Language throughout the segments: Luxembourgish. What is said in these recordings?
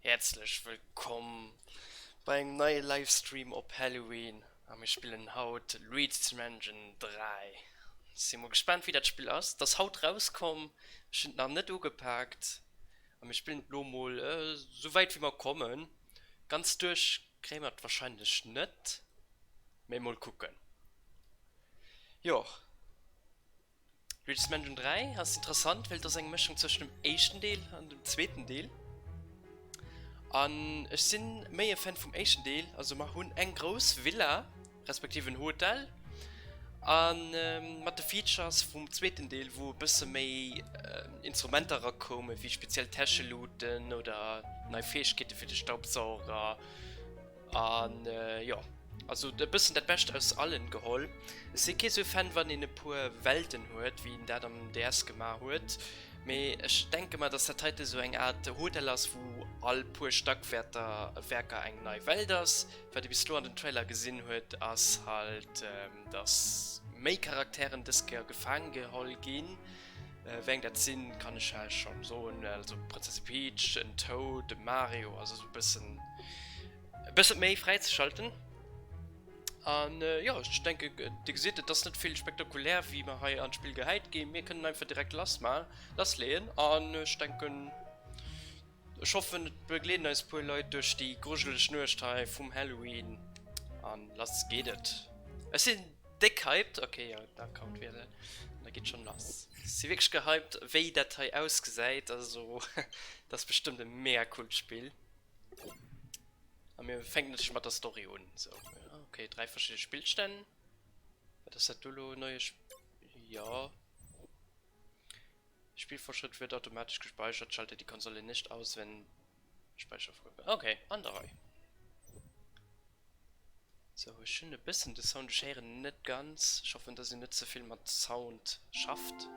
Häerzlech wëllkomm bei engem neie Livestream op Halloween a mir spillen haut Luigi's Mansion 3. Si mol gespaant wéi dat Spill ass. Et ass haut rauskomm, ech hunn et nach net ugepaakt a mir spillen et lo mol esou wäit wéi mer kommen. Ganz duerch kréie mer et wahrscheinlech net, mee mol kucken. Jo. Luigi's Mansion 3 ass interessant, well et ass eng Mëschung zwëschen dem éischten Deel an dem zweeten Deel. An ech sinn méi e Fan vum éischten Deel. Also mer hunn eng grouss Villa, respektiv en Hotel, a mat de Features vum zweeten Deel, wou e bësse méi Instrumenter erakoumen, wéi speziell Täscheluten oder nei Fäegkeete fir de Staubsauger. An jo, also e bëssen dat Bescht aus allen geholl. Ech si kee sou Fan wann een e puer Welten huet, wéi een dat am DS gemaach huet, mee ech denke mer dass dat heite sou eng Art Hotel ass wou all puer Stackwäerter Werker eng nei Welt ass. Wat ee bis elo an den Trailer gesinn huet ass halt dass méi Charakteren dës Kéier gefaang geholl ginn. Wéi eng dat sinn kann ech iech schonn soen, also Prinzessin Peach, en Toad, de Mario, also sou bëssen e bëssen méi fräizeschalten. An jo ech denke dir gesitt et ass net vill spektakulär wéi mer hei an d'Spill gehäit ginn. Mir kënnen einfach direkt lass ma lass leeën an ech denken ech hoffen et begleeden eis puer Leit duerch déi grujeleg Nuecht hei vum Halloween an lass geet et. Ech sinn Déck hyped, ok jo da kommt wielen an da geet schon lass. Si wierklech gehyped wéi dat hei ausgesäit, also dat ass bestëmmt e mega coolt Spill. A mir fänken natierlech mat der Story un. Sou ok 3 verschidde Spillstänn, wat ass dat do elo neie Sp jo Spielfortschritt wird automatisch gespeichert, schalte die Konsole nicht aus wenn Speichervorgang ok an der Rei. Sou, ech hunn e bëssen de Sound, ech héieren en net ganz. Ech hoffen, dass een net ze vill mat Sound schafft.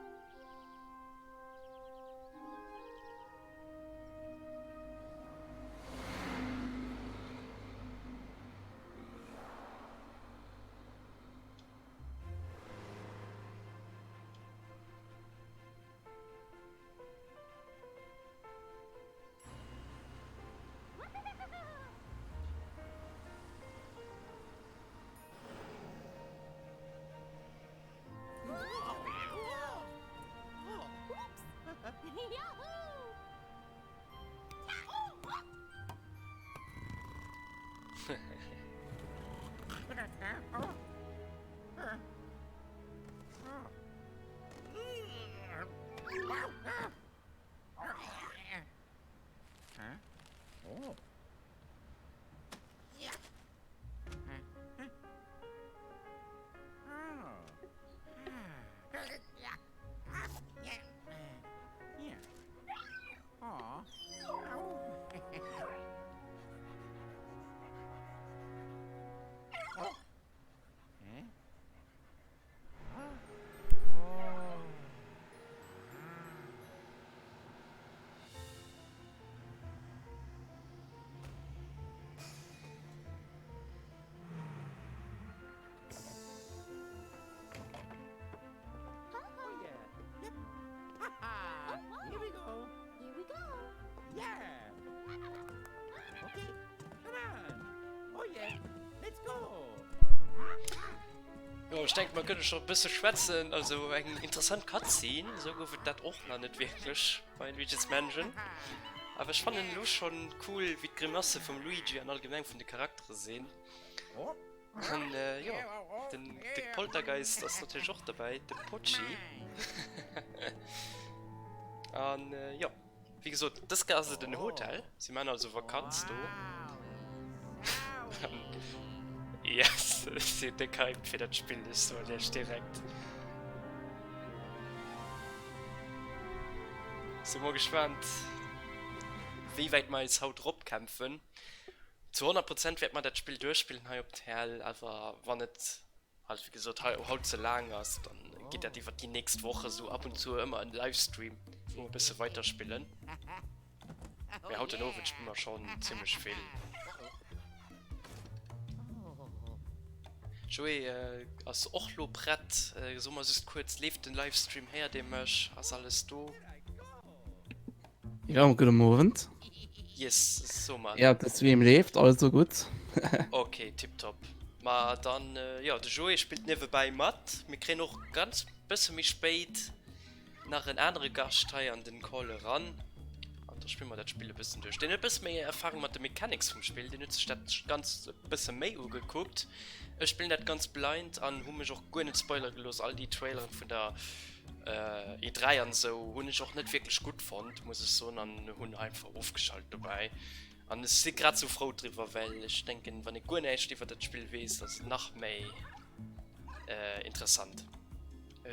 Jo, ech denken, mer kënne scho e bësse schwätzen. Also eng interessant Cutscene, esou gouf et dat och nach net wierklech bei Luigi's Mansion. Awer ech fannen elo schonn cool, wéi d'Grimasse vum Luigi an allgemeng vun de Charaktere sinn. An jo, den de Poltergeist ass natierlech och dobäi, de Pochi. An jo. Wéi gesot, dës Kéier ass et en Hotel. Si man also Vakanz do. Yes, ech sinn déck hyped fir dat Spill, ech soen iech direkt. Si mol gespaant, wéi wäit mer eis haut eropkämpfen. Zu 100 Prozent wäert mer dat Spill duerchspillen hei op TL, awer wann et Halt wéi gesot hei haut ze laang ass, dann geet dat iwwer déi nächst Woche sou ab und zu ëmmer en Livestream, wou mer e bësse weiter spillen. Mee haut den Owend spille mer schonn zimmlech vill. Joé ass och lo prett. So mer just kuerz, leeft den Livestream, héiert ee mech, ass alles do? Jo, gudde Owend. Yes, so mal. Ja, de Stream leeft, alles so gutt. Ok, tiptop. Ma dann, jo, de Joé spillt niewebäi mat. Mir kréien och ganz bësse méi spéit nach en anere Gascht hei an den Call eran. An da spille mer dat Spill e bëssen duerch. Deen huet e bësse méi Erfahrung mat de Mechanics vum Spill, deen huet sech dat Ganzt e bësse méi ugekuckt. Ech spillen dat ganz blind an hu mech och guer net spoilere gelooss. All déi Traileren vun der E3 an esou hunn ech och net wierklech gutt fonnt, muss ech soen, an hunn einfach ofgeschalt dobäi. An ech si grad sou frou driwwer, well ech denken, wann ee guer näischt iwwer dat Spill weess, ass et nach méi interessant.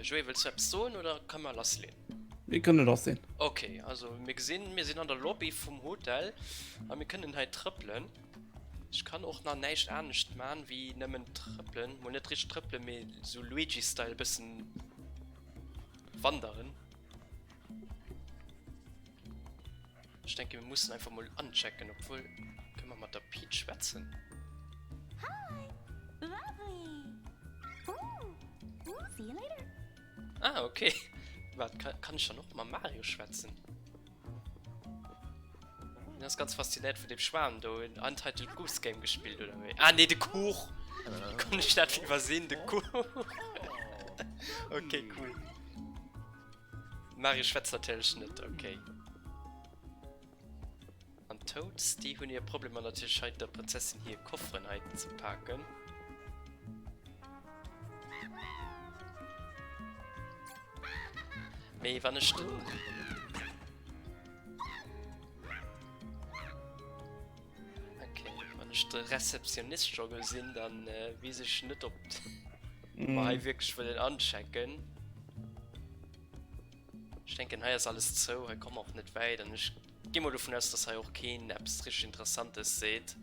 Joé, wëlls du eppes soen oder kënne mer lassleeën? Mir kënne lassleen. Ok, also mir gesinn, mir sinn an der Lobby vum Hotel a mir kënnen hei trëppelen. Ech kann och nach näischt anescht man wéi nëmmen trëppelen. Mol net richteg trëppelen, mee sou Luigi-Style e bëssen wanderen. Ech denke mir mussen einfach mol anchecken, obwuel kënne mer mat der Peach schwätzen? Ah okay. Waart, kann ech dann och mam Mario schwätzen? Hien ass ganz faszinéiert vun dem Schwan do. Huet Untitled Goose Game gespillt oder wéi? Ah nee, de Kuch! Wéi konnt ech dat iwwersinn? De Kuch! Okay, cool. Mario schwätzt natierlech net, okay. An d'Toads, déi hunn hir Problemer natierlech hei der Prinzessin hir Kofferen hei ze paken. Mee wann ech den... Okay, wann ech de Rezeptionist scho gesinn, dann äh, weess ech net, ob mm. mer hei wierklech wëllen anchecken. Ech denken, hei ass alles zou, hei komme mer och net wäit an ech gi mol dovun aus, dass hei och keen eppes richteg Interessantes seet.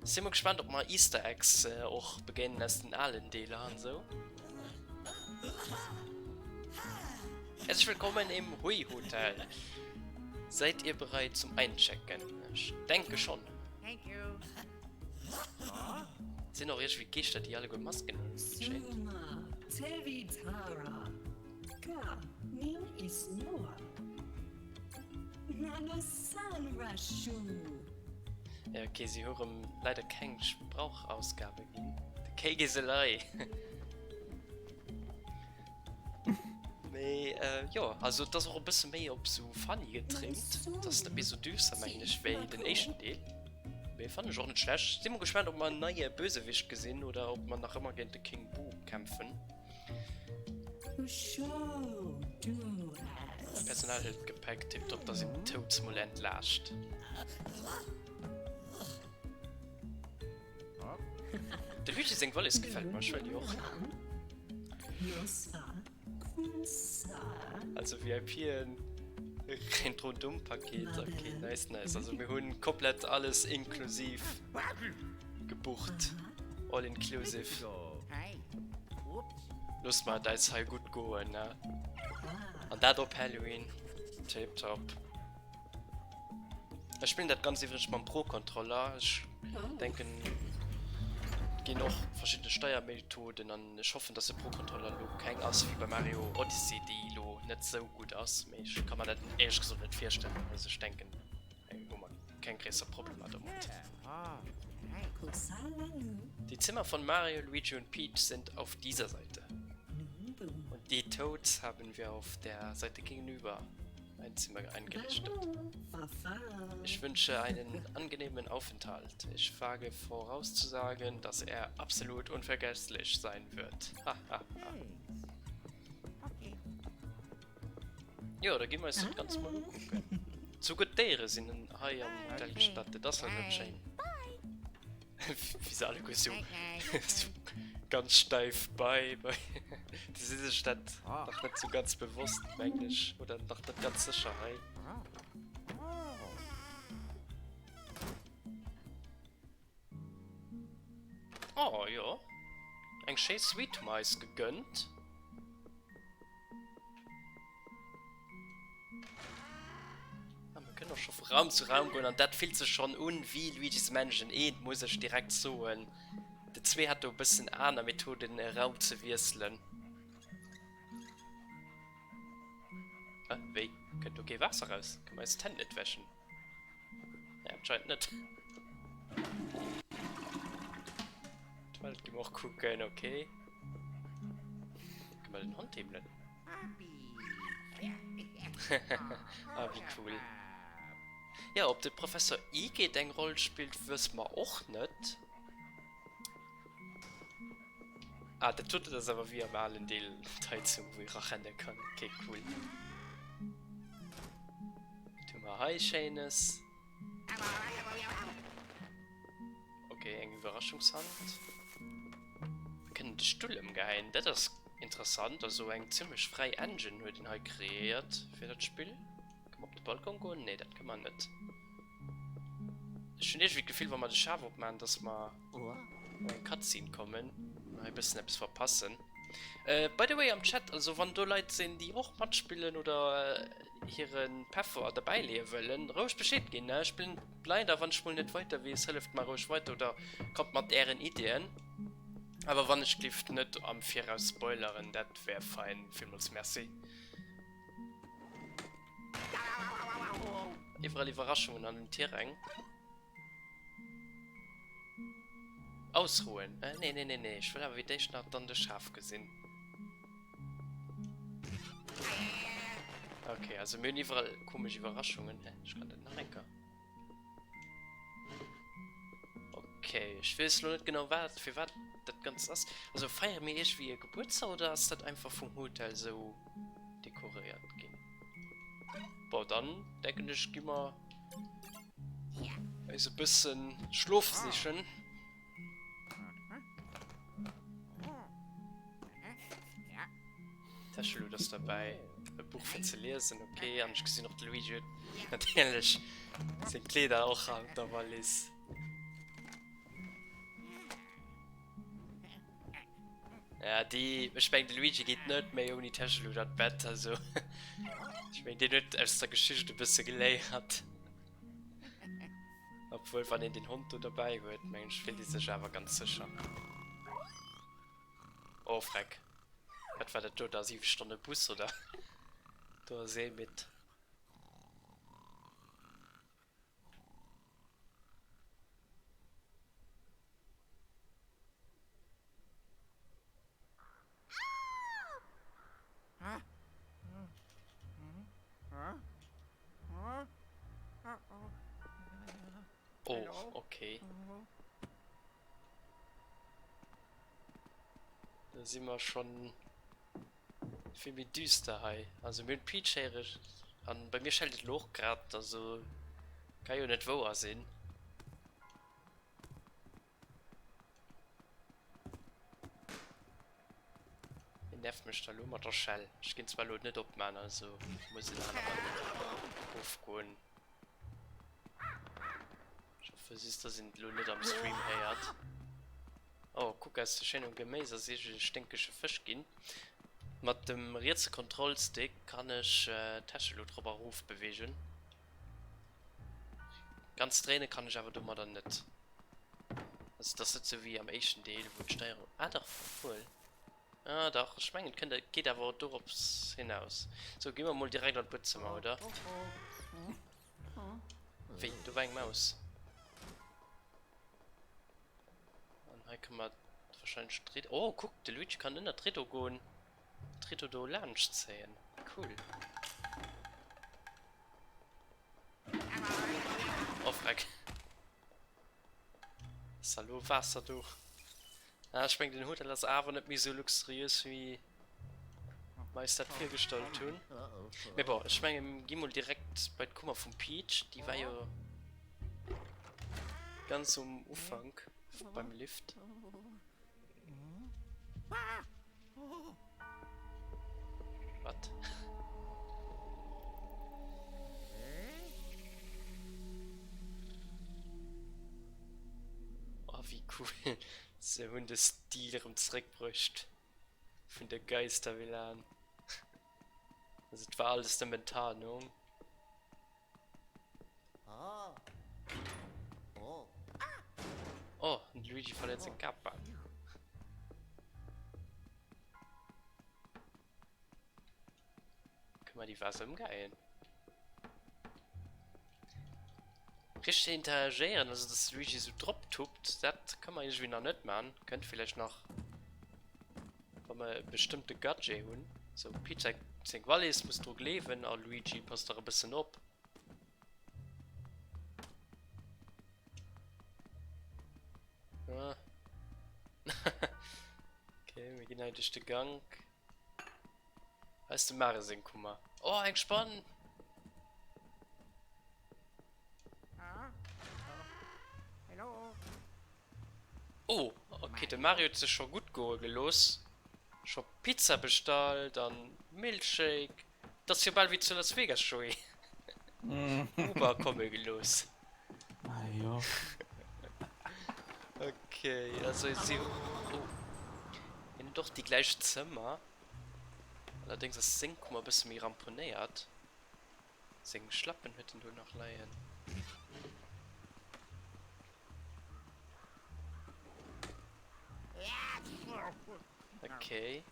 Si mol gespannt, ob mer Easter Eggs och begéinen aus den alen Deeler an esou. Herzlich willkommen im Hui Hotel. Seid ihr bereit zum Einchecken? Ech denke schon. Sinn och iergendwéi Geeschter, déi alleguer Masken hunn, wéi et schéint. Ja ok, si hu rëm leider keng Sprauchausgabe ginn. De Cake is a lie. Mee äh, jo, also et ass och e bësse méi op sou funny getrimmt. Et ass net méi sou düster, mengen ech, wéi den éischten Deel. Mee fannen ech och net schlecht. Si mol gespaant, ob mer en neie Bösewicht gesinn oder ob mer nach ëmmer géint de King Boo kämpfen. Personal hëlt d'Gepäck tiptop, da sinn d'Toads mol entlaascht. De Luigi seng Wallis gefält mer, ech wëll déi och. Also VIPen kréien d'Rundum-Paket, ok, nice nice. Also mir hunn komplett alles inklusiv gebucht, all inclusive. Loosse mer et eis hei gutt goen, ne? An dat op Halloween. Tiptop. Ech spillen dat Ganzt iwwregens mam Pro-Controller. Ech denken, et ginn och verschidde Steiermethoden an ech hoffen, dass de Pro-Controller elo keng ass wéi bei Mario Odyssey, déi elo net sou gutt ass. Mee ech ka mer dat éierlech gesot net virstellen. Also ech denken, hei hu mer keng gréisser Problemer domat. Die Zimmer von Mario, Luigi und Peach sind auf dieser Seite. Und die Toads haben wir auf der Seite gegenüber ein Zimmer eingerichtet. Ich wünsche einen angenehmen Aufenthalt. Ich wage vorauszusagen, dass er absolut unvergesslich sein wird. Jo, da gi mer eis dat Ganzt mol ukucken. Souguer d'Déiere sinn hei am Hotel gestatt. Dat ass halt net schéin. Wéi se alleguer sou ganz steif bei. Déi si sech dat nach net sou ganz bewosst, mengen ech. Oder nach net ganz sécher hei. Oh jo, eng schéi Suite hu mer eis gegönnt. Ah, mir kënnen och scho vu Raum zu Raum goen an dat fillt sech schonn un wéi Luigi's Mansion 1, muss ech direkt soen. De 2 hat do e bëssen aner Methoden e Raum ze wiesselen. Hä, wéi? Kënnt do kee Waasser raus? Kënne mer eis d'Hänn net wäschen? Nee, anscheinend net. D'Welt gi mer och kucken, okay. Kënne mer den Hond heemelen? Ah, wéi cool. Jo, ob de Professor Igeet eng Roll spillt, wësse mer och net. Ah, dat doten ass awer wéi am alen Deel, d'Heizung, wou ee rarenne kann. Okay, cool. Wat hu mer hei Schéines? Okay, eng Iwwerraschungshand. Mir kënnen de Stull ëmgeheien. Dat ass interessant. Also eng zimmlech fräi Engine huet een hei kreéiert fir dat Spill. Kënne mer op de Balcon goen? Nee, dat kënne mer net. Ech hunn iergendwéi d'Gefill, wa mer de Schaf opmaachen, dass mer an eng Cutscene kommen an hei e bëssen eppes verpassen. By the way am Chat, also wann do Leit sinn, déi och matspillen oder hire Peffer derbäi leeë wëllen, roueg Bescheed ginn. Ech spillen leider, wann ech mol net weider weess, hëlleft mer roueg weider oder kommt mat ären Iddien. Awer wann ech gelift net am Viraus spoileren, dat wär fein. Villmools Merci. Iwwerall Iwwerraschungen an den Tiräng. Ausruhen. Äh, nee, nee, nee, nee. Ech wëll awer wéi d'éischt nach dann de Schaf gesinn. Okay, also mir hunn iwwerall komesch Iwwerraschungen. Hä, ech kann dat nach eng Kéier. Okay, ech weess lo net genau wat, firwat dat Ganzt ass. Also feiere mir iergendwéi e Gebuertsdag oder ass dat einfach vum Hotel sou dekoréiert ginn? Bon, dann denken ech gi mer eis e bëssen Schlof sichen. Täschelut ass derbäi, e Buch fir ze liesen, ok. An ech gesinn och de Luigi huet natierlech seng Kleeder och an der Wallis. Ja, déi, ech meng de Luigi geet net méi ouni Täschelut an d'Bett, also ech meng deen huet aus der Geschicht e bësse geléiert. Obwuel wann een den Hond do derbäi huet, meng ech fillt ee sech awer ganz sécher. Oh freck, wat war dat do da? 7 Stonne Bus oder? Do ass ee midd. Oh, okay. Da si mer schon vill méi düster hei. Also mir hunn d'Peach héiere an bei mir schellt et elo och grad, also ka jo net wouer sinn. Hien nervt mech da lo mat der Schell. Ech ginn zwar lo net opman, also muss en aneren ofgoen. Ech hoffe just, dass een et lo net am Stream héiert. Oh, kuck, aus de schéinem Geméis ass iergend e sténkege Fësch ginn. Mat dem rietse Kontrollstick kann ech d'Täschelut rop a rof beweegen. Ganz dréine kann ech awer domadder net. Also et ass net sou wéi am éischten Deel, wou d'Steierung, ah dach, obwuel, ah dach, ech mengen et kënnt, et geet awer dorops hinaus. Sou, gi mer mol direkt an d'Buedzëmmer, oder? Wéi, do war eng Maus. An hei kënne mer wahrscheinlech d'Ridd, oh kuck, de Luigi kann ënnert d'Riddo goen, d'Riddo do laanscht zéien, cool. Oh freck. Ass da lo Waasser do? Ah, ech meng den Hotel ass awer net méi sou luxuriös wéi mer eis dat virgestallt hunn. Mee bon, ech menge mir gi mol direkt bei d'Kummer vum Peach. Déi war jo ganz um Ufank beim Lift. Wat? Oh, wéi cool. Se hunn de Stil erëm zeréckbruecht vun der Geistervilla. Also et war alles nëmmen Tarnung. Oh, den Luigi verléiert seng Kappa. Können wir die Vase umgehen? Richteg interagéieren, also dass de Luigi esou drop tuppt, dat ka mer iergendwéi nach net man. Kënnt villäicht nach, wa mer e bestëmmte Gadget hunn. Sou, Peach seng Wallis muss dru gleewen a Luigi passt nach e bëssen op. Ah. Okay, mir ginn hei duerch de Gank. Hei ass dem Mario seng Kummer. Oh, eng Spann! Oh, okay, de Mario huet sech scho gutt goe gelooss. Scho Pizza bestallt an Milkshake. Dat ass jo bal wéi zu Las Vegas, Joé. Uber komme gelooss. Ah jo. Okay, also si oh. Hien huet och déi gläich Zëmmer. Allerdéngs ass seng Kummer e bësse méi ramponéiert. Seng Schlappen huet en do nach leien. Okay.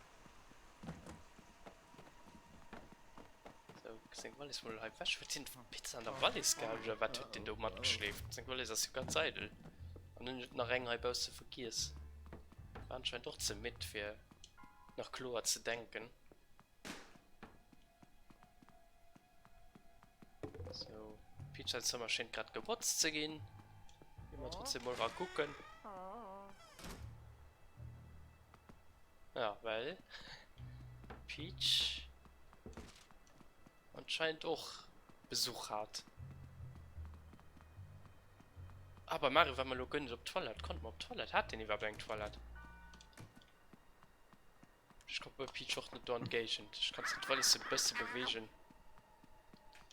Sou, seng Wallis mol hei ewech. Huet hien d'Pizza an der Wallis gehat oder wat huet deen do matgeschleeft? Seng Wallis ass jo ganz eidel. An en huet nach eng hei bausse vergiess. War anscheinend och ze midd fir nach kloer ze denken. Sou, Peach säin Zëmmer schéint grad gebotzt ze ginn. Gi mer trotzdem mol era kucken. Ja, well Peach anscheinend och Besuch hat. Ah, bei Mario war mer lo guer net op d'Toilette. Konnte mer op d'Toilette? Hat deen iwwerhaapt eng Toilette? Ech komme bei Peach och net do an d'Géigend. Ech kann zwar d'Wallis e bësse beweegen,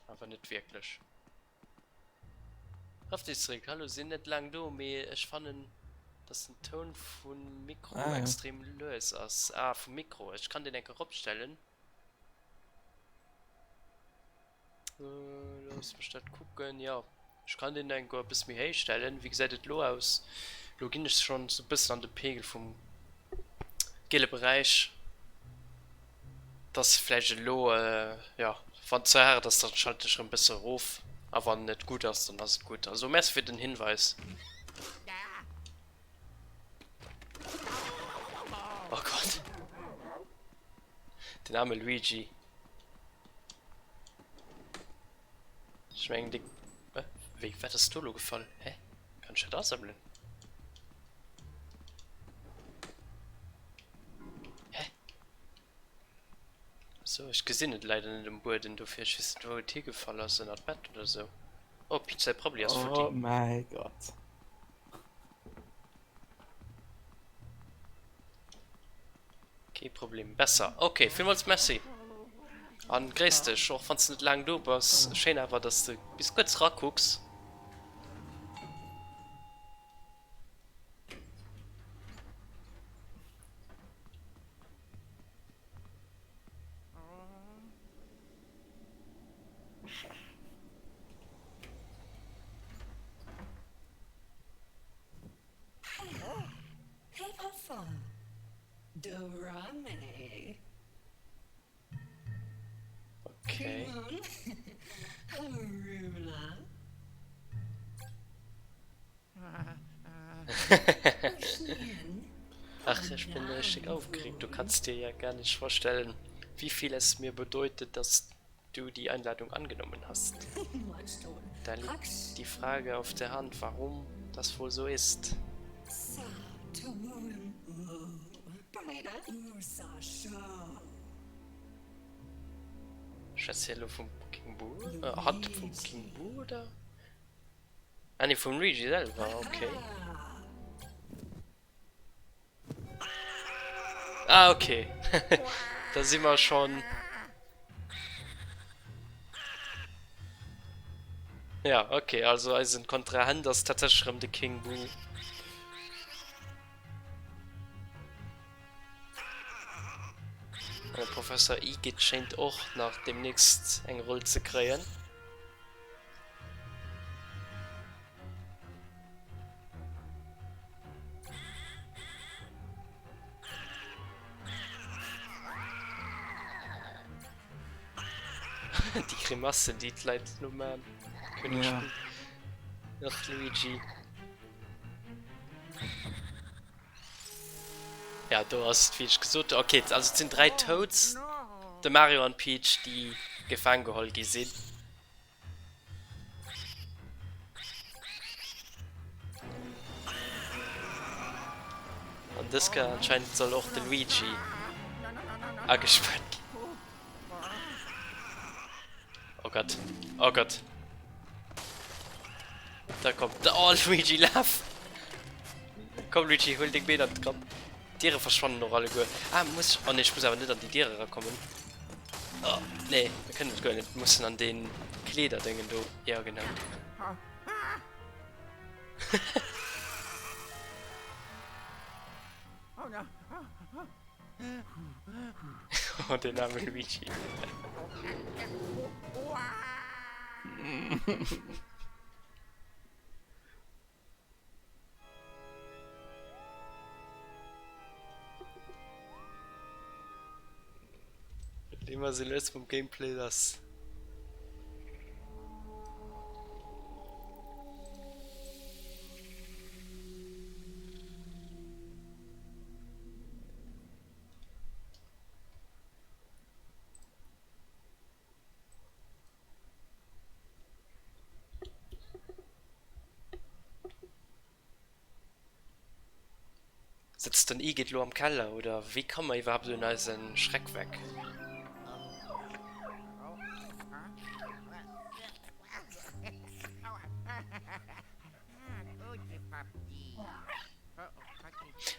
awer net wierklech. Rëff dech zeréck. Hallo, sinn net laang do, mee ech fannen dass den Toun vun Mikro ah, ja. extrem lues ass. Ah, vum Mikro. Ech kann den enke ropstellen. Äh, looss mech dat kucken. Ja, ech kann den enke e bësse méi héich stellen. Wéi gesäit et lo aus? Lo ginn ech schonn sou bëssen an de Pegel vum giele Beräich. Dass vläicht elo, jo, wann ze haart ass, dann schalte ech erëm bësse erof a wann et gutt ass, dann ass et gutt. Also Merci fir den Hinweis. Oh Gott. Den arme Luigi. Ech mengen déi, wéi, wat ass do elo gefall? Hä? Kann ech dat asammelen? Hä? Achso, ech gesinn et leider net um Bueden, dofir ech weess net wou et higefall ass, ënnert d'Bett oder sou. Oh, Peach säi Prabbeli ass futti. Oh mäi Gott. Kee Problem, besser. Ok, villmools Merci an gréiss dech, och wanns de net laang do bass. Schéin awer dass de bis kuerz rakucks. Okay. Ach, ich bin richtig aufgeregt. Du kannst dir ja gar nicht vorstellen, wie viel es mir bedeutet, dass du die Einladung angenommen hast. Da liegt die Frage auf der Hand, warum das wohl so ist. Schwätzt hie elo vum King Boo? Äh, hatt vum King Boo, oder? Ah nee, vum Luigi selwer, okay. Ah, okay. Da si mer schon. Ja, okay, also eisen Kontrahent ass tatsächlech erëm de King Boo. An de Professor Igitt schéint och nach demnächst eng Roll ze kréien. Déi Grimassen, déi d'Leit elo man. Ja. Och Luigi. Ja, do ass et wéi ech gesot hunn. Okay, also et sinn 3 Toads, de Mario an d'Peach, déi gefaang geholl gi sinn. An dës Kéier anscheinend soll och de Luigi agespaart ginn. Oh Gott, oh Gott. Da kommt. Oh, Luigi, laf! Komm, Luigi, huel deng Been an d'Grapp. D'Diere verschwannen och alleguer. Ah, muss ech. Oh nee, ech muss awer net an déi Dier erakommen. Oh, nee, mir kënnen et guer net. Mir mussen an dee Kleederdéngen do. Jo, genau. Oh, den arme Luigi. Immer se lues vum Gameplay lass. Sëtzt den Igitt lo am Keller oder wéi komme mer iwwerhaapt un eise Schreck weg?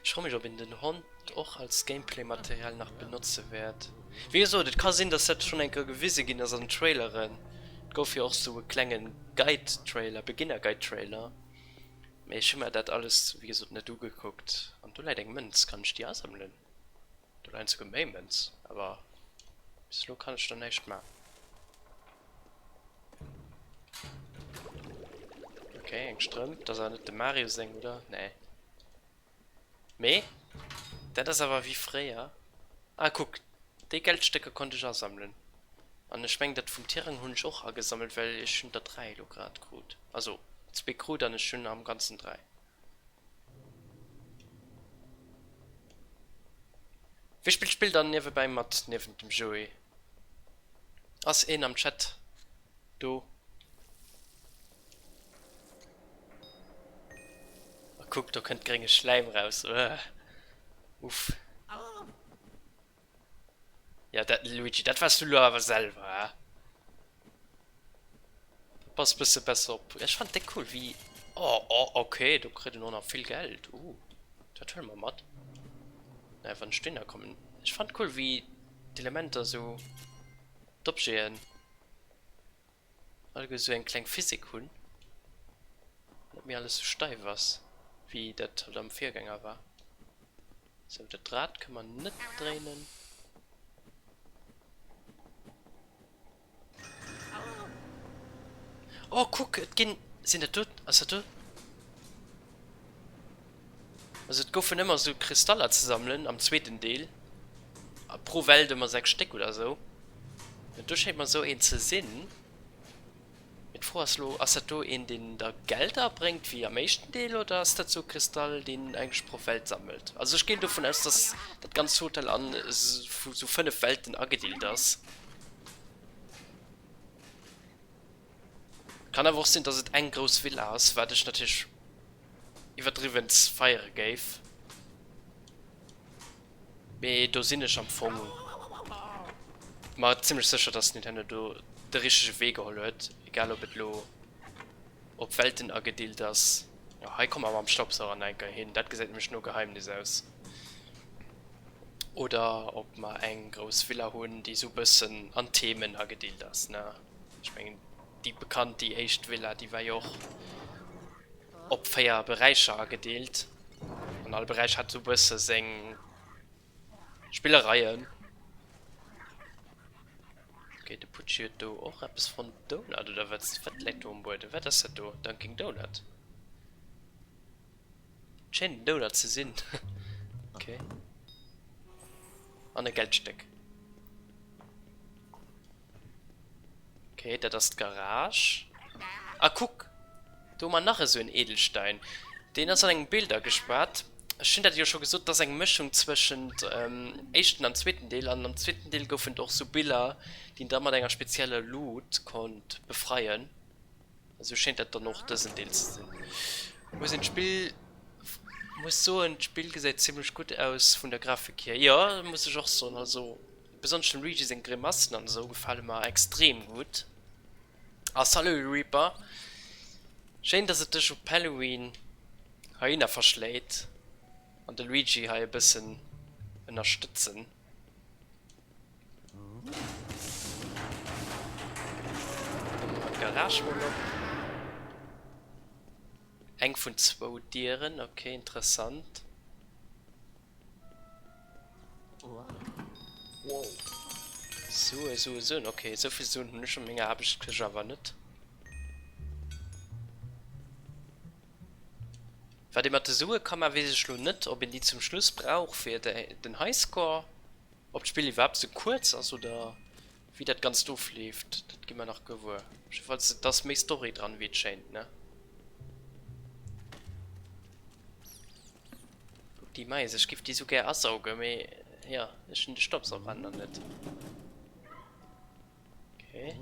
Ech froe mech ob een den Hond och als Gameplay-Material nach benotze wäert. Wéi gesot, et ka sinn dass dat schonn eng Kéier gewise ginn ass an Traileren. Et gouf jo och sou e klenge Guide-Trailer, Beginner-Guide-Trailer, mee ech hu mer dat alles wéi gesot net ugekuckt. An do läit eng Mënz, kann ech déi asammelen? Do leien souguer méi Mënz, awer bis elo kann ech do näischt man. Ok, eng Strëmp, dat ass awer net dem Mario seng, oder? Nee. Mee dat ass awer wéi fréier. Ah kuck, déi Geldstécker konnt ech asammelen. An ech meng dat vum Tirang hunn ech och agesammelt, well ech hunn der 3 elo grad krut. Also zwee krut an ech hunn am ganzen 3. Wie spillt d'Spill dann niewebäi mat niewent dem Joé? Ass een am Chat do? A kuck, do kënnt grénge Schläim raus. Uah. Uff. Ja, dat, Luigi, dat wars du lo awer selwer, hä? Pass bësse besser op. Ech fand déck cool, wéi... Oh, oh, okay, do kritt en och nach vill Geld. Uh, dat huele mer mat. Naja, wann ech dohinner kommen. Ech fand cool, wéi d'Elementer sou, d'Objeten alleguer sou eng kleng Physik hunn. Net méi alles sou steif ass, wéi dat halt am Virgänger war. Sou, dat Rad kënne mer net dréinen. Oh, kuck, et ginn... Sinn dat do... Ass dat do... Also et goufen ëmmer esou Kristaller ze sammelen am zweeten Deel. A pro Welt ëmmer 6 Stéck oder esou. An do schéngt mer esou een ze sinn. Mee d'Fro ass elo, ass dat do een deen der Geld abréngt wéi am éischten Deel oder ass dat esou e Kristall deen eigentlech pro Welt sammelt? Also ech ginn dovun aus, dass dat ganzt Hotel an esou 5 Welten agedeelt ass. Kann awer och sinn, dass et eng grouss Villa ass, wat ech natierlech iwwerdriwwens feiere géif. Mee do sinn ech am Fong mer zimmlech sécher, dass Nintendo do de richtege Wee geholl huet, egal ob et elo op Welten agedeelt ass. Jo, hei komme mer mam Staubsauger nach eng Kéier hin, dat gesäit nämlech no Geheimnis aus. Oder ob mer eng grouss Villa hunn, déi esou bëssen an Themen agedeelt ass, ne? Ech mengen, déi bekannt, déi éischt Villa, déi war jo och op 4 Beräicher agedeelt. An all Beräich hat esou bësse seng Spillereien. Okay, de Pucci huet do och eppes fonnt. Donut oder wat? Wat läit do um Buedem? Wat ass dat do? Dunkin' Donut? Schéint en Donut ze sinn. Okay. An e Geldstéck. Okay, dat ass d'Garage. Ah, kuck! Do hu mer nach esou en Edelstein. Deen ass an engem Bild agespaart. Ech hunn dat jo scho gesot, dat ass eng Mëschung zwëschent éischten an zweeten Deel. An am zweeten Deel goufen et och sou Biller, déi een da mat enger spezieller Lut konnt befreien. Esou schéint dat dann och dësen Deel ze sinn. Muss een d'Spill, muss soen, d'Spill gesäit zimlech gutt aus vun der Grafik hier. Jo, muss ech och soen. Also besonnesch dem Luigi seng Grimassen an esou gefale mer extrem gutt. A salut Reaper! Schéin dass et dech op Halloween heihinner verschléit an de Luigi hei e bëssen ënnerstëtzen. Dann maache mer d'Garage mol op. Eng vun zwou Dieren, ok, interessant. Sue, Sue, Suen. Ok, esou vill Suen hunn ech an menger Aarbechtskëscht awer net. Wat ee mat de Sue ka man, weess ech lo net, ob een déi zum Schluss brauch fir den Highscore, ob d'Spill iwwerhaapt esou kuerz ass oder wéi dat Ganzt ofleeft, dat gi mer nach gewuer. Jiddefalls, et ass méi Story dran, wéi et schéint, ne? Kuck déi Mais, ech giff déi sou gär asaugen, mee jo, ech hunn de Staubsauger nach net. Okay.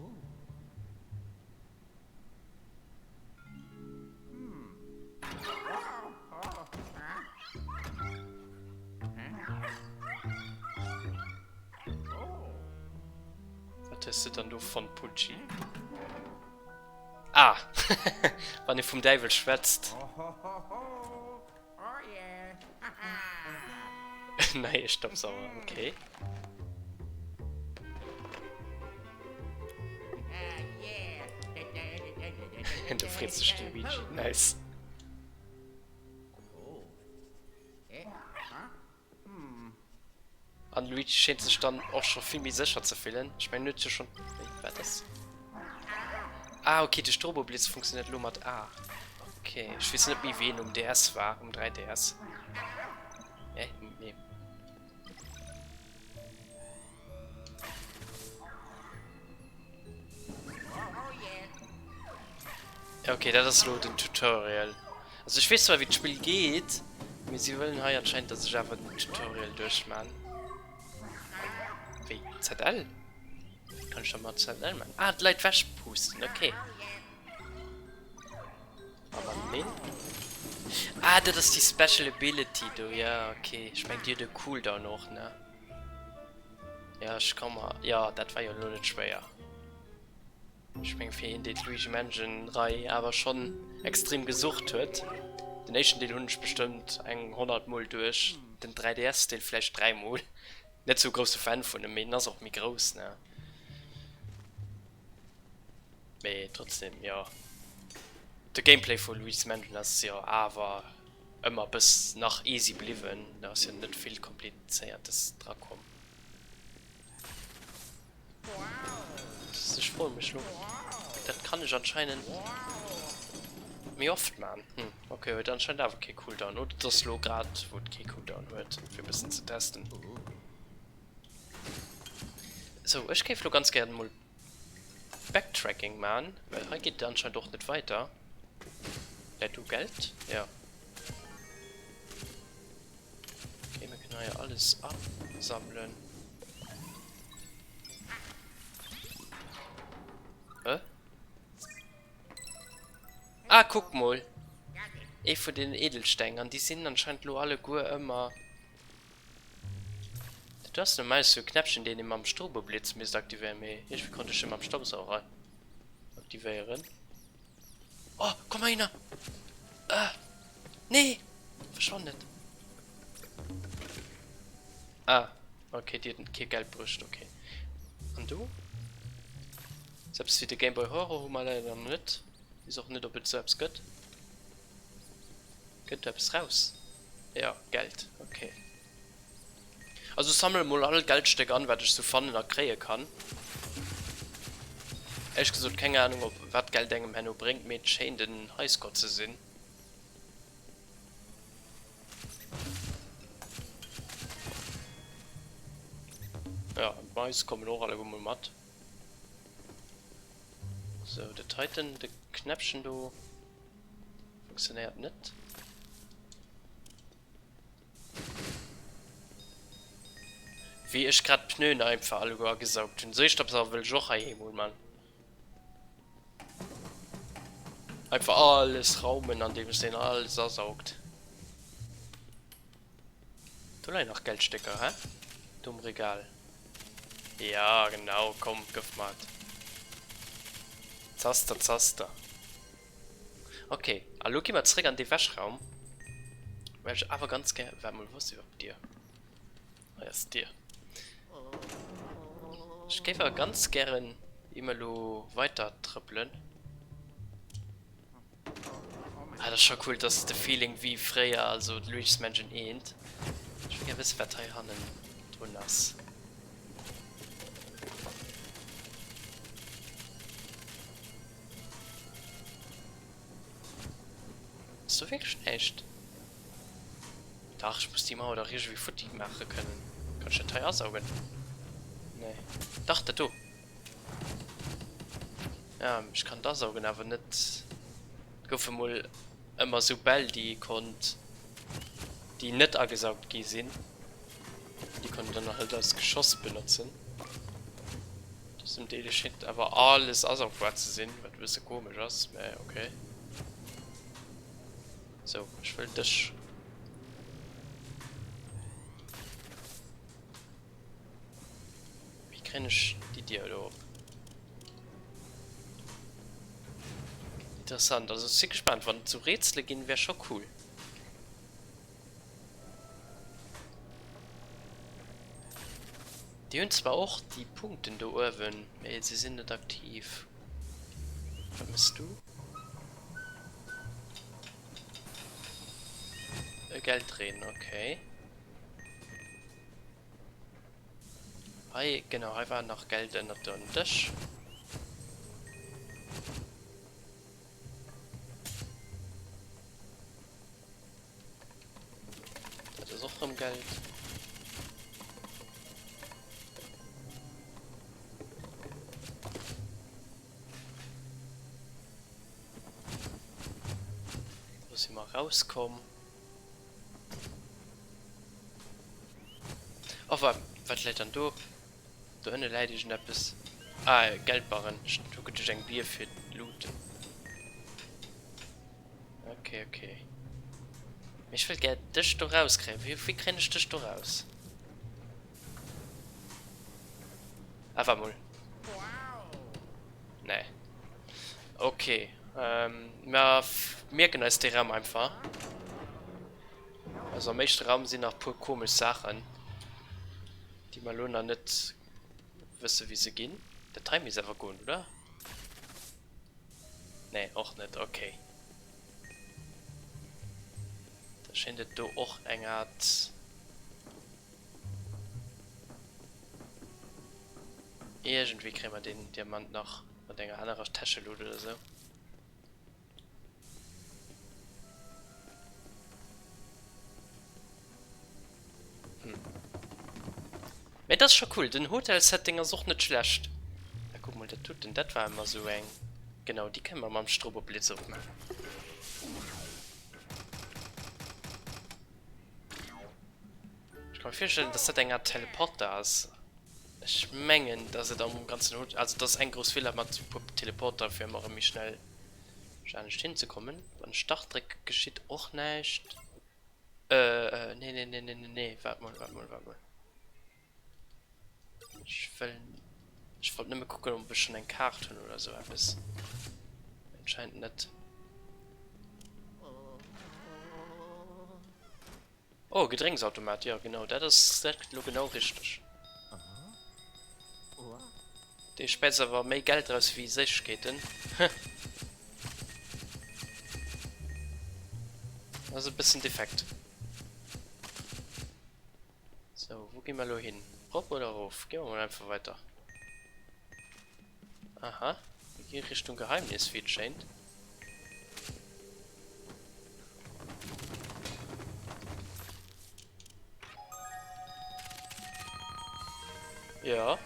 Wat hues de dann do fonnt, Pucci? Ah! Wann ee vum Däiwel schwätzt. Neie Staubsauger, okay. Do freet sech de Luigi. Nice. An Luigi schéint sech dann och scho vill méi sécher ze fillen. Ech mengen, huet jo schon... Wéi, wat ass? Ah, okay, de Stroboblitz funktioniert lo mat A. Okay, ech weess net méi, wéi en um DS war, um 3DS. Eh, nee. Okay, dat ass lo den Tutorial. Also ech weess zwar wéi d'Spill geet, mee si wëllen hei anscheinend dass ech awer den Tutorial duerchman. Wéi? ZL? Kann ech da mat ZL man? Ah, d'Leit wechpusten, okay. A mat neen? Ah, dat ass déi Special Ability do, ja, okay. Ech meng déi huet e Cooldown och, ne? Ja, ech ka mer, jo, dat war jo elo net schwéier. Ech mengen fir een deen d'Luigi Mansion Rei awer schonn extrem gesucht huet. Den éischten Deel hunn ech bestëmmt eng 100 mol duerch, den 3DS Deel vläicht 3 mol. Net sou grousse Fan vun em, mee en ass och méi grouss ne. Mee trotzdem jo, de Gameplay vu Luigi's Mansion ass jo awer ëmmer bëss nach easy bliwwen, do ass jo net vill komplizéiertes dra komm. Ech froe mech lo, dat kann ech anscheinend méi oft man. Hm, okay, huet anscheinend awer kee Cooldown. Oder et ass lo grad wou et kee Cooldown huet, fir e bëssen ze testen. Sou, ech géif lo ganz gären mol Backtracking man, well hei geet et anscheinend och net weiter. Läit do Geld? Ja. Okay, mir kënnen hei alles asammelen. Hä? Ah, kuck mol! Ee vun den Edelsteng. An déi sinn anscheinend lo alleguer ëmmer... Dat ass normal sou e Knäppchen, deen ee mam Stroboblitz misst aktivéieren, mee iergendwéi konnt ech e mam Staubsauger aktivéieren. Oh, komm heihinner! Ah! Nee! Verschwann net! Ah, okay, déi huet kee Geld bruecht, okay. An do? Sou eppes wéi de Game Boy Horror hu mer leider nach net. Weess och net, ob et sou eppes gëtt. Kënnt do eppes raus? Jo, Geld, okay. Also ech sammele mol all Geldstéck an wat ech sou fannen a kréie kann. Éierlech gesot keng Ahnung op wat Geld engem herno bréngt, mee et schéint en Highscore ze sinn. Jo, an d'Mais kommen och alleguer mol mat. Sou, dat heiten, de Knäppchen do. Funktionéiert net. Wéi ech grad d'Pneuen einfach alleguer agesaugt hunn. Esou ee Staubsauger wëll ech och heiheem hunn, Mann. Einfach alles raumen andeems deen alles asaugt. Do leien nach Geldstécker, hä? Do um Regal. Ja, genau, komm, gëff mer et. Zaster, zaster. Ok, a lo gi mer zréck an dee Wäschraum. Well ech awer ganz gär... Waart mol, wou ass iwwerhaapt d'Dier? Hei ass d'Dier. Ech géif awer ganz gären, ier mer elo weider trëppelen... Ah, dat ass scho cool, dat ass de Feeling wéi fréier, also Luigi's Mansion 1. Ech wëll gär wëssen, wat hei hannen drun ass. Ass do wierklech näischt? Dach, ech muss déi Mauer dach iergendwéi futti maache kënnen. Kann ech dat hei asaugen? Nee. Dach, dat do. Ja, ech kann et asaugen, awer net. Et goufe mol ëmmer sou Bäll, déi ee konnt, déi net agesaugt gi sinn. Déi konnt een dann halt als Geschoss benotzen. Dësem Deel schéngt awer alles asaugbar ze sinn, wat e bësse komesch ass, mä ok. Sou, ech wëll dech. Wéi kréien ech déi Dier elo op? Interessant, also ech si gespaant, wann et sou Rätsele ginn, wär scho cool. Déi hunn zwar och déi Punkten do uewen, mee se sinn net aktiv. Wat mëss du? E Geldreen, okay. Hei, genau, hei war nach Geld ënnert dem Dësch. Dat ass och rëm Geld. Do si mer rauskomm. Oh, wa wat läit dann do? Do ënne läit iergendeppes. Ah, Geldbarren. Ech hu geduecht eng Bier fir d'Luuten. Ok, ok. Mee ech wëll gär dech do rauskréien. Wéi, wéi kréien ech dech do raus? Ah, waart mol. Nee. Ok. Ähm, mer mierken eis dee Raum einfach. Also am éischte Raum sinn nach puer komesch Saachen, déi mer elo nach net wësse wéi se ginn. Dat hei misst awer goen, oder? Nee, och net, ok. Da schéint et do och eng Art... Iergendwéi kréie mer deen Diamant nach mat enger anerer Täschelut oder sou. Hm. Mee dat ass scho cool, den Hotel-Setting ass och net schlecht. Da kuck mol dat doten, dat war ëmmer sou eng, genau déi kënne mer mam Stroboblitz opmaachen. Ech ka mir virstellen, dass dat eng Art Teleporter ass. Ech mengen, dass et am ganzen Hotel, also dass eng grouss Villa mat e puer Teleporter fir ëmmer erëm méi schnell anescht hinzekommen. Wann ech Start dréck geschitt och näischt. Äh, nee, nee, nee, nee, nee, nee, waart mol, waart mol, waart mol. Ech wëll, ech wollt nëmme kucken, ob ech schonn eng Kaart hunn oder sou eppes. Anscheinend net. Oh, Gedrénksautomat, jo genau, dat ass dat elo genau richteg. Dee späizt awer méi Geld raus wéi Séissegkeeten. Dat ass e bëssen defekt. Sou, wou gi mer elo hin? Rop oder erof? Gi mer mol einfach weider. Aha, mir gi Richtung Geheimnis, wéi et schéint. Ja.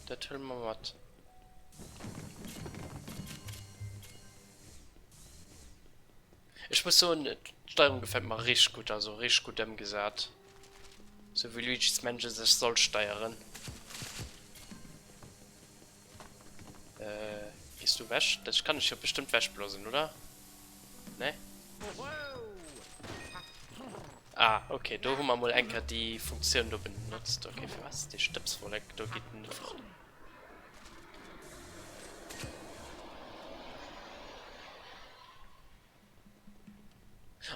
Dat huele mer mat. Ech muss soen, d'Steierung gefält mer richteg gutt, also richteg gutt ëmgesat. Sou wéi Luigi's Mansion sech soll steieren. Äh, gees du wech? Dech kann ech jo bestëmmt wechblosen, oder? Ne? Ah, okay, do hu mer mol eng Kéier déi Funktioun do benotzt. Okay, firwat ass déi Stëbswollek do? Geet net fort.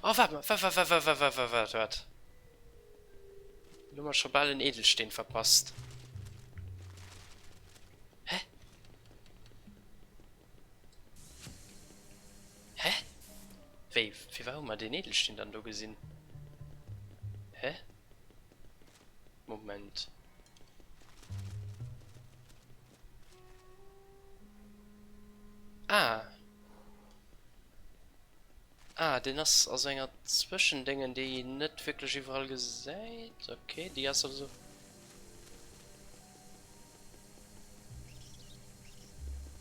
Oh, waart mal, waart, waart, waart, waart, waart, waart, waart, waart. Lo hu mer scho bal en Edelsteen verpasst. Hä? Hä? Wéi, firwat hu mer deen Edelsteen dann do gesinn? Hä? Moment. Ah. Ah, deen ass a sou enger Zwëschendéngen, déi een net wierklech iwwerall gesäit. Okay, déi ass also.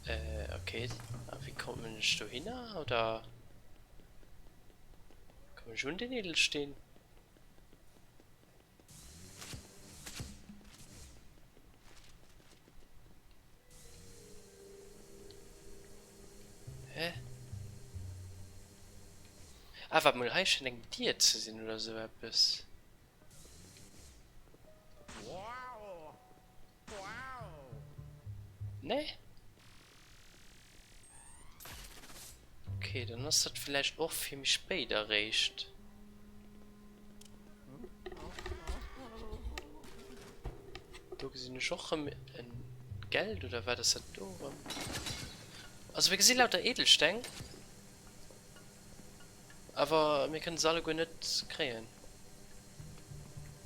Äh, okay. A wéi kommen ech dohinner? Oder kommen ech un den Edelsteen? Hä? Ah, waart mol, hei schéngt eng Dier ze sinn oder sou eppes. Nee? Okay, dann ass dat villäicht och fir méi spéit eréischt. Do gesinn ech och rëm en Geld, oder wat ass dat do rëm? Also mir gesi lauter Edelsteng, awer mir kënnen se alleguer net kréien.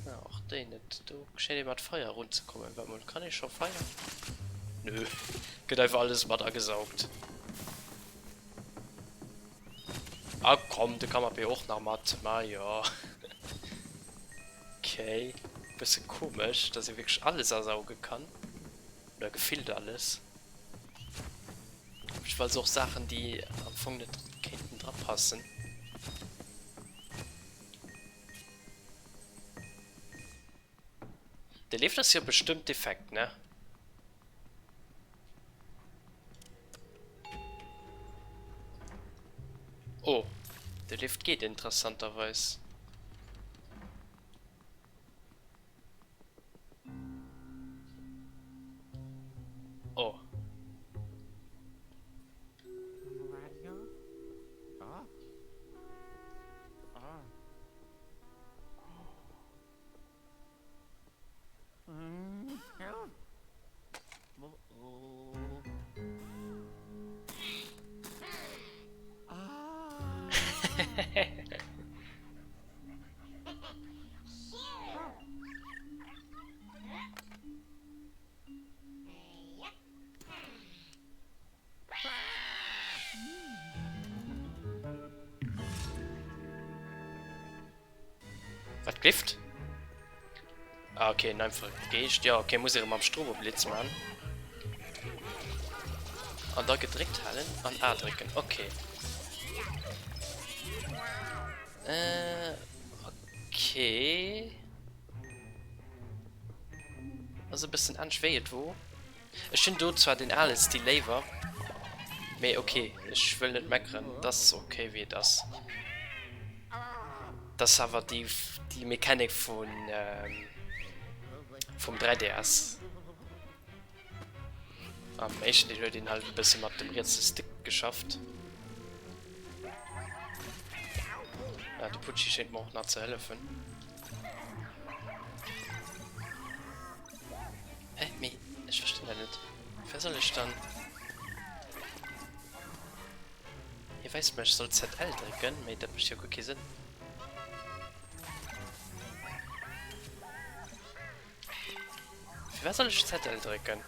Ah, och déi net. Do schéngt ee mat Feier erunzekommen. Waart mol, kann ee scho Feier? Nö, gëtt einfach alles mat agesaugt. Ah komm, de Kamapee och nach mat, ma jo. Okay, bësse komesch, dass ee wierklech alles asauge kann. Oder gefillt alles. Op jiddwer Fall och Saachen, déi am Fong net kéinten drapassen. De Lift ass jo bestëmmt defekt, ne? Oh, de Lift geet interessanterweis. Oh. Wat Gift? Ah, okay, en einfache Geescht. Ja, okay, muss ee rëm mam Stroboblitz man. An da gedréckt halen an A drécken. Okay. Äh, okay. Ass e bëssen anescht wéi et wor. Ech hunn do zwar den ale Stil léiwer, mee ok, ech wëll net meckeren, et ass ok wéi et ass. Et ass awer déi déi Mechanik vun vum 3DS. Am éischten Deel huet een halt e bësse mat dem rietse Stick geschafft. Ah, de Pucci schéngt mer och nach ze hëllefen. Hä? Mee ech verstinn dat net. Wéi soll ech dann... Hie weist mer ech soll ZL drécken, mee dat mécht jo guer kee Sënn. Firwat soll ech ZL drécken?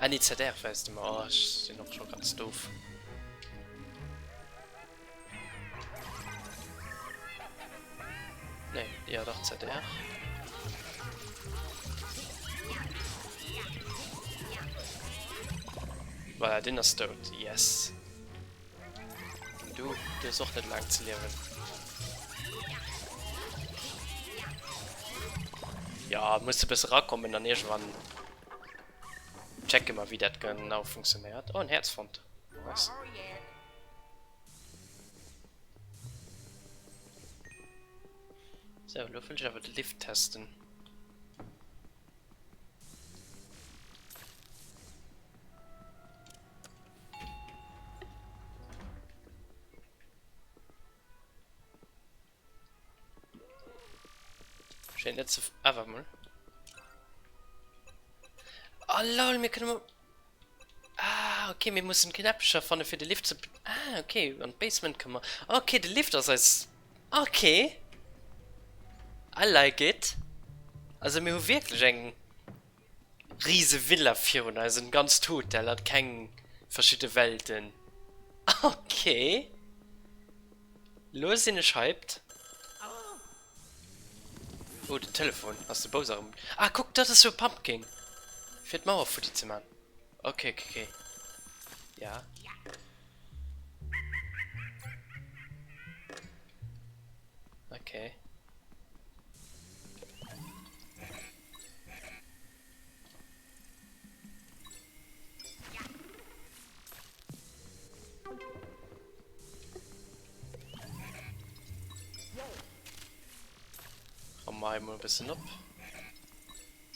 Ah nee, ZR weist e mer. Oh, ech sinn och scho ganz doof. Nee, ja dach ZR. Voilà, deen ass dout. Yes. An du, du hues och net laang ze liewen. Ja, muss e bësse rakommen an iergendwann checke mer, wéi dat genau funktionéiert. Oh, en Häerz fonnt. Nice. Sou, elo wëll ech awer de Lift testen. Schéint net ze... Ah, warte mal. Oh lol, mir kënne mol... Ah, okay, mir mussen Knäppcher fanne fir de Lift ze... Ah, okay, an d'Basement kënne mer... Okay, de Lift ass eis... Okay. I like it. Also mir hu wierklech eng rise Villa virun eis, en ganzt Hotel an keng verschidde Welten. Okay. Lo sinn ech hyped. Oh, den Telefon. Ass de Bowser erëm... Ah, kuck, dat ass jo e Pumpkin. Fir d'Mauer futti ze man. Okay, okay, okay. Ja. Okay. Rammen mer hei mol e bëssen op.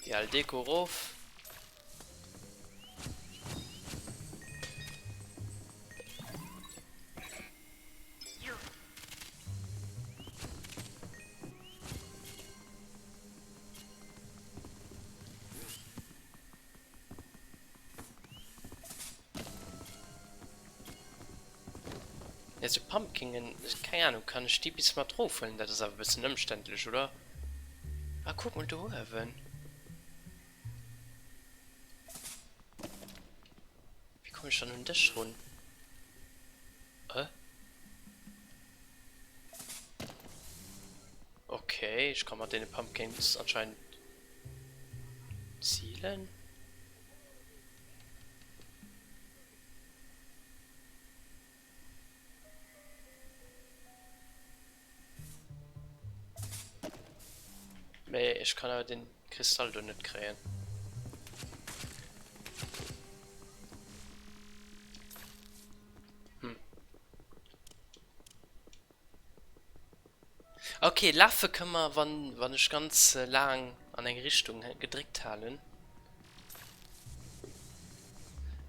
Déi al Deko erof. Ja, sou Pumpkingen, keng Ahnung, kann ech déi bis mat rofhuelen? Dat ass awer e bëssen ëmständlech, oder? Ah, kuck mol do uewen. Wéi kommen ech dann un dech run? Äh? Okay, ech kann mat deene Pumpkins anscheinend zielen. Mee ech kann awer den Kristall do net kréien. Hm. Ok, lafe kënne mer, wann, wann ech ganz laang an eng Richtung gedréckt halen.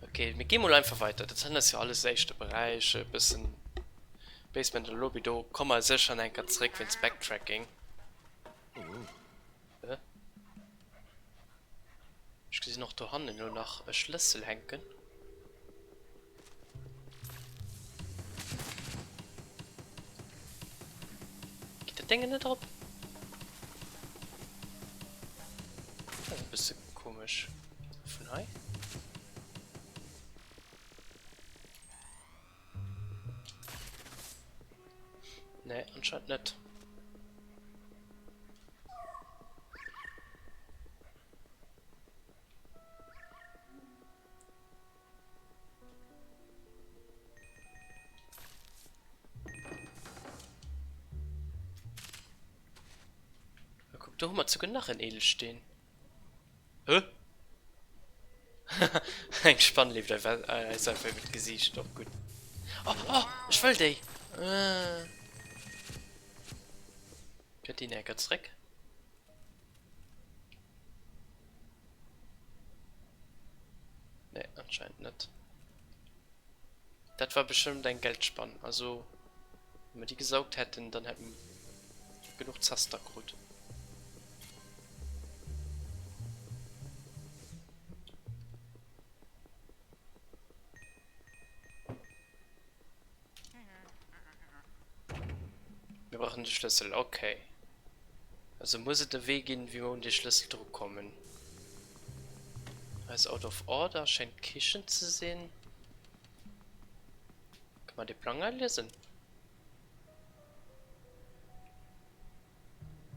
Ok, mir gi mol einfach weiter. Dat hei ass jo alles éischte Beräich, e bëssen Basement a Lobby. Do komme mer sécher nach eng Kéier zréck wéinst Backtracking. Hä? Ech gesinn och dohannen elo nach e Schlëssel hänken. Geet dat Déngen net op? Dat ass e bësse komesch. Vun hei? Nee, anscheinend net. Ah, kuck, do hu mer souguer nach en Edelsteen. Hä? Eng Spann leeft eis einfach iwwer d'Gesiicht. Och gutt. Oh, oh, ech wëll déi! Kënnt déi nach eng Kéier zréck? Nee, anscheinend net. Dat war bestëmmt eng Geldspann. Also, wa mer déi gesaugt hätten, dann hätte mer genuch Zaster krut. Mir brauchen de Schlëssel, okay. Also muss et e Wee ginn, wéi mer un dee Schlëssel dru kommen. Hei ass out of order, schéngt d'Kichen ze sinn. Ka mer dee Plang hei liesen?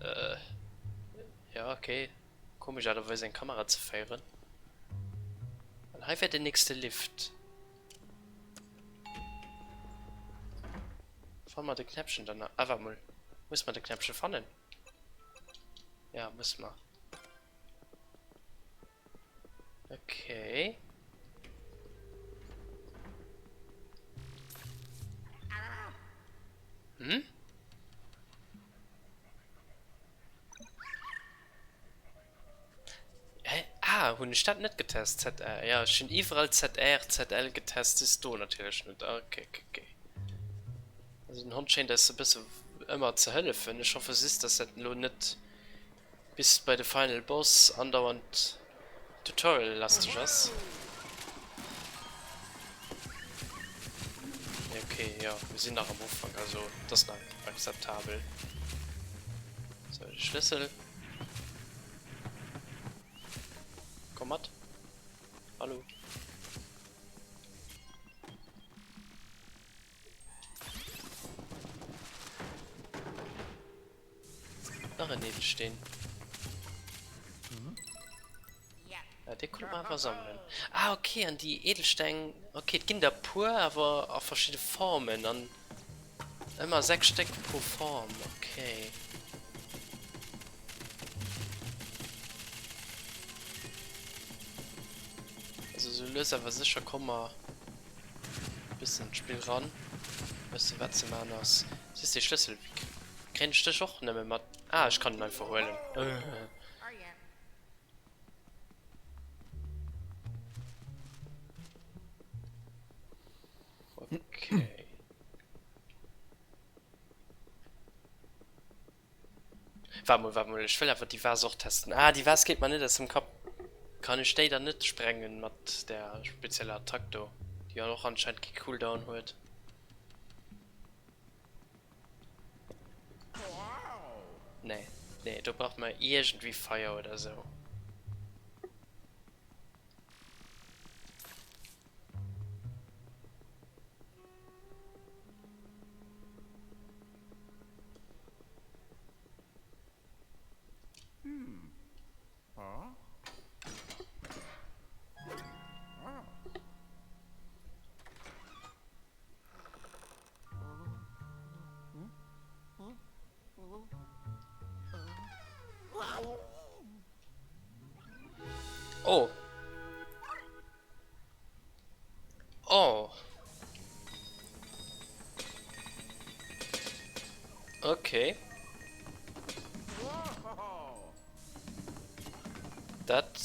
Äh, ja, okay. Komesch Aart a Weis eng Kamera ze féieren. An hei wär den nächste Lift. Fanne mer de Knäppchen dann nach? Ah, waart mol. Muss mer de Knäppche fannen? Ja, muss mer. Okay. Hm? Hä? Ah, hunn ech dat net getest? ZR, ja, ech hunn iwwerall ZR, ZL getest, just do natierlech net. Ah, okay, okay, okay. Also den Hond schéint eis e bësse ëmmer ze hëllefen. Ech hoffe just, dass dat elo net bis bei de Final Boss andauernd Tutorial-lasteg ass. Nee, okay, jo, mir sinn nach am Ufank, also et ass nach akzeptabel. Sou, de Schlëssel. Komm mat. Hallo. Nach en Edelsteen. Ja, dee konnte mer awer sammelen. Ah, okay, an déi Edelsteng, okay, et ginn der puer, awer a verschidde Formen an ëmmer 6 Stéck pro Form, okay. Also sou lues awer sécher komme mer e bëssen an d'Spill ran, wësse wat ze man ass. Siehst de Schlëssel, kréien ech dech och nëmme mat, ah, ech kann en einfach huelen. Okay. Waart mol, waart mol, ech wëll awer déi Vase och testen. Ah, déi Vase geet mer net aus dem Kapp. Kann ech déi dann net sprengen mat där spezieller Attack do, déi jo och anscheinend kee Cooldown huet? Nee, nee, do brauche mer iergendwéi Feier oder sou. Oh. Oh. Okay. Dat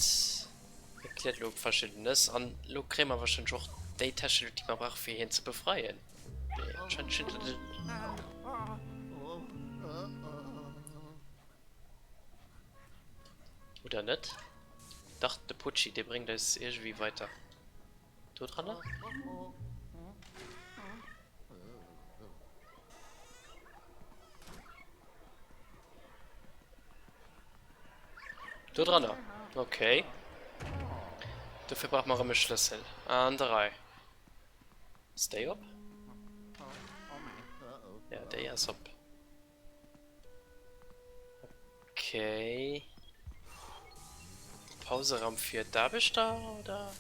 erkläert elo Verschiddenes. An elo kréie mer wahrscheinlech och déi Technik, déi mer brauche fir hien ze befreien. Nee, anscheinend schéngt et. Oder net? Dach, de Pucci, dee bréngt eis iergendwéi weiter. Do dranner? Do dranner. Okay. Dofir brauche mer erëm e Schlëssel. An der Rei. Ass déi op? Ja, déi ass op. Okay. Pauseraum fir d'Aarbechter, oder?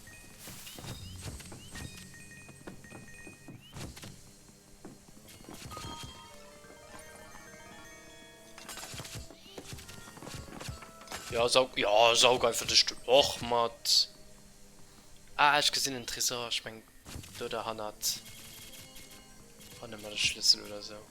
Ja, saug, ja, saug einfach de Stull och mat. Ah, ech gesinn en Tresor, ech meng do derhannert fanne mer de Schlëssel oder sou.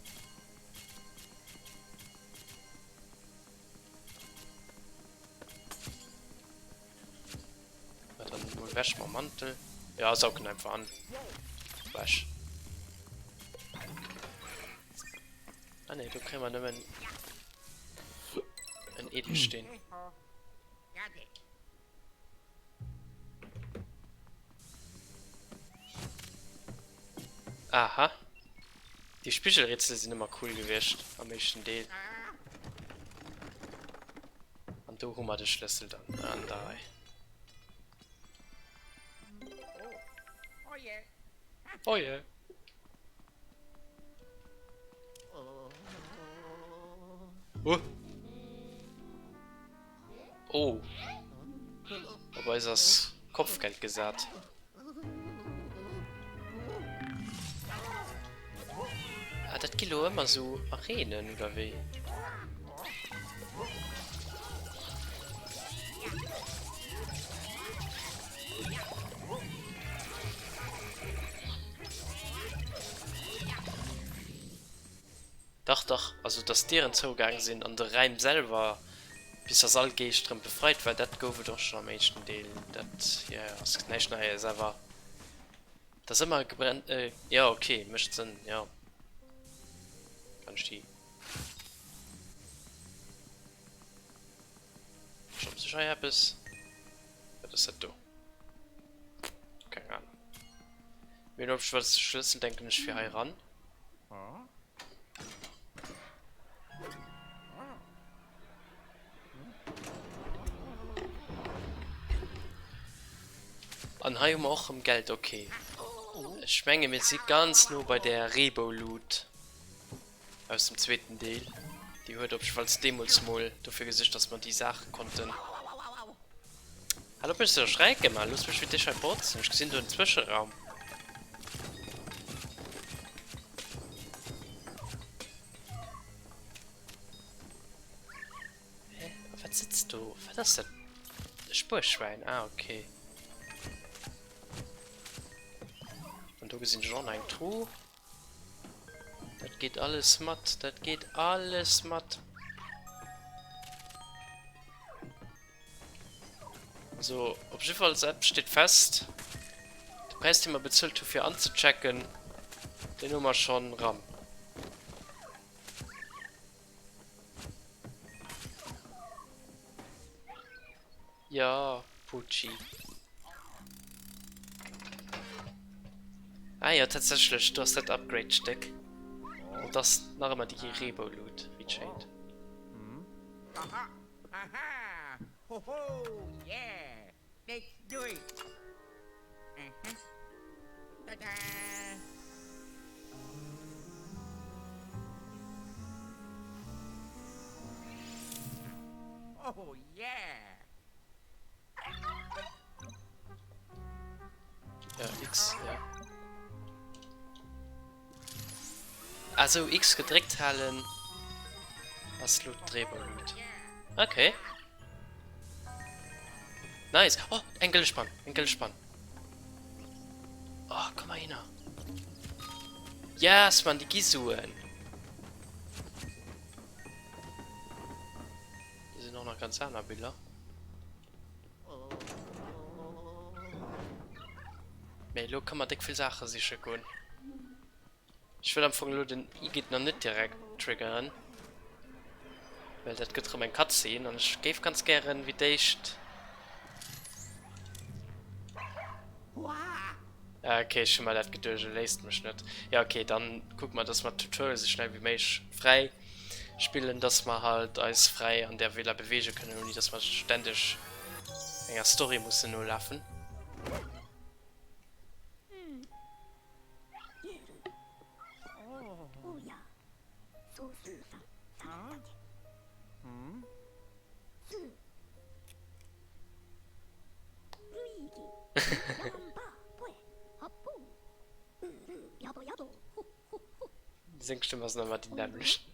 Na dann mol weg mam Mantel. Ja, saug en einfach an. Weg. Ah ne, do kréie mer nëmmen en Edelsteen. Aha. Déi Spigelrätsel sinn ëmmer cool gewiescht am éischten Deel. An do hu mer de Schlëssel dann an der Rei. Oh yeah. Oh. Oh. Op eis ass Kopfgeld gesat. Ah, dat gi lo ëmmer sou Arenen, oder wéi? Dach, dach, also dass d'Dieren zougaang sinn an de Räim selwer, bis dass all Geescht rëm befreit war, dat gouf et och schonn am éischten Deel. Dat, jo, jo, ass näischt Neies, awer dass ëmmer gebrennt, jo, ok, mécht Sënn, jo. Kann ech déi. Verstoppt sech hei eppes? Wat ass dat do? Keng Ahnung. Mir hunn op jiddwer Schlëssel, denken ech, fir hei eran. An hei hu mer och rëm Geld, ok. Ech menge mir si ganz no bei där Reebou-Loot aus dem zweeten Deel. Déi huet op jiddefalls deemools mol dofir gesuergt, dass mer déi Saache konnten. Hal op mech ze erschrecken, Mann! Looss mech fir d'éischt hei botzen. Ech gesinn do en Zwëscheraum. Hä? A wat sëtzt do? Wat ass dat? E Spuerschwäin? Ah, okay. An do gesinn ech och nach eng Truh. Dat geet alles mat, dat geet alles mat. Also, op jiddefalls eppes steet fest, De Präis dee mer bezuelt hu fir anzechecken, deen hu mer schonn ran. Jo, Pucci. Ah jo, tatsächlech, do ass dat Upgrade-Stéck. An et ass nach ëmmer déi Reebou-Lut, wéi et schéint. Ja, X, ja. Also X gedréckt halen ass lo d'Dréibalut. Okay. Nice. Oh, eng gëlle Spann, eng gëlle Spann. Oh, komm mal hinner. Yes, Mann, déi gi Suen. Do sinn och nach ganz aner Biller. Mee elo ka mer déck vill Saache siche goen. Ech wëll am Fong elo den Igitt nach net direkt triggeren, well dat gëtt rëm eng Cutscene an ech géif ganz gären wéi d'éischt. Ah ok, ech hu mer dat geduecht, e léisst mech net. Jo ok, dann kucke mer dass mer d'Tutorial sou schnell wéi méiglech fräi spillen, dass mer halt eis fräi an där Villa beweege kënnen, ouni dass mer ständeg enger Story mussen nolafen. Seng Stëmm ass nach ëmmer déi nämmlecht.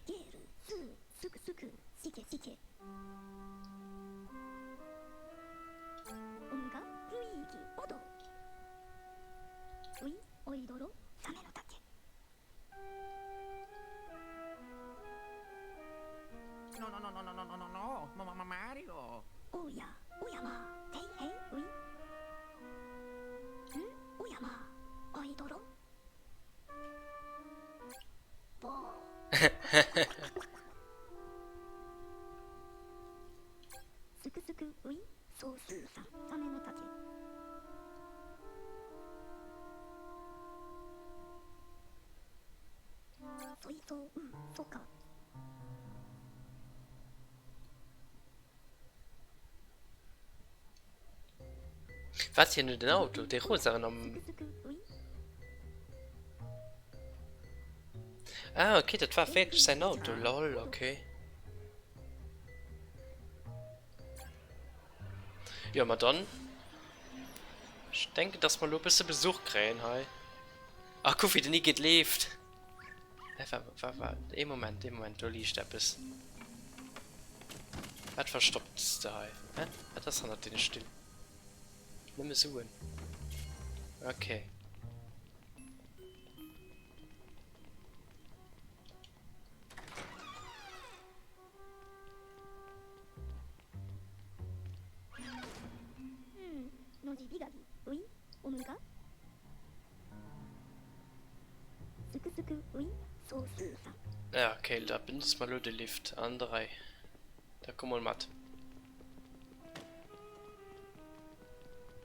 Wat hien huet en Auto, dee rosaren am. Ah okay, dat war wierklech säin Auto, lol, okay. Jo, ma dann. Ech denken, dass mer elo e bësse Besuch kréien hei. Ach, kuck wéi den Igitt leeft. Hä, wa, wa, wa, ee Moment, ee Moment, do liicht eppes. Wat verstopps de hei? Hä? Wat ass hannert deene Still? Nëmme Suen. Okay. Ja, okay, da benutze mer lo de Lift an der Rei. Da komm mol mat.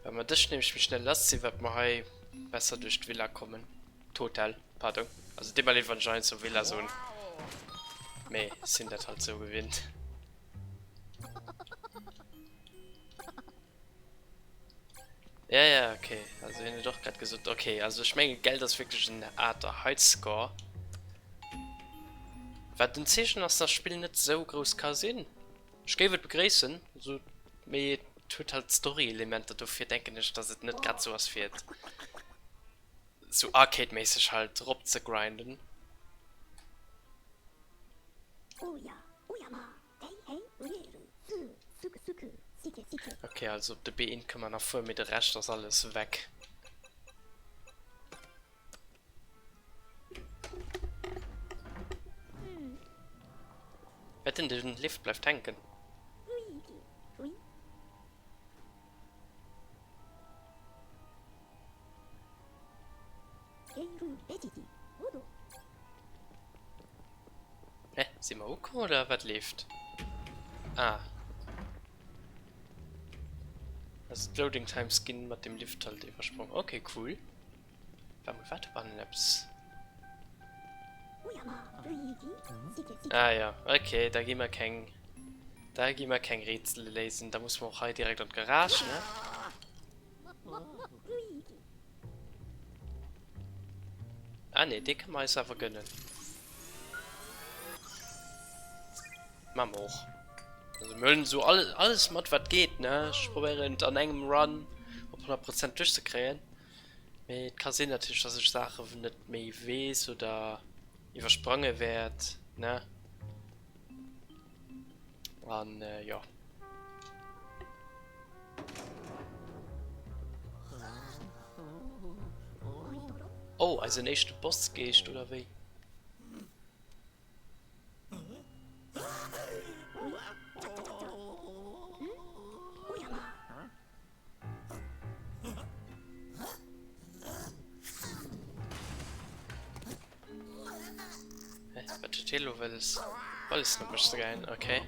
Well mer dech nämlech méi schnell lass sinn, wat mer hei besser duerch d'Villa kommen. D'Hotel, pardon. Also deet mer leed, wann ech heiansdo Villa soen. Mee sinn dat halt sou gewinnt. Ja, ja, okay. Also hien huet och grad gesot, okay, also ech mengen Geld ass wierklech en aarter Highscore. Wat en Zeechen ass, dass d'Spill net sou grouss ka sinn. Ech géif et begréissen, also, mee et huet halt Story-Elementer, dofir denken ech, dass et net grad sou ass fir et sou Arcade-méisseg halt rop ze grinden. Ok, also op de Been kënne mer nach fueren, mee de Rescht ass alles weg. Wetten den Lift bleift hänken. Hä? Si mer ukomm oder wat leeft? Ah. Also d'Loading Times ginn mat dem Lift halt iwwersprong. Okay, cool. War mol wat bannen eppes? Ah ja, okay, da gi mer keng da gi mer keng Rätsele léisen. Da muss mer och hei direkt an d'Garage, ne? Ah ne, dee kënne mer eis awer gënnen. Maache mer och. Also mir huelen esou alles, alles mat wat geet, ne? Ech probéieren et an engem Run op 100 Prozent duerchzekréien. Mee et ka sinn natierlech, dass ech Saache net méi weess oder iwwersprange wäert, ne? An jo. Oh, eisen éischte Bossgeescht oder wéi? Hä, wat huet hie lo wëlles? Wëlles op mech ze geien, okay.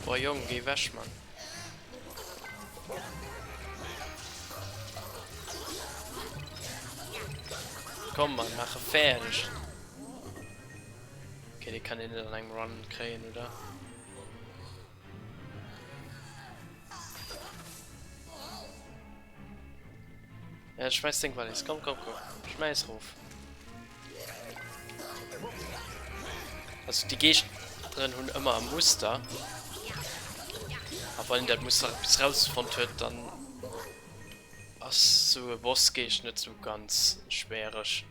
Boah Jong, géi wech Mann. Komm Mann, maach e fäerdeg. Okay, dee kann een net an engem Run kréien, oder? Ja, schmeiß deng Wallis. Komm, komm, komm. Schmeiß rof. Also die Geeschteren hunn ëmmer e Muster. A wann een dat Muster bis rausfonnt huet, dann ass sou e Bossgeescht net sou ganz schwiereg.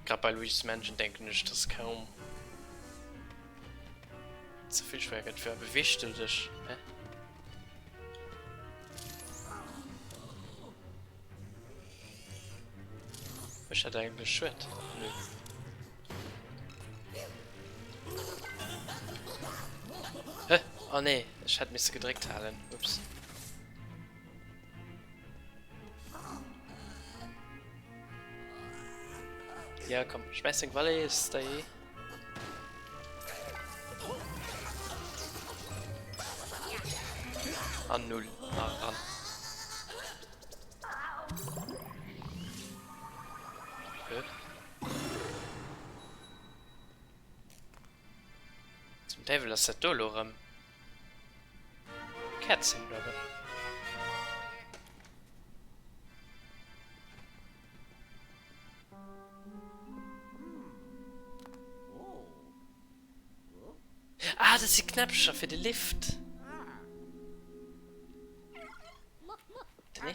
Grad bei Luigi's Mansion denken ech, dass kaum ze vill schwer gëtt. Wéi beweegst du dech? Hä? Ech hat eigentlech Schued. Nö. Hä? Oh nee, ech hätt misse gedréckt halen. Ups. Ja, komm, schmeiß den Wallis da. An null. Ah, ran. Hä? Zum Däiwel ass dat do elo erëm? Käerzen oder wat? Ah, dat si Knäppcher fir de Lift.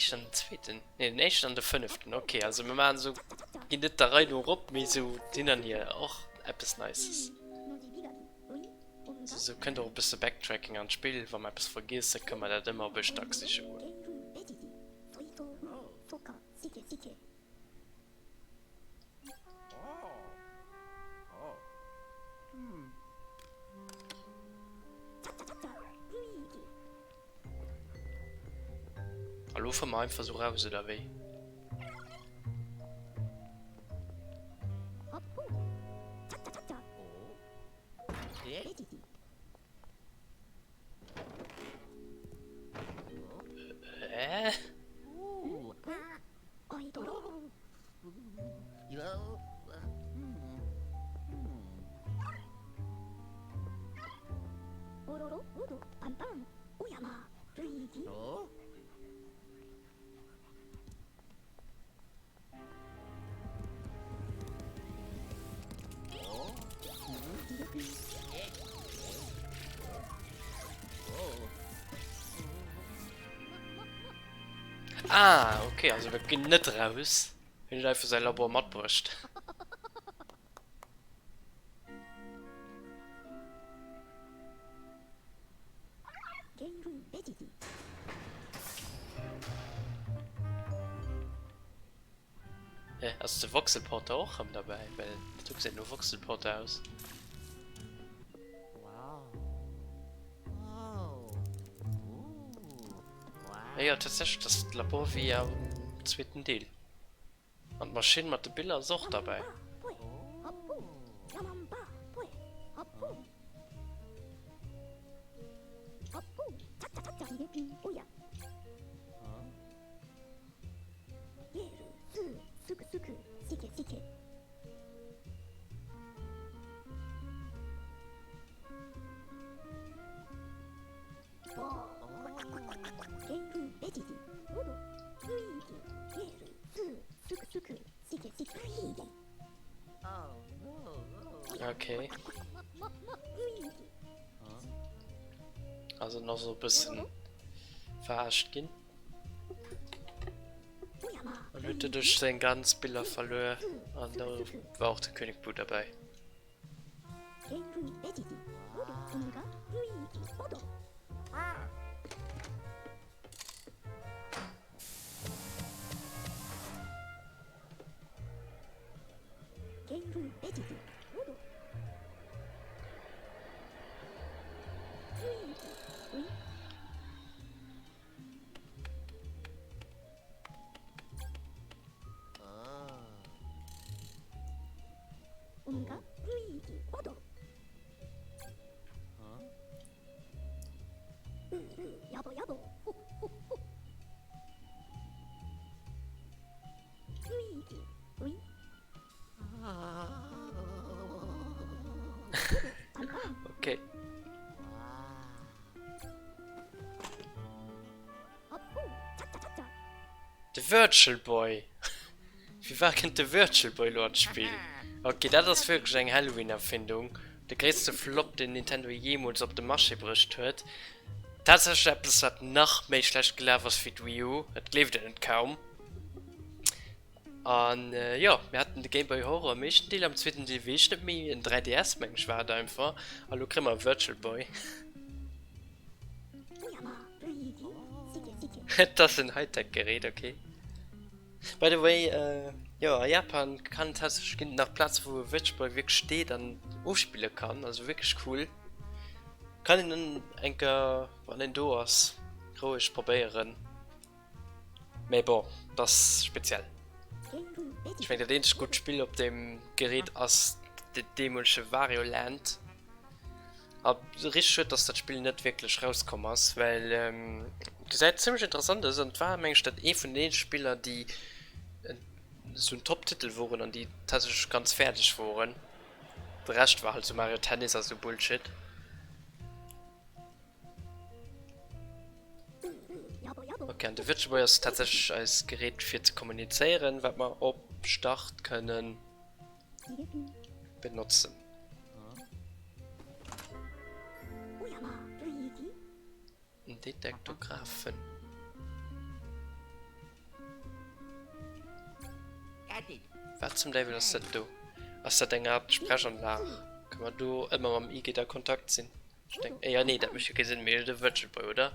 éischten an den zweeten? Nee, den éischten an de fënneften. Ok, also mir maachen esou, ginn net der Rei no erop, mee esou hin an hier. Och eppes Nices. Sou kënnt och e bësse Backtracking an d'Spill. Wa mer eppes vergiessen, kënne mer dat ëmmer op e Stack siche goen. A lo fuere mer einfach sou raus, oder wéi? Äh? Ah, okay, also wir ginn net raus. Hien huet einfach säi Labor matbruecht. Hä, ass de Voxelporter och rëm derbäi? Well dat do gesäit no Voxelporter aus. Ah jo, tatsächlech, dat ass d'Labor wéi am zweeten Deel. An d'Maschinn mat de Biller ass och derbäi. Okay. Also nach so e bëssen verarscht ginn. An huet doduerch seng ganz Biller verluer an do war och de König Bu derbäi. Okay. De Virtual Boy! Firwat kënnt de Virtual Boy elo an d'Spill? Ok, dat ass wierklech eng Halloween-Erfindung. De gréisste Flop, deen Nintendo jeemools op de Marché bruecht huet. Tatsächlech eppes, wat nach méi schlecht gelaf ass wéi d'Wii U. Et gleeft een et kaum. An jo, mir haten de Game Boy Horror am éischten Deel, am zweeten Deel weess ech net méi, en 3DS meng ech war et einfach. A lo kréie mer e Virtual Boy. Et ass en Hightech-Gerät, ok. By the way, jo a Japan kann tatsächlech ginn et nach Plaze wou e Virtual Boy wierklech steet an ofspille kann, also wierklech cool. Kann een dann eng Kéier wann een do ass roueg probéieren, mee bon, et ass speziell. Ech meng dat eenzegt gutt Spill op deem Gerät ass de deemolege Wario Land. A richteg schued dass dat Spill net wierklech rauskomm ass, well et gesäit zimmlech interessant aus an et war meng ech dat ee vun den eenzege Spiller déi esou en Top-Titel woren an déi tatsächlech ganz fäerdeg woren. De Rescht war halt sou Mario Tennis a sou Bullshit. Ok, an de Virtual Boy ass tatsächlech eist Gerät fir ze kommunizéieren, wat mer op Start kënnen benotzen. Detektografen. Wat zum Däiwel ass dat do? Ass dat eng Art Sprechanlag? Kënne mer do ëmmer mam Igitt a Kontakt sinn? Ech denken éier, nee, dat mécht jo kee Sënn, mir hunn jo de Virtual Boy, oder?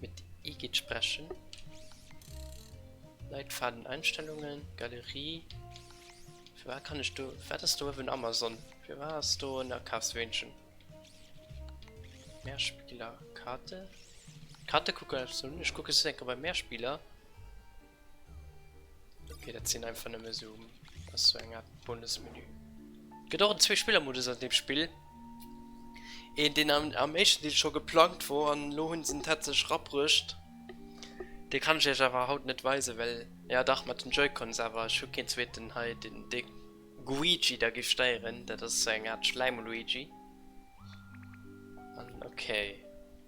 Mit Igitt sprechen. Leitfaden Einstellungen, Galerie. Firwat kann ech do, wat ass do uewen Amazon? Firwat ass do en Akafsweenchen? Mehrspieler, Karte? Karte kucken ech un, ech kucke just eng Kéier bei Mehrspieler. Okay, dat sinn einfach nëmme sou, ass sou eng Art Bonusmenü. Gëtt och en Zwee-Spiller-Modus an deem Spill. Een, deen am, am éischten Deel scho geplangt wor an elo hunn se en tatsächlech erabruecht. Dee kann ech iech awer haut net weisen, well, ja dach, mat den Joy-Cons, awer ech hu keen zweeten hei, deen dee Guigi da géif steieren. Dat ass sou eng Art Schläim-Luigi. An okay,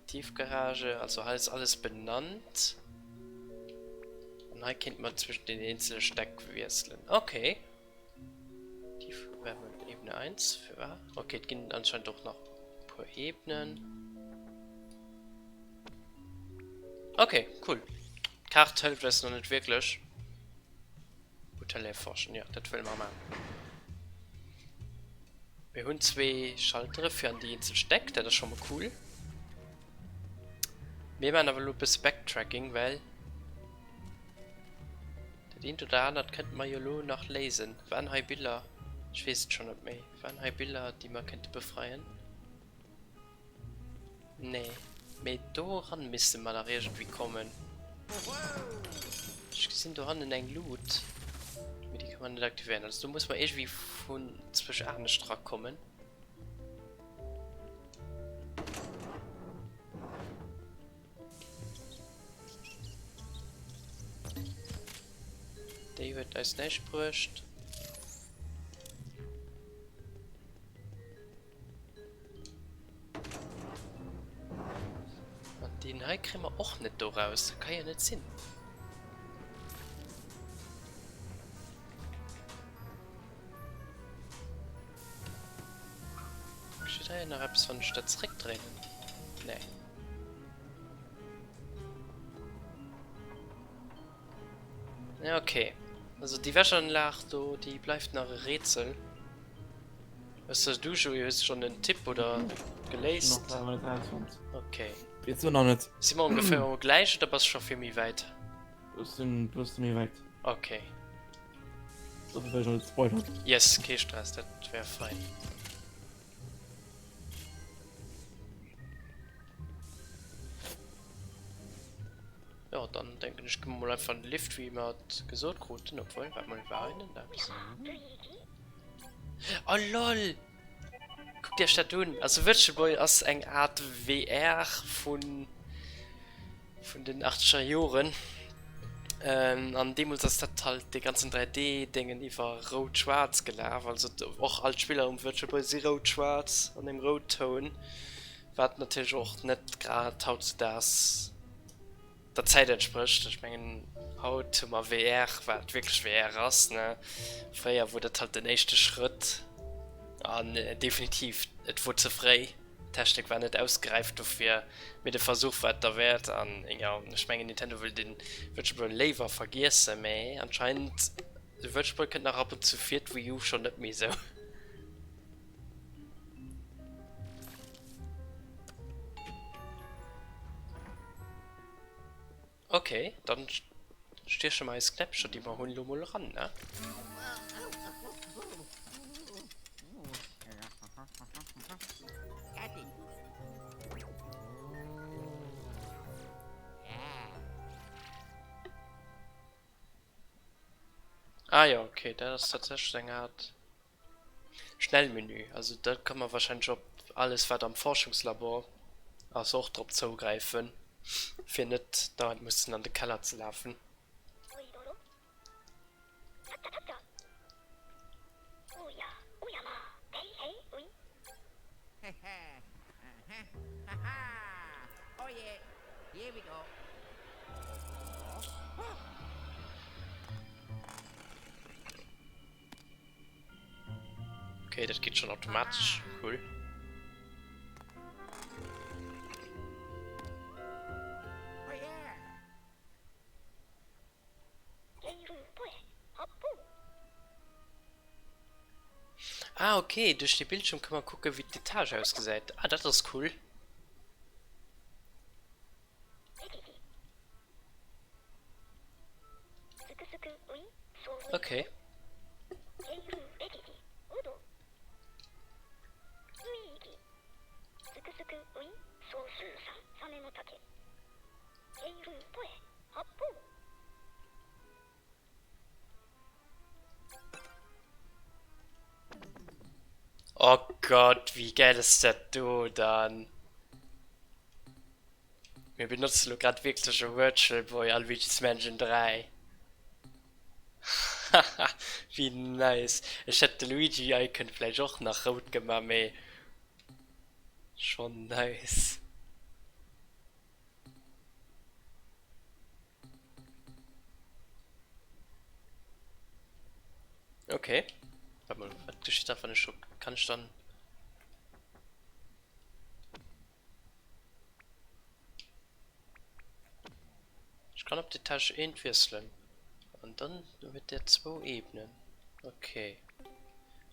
Tiefgarage, also hei ass alles benannt. An hei kéinte mer zwëschen den eenzele Stäck wiesselen. Okay. Tiefwärme Ebene 1, firwat? Okay, et ginn anscheinend och nach e puer Ebenen. Okay, cool. D'Kaart hëlleft eis nach net wierklech. Hotel erforschen, ja, dat wëlle mer maachen. Mir hunn zwee Schaltere fir an déi eenzel Stäck, dat ass scho mol cool. Mir maachen awer elo e bësse Backtracking, well dat eent oder anert kënnte mer jo elo nach léisen. Waren hei Biller? Ech weess et schonn net méi. Waren hei Biller, déi mer kënnte befreien? Nee, mee do eran misste mer dach iergendwéi kommen. Ech gesinn dohannen eng Lut, mee déi ka mer net aktivéieren. Also do muss mer iergendwéi vun zwësch anescht erakommen. Déi huet eis näischt bruecht. An deen hei kréie mer och net do raus. Dat ka jo net sinn. Steet hei nach eppes, wann ech dat zeréckdréinen? Nee. Ja, okay. Also déi Wäschanlag do, déi bleift nach e Rätsel. Hues de du Joé, hues de schon en Tipp oder geléist? Nach selwer net rausfonnt. Okay. Jetzt so nach net. Si mer ongeféier um gläich oder bass scho vill méi wäit? Ech sinn bësse méi wäit. Okay. Dofir well ech noch net spoilern. Yes, kee Stress, dat wär fein. Jo, dann denken ech, gi mer mol einfach an de Lift, wéi mer et gesot kruten. Obwuel, waart mol, war hei net eppes? Oh lol! Kuckt iech dat un! Also Virtual Boy ass eng Art VR vun vun den achtzeger Joren. An deemools ass dat halt dee ganzen 3D-Déngen iwwer rout-schwaarz gelaf. Also och all d'Spiller um Virtual Boy si rout-schwaarz an engem Routtoun, wat natierlech och net grad hautzedaags der Zäit entsprécht. Ech mengen haut hu mer VR, wat wierklech VR ass, ne? Fréier wor dat halt den éischte Schrëtt an definitiv et wor ze fréi, d'Technik war net ausgeräift dofir, mee de Versuch war et derwäert an jo, ech mengen Nintendo wëll den Virtual Boy léiwer vergiessen, mee anscheinend de Virtual Boy kënnt nach ab und zu vir, d'Wii U schonn net méi esou. Okay, dann stieche mer eis Knäppcher, déi mer hunn, lo mol eran, ne? Ah jo, okay, dat ass tatsächlech eng Art Schnellmenü, also da kann man wahrscheinlech op alles wat am Forschungslabor ass och drop zougräifen, fir net dauernd mussen an de Keller ze lafen. Okay, dat geet schon automatesch. Cool. Ah ok, duerch de Bildschirm ka mer kucken wéi d'Etage ausgesäit. Ah dat ass cool. Ok. Oh Gott, wéi gäil ass dat do dann? Mir benotzen lo grad wierklech e Virtual Boy a Luigi's Mansion 3. Haha, wéi nice. Ech hätt de Luigi-Icon vläicht och nach rout gemaach, mee schonn nice. Okay. Warte mal, was geschieht da, wenn ich schon, kann ich dann... Ich kann op d'Etage 1 wiesselen. An dann huet der zwou Ebenen. Okay.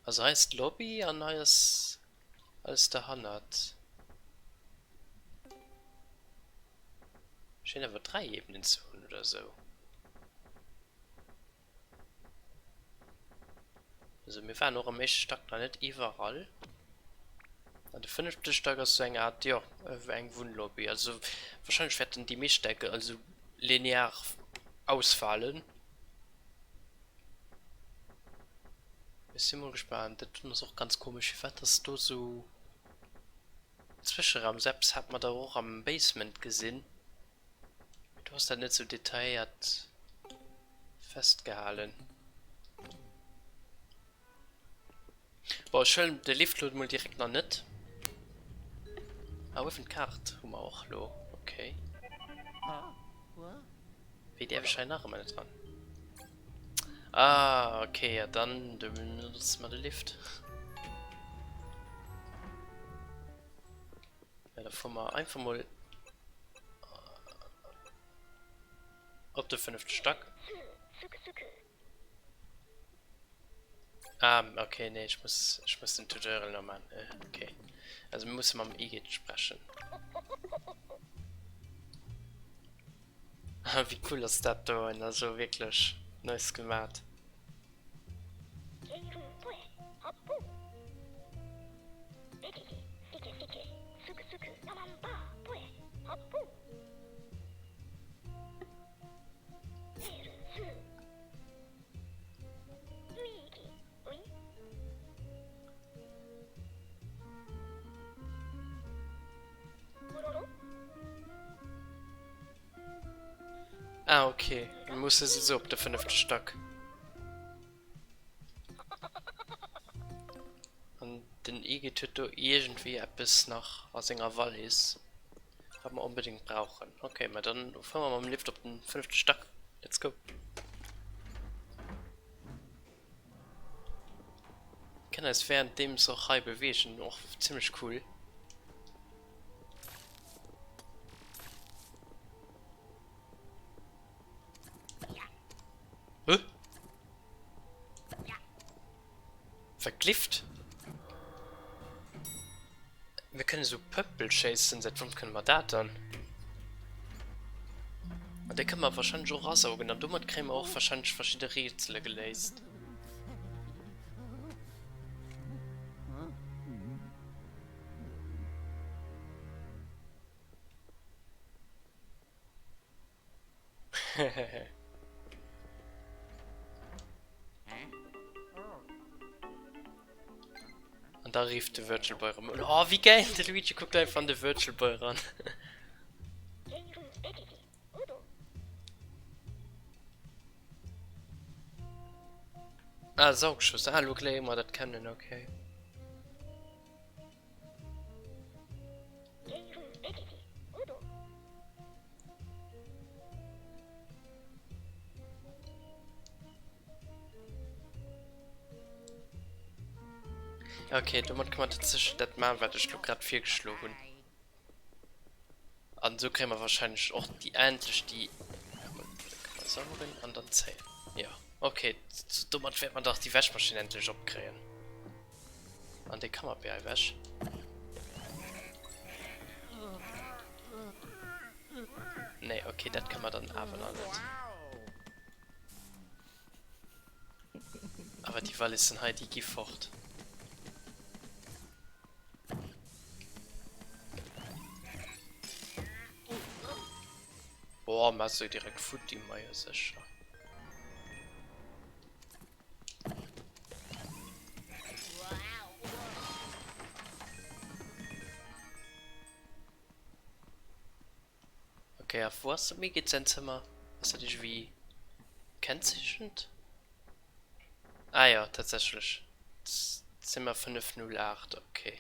Also hei ass d'Lobby an hei ass alles derhannert. Schéin awer 3 Ebenen ze hunn oder sou. Also mir waren och am éischte Stack nach net iwwerall. An de fënnefte Stack ass sou eng Art, jo, eng Wunnlobby. Also wahrscheinlech wäerten déi meescht Stäck also linear ausfalen. Ech si mol gespaant. Dat doen ass och ganz komesch, firwat dass do sou Zwëscheraum, sou eppes hat mer dach och am Basement gesinn, mee do ass dat net sou detailléiert festgehalen. Bon, ech huelen de Lift lo mol direkt nach net. Ah, uewen d'Kaart hu mer och lo, okay. Wéi däerf ech hei nach ëmmer net ran? Ah, okay, ja dann benutze mer de Lift. Ja, da fuere mer einfach mol op de fënnefte Stack. Ah, okay, nee, ich muss, ich muss den Tutorial noch machen. Äh, okay. Also wir müssen mam Igitt sprechen. Wéi cool ass dat doen, also wierklech nice gemat. Ah, okay. Mir musse sowieso op de fënnefte Stack. An den Igitt huet do iergendwéi eppes nach a senger Wallis, wat mer onbedéngt brauchen. Okay, ma dann fuere mer mam Lift op den fënnefte Stack. Let's go. Kënnen eis währenddeems och hei beweegen, och zimmlech cool. Hä? Verklift? Mir kënnen esou Pöppel schéissen, säit wann kënne mer dat dann? An déi kënne mer wahrscheinlech och asaugen an domat kréie mer och wahrscheinlech verschidde Rätsele geléist. An da rifft de Virtual Boy erëm un. Oh, wéi gäil! De Luigi kuckt einfach an de Virtual Boy eran. Ah, Saugschuss. Ah, lo léiere mer dat kennen, okay. Okay, domat kann man tatsächlich dat machen, wat ech lo grad virgeschloen hunn. An esou kréie mer wahrscheinlech och déi endlech déi saugen an dann zéien. Ja, okay, domat wäert mer dach déi Wäschmaschinn endlech opkréien. An dee Canapé hei ewech. Nee, okay, dat kann man dann awer nach net. Awer déi Wallissen hei, déi gi fort. Boah, ma se direkt futti, ma jo sécher. Okay, a wou ass dem Igitt säin Zëmmer? Ass dat iergendwéi kennzeechent? Ah jo, tatsächlech. Zimmer 508, okay.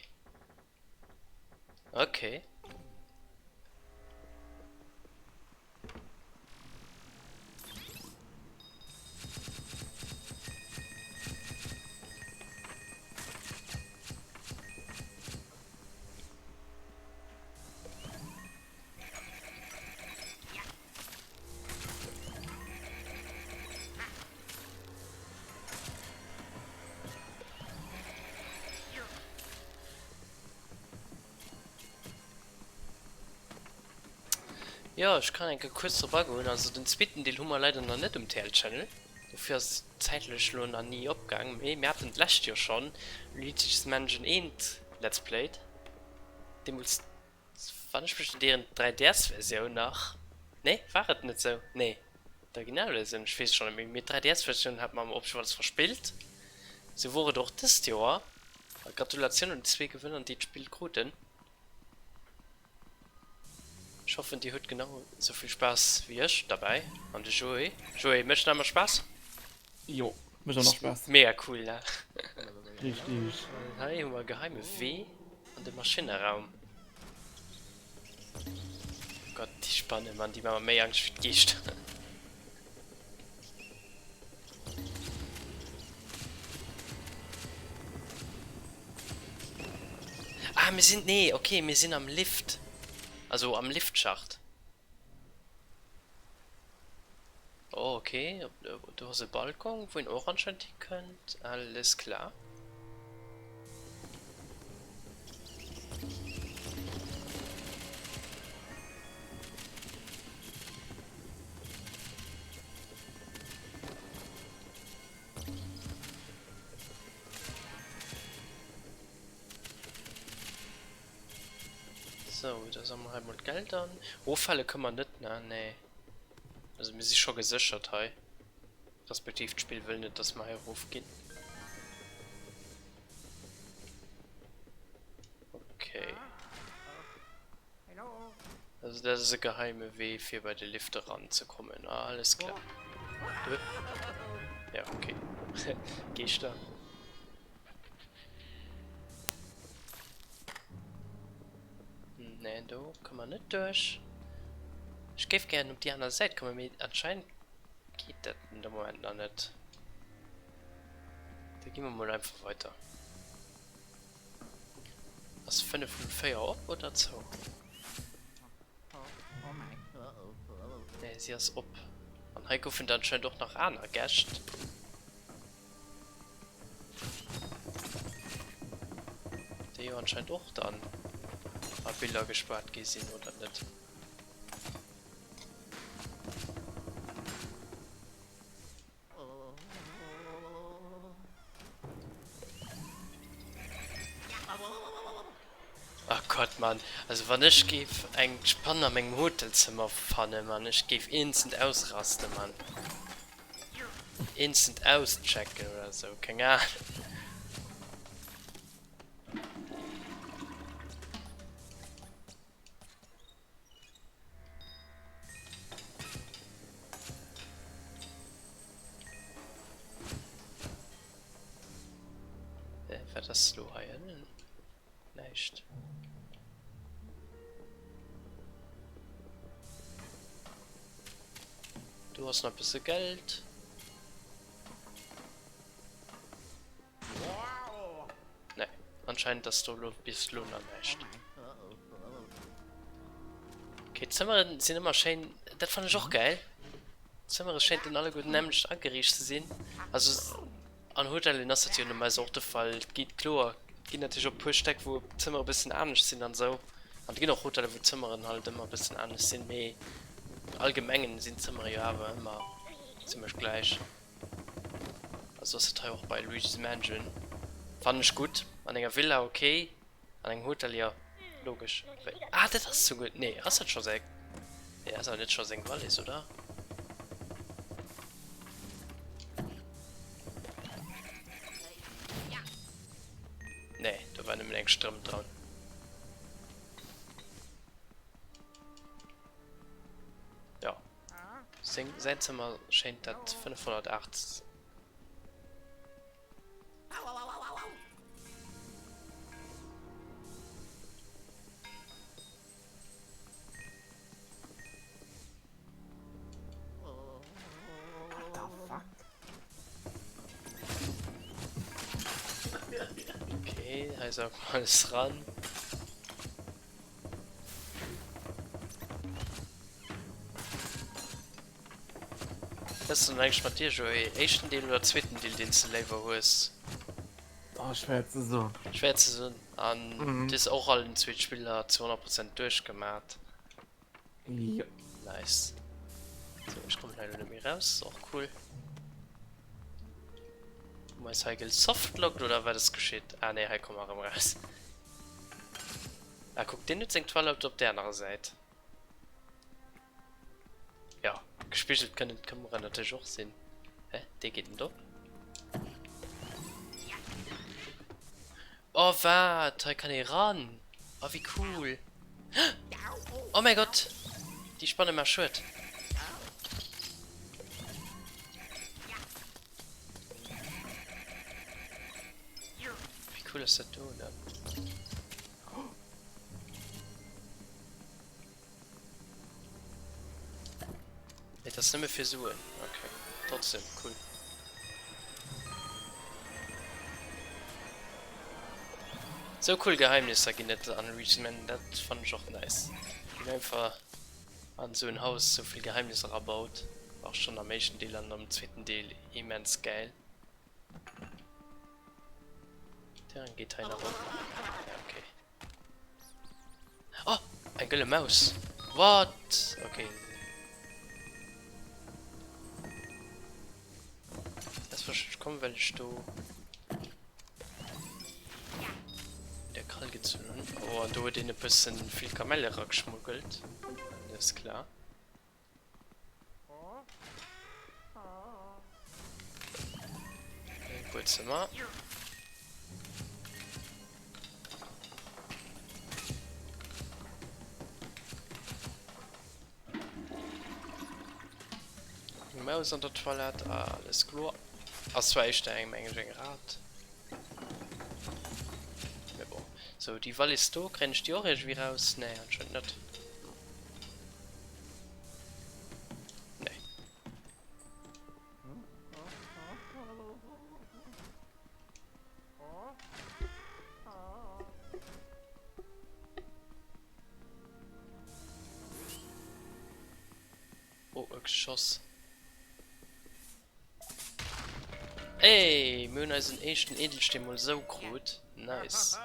Okay. Jo, ech kann eng Kéier kuerz drop agoen. Also den zweeten Deel hu mer leider nach net um TL Channel. Dofir ass et zäitlech elo nach ni opgaang. Mee mir haten d'lescht Joer schonn Luigi's Mansion 1 Let's Played. Deemools Wann ech mech net ieren, d'Dräi-DS-Versioun nach. Nee, war et net sou? Nee, d'Originalversioun, ech weess et schonn net méi. Mee d'Dräi-DS-Versioun hat mer op jiddwer Fall verspillt. Sou wor et och dëst Joer. A Gratulatioun un déi zwee Gewënner, déi d'Spill kruten. Ech hoffen, dir hutt genau sou vill Spaass wéi ech derbäi. An de Joé. Joé, mécht nach ëmmer Spaass? Jo, mécht och nach Spaass. Mega cool, ne? Richtig. Hei hu mer e geheime Wee an de Maschineraum. Oh Gott, déi Spanne, Mann, déi maache mer méi Angscht wéi d'Geeschter. Ah, mir sinn, nee, okay, mir sinn am Lift. Also am Liftschacht. Oh, okay. Do ass e Balkon, wou een och anscheinend hikënnt. Alles klar. Sou, da sammele mer hei mol d'Geld an. Roffale kënne mer net, ne? Nee. Also mir si scho geséchert hei. Respektiv d'Spill wëll net, dass mer hei erofginn. Okay. Also dat ass e geheime Wee fir bei de Lift eran ze kommen. Alles klar. Ja, okay. Geeschter. Nee, do komme mer net duerch. Ech géif gären op déi aner Säit kommen, mee anscheinend geet dat de Moment nach net. Da gi mer mol einfach weiter. Ass 504 op oder zou? Nee, si ass op. An hei goufen et anscheinend och nach aner Gäscht. Déi jo anscheinend och dann a Biller gespaart gi sinn, oder net? Oh Gott, Mann. Also wann ech géif eng Spann a mengem Hotelzëmmer fannen, Mann, ech géif instant ausrasten, Mann. Instant auschecken oder sou, keng Ahnung. Äh, wat ass lo hei ënnen? Näischt. Do ass nach e bësse Geld. Nee, anscheinend ass do lo bis lo nach näischt. Okay, d'Zëmmeren sinn ëmmer schéin, dat fannen ech och gäil. D'Zëmmere schéinten alleguerten nämmlecht ageriicht ze sinn. Also an Hotellen ass dat jo normalerweis och de Fall. Et geet kloer. Ginn natierlech och e puer Stäck, wou d'Zëmmere e bëssen anescht sinn an esou. An et ginn och Hoteller, wou d'Zëmmeren halt ëmmer e bëssen anescht sinn, mee allgemengen sinn d'Zëmmere jo awer ëmmer zimmlech gläich. Also ass dat hei och bei Luigi's Mansion. Fannen ech gutt. An enger Villa ok, an engem Hotel jo, logesch. Ah, dat ass souguer, nee, ass dat scho seng, nee, dat ass awer net scho seng Wallis, oder? Nee, do war nëmmen eng Strëmp dran. Ja. Seng, säin Zëmmer schéint dat 508. What the fuck? Okay, hei saugt man alles ran. Was ist denn eigentlich mat dir, Joé? Éischten Deel oder zweeten Deel, deen s de léiwer hues? Oh, schwer ze soen. Schwer ze soen. An mhm. du hues och allen zweet Spiller zu 100% duerchgemaat. Jo. Nice. So, ech kommen hei lo net méi raus, och cool. Hu mer eis hei gesoftlocked oder wat ass geschitt? Ah nee, hei komme mer erëm raus. Ah kuck, deen huet seng Toilette op där anerer Säit. Ja, gespigelt kënnen d'Kameraen natierlech och sinn. Hä, dee geet net op? Oh wat, hei kann ee ran! Oh wéi cool! Oh mäi Gott! Déi Spanne maache Schued! Wéi cool ass dat do dann? Nee, dat ass nëmme fir Suen. Okay, trotzdem cool. Sou cool Geheimnisser ginn et an Luigi's Mansion, dat fannen ech och nice. Ginn einfach an sou en Haus sou vill Geheimnisser erabaut. War och schonn am éischten Deel an am zweeten Deel immens gäil. Terrain geet hei nach op. Ja, okay. Oh, eng gëlle Maus. What? Okay. Das wahrscheinlich kommen, weil ich do der Krall gezunn hunn. Oh, an do huet een e bëssen vill Kamelle rageschmuggelt. Alles klar. Buedzëmmer. Eng Maus an der Toilette, alles kloer. Ass zwar éischter eng, meng ech, eng Rat. Mee bon. Sou, déi Wallis do, kréien ech déi och iergendwéi raus? Nee, anscheinend net. Nee. Oh, e Geschoss. Ey, mir hunn eisen éischten Edelsteen mol sou krut. Nice.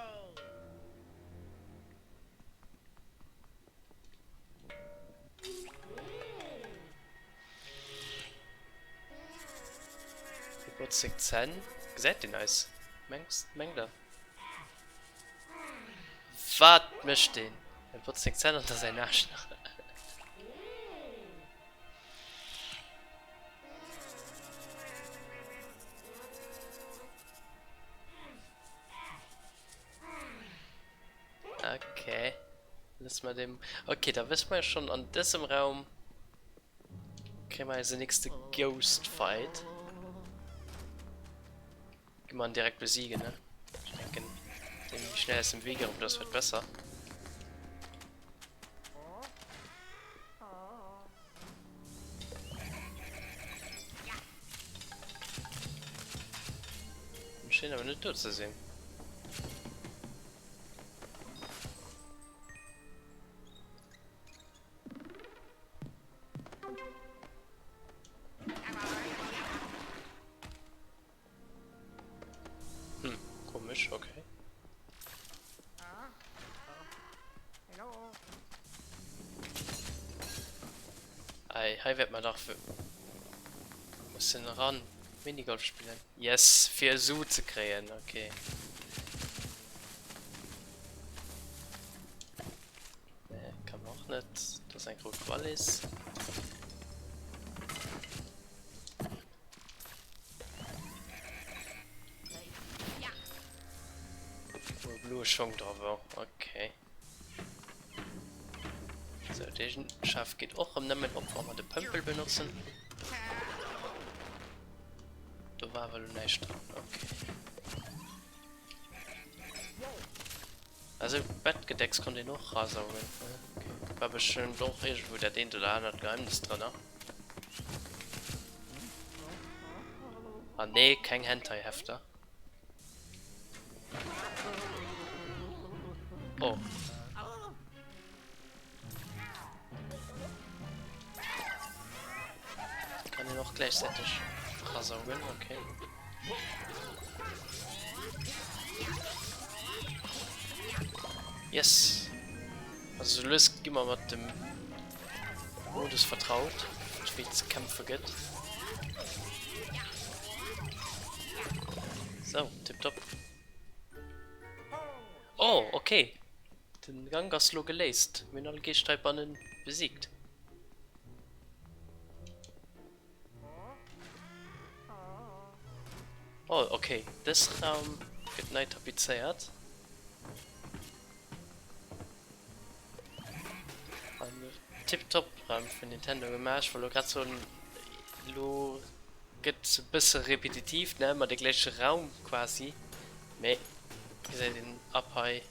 Dee botzt seng Zänn. Gesäit deen eis? Mengs, mengt der? Wat mécht deen? E botzt seng Zänn an da säin Aarsch nach. Okay. Lass mal dem. Okay, da wësse mer jo schon an dësem Raum kréie mer eise nächste Ghost Fight. Gi mer en direkt besiegen, ne? Ech denken, dee méi schnell aus dem Wee geraumt ass, wat besser. Schéint awer net do ze sinn. Hm, komisch, okay. Hei, hei wäert mer dach mussen eran Minigolf spillen. Yes, fir e Su ze kréien, okay. Nee, kann man och net. Do ass eng rout Wallis. Wou e bloe Schong dra wor, okay. Sou, dee Schaf geet och rëm nëmmen op, wa mer de Pëmpel benotzen. Do war awer elo näischt dran, okay. Also Bettgedecks konnt een och rasaugen, okay. War bestëmmt och iergendwou dat eent oder anert Geheimnis drënner. Ah nee, keng Hentai-Hefter. Oh. Kann een och gläichzäiteg rasaugen, okay. Yes! Also sou lues gi mer mat dem Modus vertraut, wéi et ze kämpfe gëtt. Sou, tiptop. Oh, okay. Den Gank ass lo geléist. Mir hunn all Geescht heibannen besiegt. Oh, okay. Dës Raum gëtt nei tapizéiert. An tiptop Raum vun Nintendo gemaach. Ech wollt lo grad soen, lo gëtt e bësse repetitiv, ne, ëmmer de gläiche Raum quasi. Mee gesäit een ab hei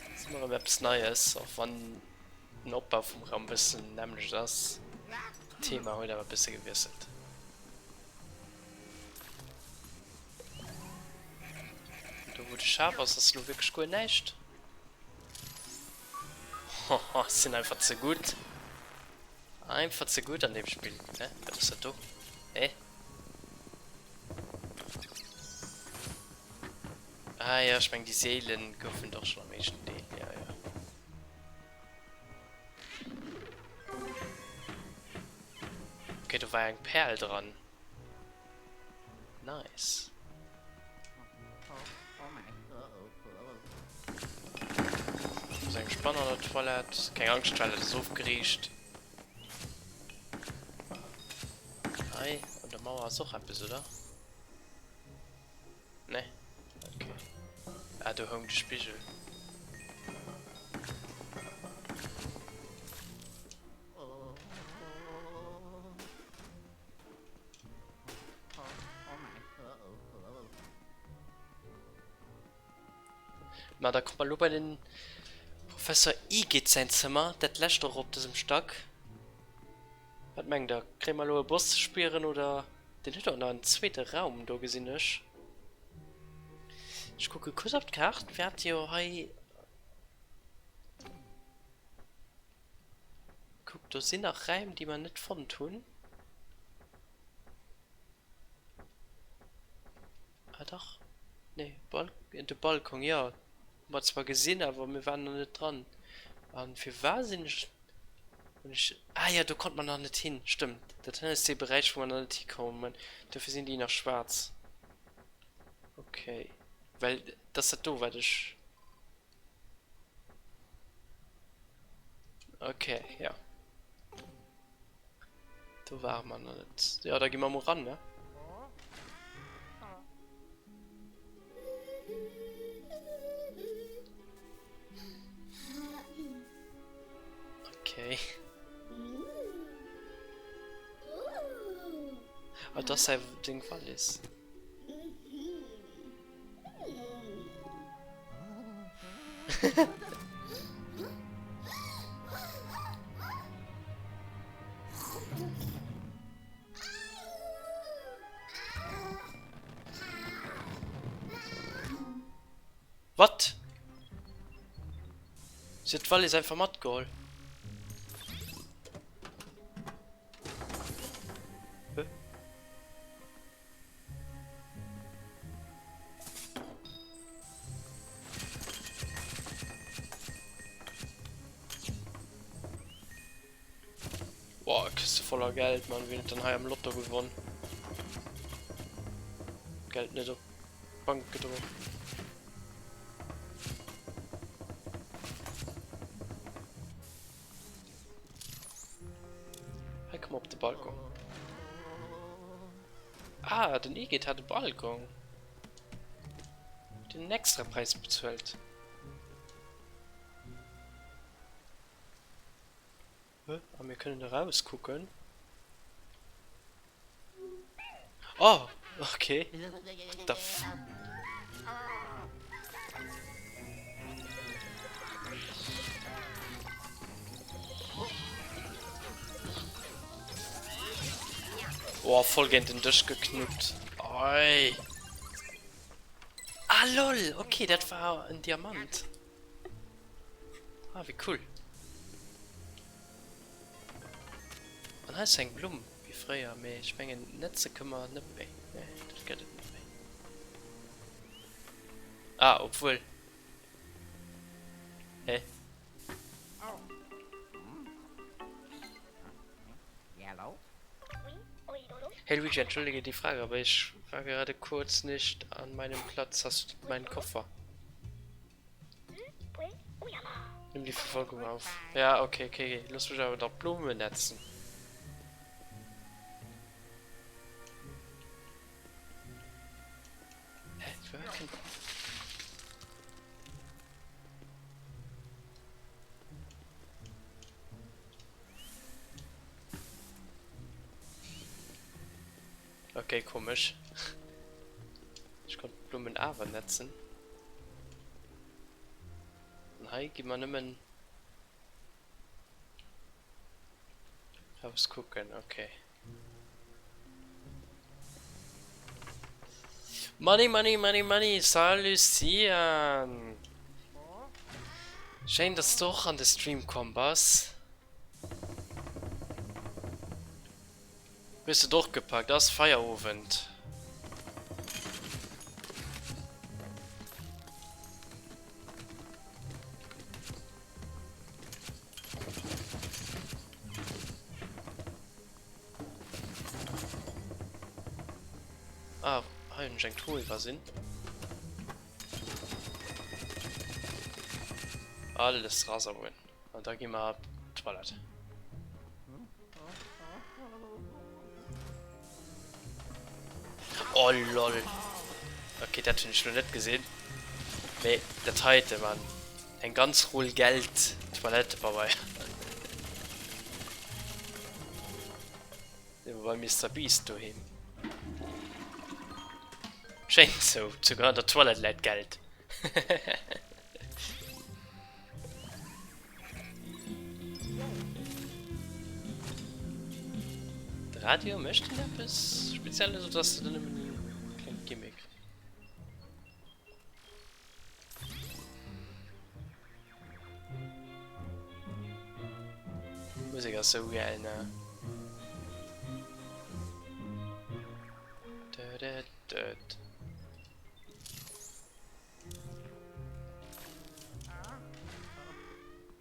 ass ëmmer erëm eppes Neies, och wann den Opbau vum Raum e bëssen nämmlecht ass. D'Thema huet awer e bësse gewiesselt. Do wou de Schaf ass, ass elo wierklech guer näischt. Hoho, ech sinn einfach ze gutt. Einfach ze gutt an deem Spill. Hä? Wat ass dat do? Hä? Ah jo, ech meng déi Séilen goufen et och schonn am éischten Deel, jo jo. Okay, do war eng Perl dran. Nice. Do ass eng Spann an der Toilette. Keng Angscht, d'Toilette ass ofgeriicht. Hei an der Mauer ass och eppes, oder? Ne? Okay. Ah, do houng de Spigel. Ma da komme mer lo bei den Professor Igitt säin Zëmmer, dat lescht och op dësem Stack. Wat mengt der, kréie mer elo e Boss ze spieren oder? Deen huet och nach en zweete Raum do gesinn ech. Ech kucke kuerz op d'Kaart, mir hate jo hei. Kuck, do sinn nach Räim déi mer net fonnt hunn. Ah dach, nee, Bal de Balkon, jo, hu mer zwar gesinn, awer mir waren nach net dran. A firwat sinn ech, hunn ech, ah jo, do konnte mer nach net hin, stëmmt, dat hei ass dee Beräich wou mer nach net hikommen, dofir sinn déi nach schwaarz. Okay, well dat ass dat do wat ech. Okay, ja. Do ware mer nach net. Ja, da gi mer mol ran, ne? Okay. Ah, das ist Ding Wallis. What? Sie huet d'Wallis einfach matgeholl. Hä? Oh, Kiste voller Geld, Mann. Wien huet dann hei am Lotto gewonn? Geld net op d'Bank gedroen. Hei komm op de Balkon. Ah, den Igitt hat e Balkon. Huet en extra Präis bezuelt. A mir kënnen eraus kucken. Oh, okay. What the f... Oh, voll géint den Dësch geknuppt. Oi. Ah, lol. Okay, dat war en Diamant. Ah, wéi cool. An hei ass eng Blumm, wéi fréier, mee ech mengen netze kënne mer net méi. Nee, dat gëtt et net méi. Ah, obwuel. Hä? Hey Luigi, entschuldige die Frage, aber ich war gerade kurz nicht an meinem Platz. Hast du meinen Koffer? Nimm die Verfolgung auf. Ja, okay, okay, okay. Lass mich aber doch Blumen netzen. Hä? Okay, komesch. Ech konnt d'Blummen awer netzen. An hei gi mer nëmmen raus kucken, okay. Money, money, money, money! Salut Sian! Schéin, dass du och an de Stream komm bass. Hues de et och gepackt? Ass Feierowend. Ah, hei hunn ech eng Truhe iwwersinn. Alles rasaugen. An da gi mer op d'Toilette. Oh lol. Okay, dat hunn ech lo net gesinn. Mee dat heite, Mann. Eng ganz Rull Geld Toilettepabeier. Iwwer bei Mister Beast doheem. Schéin sou, souguer an der Toilette läit Geld. De Radio mécht deen eppes Spezielles oder ass dat nëmmen e klengt Gimmick? D'Musek ass sou gäil, ne?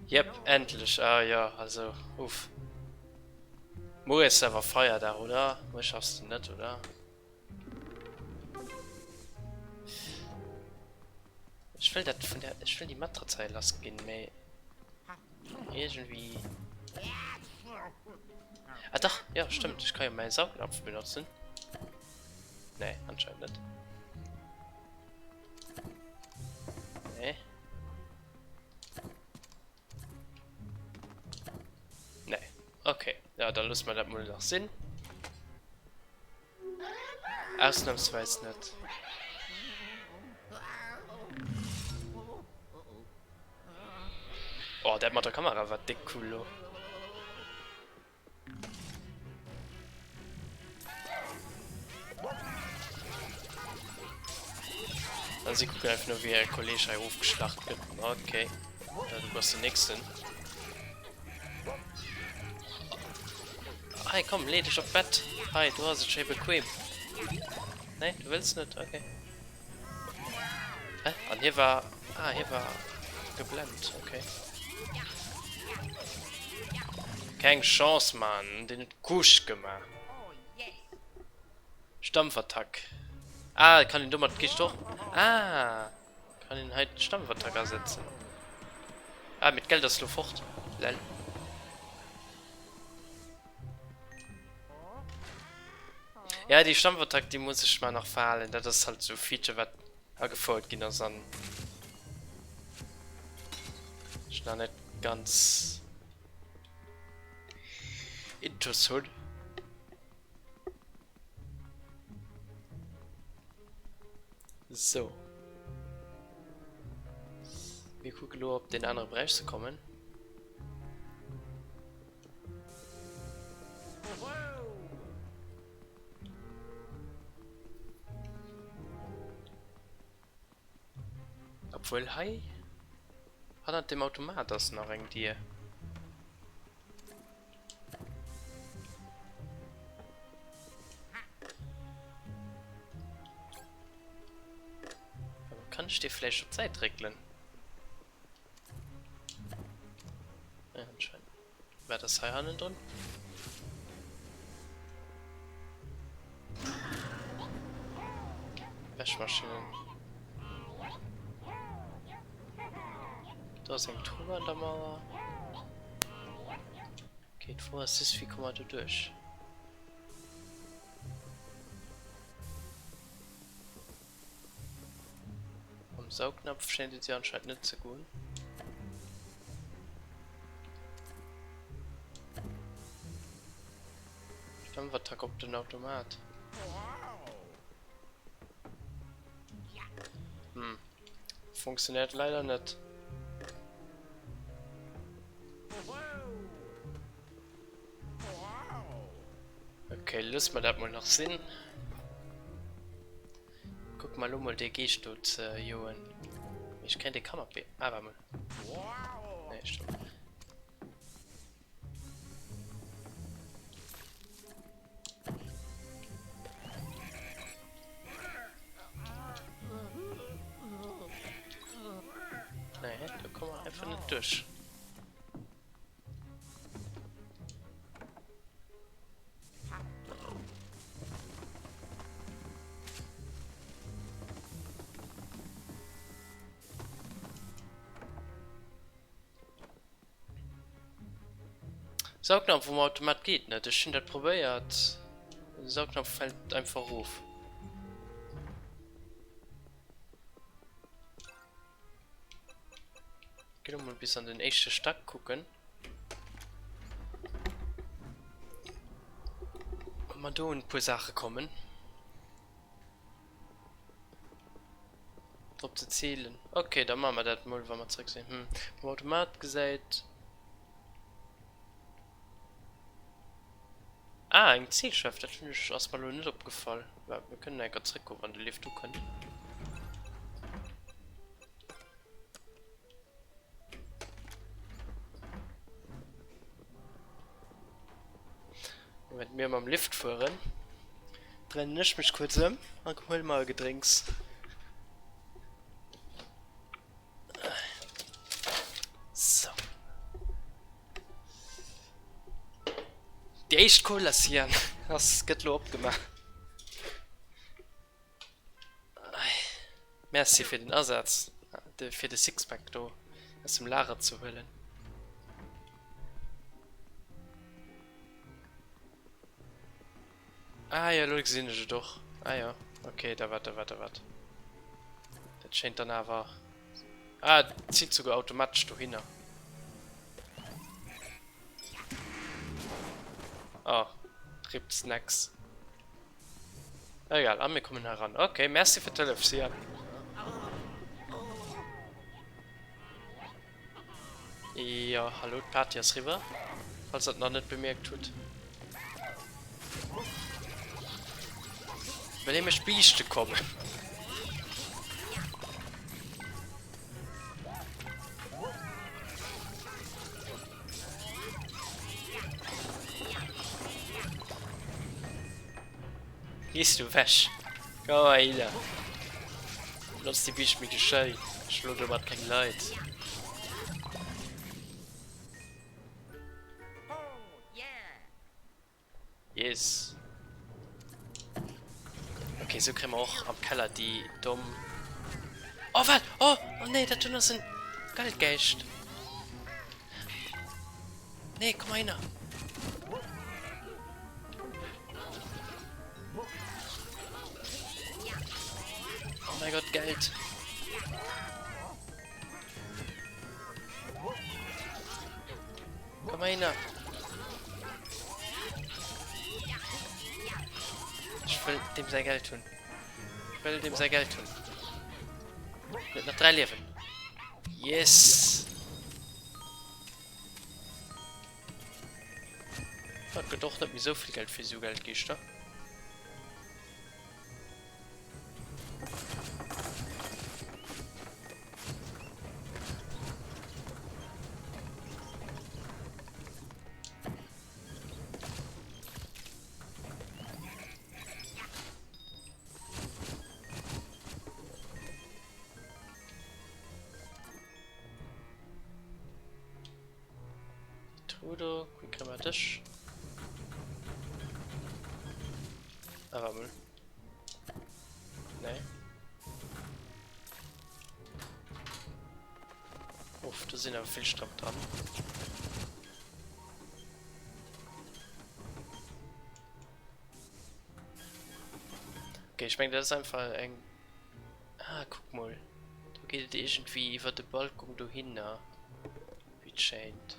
Jep, endlech. Ah jo, also uff. Muer ass awer Feierdag, oder? Muer schaffs de net, oder? Ech wëll dat vun der, ech wëll déi Matratz hei lass ginn, mee irgendwie. Ah dach, jo stëmmt, ech ka jo mäi Saugnapf benotzen. Nee, anscheinend net. Nee. Nee. Okay. Ja, dann loosse mer dat mol nach sinn. Ausnahmsweis net. Oh, dat mat der Kamera war déck cool lo. An si kucken einfach nur, wéi hire Kolleg hei ofgeschlacht gëtt. Okay. Ja, du bass den nächsten. Hei, komm, lee dech op d'Bett. Hei, do ass et schéi bequem. Nee, du wëlls net? Okay. Hä? An hie war... Ah, hie war geblend. Okay. Keng Chance Mann, deen huet Kusch gemaach. Stampfattack. Ah, kann een domat d'Geescht och. Ah, kann een hei d'Stampfattack asetzen. Ah, mee d'Geld ass lo fort. Lel. Ja, déi Stampfattack, déi muss ech mer nach verhalen. Dat ass halt sou e Feature, wat agefouert ginn ass an ech nach net ganz intus hunn. So. Mir kucke lo op den anere Beräich ze kommen. Obwuel hei hannert dem Automat ass nach eng Dier. Aber kann ich dir vielleicht op d'Säit réckelen? Ja, anscheinend. Wat ass hei hannen dran? Wäschmaschinen. Do ass eng Truhe an der Mauer. Okay, d'Fro ass just, wéi komme mer do duerch? Mam Saugnapf schéint et jo anscheinend net ze goen. Stampfattack op den Automat. Hm. Funktioniert leider net. Okay, loosse mer dat mol nach sinn. Kucke mer elo mol dee Geescht do ze joen. Mee ech kréien dee Canapé. Ah, waart mol. Nee, stopp. Nee, do komme mer einfach net duerch. Saugnapf vum Automat geet net. Ech hunn dat probéiert. Den Saugnapf fällt einfach of. Geh doch mal bis an den éischte Stack kucken. Ob mer do un e puer Saache kommen. Drop ze zielen. Okay, da maache mer dat mol, wa mer zréck sinn. Hm, mam Automat gesäit. Ah, eng Zilscheift, dat hunn ech, ass mer elo net opgefall. Mä mir kënnen enker zréckgoen, wann de Lift ukënnt. Während mir mam Lift fueren, dréinen ech mech kuerz ëm a huele mer e Gedrénks. So. Déi éischt Cola Cyan ass gëtt lo opgemaach. Merci fir den Asaz, fir de Sixpack do aus dem Lager ze huelen. Ah jo, elo gesinn ech et och. Ah jo, okay, da wat, da wat, da wat. Dat schéint dann awer... Ah, et zitt souguer automatesch dohinner. Oh, RIP Snacks. Egal, a mir kommen heran. Okay, merci fir d'Hëllef, Sian. Jo, hallo, d'Party ass riwwer, falls der et nach net bemierkt hutt. Well nämlech Biischte kommen. Gees du wech? Komm heihinner. Looss déi Biischt méi geschéi. Schlo domat keng Leit. Yes. Ok, sou kréie mer och am Keller déi domm... Oh, wat? Oh, oh nee, dat do ass en Geldgeischt. Nee, komm mal hinner. Oh mein Gott, Geld. Komm mal hinner. Ich will dem sein Geld tun. Ich will dem sein Geld tun. Mit noch drei Leben. Yes! Dat gëtt och net méi sou vill Geld fir esou Geldgeeschter. Trude, wéi kréie mer dech? Awer emol. Nee. Uff, do sinn awer vill Strëmp dran. Okay, ich mengen dat ass einfach eng... Ah, kuck mol. Do geet et iergendwéi iwwer de Balkon dohinner, wéi et schéint.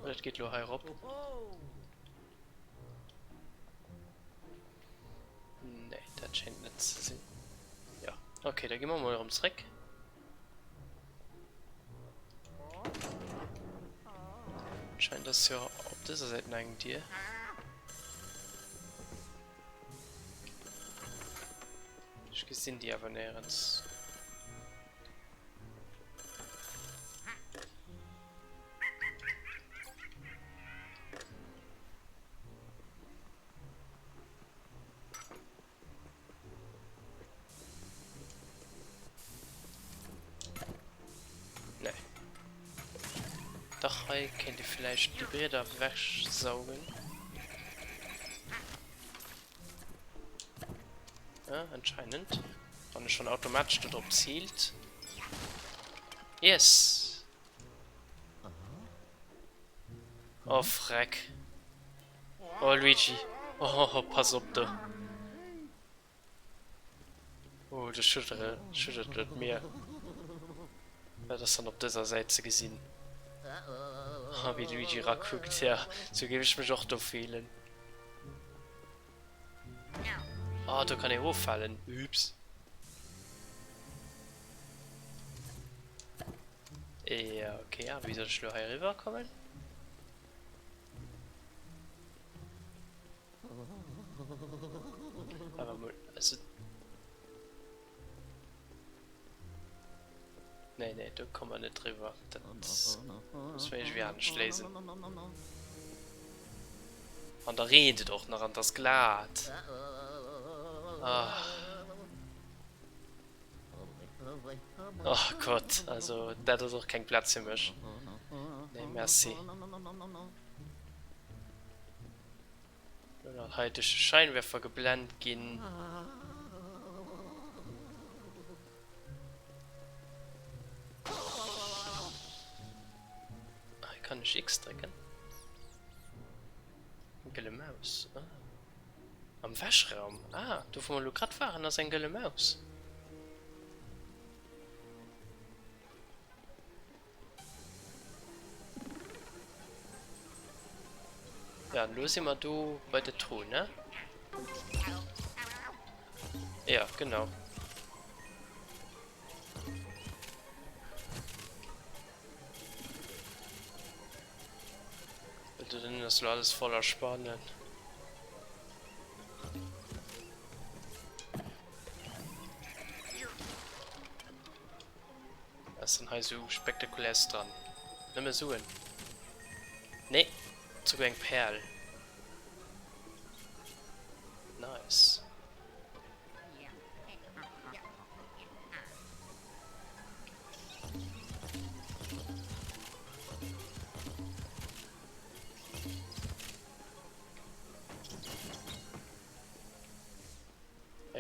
Oder et geet lo hei erop. Nee, dat schéint net ze sinn. Jo, okay, da gi mer mol erëm zréck. Anscheinend ass jo op dëser Säit nach eng Dier. Ech gesinn déi awer néierens. Nee. Dach, hei kéint ee vläicht déi Brieder ewechsaugen. Ja, anscheinend. Wann e schonn automatesch do drop ziilt. Yes! Oh, Freck. Oh Luigi. Oh, pass op do. Oh, do schuddere, schuddert et mir. Wat ass dann op dëser Säit ze gesinn? Oh, wéi de Luigi rakuckt. Ja, sou géif ech mech och do fillen. Oh, do kann ee roffalen. Ups. Ja, okay. A wéi soll ech lo hei eriwwer kommen? Awer mol, also... Nee, nee, do komme mer net driwwer. Dat muss mer iergendwéi anescht léisen. An da reent et och nach an et ass glat. Ah. Oh Gott, also dat ass och keng Plaz fir mech. Nee, merci. Lo nach hei duerch de Scheinwerfer geblend ginn. Hei kann ech X drécken. Gëlle Maus. Ah. Am Wäschraum? Ah, do wou mer elo grad waren ass eng gëlle Maus. Ja, an elo si mer do bei der Truh, ne? Ja, genau. Do dënnen ass lo alles voller Spannen. Was ass denn hei sou spektakuläres dran? Nëmme Suen. Nee, souguer eng Perl. Nice.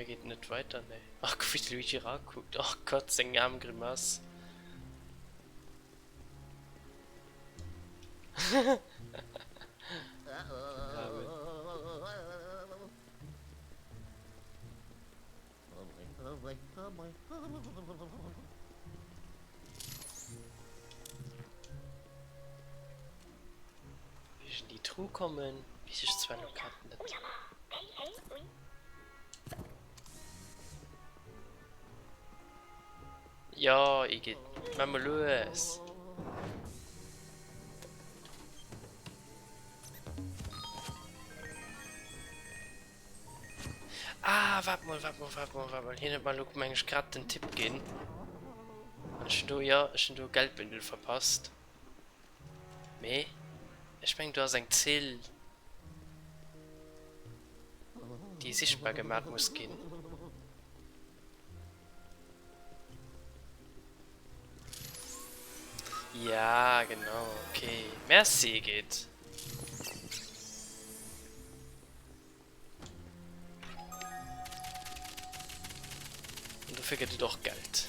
Hei geet et net weider, nee. Ach, kuck wéi de Luigi erakuckt. Och Gott, seng aarm Grimass. Wéi ech un déi Truh kommen, weess ech zwar lo grad net. Jo, Igitt, maach mol lues. Ah, waart mol, waart mol, waart mol, waart mol. Hien huet mer elo, meng ech, grad den Tipp ginn. An ech hunn do, jo, ech hunn do e Geldbündel verpasst. Mee ech mengen, do ass eng Zill, déi sichtbar gemaat muss ginn. Ja, genau, okay. Merci, Igitt. An dofir gëtt et och Geld.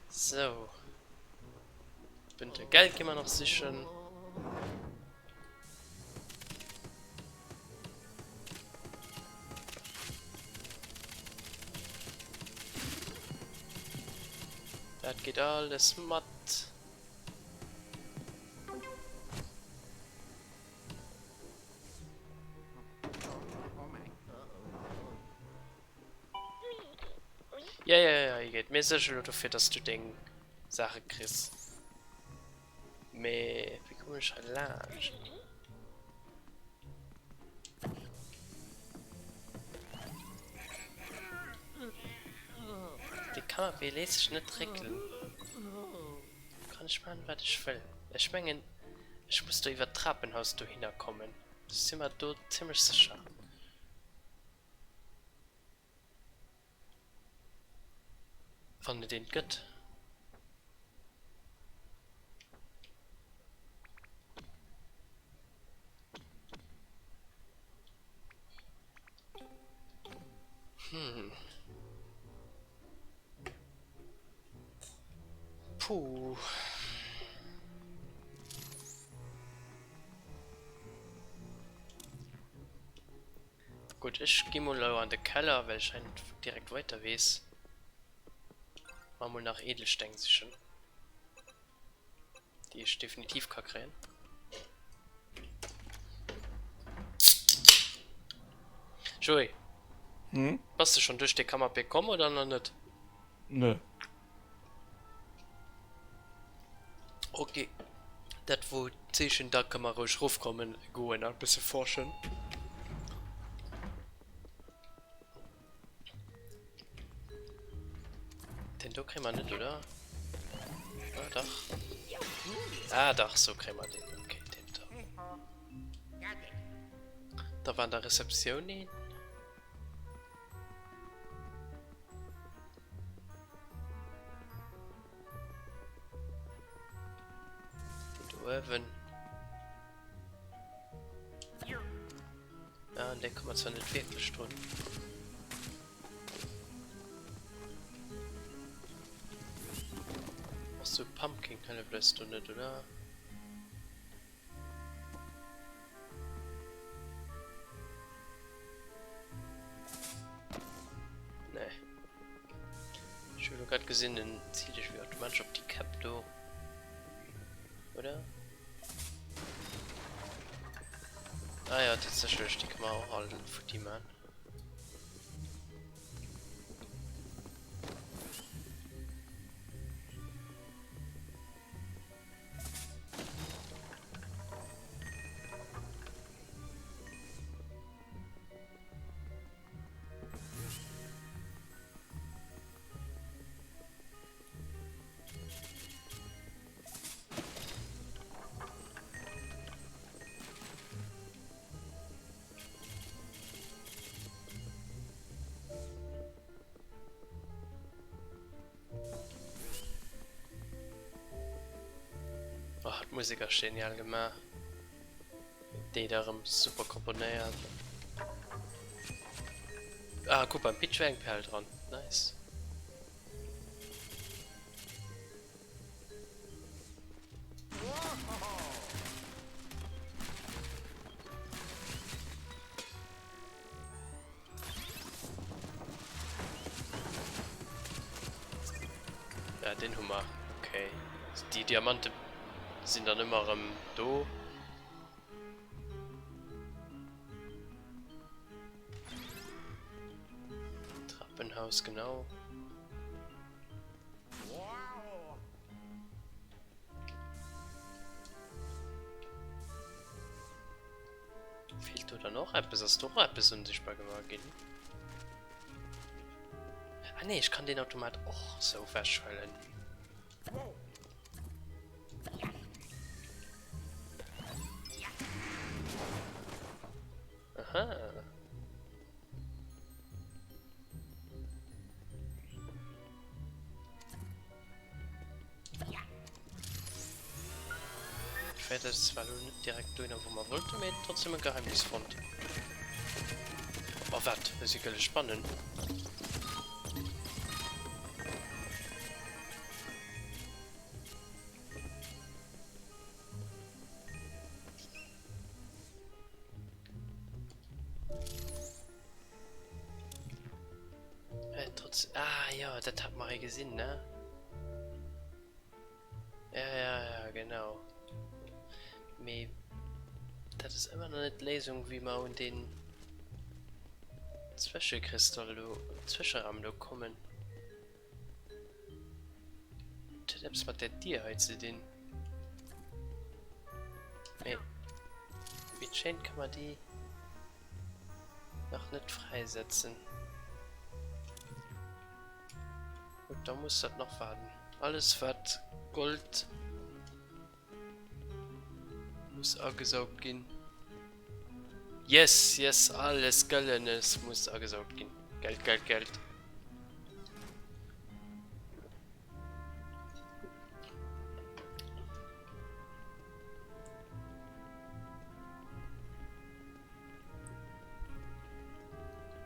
Sou. Bündel Geld gi mer nach sichen. Dat geet alles mat. Ja, ja, ja, Igitt, mir suerge lo dofir, dass du deng Saache kriss. Mee wéi kommen ech hei laanscht? De Canapé léisst sech net réckelen. Kann ech maachen wat ech wëll. Ech mengen ech muss do iwwert d'Trapenhaus dohinner kommen. Ech si mer do zimmlech sécher. Wann et eent gëtt. Hm. Puh. Gutt, ech gi mol elo an de Keller, well ech hei net direkt weiter weess. Mar mol nach Edelsteng sichen, déi ech definitiv ka kréien. Joé, Hm? bass de schonn duerch dee Kammerpier komm oder nach net? Nö. Ok, dat wor d'Zeechen, da kënne mer roueg rofkommen goen a bësse forschen. Den do kréie mer net, oder? Ah, dach. Ah, dach, sou kréie mer den. Ok, tiptop. Da war an der Receptioun een. Den do uewen. Ah, an dee komme mer zwar net wierklech drun. Och sou Pumpkin hëlleft eis do net, oder? Nee. Ech hu lo grad gesinn, den zielt ech wéi automatesch op déi Käpp do. Oder? Ah ja, tatsächlech, déi kann man och all futti man. D'Musek ass genial gemaach. Déi da erëm super komponéiert. Ah kuck beim Pitch war eng Perl dran. Nice. Ja, den hu mer. Okay. Déi Diamante sinn dann ëmmer erëm do. Trappenhaus, genau. Feelt do dann och eppes? Ass do och eppes unsichtbar gemaach ginn? Ah nee, ech kann den Automat och sou wechhuelen. Aha. Ich werde es zwar lo net direkt dohinner wou mer wollten, mee trotzdem e Geheimnis fonnt. Oh wat, hei si gëlle Spannen. Äh, trotz... Ah, jo, dat hat mer hei gesinn, ne? Ja, ja, ja, genau. Mee dat ass ëmmer nach net d'Léisung, wéi mer un deen Zwëschekristall do, Zwëscheraum do kommen. Dat huet eppes mat där Dier hei ze dinn. Mee wéi et schéint ka mer déi nach net fräisetzen. Gutt, da muss dat nach waarden. Alles wat Gold muss agesaugt ginn. Yes, yes, alles Gëllenes muss agesaugt ginn. Geld, Geld, Geld.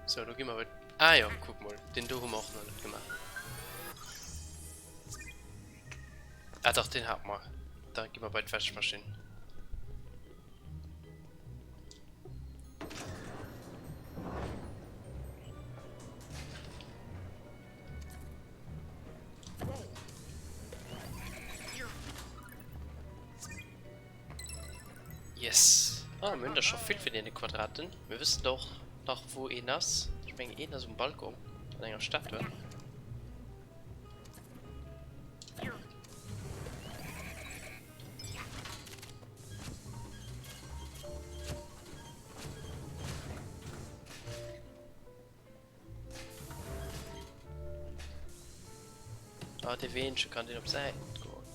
So, do gi mer bei... Ah jo, kuck mol, deen do hu mer och nach net gemaach. Ah dach, deen hate mer. Da gi mer bei d'Wäschmaschinn. Yes! Ah, mir hunn der scho vill vun deene Quadraten. Mir wëssen och nach wou een ass. Ech mengen een ass um Balkon an enger Statue. Ah, dee Weenche kann deen op Säit goen.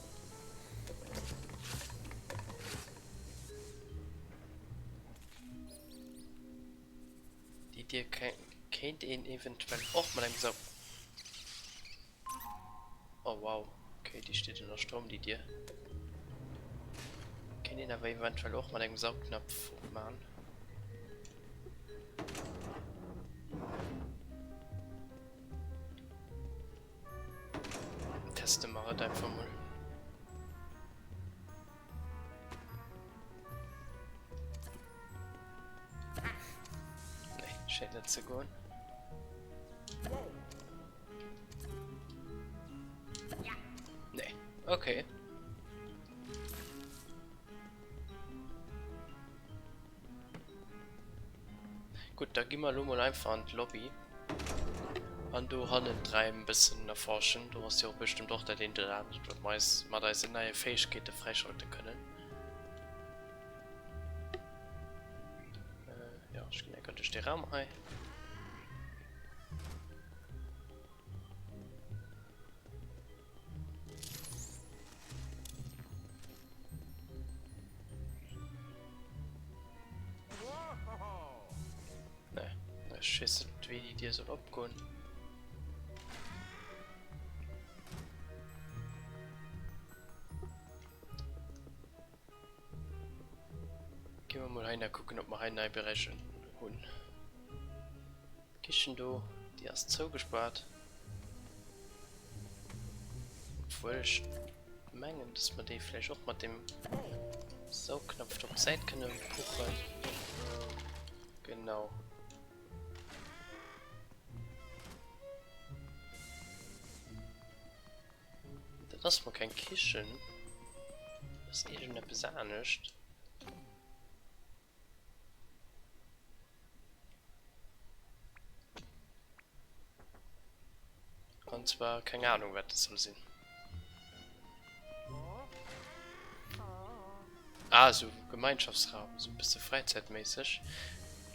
Déi Dier kéint een eventuell och mat engem Sau. Oh wow, okay, déi steet ënner Stroum, déi Dier. Kéint een awer eventuell och mat engem Saugnapf opman. Teste mer et einfach mol. Nee, schéint net ze goen. Nee, okay. Gutt, da gi mer elo mol einfach an d'Lobby an do hannen d'Räim e bëssen erforschen. Do ass jo bestëmmt och dat eent oder anert, wat mer eis mat eisen neie Fäegkeete fräischalte kënnen. Jo, ech ginn enker duerch dee Raum hei. Nee, ech weess net wéi déi Dier soll opgoen. Mol hei nach kucken, ob mer hei nei Beräicher hunn. D'Kichen do, déi ass zougespaart. Obwuel ech mengen, dass mer déi vläicht och mat dem Saugknopf do op d'Säit kënne puchen. Genau. Dat ass mol keng Kichen. Dat ass iergendeppes anescht. An zwar keng Ahnung wat dat soll sinn. Ah, esou Gemeinschaftsraum, esou e bësse fräizäitméisseg.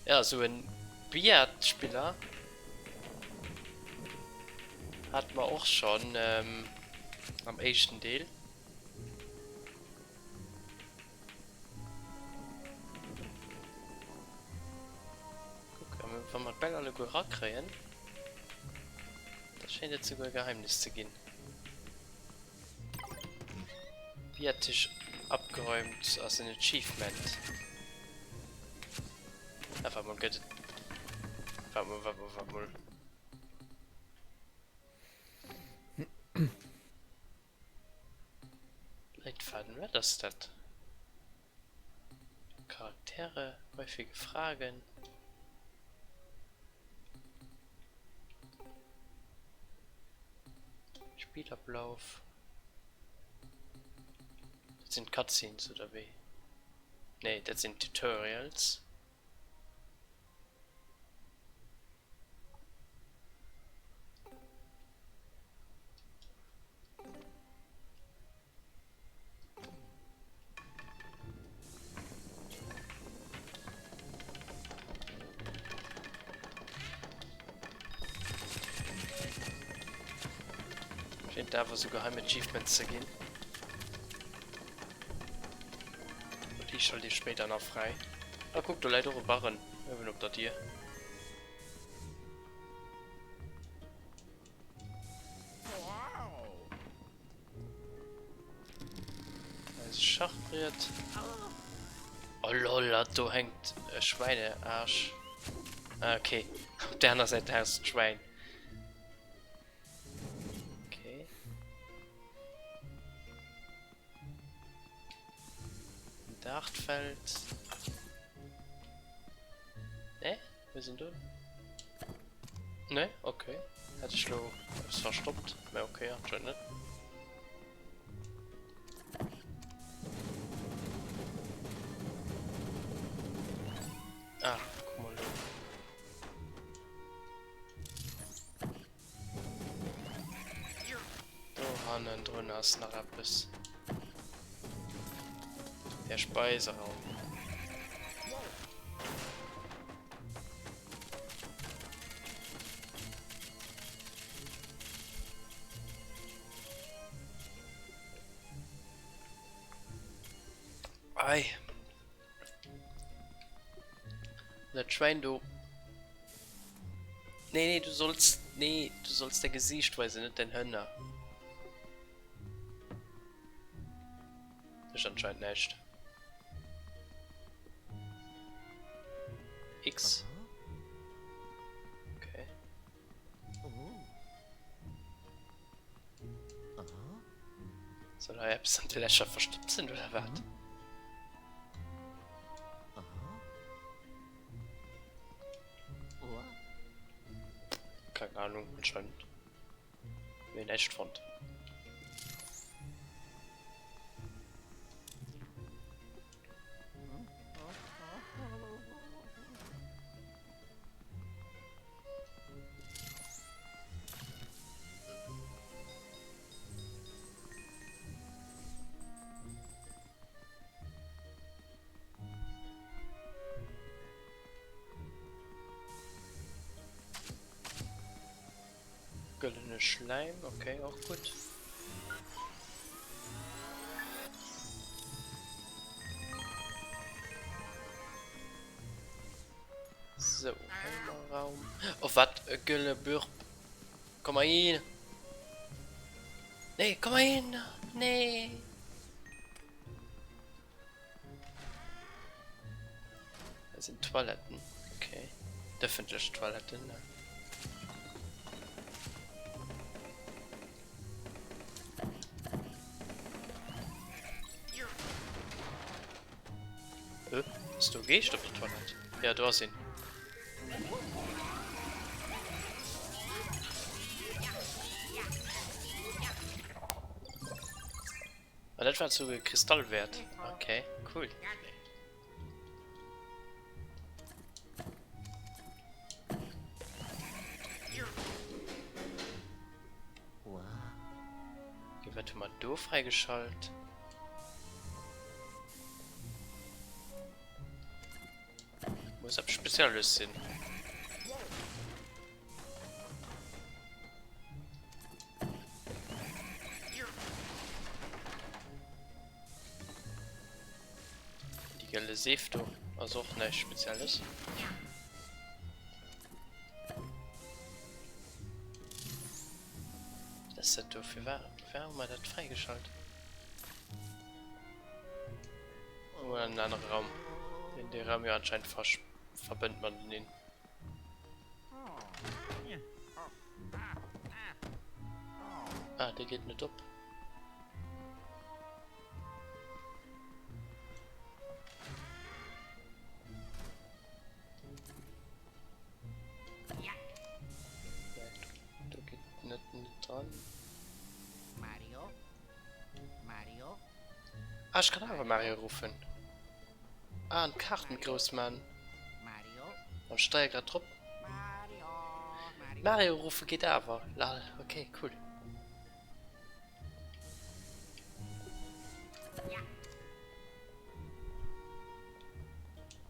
Ja, esou en Billardspiller hate mer och schonn am éischten Deel. Kuck, wa mer d'Bäll alleguer erakréien, da schéint et souguer e Geheimnis ze ginn. Billardtisch abgeräumt ass en Achievement. Ah, waart mol, gëtt et. Waart mol, waart mol, waart mol. Leitfaden, wat ass dat? Charaktere, häufige Fragen. Spielablauf. Dat sinn d'Cutscenes oder wéi? Nee, dat sinn d'Tutorials. Schéint awer sou geheim Achievements ze ginn. Déi schalt ee spéider nach fräi. Ah kuck, do läit och e Barren uewen op der Dier. Eise Schachbriet. Oh lol, ah, do hänkt e Schwäineaarsch. Ah, okay. Op der aner Säit haust d'Schwäin. Okay. Dartfeld. Ne? Mir sinn do. Ne? Okay. Hätt ech lo eppes verstoppt. Mä okay, anscheinend net. Ah, guck mal do. Do hannendrun ass nach eppes. Der Speiseraum. Ei. Dat Schwäin do. Nee, nee, du solls, nee, du solls däi Gesiicht weisen, net däin Hënner. Mécht anscheinend näischt. X. Okay. Soll hei eppes an de Lächer verstoppt sinn, oder wat? Keng Ahnung, anscheinend. Mir näischt fonnt. Gëllene Schläim, okay, och gutt. Sou, Raum. Oh, wat e gëlle Burp. Komm mal hin. Nee, komm mal hin. Nee. sinn d'Toiletten, okay. D'ëffentlech Toiletten, ne? Äh, ass do e Geescht op der Toilette? Ja, do ass een. Ah, dat war souguer Kristall wäert. Okay, cool. Okay, wat hu mer do fräigeschalt? Muss eppes Spezielles sinn. Déi gëlle Seef do ass och näischt Spezielles. Wat ass dat do? Firwat hu mer dat fräigeschalt? Oh, en anere Raum. Deen dee Raum jo anscheinend verbënnt mateneen. Ah, dee geet net op. Do geet net net dran. Mario? Mario? Ah, ech kann awer Mario ruffen. Ah, an d'Kaart méi grouss man. Mario? Mam Steiergrad drop. Mario, Mario. Mario ruffe geet awer. Lal, okay, cool.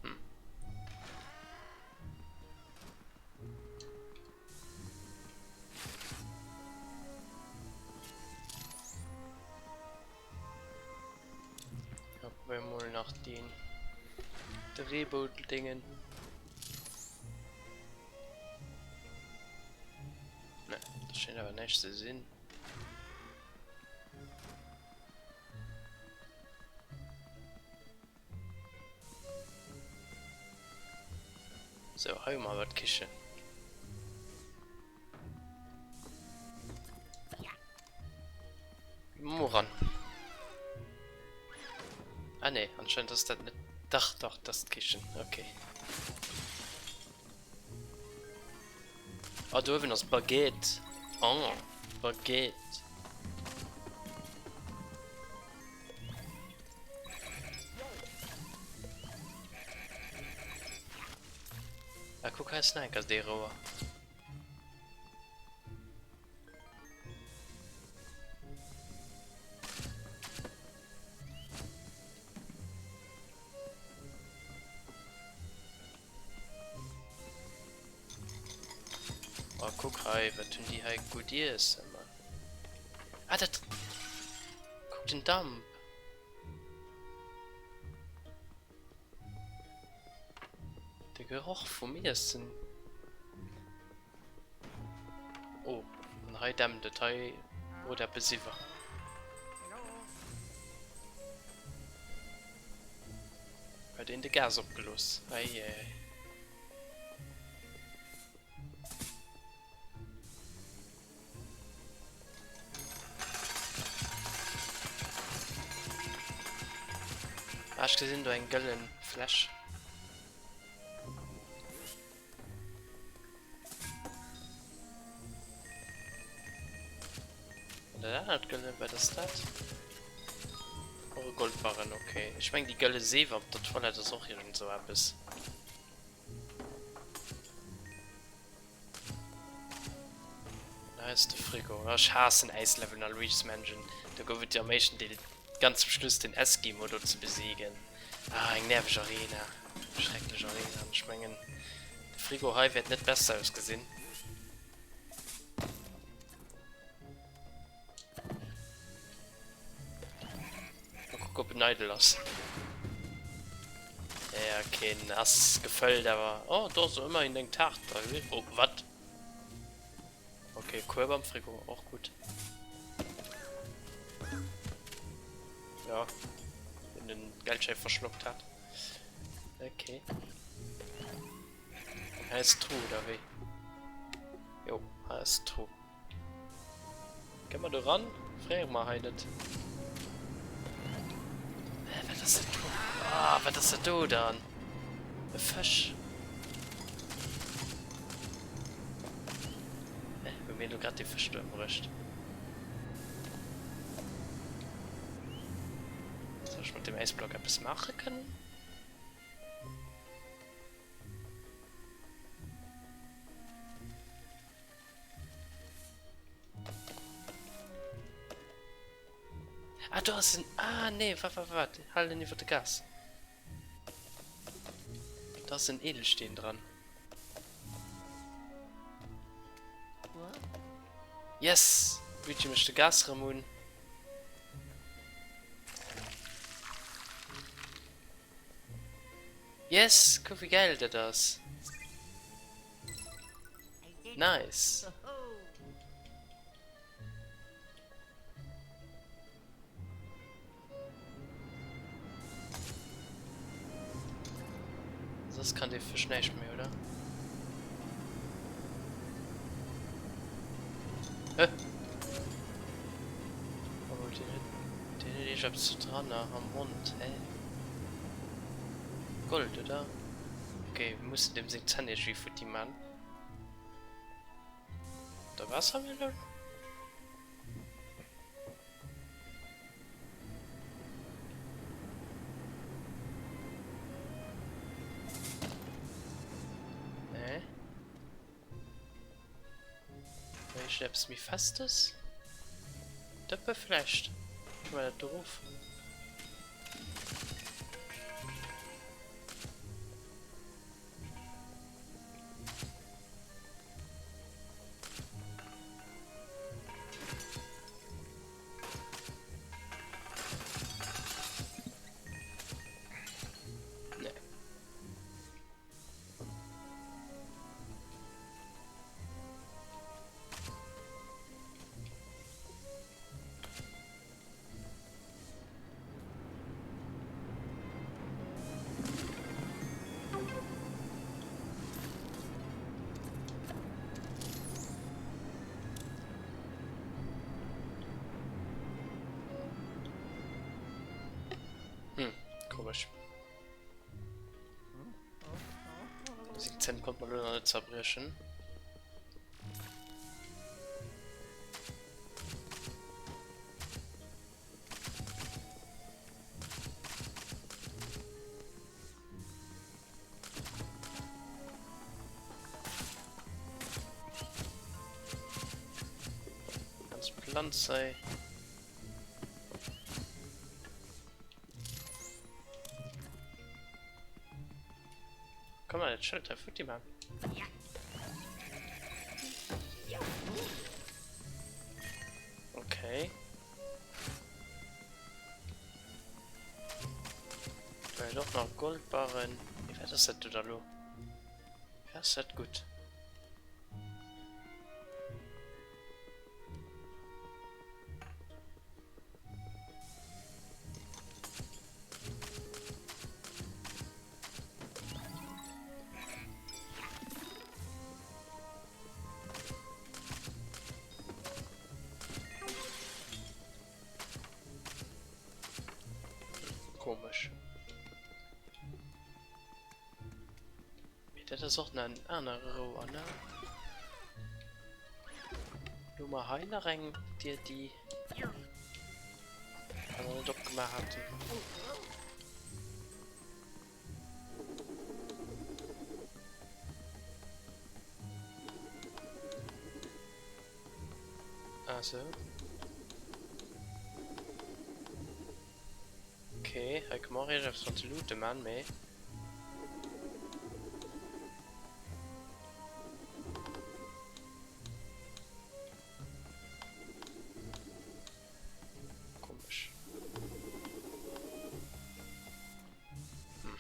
Hm. Ja, probieren wir mal nach den Drehboot-Dingen. Ne, das scheint aber nicht zu sinn. Sou, hei hu mer awer d'Kichen. Mo ran. Ah nee, anscheinend ass dat net. Dach, dach, dat ass d'Kichen. Okay. Ah, do uewen ass Baguette. Oh, Baguette. Ah, kuck hei ass nach eng Kéier Oh, kuck hei, wat hunn déi hei gutt Iessen, Mann. Ah, dat... Kuck den Damp. De Geroch vum Iessen. Oh, an hei dämmt et. Hei brot eppes iwwer. Huet een de Gas opgelooss? Eieiei. Ah, ech gesinn do eng gëllen Fläsch. An dat anert gëllen, wat ass dat? Och e Goldbarren, okay. Ech meng déi gëlle Seef op der Toilette ass och iergend sou eppes. Hei ass de Frigo. Ech haassen Äisleveln a Luigi's Mansion. Do gouf et jo am éischten Deel ganz zum Schluss den Eskimo do ze besiegen. Ah, eng nerveg Arena. Schrecklech Arena. An ech mengen, de Frigo hei wäert net besser ausgesinn. Mal kucken, ob en eidel ass. Ja, okay, en ass gefëllt, awer... Oh, do ass ëmmerhin eng Taart dra gewiescht. Oh, wat? Okay, Kueb am Frigo, och gutt. Ja, den den Geldschäi verschlockt hat. Okay. Hei ass d'Truh, oder wéi? Jo, hei ass d'Truh. Kënne mer do ran? Fréiere mer hei net. Hä, wat ass dat do? Ah, wat ass dat do dann? E Fësch. Hä, hu mir elo grad dee Fësch do ëmbruecht? Soll ech mat deem Äisblock eppes maache kënnen? Ah, do ass en. Ah, nee, wat, wat, wat? Hal en iwwer de Gas. Da ass en Edelsteen dran. Yes! Luigi mécht de Gas erëm un. Yes! Kuck wéi gäil dat ass. Nice. Soss kann dee Fësch näischt méi, oder? Hä? Oh, deen huet, deen huet iergendeppes do dran am Mond, hä? Gold, oder? Ok, mir mussen dem seng Zänn iergendwéi futti man. Der Waassermeloun? Nee. Vielleicht eppes méi Festes? Dëppe vläicht? Kann man dat do erof? Nee. Hm, komesch. Seng Zänn konnt man lo nach net zerbriechen. Ganz Planz ey. Komm mal, das Schild da futti man. Okay. Vielleicht auch noch Goldbarren. Wie war das denn da lo? Ja, ist das gut. Komesch. Mee dat ass och nach en anere Rouer, ne? Hu mer hei nach eng Dier, déi mer nach net opgemaach haten? Ah, sou. Okay, hei ka mer och iergendeppes mat de Luute man, mee. Komesch. Hm.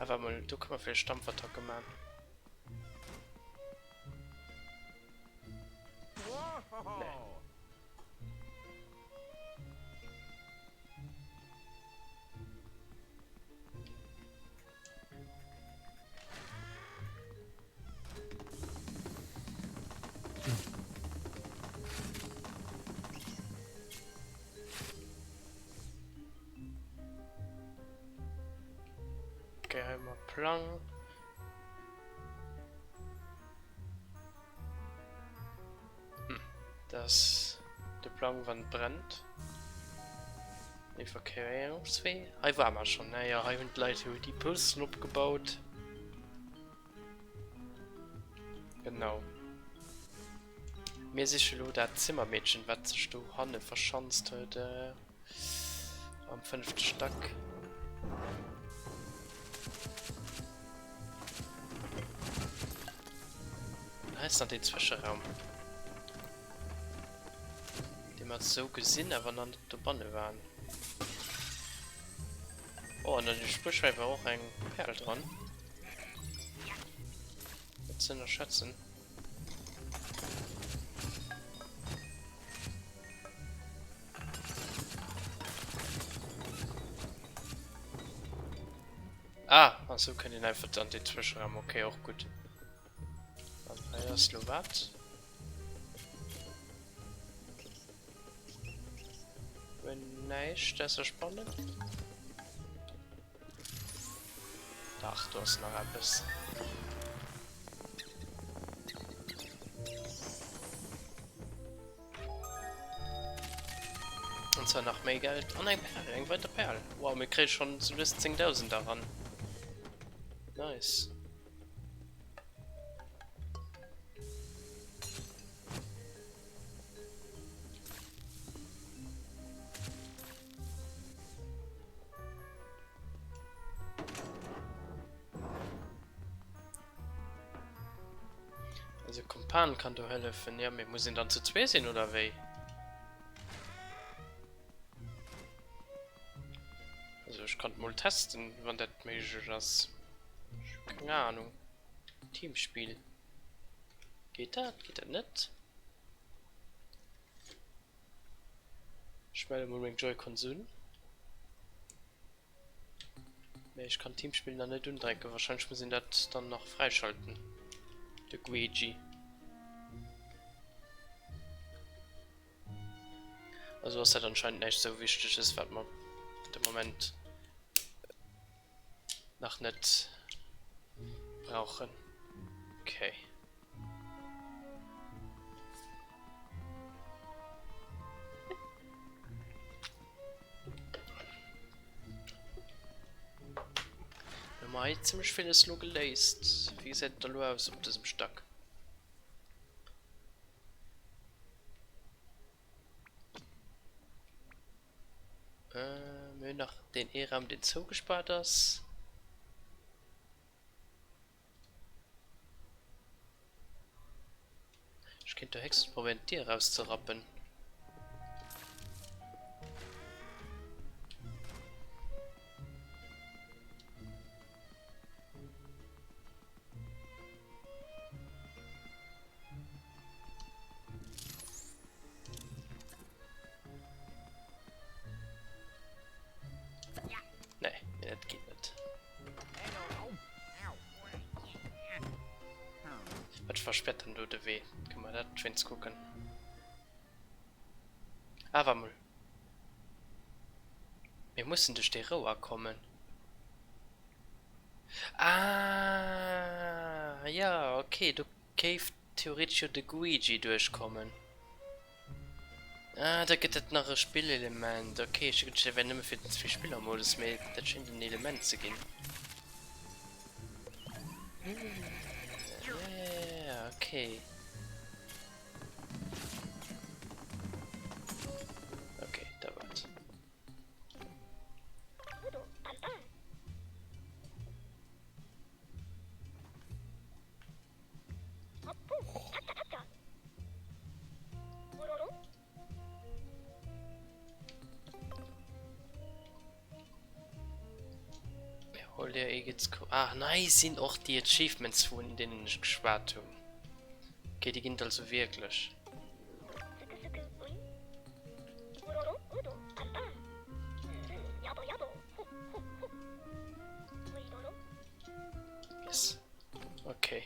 Ah, warte mal, do kann man vielleicht Stampfattacke machen. Plang. Hm, dat ass de Plang wann et brennt. Evakuéierungswee. Hei ware mer schonn, ne? Jo, hei hunn d'Leit jo déi Posten opgebaut. Genau. Mir siche lo dat Zimmermeedchen, wat sech do hanne verschanzt huet. Am fënnefte Stack. Hei ass nach deen Zwëscheraum. Dee mer sou gesinn, awer nach net dobanne waren. Oh, an an dem Spuerschwäi war och eng Perl dran. Net ze ënnerschätzen. Ah, an sou kënnt een einfach an den Zwëscheraum. Okay, och gutt. An hei ass lo wat? Guer näischt ausser Spannen. Dach, do ass nach eppes. An zwar nach méi Geld an eng Perl, eng weider Perl. Wow, mir kréie schonn sou lues 10.000 eran. Nice. Also Kumpan kann do hëllefen. Ja, mee muss een dann zu zwee sinn oder wéi? Also ech kann mol testen, wann dat méiglech ass. Ech hu keng Ahnung. Teamspill. Geet dat? Geet dat net? Ech melle mol meng Joy-Cons un. Mee ech kann Teamspill nach net undrecken. Wahrscheinlech muss een dat dann nach fräischalten. De Guegi. Also ass dat anscheinend näischt sou Wichteges, wat mer de Moment nach net brauchen. Okay. Mir hu hei zimmlech villes lo geléist. Wéi gesäit et da lo aus op dësem Stack? Mir hunn nach deen ee Raum, deen zougespaart ass. Ech kéint do héchstens probéieren d'Dier erauszerappen. Nee, nee, dat geet net. Wat verspärt denn do de Wee? Kënne mer dat wéinst kucken? Ah, wart mol. Mir mussen duerch dee Rouer kommen. Ah, ja, okay, do kéif theoretesch jo de Guigi duerchkommen. Ah, da gëtt et nach e Spillelement. Ok, ech hu geduecht, dat wär nëmme fir den Zwee-Spiller-Modus, mee dat schéngt en Element ze ginn. Ja, ja, ja, ja, okay. Okay, da war's. Ah, nei sinn och déi Achievements vun deenen ech geschwat hunn. Okay, déi ginn et also wierklech. Yes. Okay.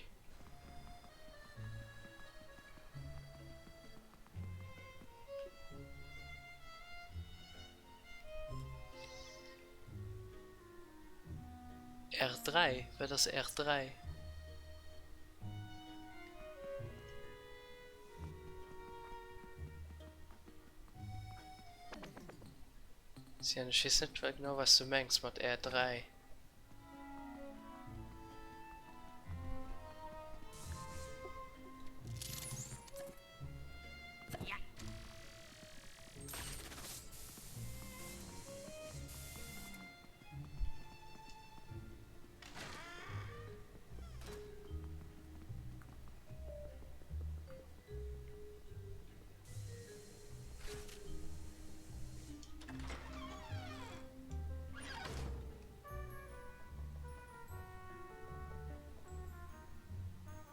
R3? Wat ass R3? Sian, ech weess net genau wat s du mengs mat R3.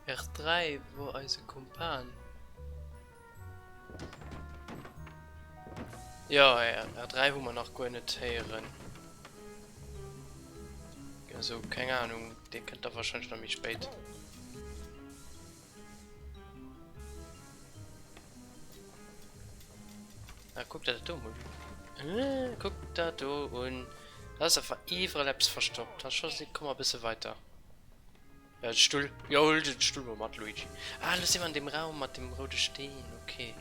R3 wor eise Kumpan. Jo, R3 hu mer nach guer net héieren. Also keng Ahnung, dee kënnt da wahrscheinlech nach méi spéit. Ah, kuck der dat do mol un. Äh, kuck der do un. Da ass awer iwwerall eppes verstoppt. Da scho si, komm mer e bësse weiter. Ja, de Stull. Jo, huel den Stull mol mat, Luigi. Ah, lo si mer an deem Raum mat dem roude Steen. Okay.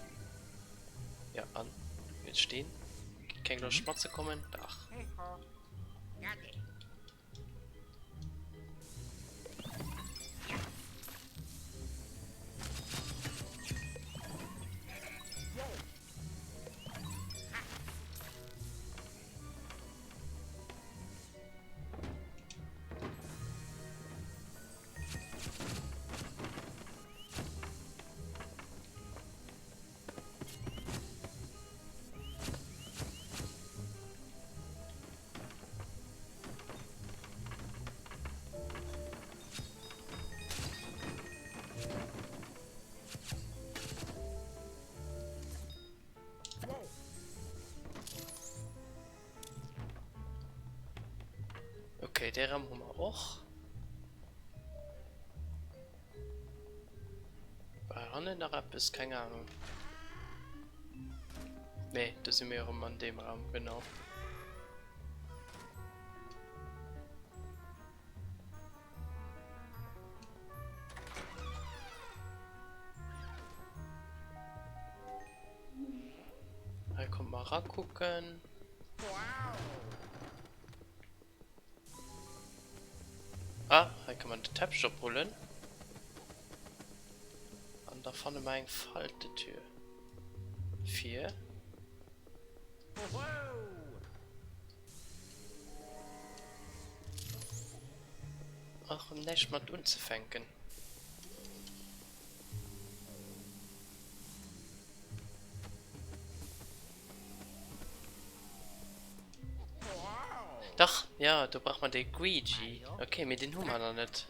Ja, an? Den Steen? Keng Loscht matzekommen? Dach. Okay, dee Raum hu mer och. War hannen nach eppes? Keng Ahnung. Nee, do si mir erëm an deem Raum, genau. Hei kommt mal rakucken. Ah, hei kann man den Teppich oprullen. An da fanne mer eng Faltetür. Fir. Och erëm näischt mat unzefänken. Dach, jo, do brauch mer de Guigi. Ok, mee deen hu mer nach net.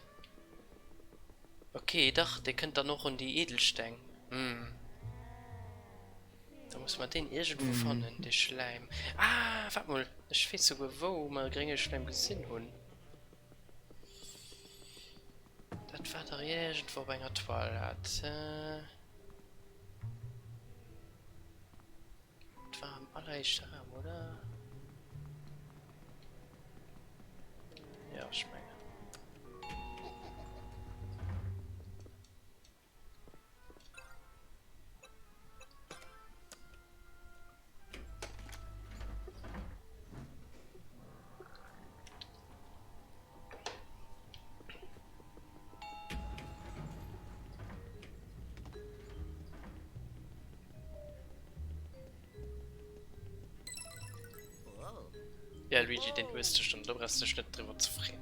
Ok, dach, dee kënnt dann och un déi Edelsteng. Hm. Da muss mer deen iergendwou fannen, dee Schläim. Ah, waart mol, ech weess souguer wou mer e grénge Schläim gesinn hunn. Dat war dach iergendwou op enger Toilette. Dat war am alleréischte Raum, oder? Jo, ech mengen. Ja, Luigi, den hues du schon, do brauchst du dech net driwwer ze freeën.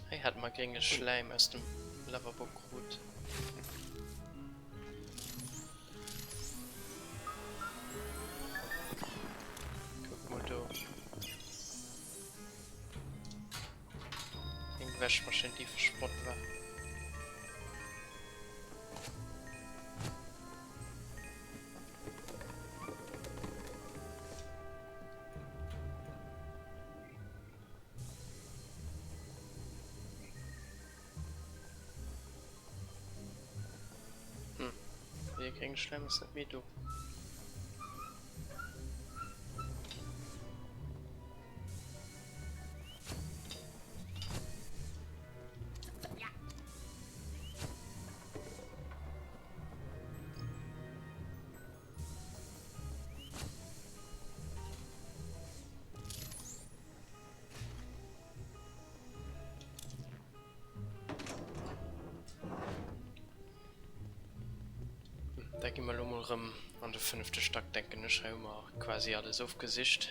Hei hat mer grénge Schläim aus dem Lavabo krut. Kuck mol do. Eng Wäschmaschinn déi verschwonnen war. dee grénge Schläim ass net méi do. Da gi mer elo mol erëm an de fënnefte Stack, denken ech. Hei hu mer quasi alles ofgesicht.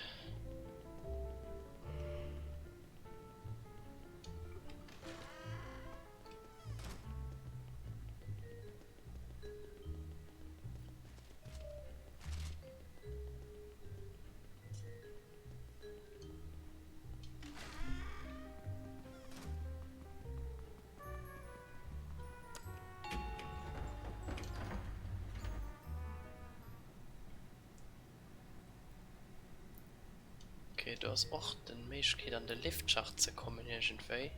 Okay, do ass och den Méiglechkeet an de Liftschacht ze kommen iergendwéi.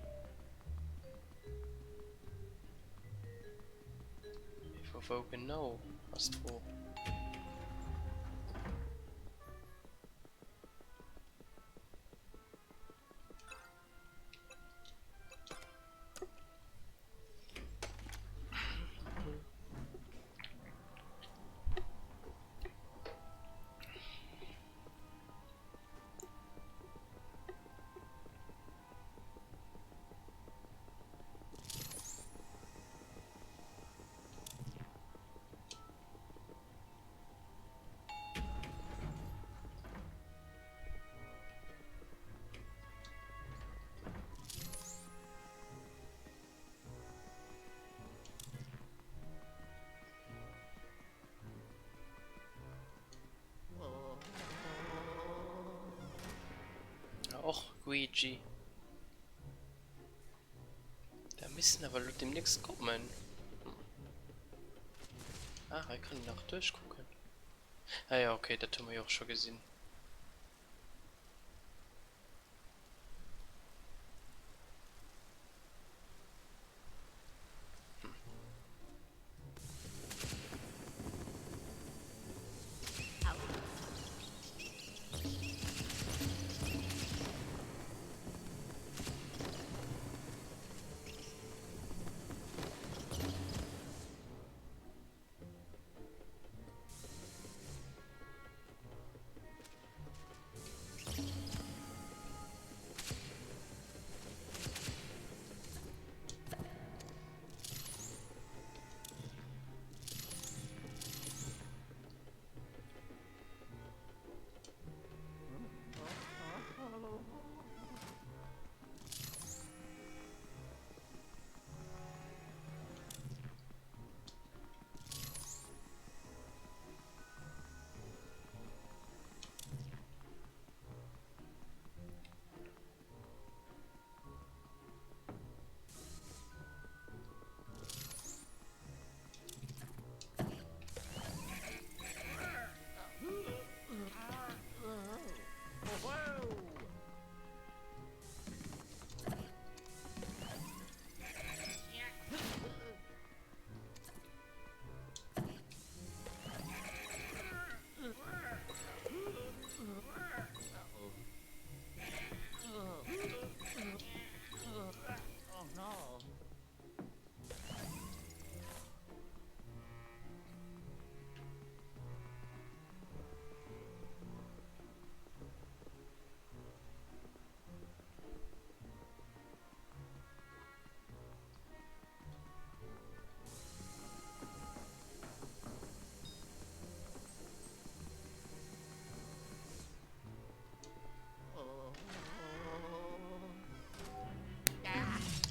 Mee vu wou genau ass d'Fro. Och Luigi. Da missten awer elo demnächst kommen. Ah, hei kann een nach duerchkucken. Ah ja, okay, dat hu mer jo och scho gesinn.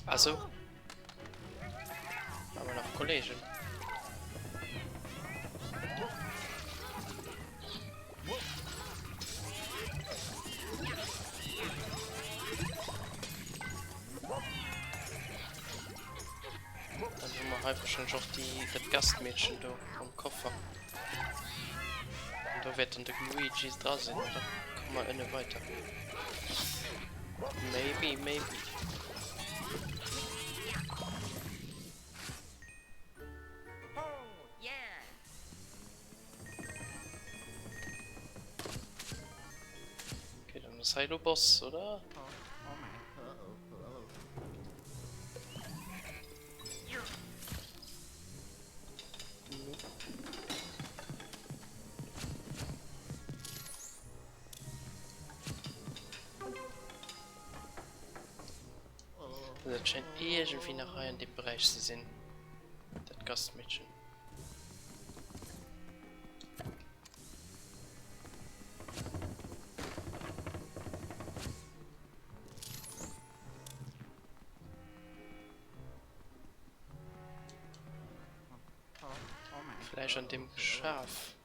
Also. Haben wir noch Kollegen. Dann hu mer hei wahrscheinlech och déi, dat Gastmeedchen do am Koffer. An do wäert dann de Luigi dra sinn, oder? Komme mer ënne weiter. Maybe, maybe. Ass hei elo Boss, oder? Dat schéint iergendwéi nach hei an deem Beräich ze sinn, dat Gastmeedchen. Vläicht an deem Schaf.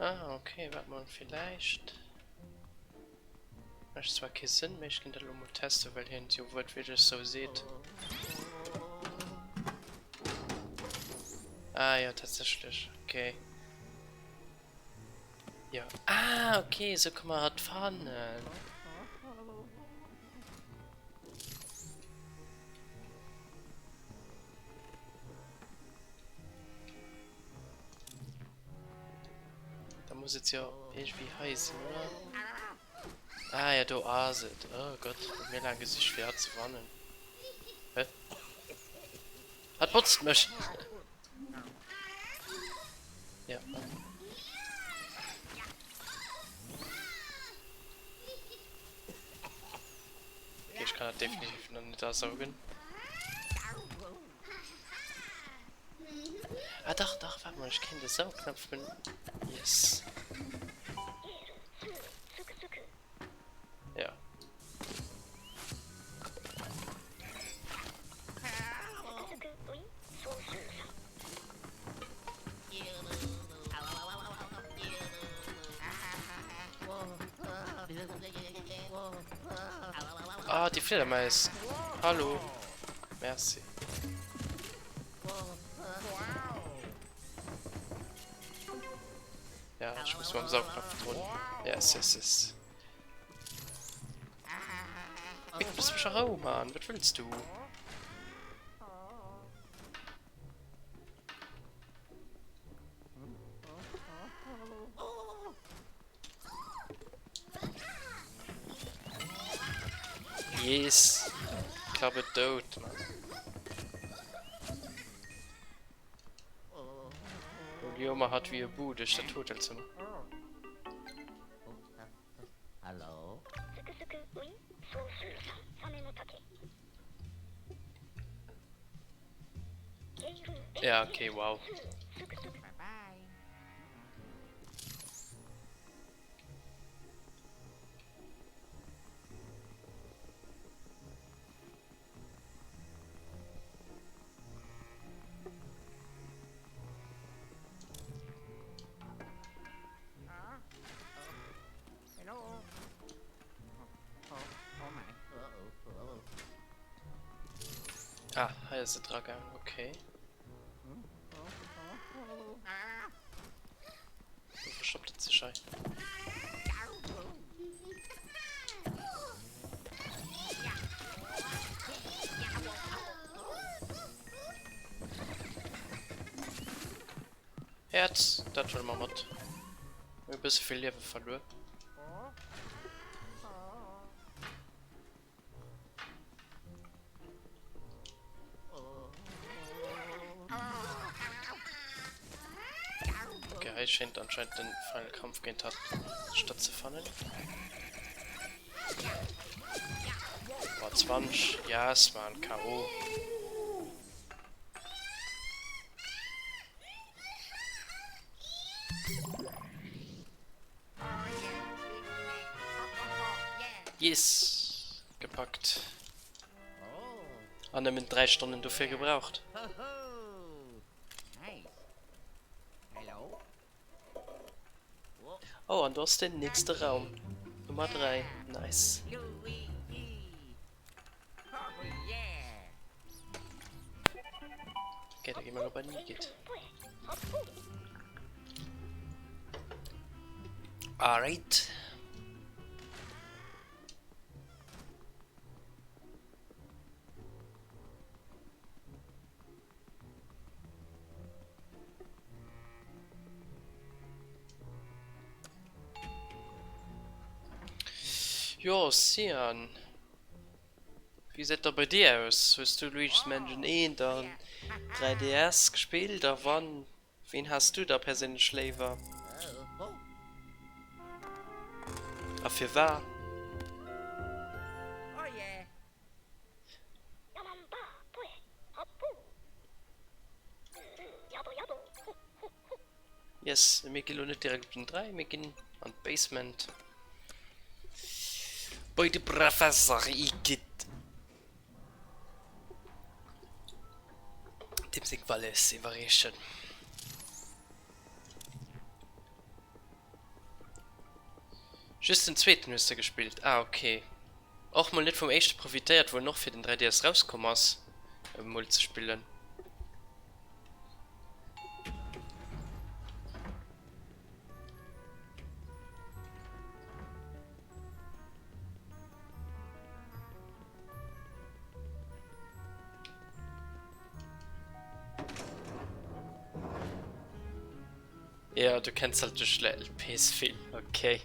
Ah, okay, warte mal, vielleicht. Mécht zwar kee Sënn, mee ech ginn dat elo mol testen, well hien et jo wuertwiertlech sou seet. Ah jo, tatsächlech, okay. Jo, ah okay, sou ka mer hatt fannen. Da muss et jo irgendwie hei sinn, oder? Ah ja, do ass et. Oh Gott, huet mir laang gesicht fir hatt ze fannen. Hä? Hatt botzt mech! Ja. Okay, ich kann dat definitiv noch net asaugen. Ah dach, dach, warte mal, ich kenn de Saugknopf ben. Yes. Ja. Ah, die Fledermaus. Hallo. Merci. Ja, ich muss mam Saugknopf drun. Yes, yes, yes. Ich muss mich Rou, Mann. Was willst du? Yes. Klapp et dout, Mann. Lioma hat wie e Bu duerch dat Hotelzëmmer. Ja, okay, wow. Ah, hei ass et dra gaangen, okay. Wou verstoppt et sech hei? Häerz, dat huele mer mat. Mir hu e bësse vill Liewe verluer. Okay, hei schéint anscheinend den Final Kampf géint hatt stattzefannen. Boah, 20, yes man, K.O. Yes! Gepackt. An nëmmen 3 Stonnen dofir gebraucht. Oh, an do ass den nächste Raum. Nummer 3. Nice. Okay, da gi mer lo bei den Igitt. Alright. Jo, Cyan. Wéi gesäit da bei dir aus? Hues du Luigi's Mansion 1 an 3DS gespillt a wann, ween has du da perséinlech léiwer? A firwat? Yes, mir ginn lo net direkt op den 3, mir ginn an d'Basement. Bei de Professor Igitt. Deem seng Wallis iwwerreechen. Just den zweeten hues de gespillt? Ah ok. Och mol net vum éischte profitéiert, wou en och fir den 3DS rauskomm ass, emol ze spillen. Ja, du kenns halt duerch LPs vill, okay.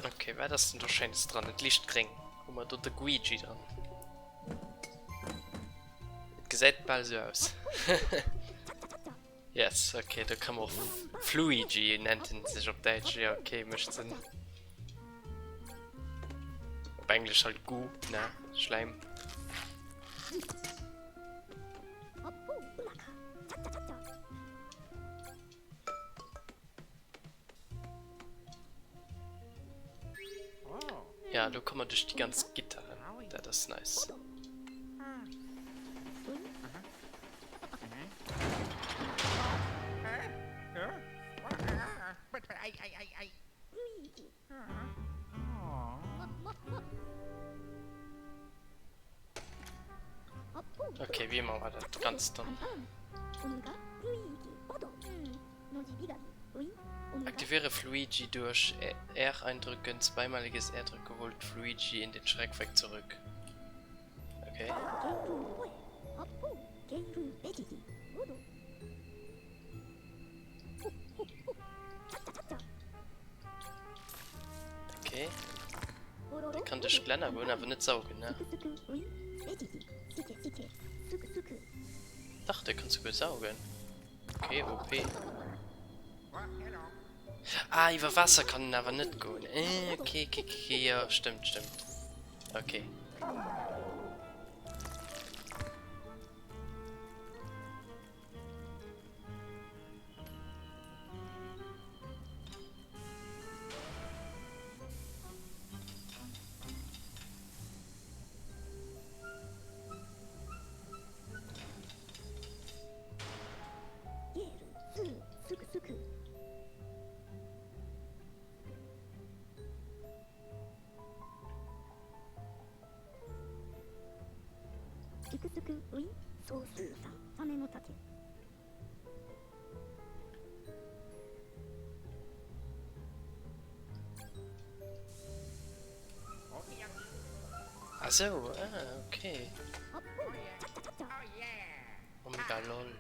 Okay, wat ass denn do Schéines dran? Et liicht gréng. Hu mer do de Guigi dran? Et gesäit bal sou aus. Yes, okay, do kann man och Fluigi nennt en sech op Däitsch. Ja, okay, mécht Sënn. Op Englesch halt Goo, ne? Schläim. Ja, do komme mer duerch déi ganz Gitteren. Dat ass nice. Okay, wéi ëmmer war dat ganz domm. Aktiviere Fluigi durch R eindrücken, zweimaliges R drücken holt Fluigi in den Schreckweg zurück. Okay. Okay. Der kann duerch Glänner goen, awer net saugen, ne? Dach, der kann souguer saugen. Okay, OP. Ah, iwwer Waasser kann en awer net goen. Äh, okay, okay, okay, jo, stëmmt, stëmmt. Okay. Ah sou, ah okay. Omega lol.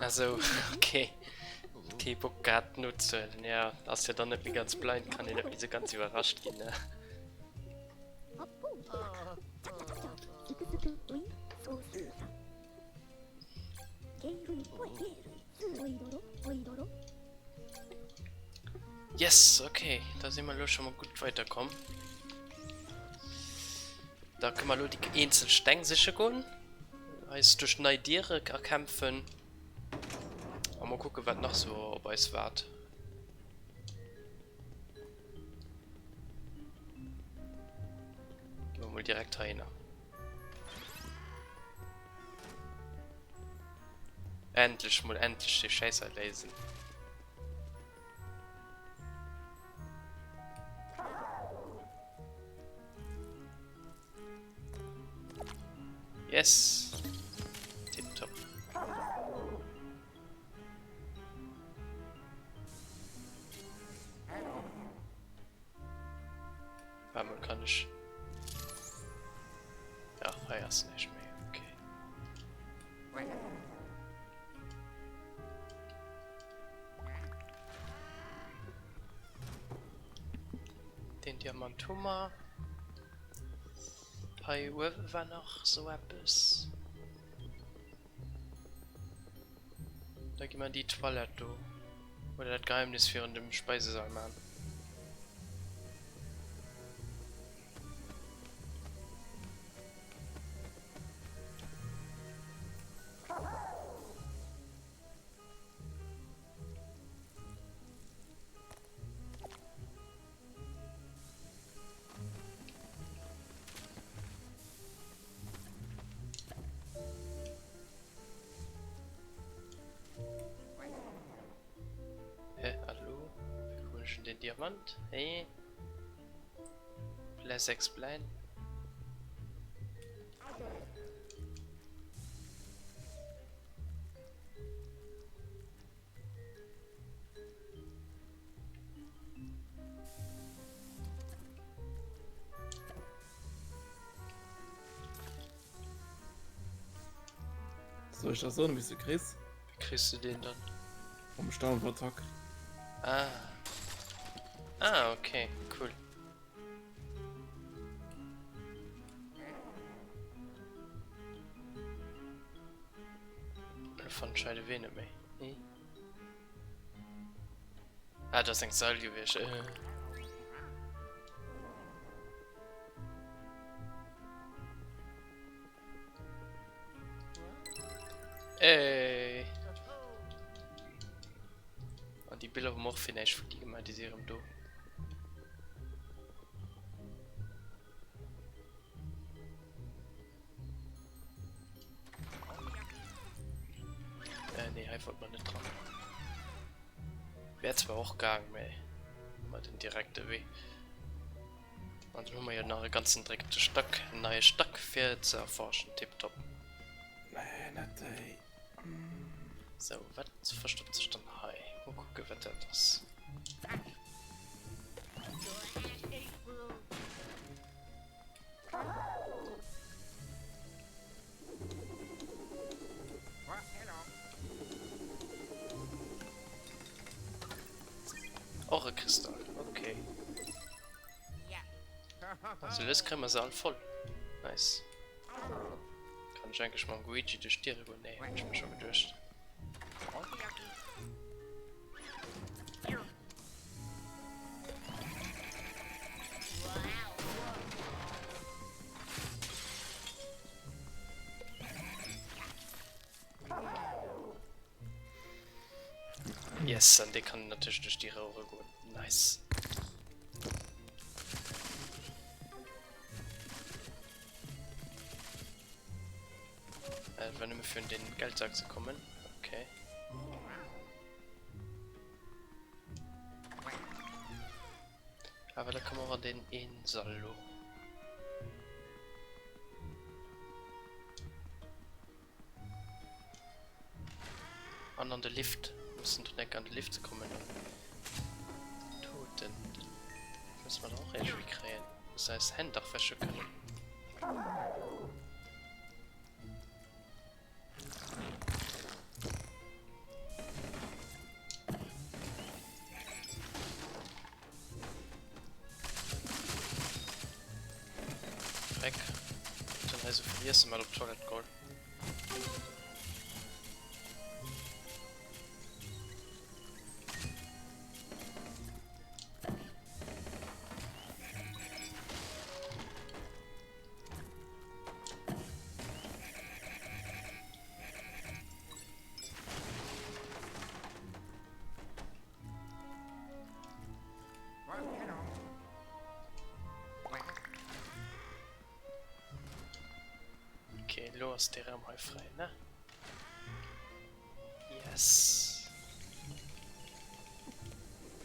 Ah sou, okay. Kee Bock gehat nozehuelen. Ja, ass jo dann net méi ganz blind, kann een net méi sou ganz iwwerrascht ginn, ne? Yes, okay, da si mer elo scho mol gutt weiderkomm. Da kënne mer elo déi eenzel Steng siche goen, eis duerch nei Diere erkämpfen a mol kucke wat nach sou op eis waart. Gi mer mol direkt heihinner. Endlech mol endlech dee Schäiss hei léisen. Yes! Tipptopp. Warte mal, kann ich... Ja, hei ass näischt méi. Okay. Den Diamant hu mer. Hei uewe war nach sou eppes. Da gi mer déi Toilette do. Oder dat Geheimnis virun dem Speisesall man. Hä, hallo? Wéi kommen ech un den Diamant? Hä? Please explain. Soll ich das soen, wéi s de kriss? Wéi kriss de deen dann? Mam Stampfattack. Ah. Ah, okay, cool. Elo fannen ech hei de Wee net méi. Hm? Ah, dat ass eng Sail gewiescht. Äh. Ey. An déi Biller hu mer och fir näischt futti gemaach, déi si erëm do. Äh, nee, hei wollt mer net dran. Wär zwar och gaang, mee ëmmer den direkte Wee. An dann hu mer jo nach e ganzen dréckte Stack, en neie Stack fir ze erforschen. Tiptop. Nee, net déi. Sou, wat verstoppt sech dann hei? Mol kucke wat dat ass. Och e Kristall, okay. Also lues kréie mer se all voll. Nice. Kann ech eigentlech mam Luigi duerch d'Diere goen? Nee, hunn ech mir scho geduecht. Yes, an dee kann natierlech duerch déi Rouere goen. Nice. Äh, war nëmme fir un den Geldsack ze kommen. Okay. Awer da komme mer och an deen een Sall elo. An an de Lift. Mussen do enk an de Lift ze kommen. Toten. Musse mer dann och iergendwéi kréien. Musse eis Hänn dach wäsche kënnen. Dreck. Dann hei sou vill Iessen mat op d'Toilette geholl. ass dee Raum hei fräi, ne? Yes!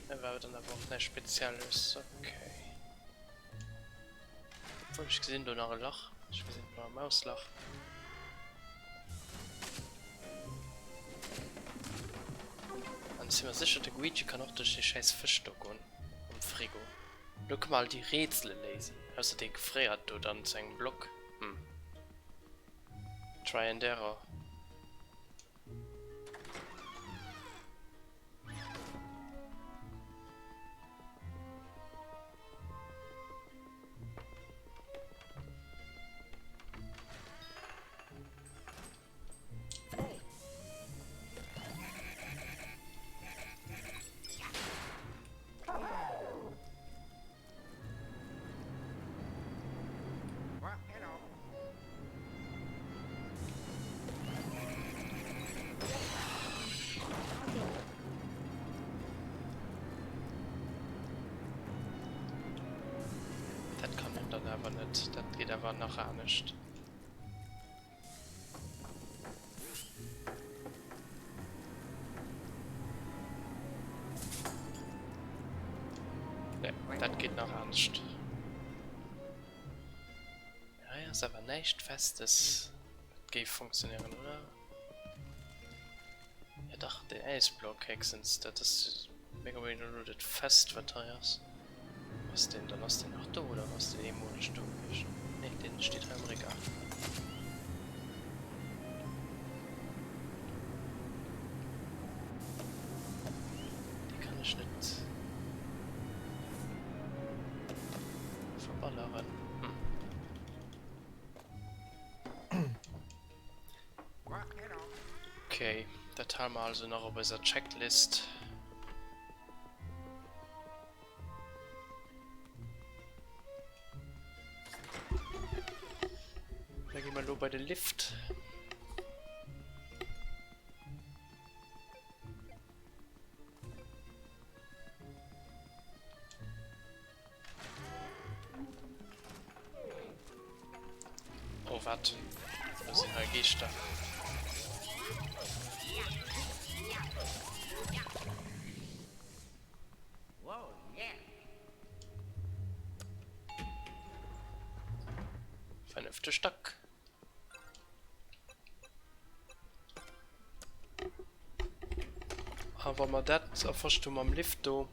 Dat war dann awer och näischt Spezielles. Okay. Obwuel, ech gesinn do nach e Lach. Ech gesinn do nach e Mauslach. An ech si mer sécher, de Luigi kann och duerch dee schäiss Fësch do goen am Frigo. Lo kënne mer all déi Rätsele léisen. Ausser dee gefréiert do dann zu engem Block. Hm. Try and error. Dat kann een dann awer net. Dat geet awer nach anescht. Nee, dat geet nach anescht. Hei ass awer näischt Festes, wat géif funktionéieren, oder? Ja dach, den Äisblock héchstens, dat ass menger Meenung no dat Fest, wat hei ass. Ass deen, dann ass deen nach do, oder ass deen eemoleg do gewiescht? Nee, deen steet hei am Regal. Dee kann ech net verballeren. Hm. Okay, dat hale mer also nach op eiser Checklist. Da gi mer elo bei de Lift. Oh wat? Do sinn hei Geeschter. Fënnefte Stack. A wa mer dat erfëscht hu mam Lift do,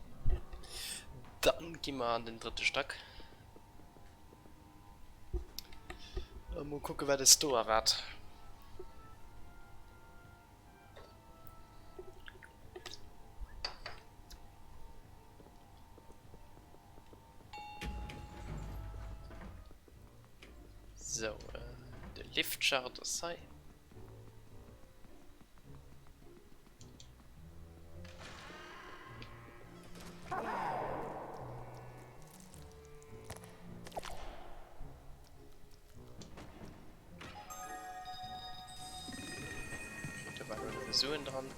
dann gi mer an den drëtte Stack. A mol kucke wat es do erwaart. Sou, de Liftchart ass hei. Do waren elo nëmme Suen dran.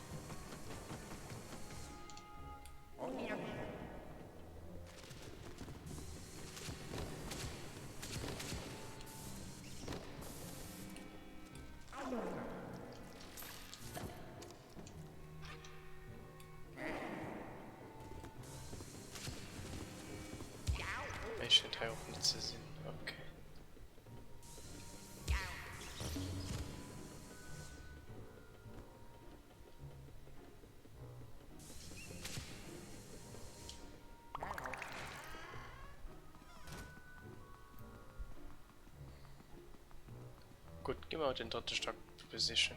Méi schéngt hei och net ze sinn. Okay. Gutt, gi mer den drëtte Stack besichen.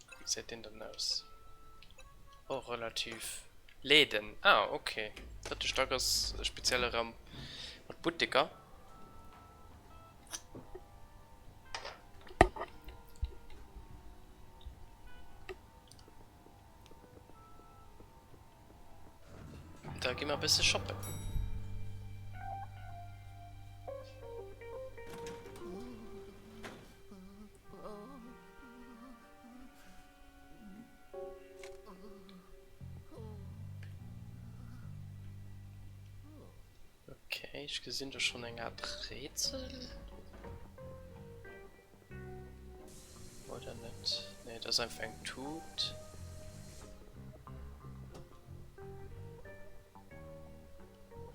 Wéi gesäit deen dann aus? Och relativ Läden. Ah, okay. Drëtte Stack ass e spezielle Raum mat Butteker. Da gi mer e bësse shoppen. ech gesinn do schonn eng Aart Rätsel. Oder net? Nee, dat ass einfach eng Tut.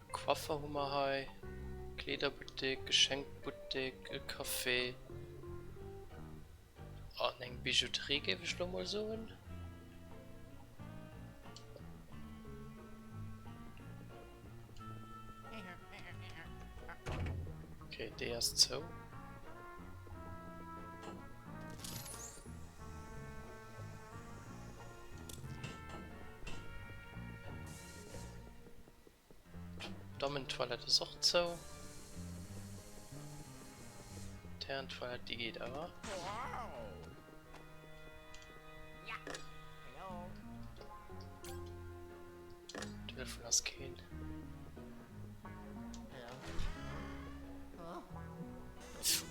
E Coiffer hu mer hei, Kleederbuttek, Geschenkbuttek, e Café an eng Bijouterie géif ech lo mol soen. Okay, déi ass zou. D'Dammentoilette ass och zou. D'Härentoilette, déi geet awer. Telefon ass keen.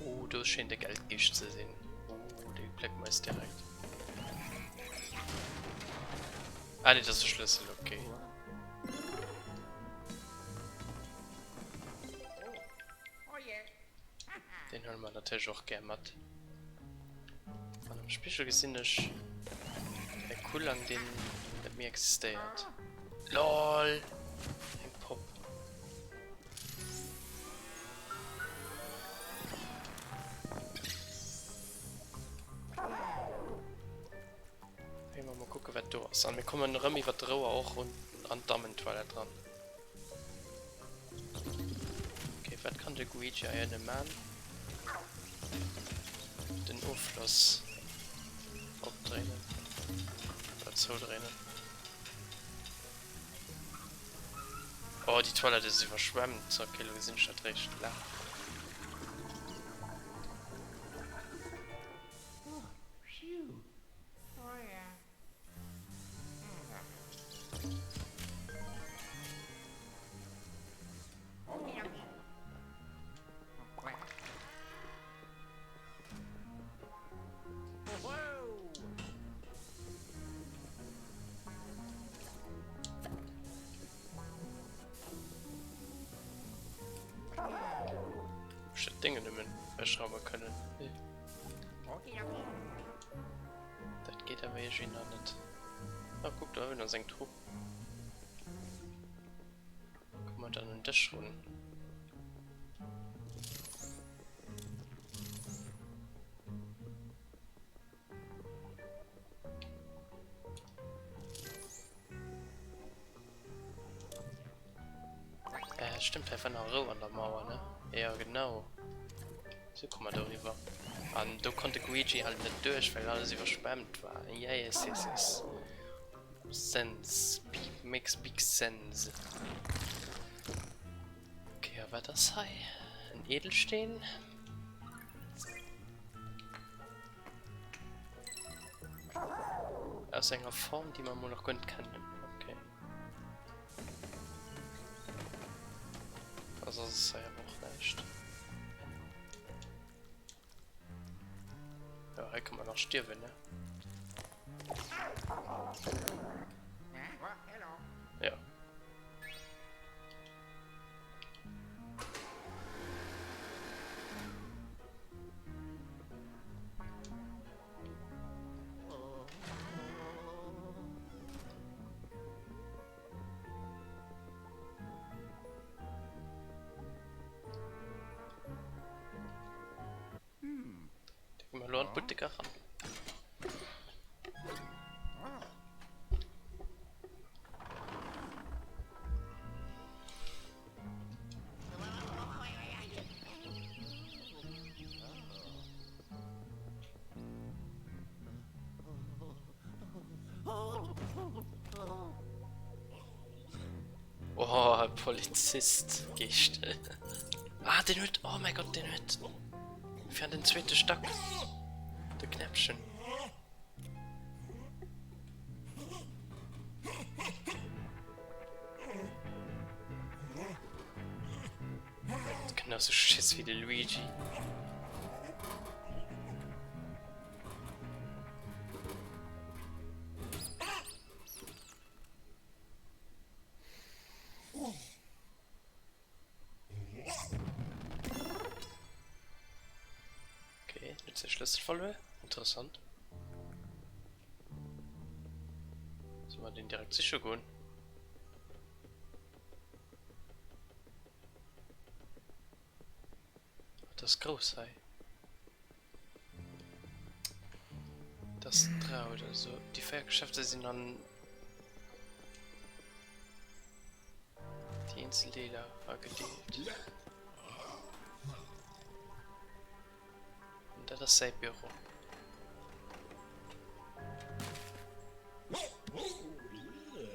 Oh, do schéint e Geldgeescht ze sinn. Oh, dee plécke mer eis direkt. Ah nee, dat ass de Schlëssel, okay. Den huele mer natierlech och gär mat. An am Spigel gesinn ech e Kullang, deen net méi existéiert. LOL! Eng Popp. Hei mol kucken wat do ass. An mir kommen erëm iwwer d'Rouer och un an d'Dammentoilette ran. Okay, wat kann de Guigi hei ënne man? Den Ofloss opdréinen oder zoudréinen. Oh, déi Toilette ass iwwerschwemmt. Okay, lo gesinn ech dat réischt. Lach. Ech dat Déngen nëmmen ewechraume kënnen. Dat geet awer iergendwéi nach net. Ah, kuck, do uewen ass eng Truh. Komme mer dann un dech run? Äh, stimmt, hei war nach Rou an der Mauer, ne? Ja, genau. Sou komme mer doriwwer. An do konnt de Guigi halt net duerch, well alles iwwerschwemmt war. Yes, yes, yes. Sense. Big, makes big sense. Okay, a wat ass hei? En Edelsteen? Aus enger Form, déi mer mol nach guer net kennen. Okay. Also ass es hei awer och näischt. Ja, hei kann man nach stierwen, ne? Ja. Da gehen wir lo an d'Buttek eran. Oh, Polizist Geescht. Ah, den huet, oh mein Gott, den huet fir an den zweete Stack de Knäppchen. Genau so Schiss wie de Luigi. Huet säi Schlëssel verluer? Interessant. Solle mer deen direkt siche goen? Et ass grouss hei. Et ass traut. Also déi 4 Geschäfter sinn an déi eenzel Deeler agedeelt. An dat ass säi Büro.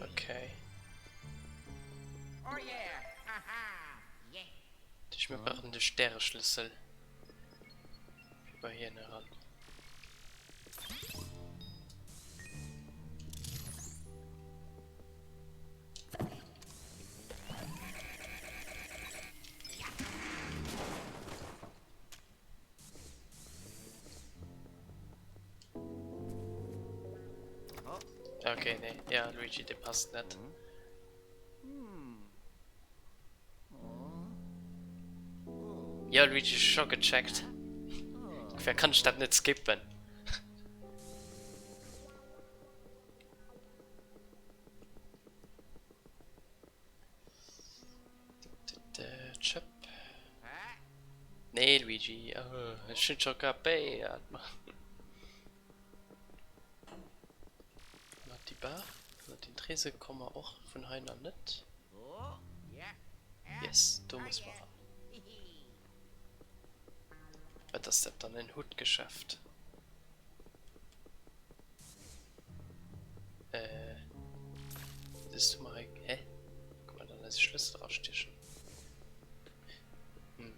Okay. Oh yeah! Haha! Yeah! Ech mir brauchen de Stäreschlüssel fir bei hien eran. Okay, nee. Ja, Luigi, dee passt net. Ja, Luigi, scho gecheckt. Wer kann ich dat net skippen? Chip. Nee, Luigi. Oh, ech hunn scho kapéiert. Ënnert déi Bar, ënnert den Trese komme mer och vun hei nach net. Yes, do muss mer ran. Wat ass dat dann? En Huttgeschäft? Äh. Siehst du mal, hä? Kann man dann eise Schlüssel rastiechen? Hm.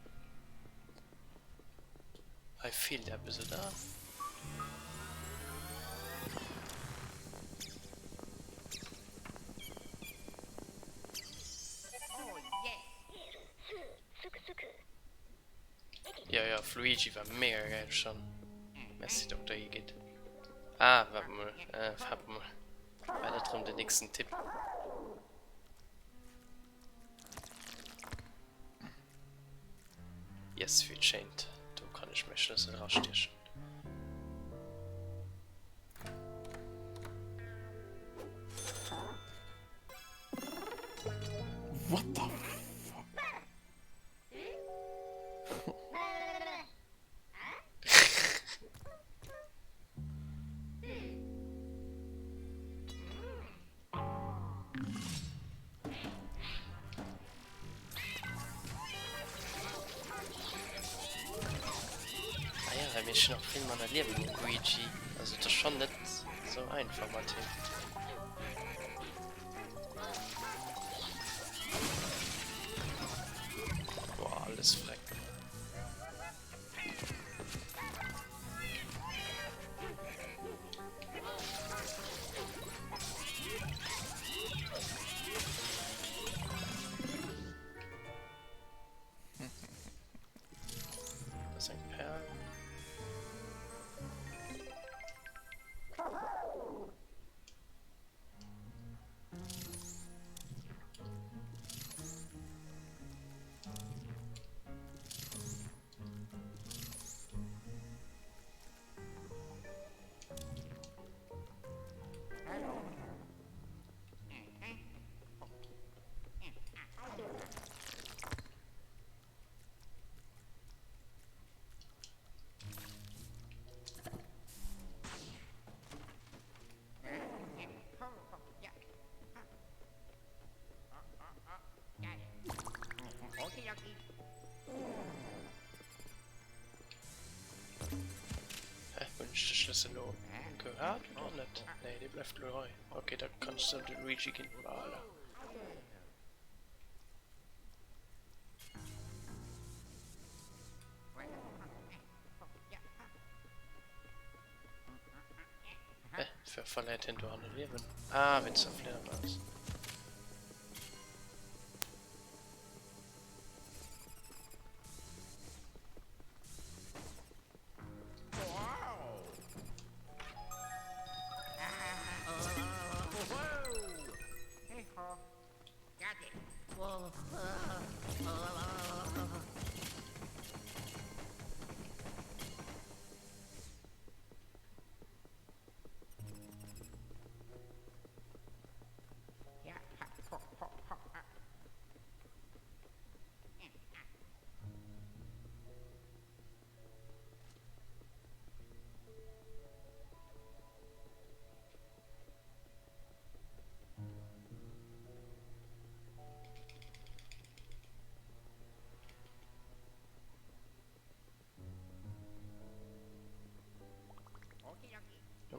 Hei feelt eppes, oder? Ja, ja, Fluigi war mega geil schon. Merci, Dr. Igitt. Ah, warte mal. Äh, warte mal. War dat rëm den nächsten Tipp? Yes, wéi et schéint. Do kann ech mäi Schlëssel rastiechen. What the fuck? Ah ja, well mir schon och vill manner Liewen um Luigi. Also et ass schon net sou einfach mat him. Boah, alles freck. Das ist eng Perl. Hä, hunn ech de Schlëssel elo gehat oder net? Nee, dee bleift elo hei. Okay, da kann ech se de Luigi ginn. Voilà. Hä, wéi verléiert hien dohanne Liewen? Ah, wéinst der Fliedermaus.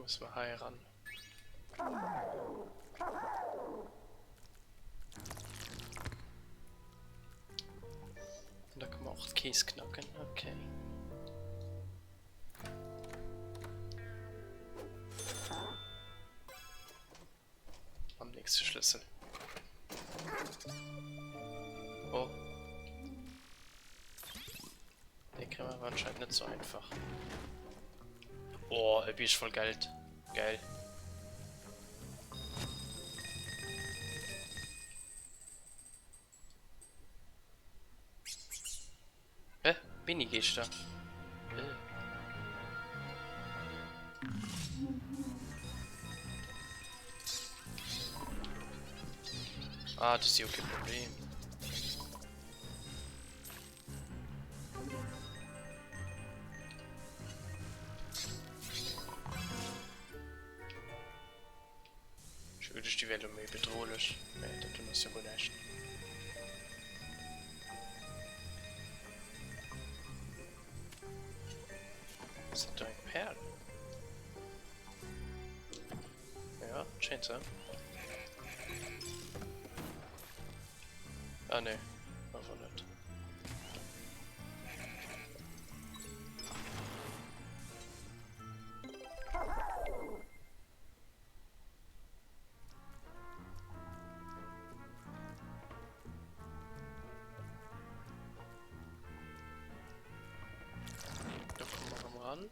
Musse mer hei eran. An da kann man och d'Kees knacken. Okay. Am nächste Schlüssel. Oh. Den kriegen wir aber anscheinend nicht so einfach. Oh, e Bierg voll Geld. Geil. Hä? Mini-Geeschter? Äh. Ah, das ist ja kein Problem. Ech hu geduecht déi wär elo méi bedrohlech, mä dat do ass jo guer näischt. Ass dat do eng Perl? Ja, schéint se. Ah nee, awer net. Da kommen wir erëm ran.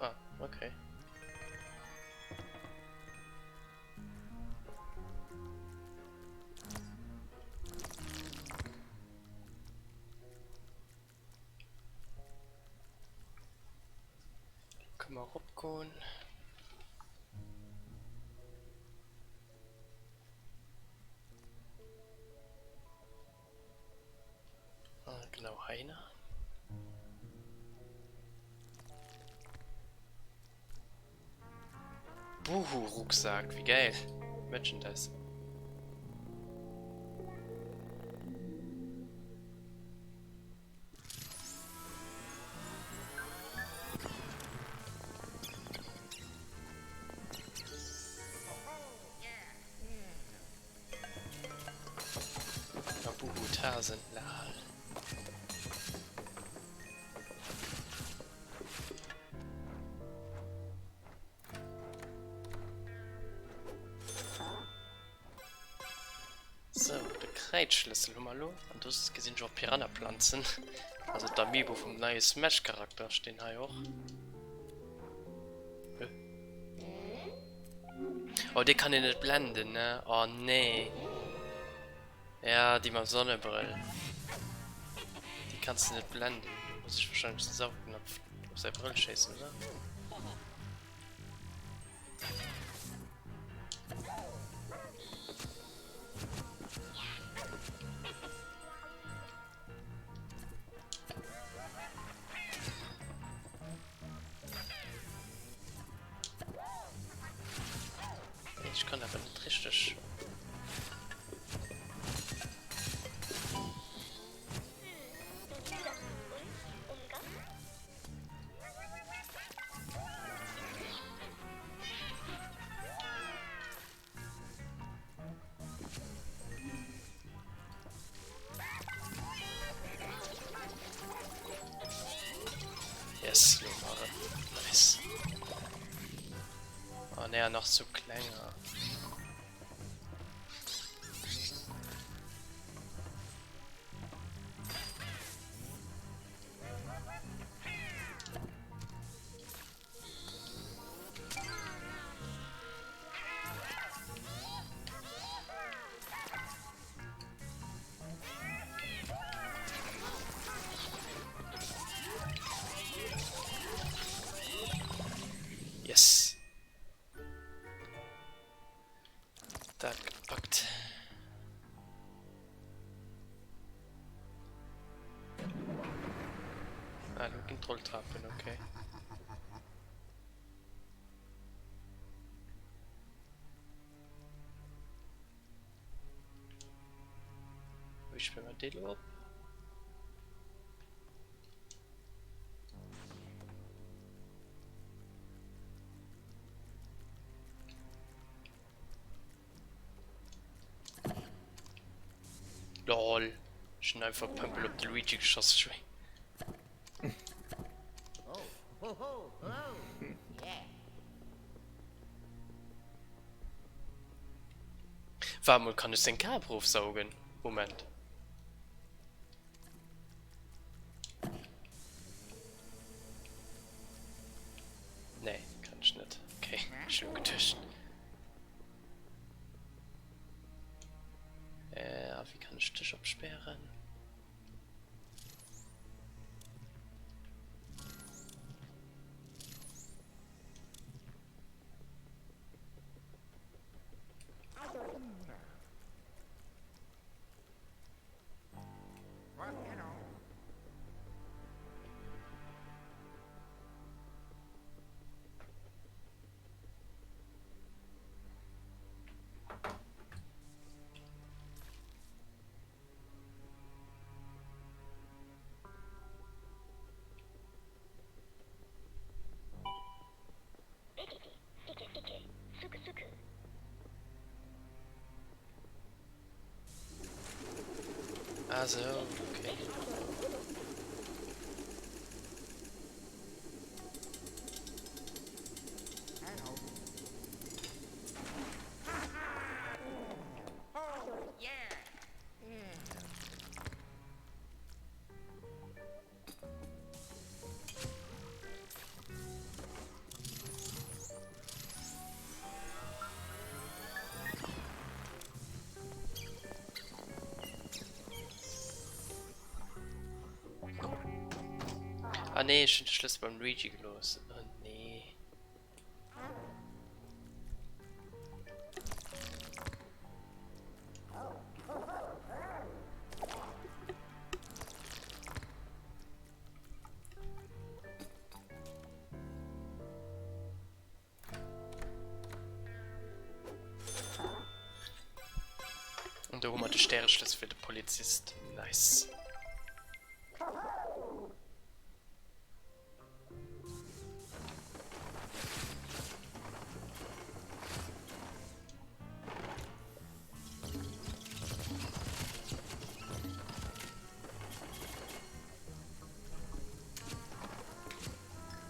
Ah, okay. Können wir eropgoen. Ah, genau heiner. Buhu-Rucksack, wie geil. Merchandise. Buhu-Tasen, lal. Sou, de Kräidschlëssel hu mer elo. An do gesinn ech och Piranha-Planzen. Also d'Amiibo vum neie Smash-Charakter stinn hei och. Oh, dee kann een net blenden, ne? Oh, nee. Ja, déi mam Sonnebrëll. Déi kanns de net blenden. Muss ech wahrscheinlech den Saugnapf op säi Brëll schéissen, oder? Ech kann awer net richteg. Yes, lo war et. Nice. Oh ne, nach zu klenger. Yes. Dat gepackt. Ah, lo ginn d'Rolltrapen, okay. Wéi spille mer dee lo op? Lol, ech hunn einfach Pëmpel op de Luigi geschoss, Schwéng. Waart mol, kann ech seng Kap erofsaugen? Moment. Nee, kann ech net. Okay, ech hunn geduecht. Äh, a wéi kann ech dech opspären? Ah sou, okay. Ah nee, ech hunn de Schlëssel beim Luigi gelooss. Oh nee. Und do hu mer de Stäreschlëssel fir de Polizist. Nice.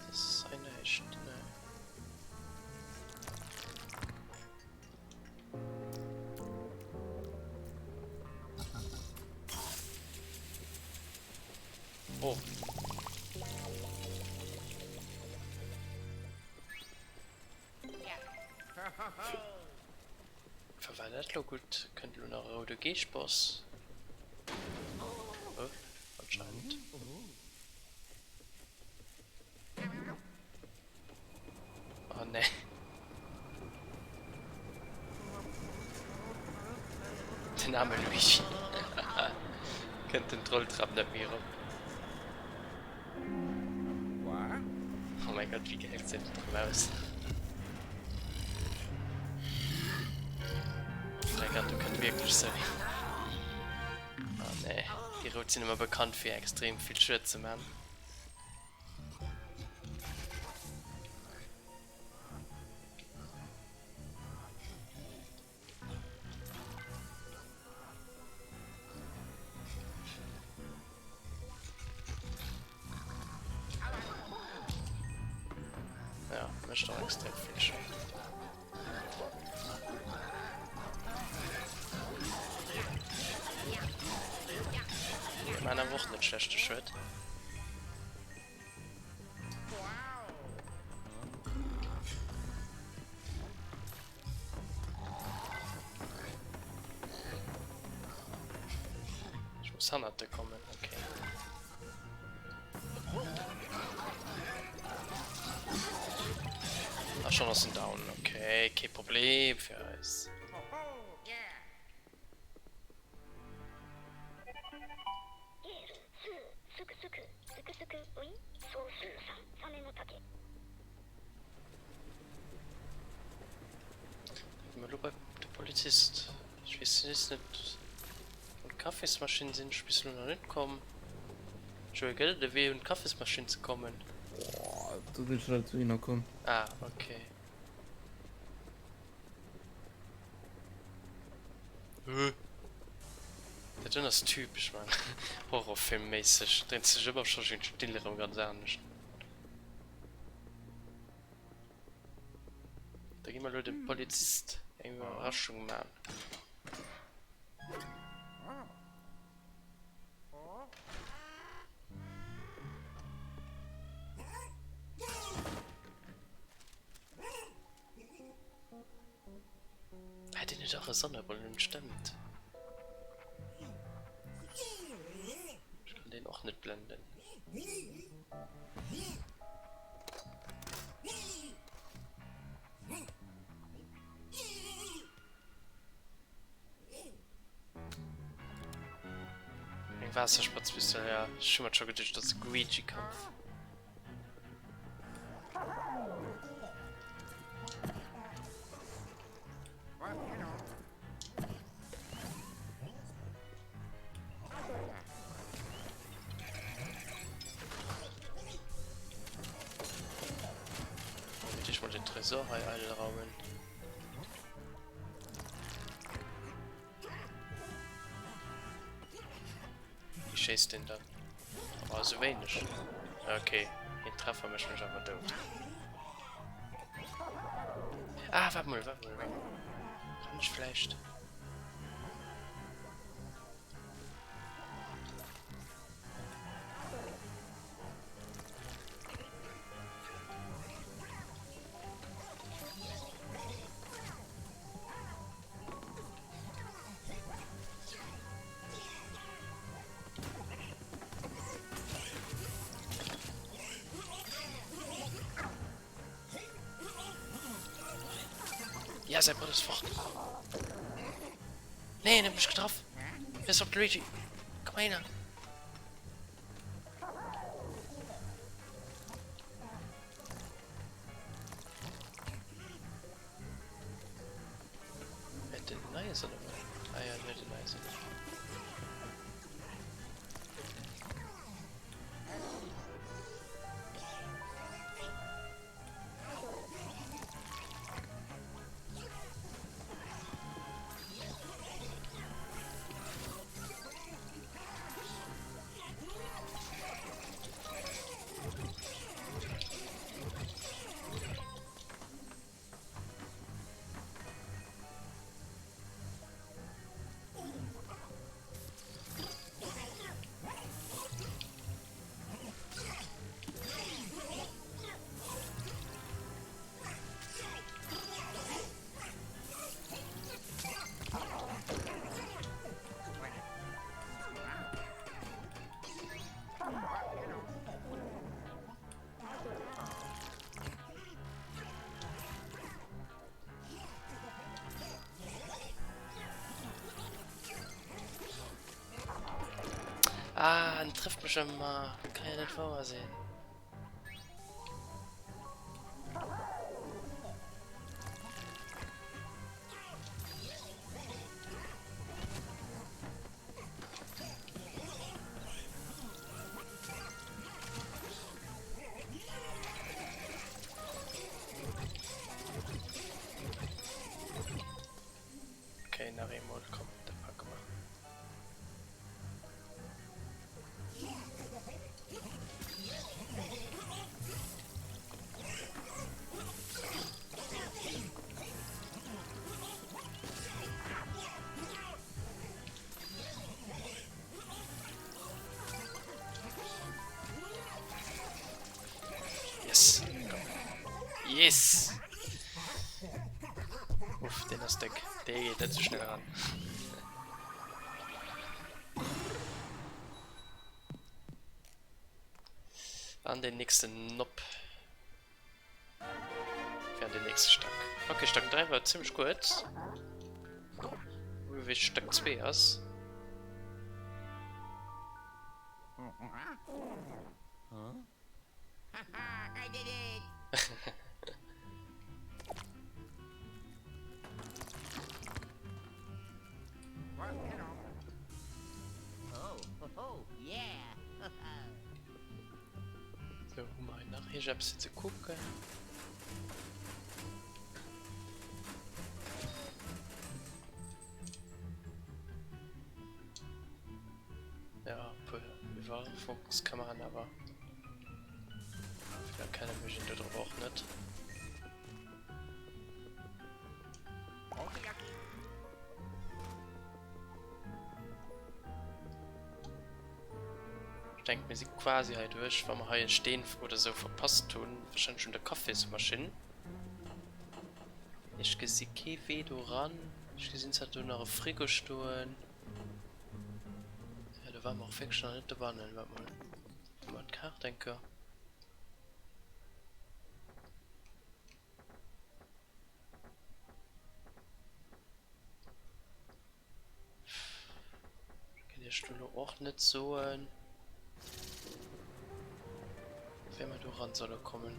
Das ist eine echt, ne. Oh. War dat lo gutt? Kënnt lo nach e roude Geeschtboss? Oh, anscheinend. Oh nee. Den arme Luigi. Kënnt den Trolltrap net méi erop. Oh mein Gott, wéi geil gesäit dat erëm aus. Oh mein Gott, do kënnt wierklech sou. Oh nee, déi Rout sinn ëmmer bekannt fir extrem vill Schued ze man. Ja, mécht och extrem vill Schued. Mir maan awer och net schlechte Schued. Ech muss hannert de kommen, okay. Ah, schon ass en down, okay, kee Problem fir eis. Da gi mer elo bei de Polizist. Ech weess just net wou d'Kaffismaschinn sinn. Ech bis elo nach net komm. Joé, gëtt et e Wee un d'Kaffismaschinn ze kommen? Boah, do sinn ech net dohinner komm. Ah, okay. Huh. Dat doen ass typesch man, Horrorfilm méisseg, dréint sech ëmmer scho schön d'Still erëm ganz anescht. Da gi mer elo dem Polizist eng Iwwerraschung man. Ah, deen huet och e Sonnebrëll un, stëmmt. Ech kann deen och net blenden. Eng Waasserspritzpistol, ja. Ech hu mer scho geduecht, dat ass e Luigi-Kampf. Ich mal den Tresor hei einraumen. Wie schéisst den dann? Oh, so wéineg. Okay, een Treffer mécht mech awer dout. Ah, wart mol, wart mol, wart mol. Kann ech vläicht... Ja, säi Brot ass fort. Nee, en huet mech getraff. Pass op, Luigi. Komm heihinner. Huet den neie Sonnebrëll? Ah ja, en huet en neie Sonnebrëll. Ah, en trifft mech ëmmer. Kann ja net wouer sinn. Okay, nach eemol, komm, dat packe mer. Yes! Komm. Yes! Uff, deen ass déck. Dee geet net sou schnell eran. An den nächsten Nopp. Fir an den nächste Stack. Okay, Stack 3 war ziemlech kuerz. Wéi Stack 2 ass. Sou, hu mer hei nach iergeppes fir ze kucken? Ja, e puer Iwwerwachungskameraen, awer vill erkenne mécht een do drop och net. Ech denken mir si quasi hei duerch, wa mer hei e Steen oder sou verpasst hunn, wahrscheinlech un der Kaffismaschinn. Ech gesi kee Wee do ran. Ech gesinn zwar do nach e Frigo stoen. Ja, do ware mer och wierklech nach net dobannen. Waart mol, kucke mer d'Kaart eng Kéier. Kann iech do lo och net soen, wéi mer do ran solle kommen.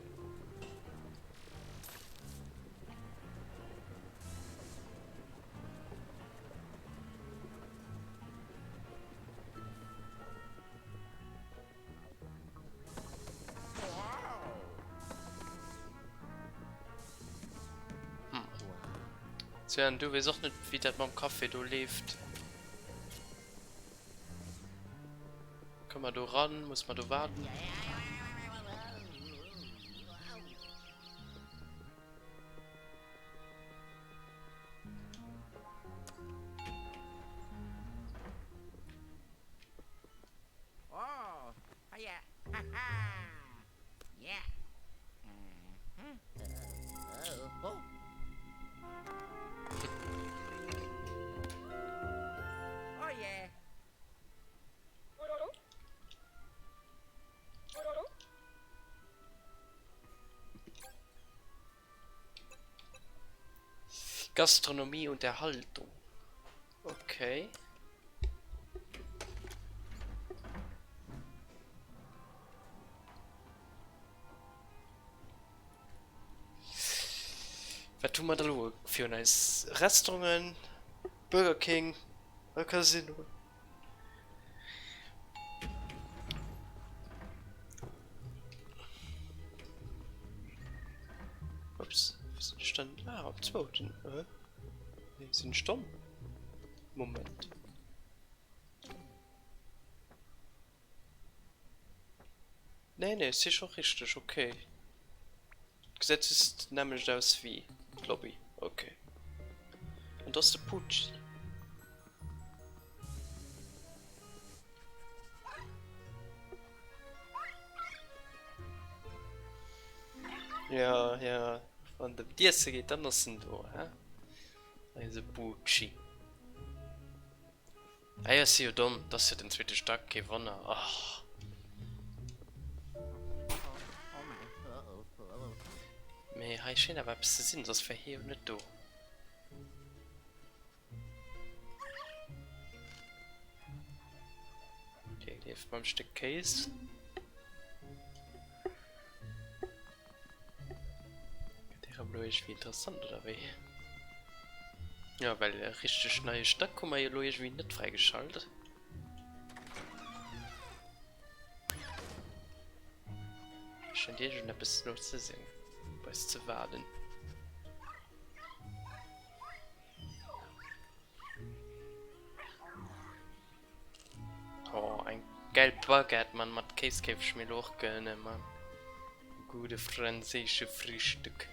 Hm. Sven, du weess och net, wéi dat mam Café do leeft. Komme mer do ran? Muss mer do waarden? Gastronomie und Erhaltung. Okay. Wat hu mer da lo virun eis? Restauranten, Burger King a Casino. Ups, wou sinn ech dann? Ah, op zwouten. Äh? Nee, sinn ech domm? Moment. Nee, nee, si scho richteg, okay. Gesäit just d'nämmlecht aus wéi d'Lobby, okay. An do ass de Pucci. Ja, ja, wann et ëm d'Iesse geet, dann ass en do, he? Eise Bucci. Ah jo, ech si jo domm, et ass jo den zweete Stack, kee Wonner. Och. Mee hei schéint awer eppes ze sinn, soss wär hie jo net do. Okay, lieft mam Stéck Kéis. Gëtt erëm elo iergendwéi interessant, oder wéi? Ja, well e richteg neie Stack hu mer jo elo iergendwéi net fräigeschalt. Schéngt iergendeppes elo ze sinn, op eis ze waarden. Oh, eng geil Baguette, Mann, mat Kéis kéif ech mir elo och gönnen, Mann. Gudde franséische Frühstück.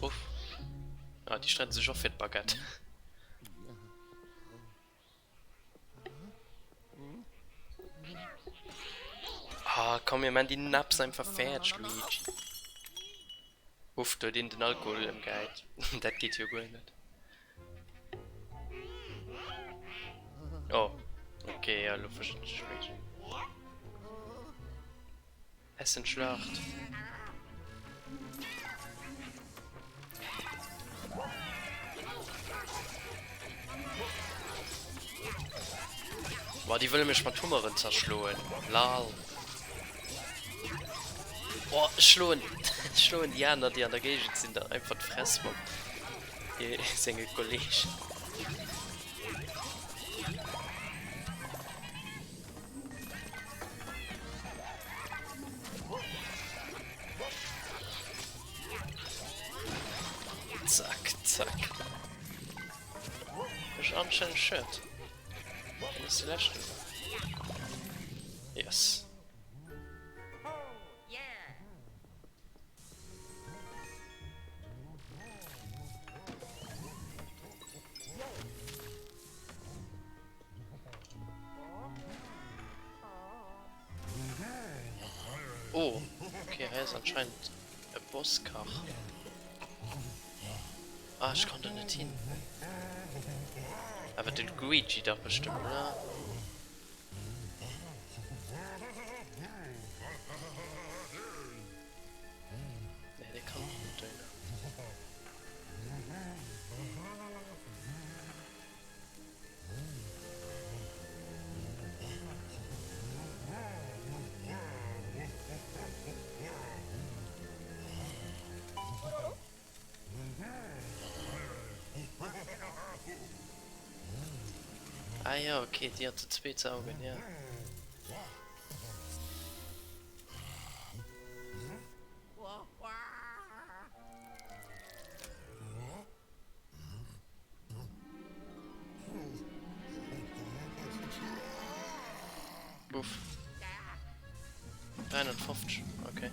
Uff. Ah, déi streiden sech och fir d'Baguette. Ah, komm, mir man die Naps einfach fertig, Luigi. Uff, do huet een den Alkohol ëmgehäit. Dat geet jo guer net. Oh, okay, ja, lo verstinn ech Luigi. Essenschlacht. Boah, déi wëlle mech mat Hummeren zerschloen. Lal. Boah, ech schloen, ech schloen déi aner, déi an der Géigend sinn, da einfach d'Fress mat senge Kollegen. Zack. Ech anscheinend schued. Dann ass de leschten. Yes. Oh, okay, hei ass anscheinend e Bosskach. Ah, ech kann do net hin. Awer de Luigi dach bestëmmt, oder? Nee, dee kann och net dohinner. Ah ja, okay, déi hat zu zweet Augen, ja. Uff. 350, okay.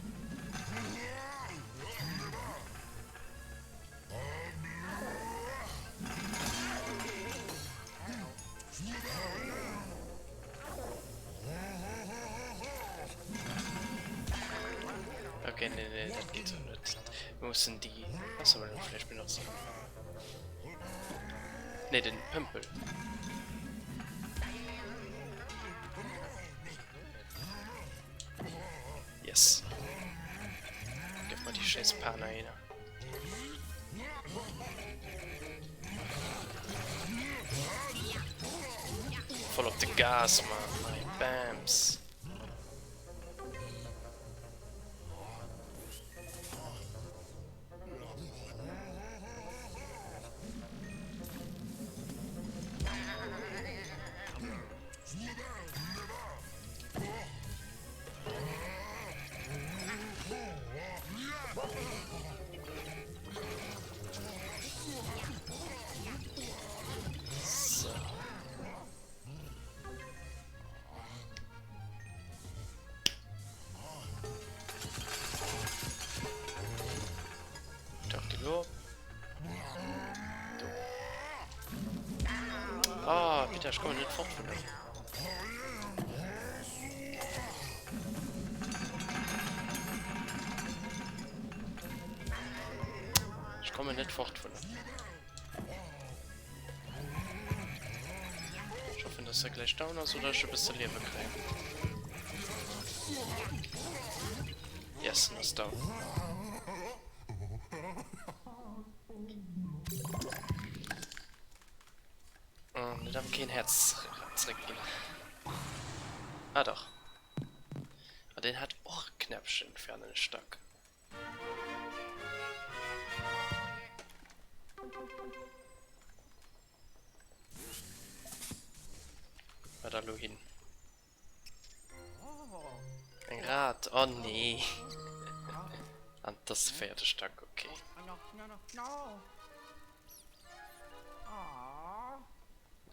Okay, nee, nee, dat geet sou net. Mir mussen déi Wasserballon vläicht benotzen. Nee, den Pömpel. Yes. Gib mal die scheiß Pana hin. Voll op de Gas, Mann. Hey, Bams. So. Taucht die lo? Do. Ah, bitte, ich komme nicht fort von da. Ich komme nicht fort von da. Ich hoffe, dass er gleich down ist oder ich ein bisschen Leben kriege. Yes, en ass down. An et awer keen Häerz zréckginn. Ah dach. Ah, deen hat och e Knäppchen fir an den Stack. Wat da lo hin? Eng Rat, oh nee. An das de véierte Stack, okay.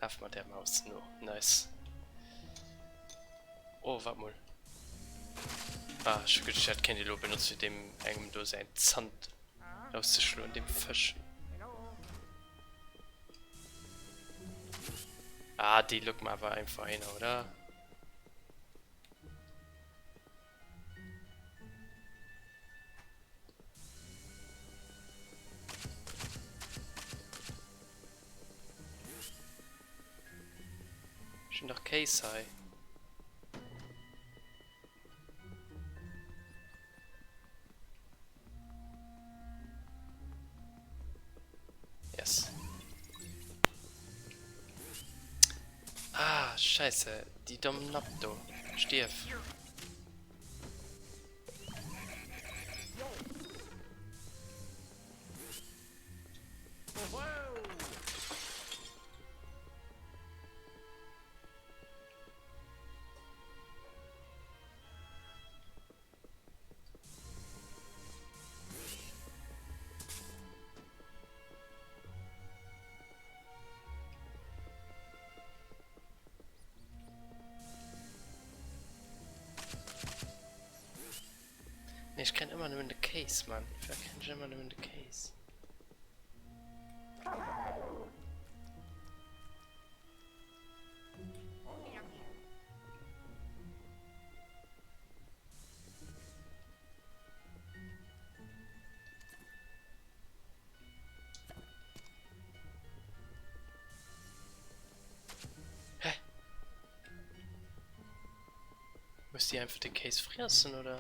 Laf mat där Maus no, nice. Oh, wart mol. Ah, ech hu geduecht, dat kéint ee lo benotze fir deem engem do säin Zant rauszeschloen, deem Fësch. Ah, déi lockt mer awer einfach hin, oder? Ech hunn dach Kéis hei. Yes. Ah, scheiße. Die domm Napp do. Stierf. Nee, ech kréien ëmmer nëmmen de Kéis, Mann. Firwat kréien ech ëmmer nëmmen de Kéis? Hä? Muss déi einfach de Kéis friessen, oder?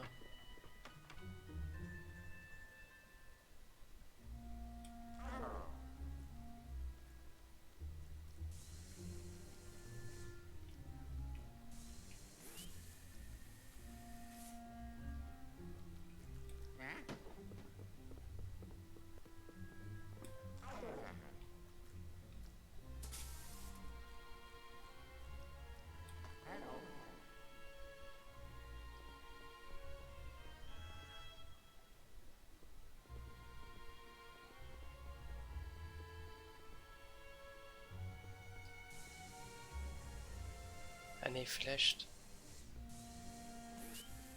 Ah nee, vläicht.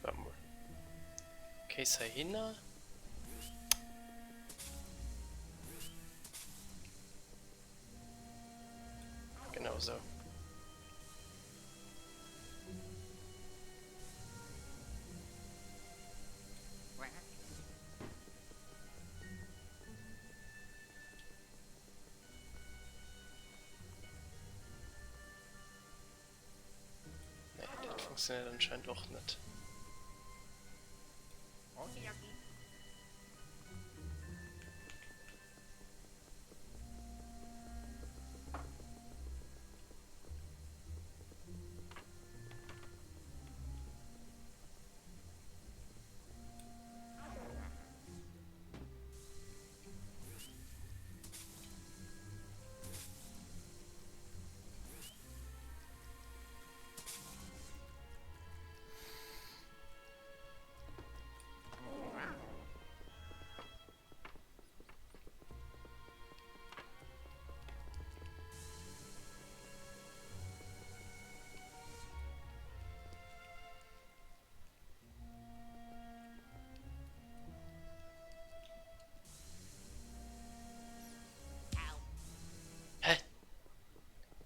Warte mal. Kéis heihinner. Genau sou. Nee, dat funktionéiert anscheinend och net. Hä?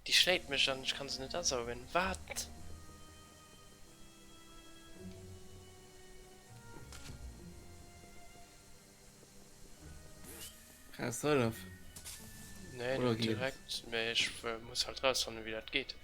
Déi schléit mech an ech kann se net asaugen. Wat? Brauchst du Hëllef? Nee, Oder net geet? direkt, mee ech muss halt rausfannen, wéi dat geet.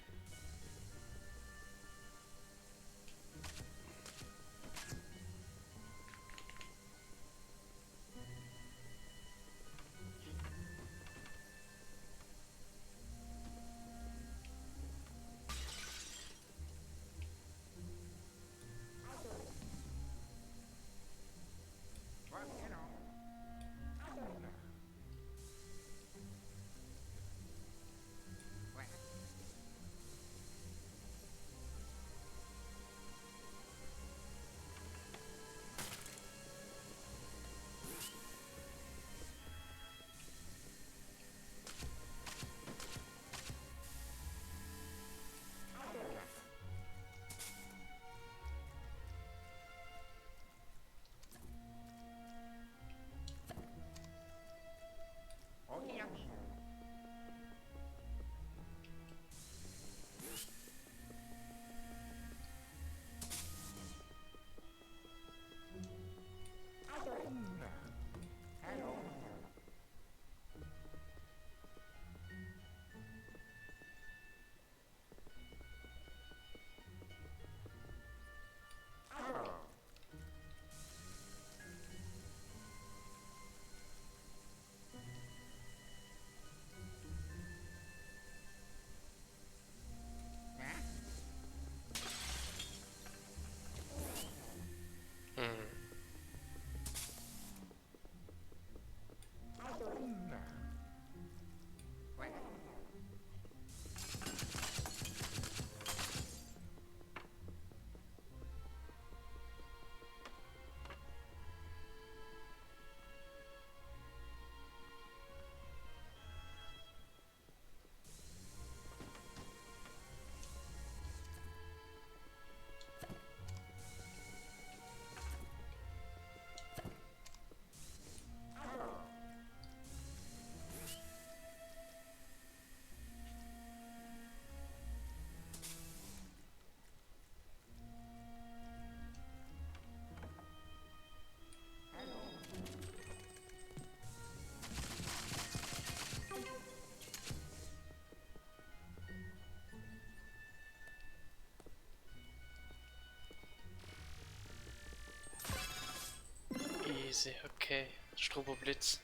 Easy, okay. Stroboblitz.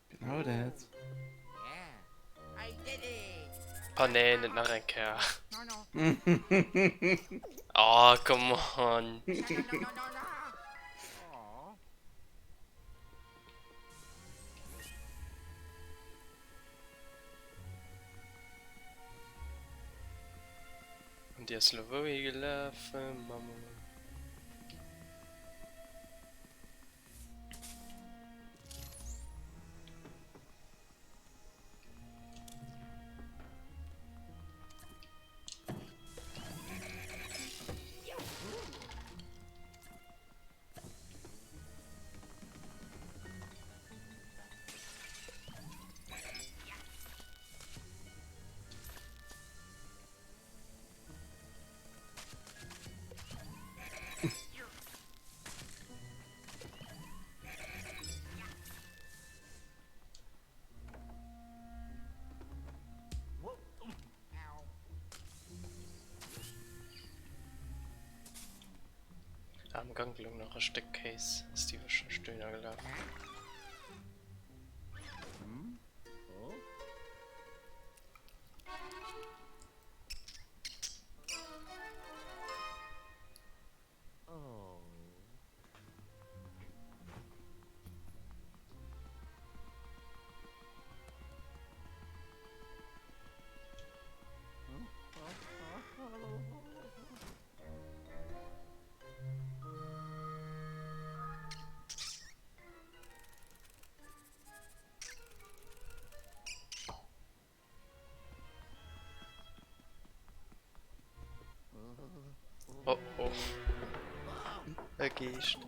Genau dat. Oh nee, net nach eng Kéier. Oh, come on. An déi ass elo wouhi gelafen? Mann, Mann, Mann. Am Gank loung nach e Stéck Kéis, ass déi warscheinlech dohinner gelaf. Oh oh. E Geescht.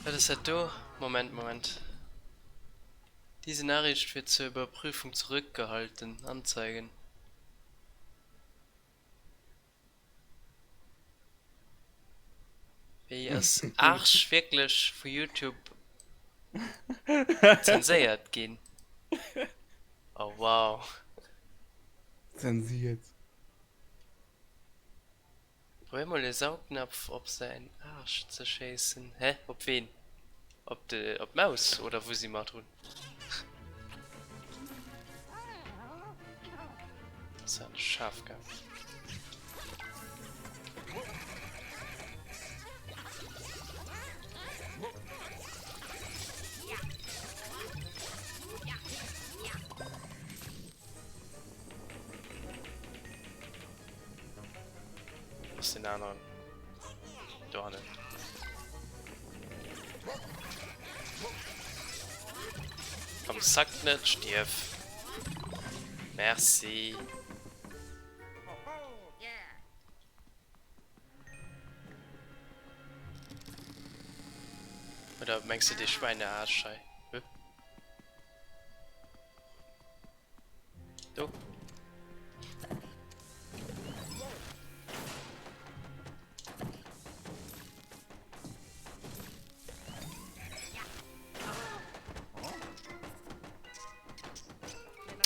Wat ass dat do? Moment, Moment. Diese Nachricht wird zur Überprüfung zurückgehalten. Anzeigen. Wéi ass Arsch wierklech vu Youtube zenséiert ginn? Oh wow. Zensiert. Probier mol e Saugnapf op säin Aarsch ze schéissen. Hä? Op ween? Op de, op d'Maus oder wou si mer drun? Ass ja schaarf gaangen. Ass den aneren do hannen. Komm, zack net, stierf. Merci. Oder mengs du dee Schweineaarsch hei? Do.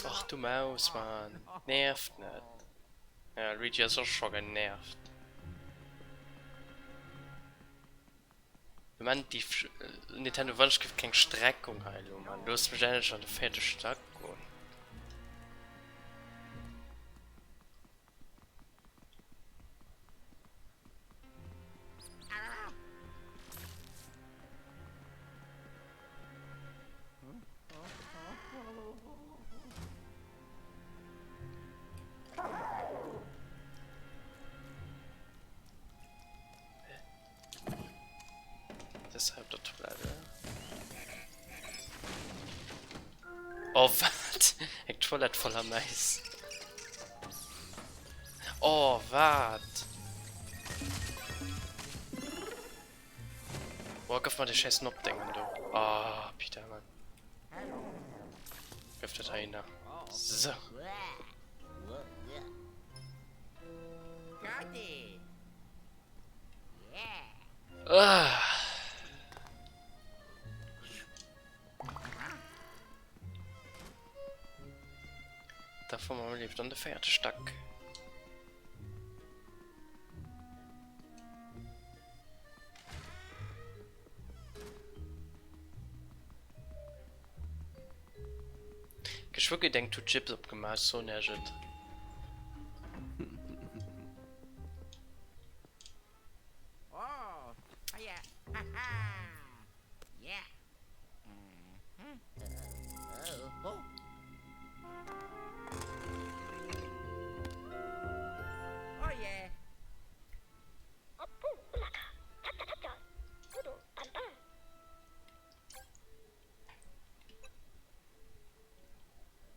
Ach du Maus, Mann. Nervt net. Ja, Luigi ass och scho genervt. Moment, déi Nintendo Wënsch gëtt keng Streckung hei elo, Mann. Looss mech endlech an de véierte Stack goen. Deshalb der Toilette. Oh, wat? Eng Toilette voller Mais. Oh, wat? Boah, gëff mer de scheiß Nopp-Dengen do. Ah, Peter, Mann. Gëff dat hei nach. So. Ah. Da fuere mer mol liicht an de véierte Stack. Geschwë gëtt eng Tut Chips opgemaach, ech soen iech et.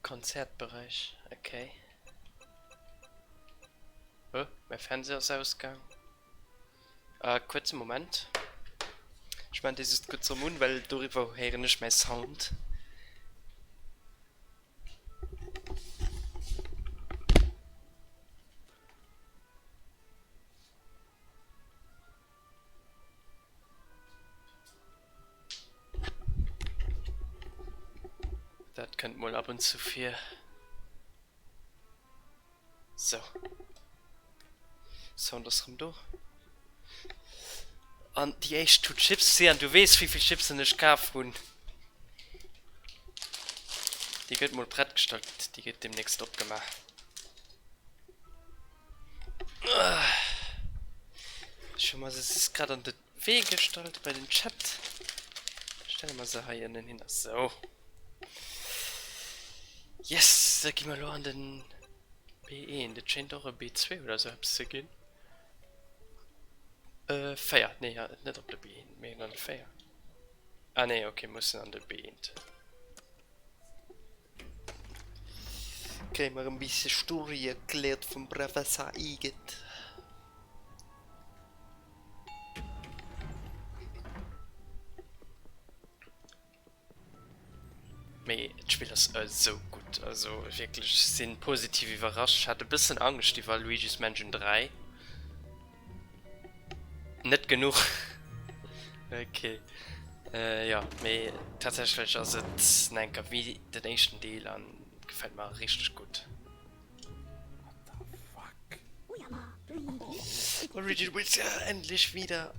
Konzertberäich, okay. Oh, mäi Fernseher ass ausgaang. Äh, kuerze Moment. Ech maan dee just kuerz erëm un, well doriwwer héieren ech mäi Sound. Dat kënnt mol ab und zu vir. Sou. Sound ass rëm do. An déi éischt Tut Chips, Sian, du weess wéivill Chipsen ech kaf hunn. Déi gëtt mol prett gestallt, déi gëtt demnächst opgemaach. Ech hu mer se just grad an de Wee gestallt bei den Chat. Stelle mer se hei ënnen hin. Sou. Yes, da gi mer elo an den B1. Dat schéint och e B2 oder sou eppes ze ginn. Äh, 4. Nee, net op de B1, mee an de 4. Ah nee, okay, mussen an de B1. Kréie mer en bisse Story erkläert vum Professor Iget. Mee d'Spill ass esou gutt, also wierklech, ech sinn positiv iwwerrascht. Ech hat e bëssen Angscht iwwer Luigi's Mansion 3. Net genuch. Ok. Jo, mee tatsächlech ass et nach eng Kéier wéi den éischten Deel an gefält mer richteg gutt. What the fuck? Luigi, du bist ja endlich wieder.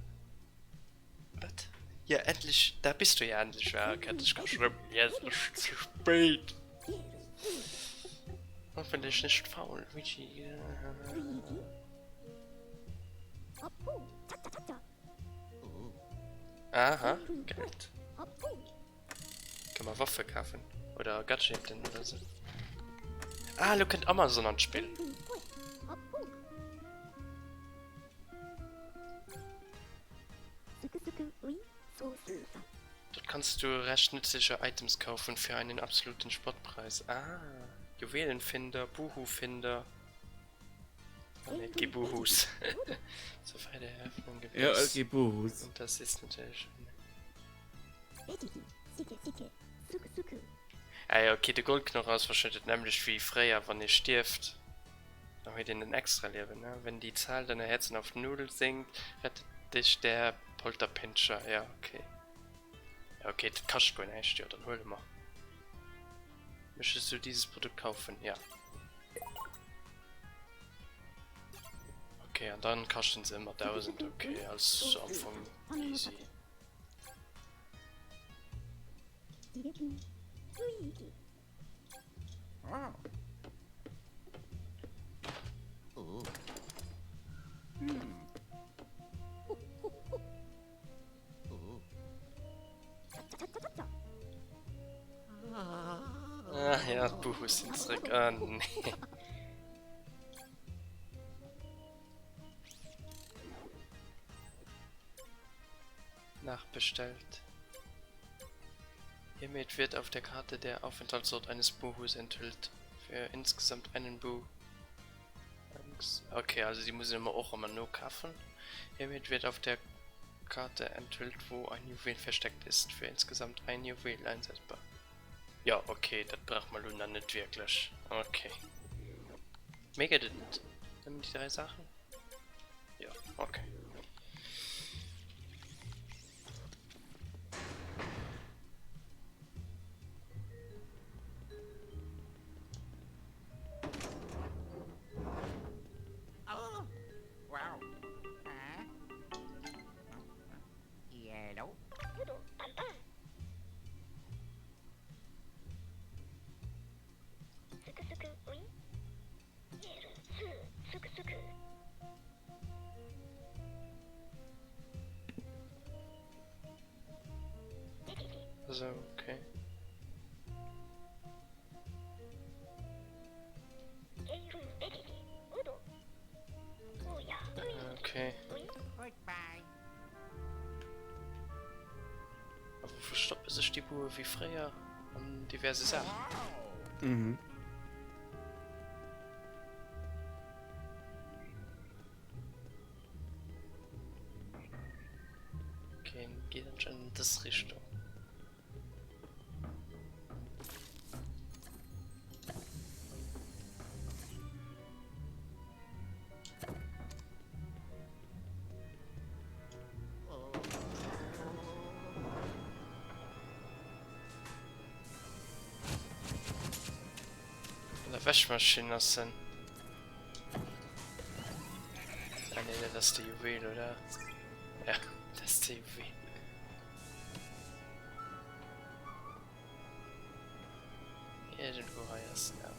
Wat? Ja, endlich, da bist du ja endlich. Ja, okay, hat ech geschrieben. Yes, es ist zu spät. Hoffentlich nicht faul, Luigi. Aha, Geld. Kann man Waffe kaufen oder Gadgeten oder so. Ah, lo kënnt Amazon an d'Spill. Dort kannst du recht nützliche Items kaufen für einen absoluten Spottpreis. Ah, Juwelenfinder, Buhu-Finder. Ah, nee, et gi Buhus. Zur Feier der Eröffnung Ja, et gewiss. gi Buhus. Und das ist natürlich eine. Ah ja, okay, de Goldknoch ass wahrscheinlech dat nämmlecht wéi fréier, wann ee stierft, da huet een en extra Liewen, ne? Wenn die Zahl deiner Herzen auf Null sinkt, rettet dich der Polterpinscher. Ja, okay. Ja, okay, dat kascht guer näischt, jo, dann huele mer. Möchtest du dieses Produkt kaufen? Ja. Okay, an dann kaschten se ëmmer 1000, okay, ass am Fong easy. Ah ja, d'Buhus sinn zréck. Ah nee. Nachbestellt. Hiermit wird auf der Karte der Aufenthaltsort eines Buhus enthüllt. Für insgesamt einen Bu. Okay, also die muss ich immer och ëmmer nokafen. Hiermit wird auf der Karte enthüllt, wo ein Juwel versteckt ist. Für insgesamt ein Juwel einsetzbar. Ja, okay, dat brauch mer lo nach net wierklech. Okay. Méi gëtt et net. Nëmmen déi 3 Saachen. Ja, okay. Also, okay. Okay. A wou verstoppe sech déi Bue wéi fréier an diverse Saachen? Mhm. Okay, geet anscheinend an dës Richtung. An der Wäschmaschinn ass en. Ah nee, dat ass de Juwel, oder? Ja, dat ass de Juwel. Irgendwo hei ass en awer.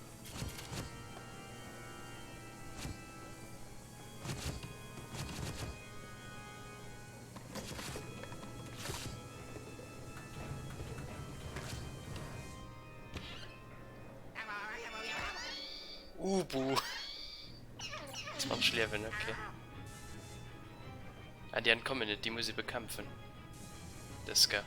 Ubu. 20 Liewen, okay. Ah, déi entkommen net, déi muss ee bekämpfen. Dës gell.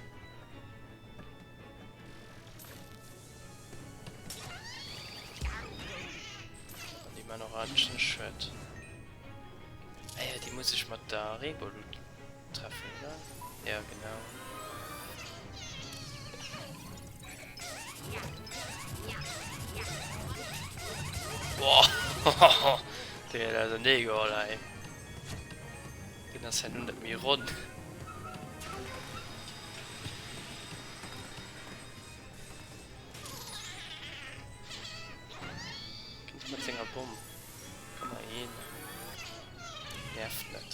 An déi man och anscheinend Schued. Ah ja, déi muss ech mat der Revolut treffen, oder? Ja, genau. Boah, der huet ausernee geholl hei. Deen ass herno net méi ronn. Kënnt mat senger Bomm. Komm mal hin. Nervt net.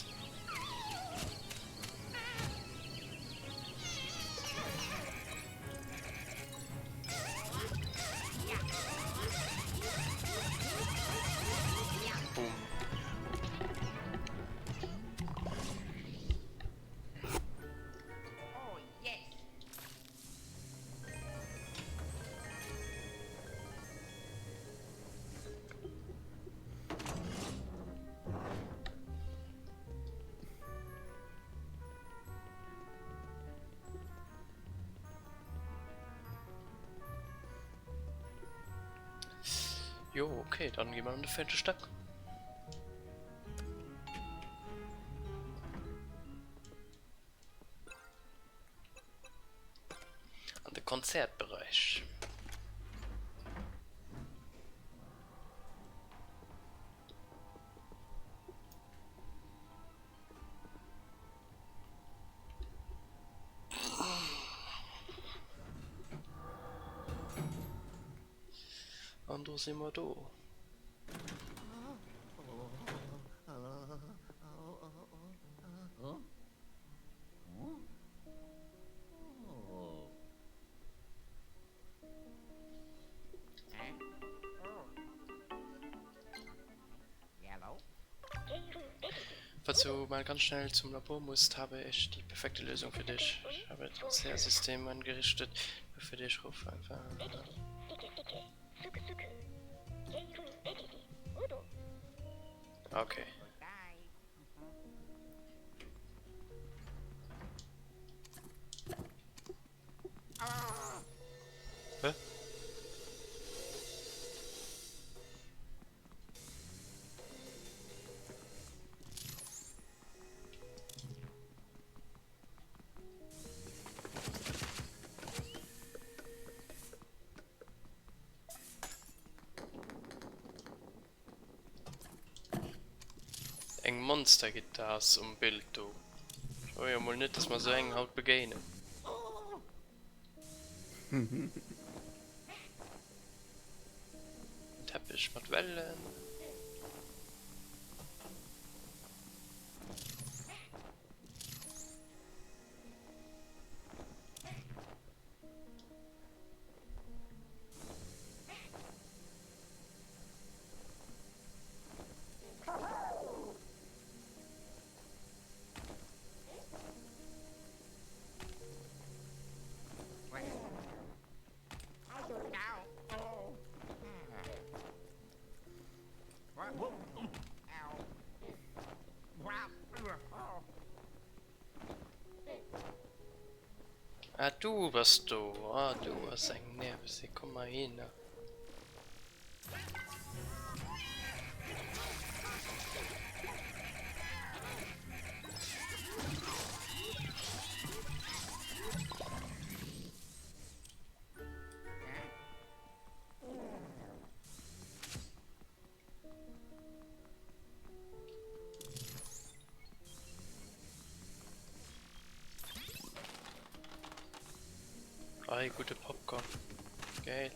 Boom. Jo, okay, dann gi mer an de véierte Stack. An de Konzertberäich. An do si mer do. Falls du mal ganz schnell zum Labor musst, habe ich die perfekte Lösung für dich. Ich habe ein Transfersystem eingerichtet, nur für dich. Ruf einfach an. Okay. Hä? Eng Monstergittar ass um Bild do. Ech hoffen jo mol net, dass mer sou eng haut begéinen. En Teppich mat Wellen. Ah, du bass do. Ah, du bass eng Nervesee. Komm mal hin. Ei, gudde Popcorn. Geil.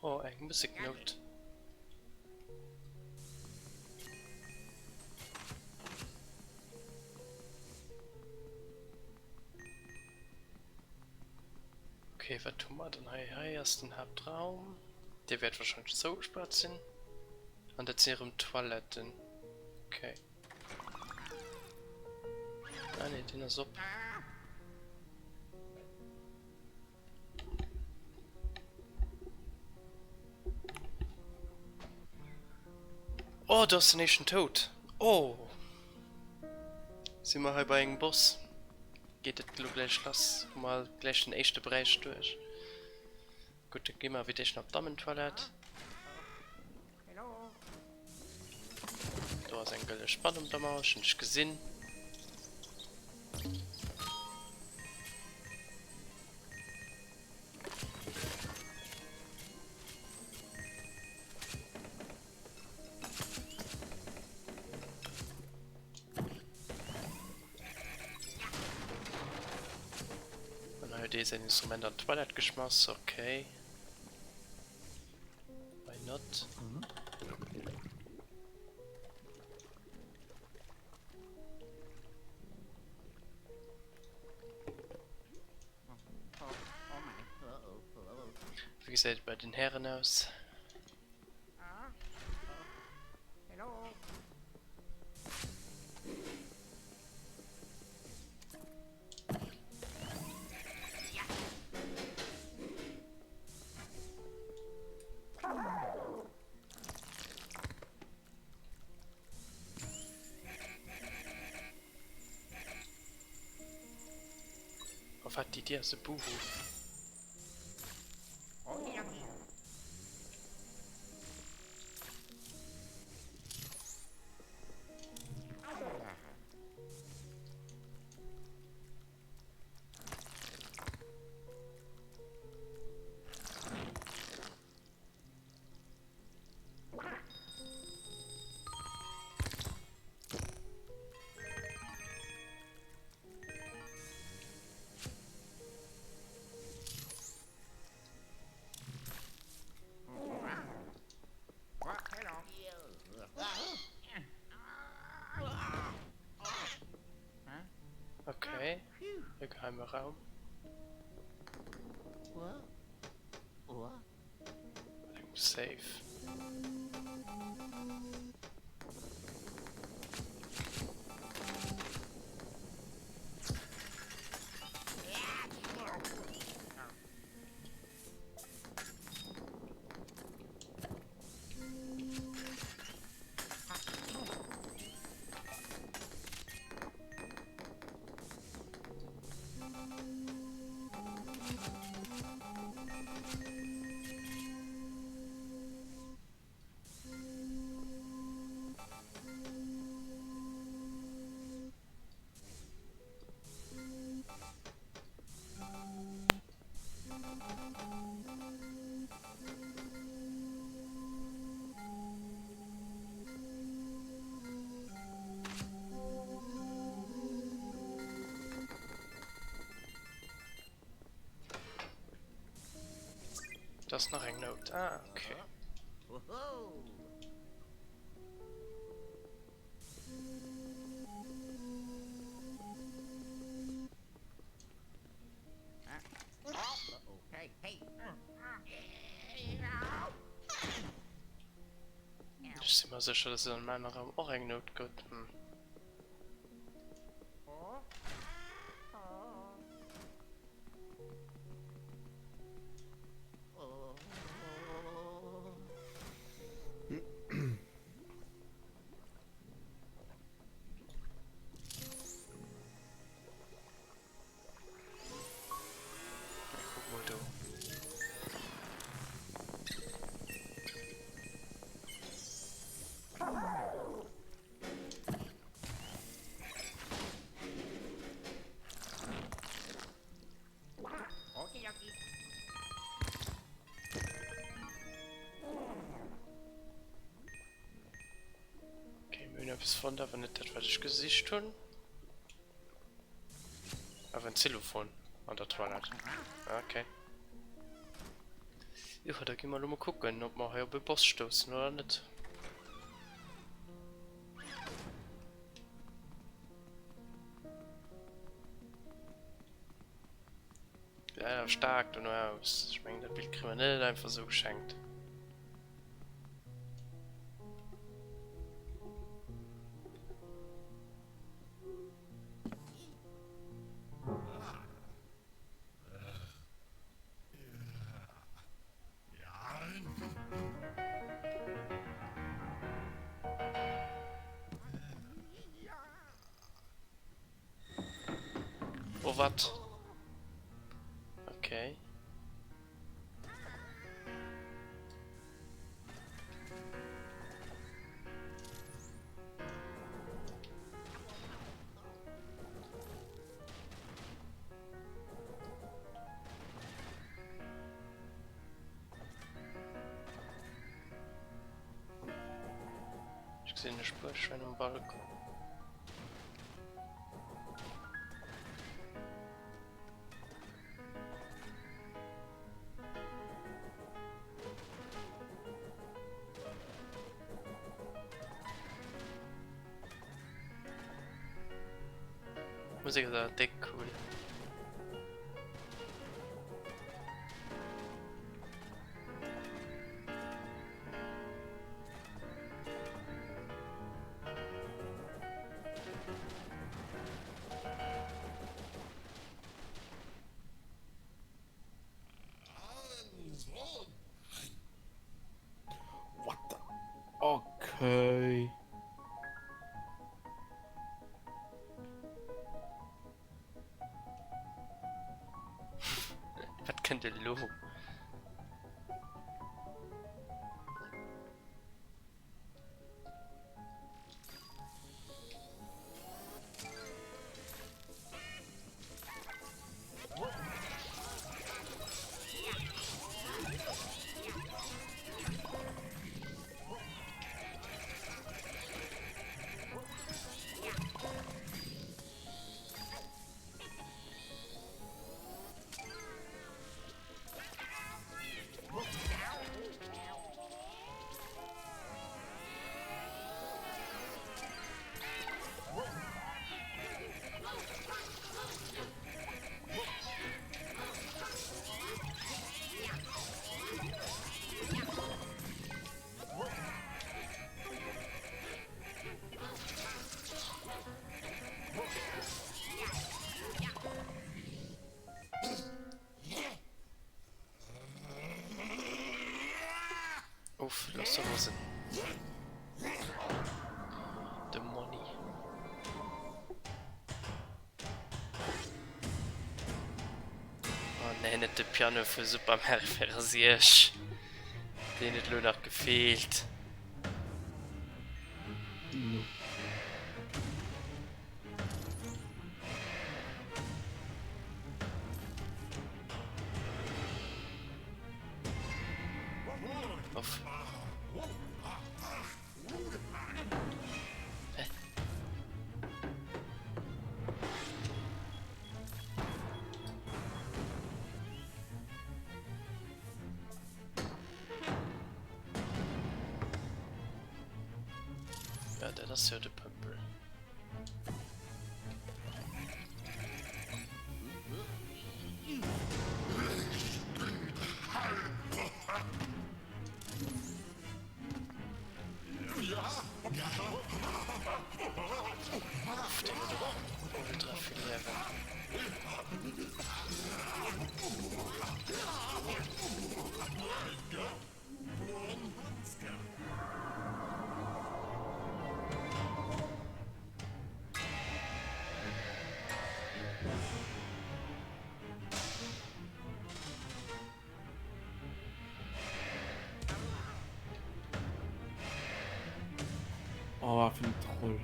Oh, eng Museknout. Okay, wat hu mer dann hei? Hei ass den Haaptraum. Dee wäert wahrscheinlech zougespaart sinn. An dat sinn erëm Toiletten. Okay. Ah nee, deen ass op. Oh, do ass den éischten Toad. Oh! Si mer hei bei engem Boss? Geet et elo gläich lass? Hu mer gläich den éischte Beräich duerch. Gutt, da gi mer fir d'éischt nach op d'Dammentoilette. Do ass eng gëlle Spann um der Mauer, ech hunn dech gesinn. An hei huet ee säin Instrument an d'Toilette geschmass, okay. Why not? Wéi gesäit et bei den Hären aus? Oh wat, déi Dier ass e Buhu. Okay, e geheime Raum. Safe. Da ass nach eng Nout. Ah, okay. Ech si mer sécher, dass et an engem anere Raum och eng Nout gëtt. Hm. Eppes fonnt, awer net dat wat ech gesicht hunn. Awer en Xylophon an der Toilette. Okay. Jo, da gi mer elo mol kucken, ob mer hei op e Boss stoussen oder net. Gesäit awer staark dono aus. Ech mengen dat Bild kréie mer net einfach esou geschenkt. Oh wat? Okay. Ech gesinn e Spuerschwäin um Balcon. Musek ass awer déck cool. What the? Okay. Wat kënnt elo? Uff, lass se rosen. De Monni. Oh nee, net de Piano vu Super Mario 64. Deen huet elo nach gefeelt. Uff. Hä? Ja, dat ass jo de Pëmpel. Uff, deen huet och ultra vill Liewen. Oh, wat fir en Troll.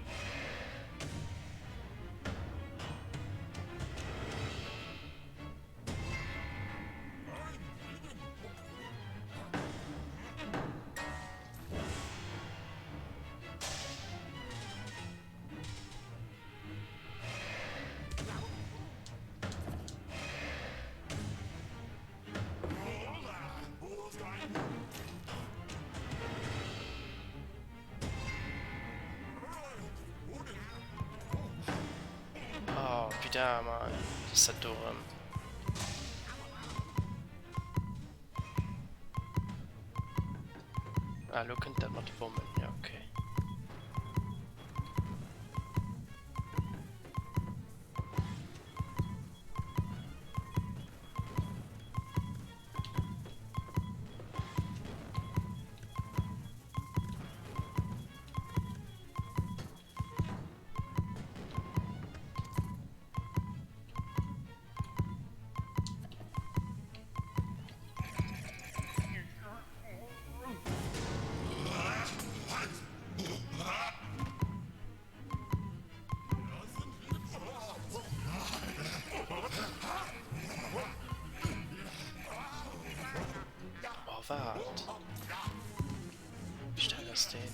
Putain, Mann. Wat ass dat do erëm? Ah, elo kënnt dat mat de Bommen. Ja, okay. Oh, wat? Wéi schnell ass deen?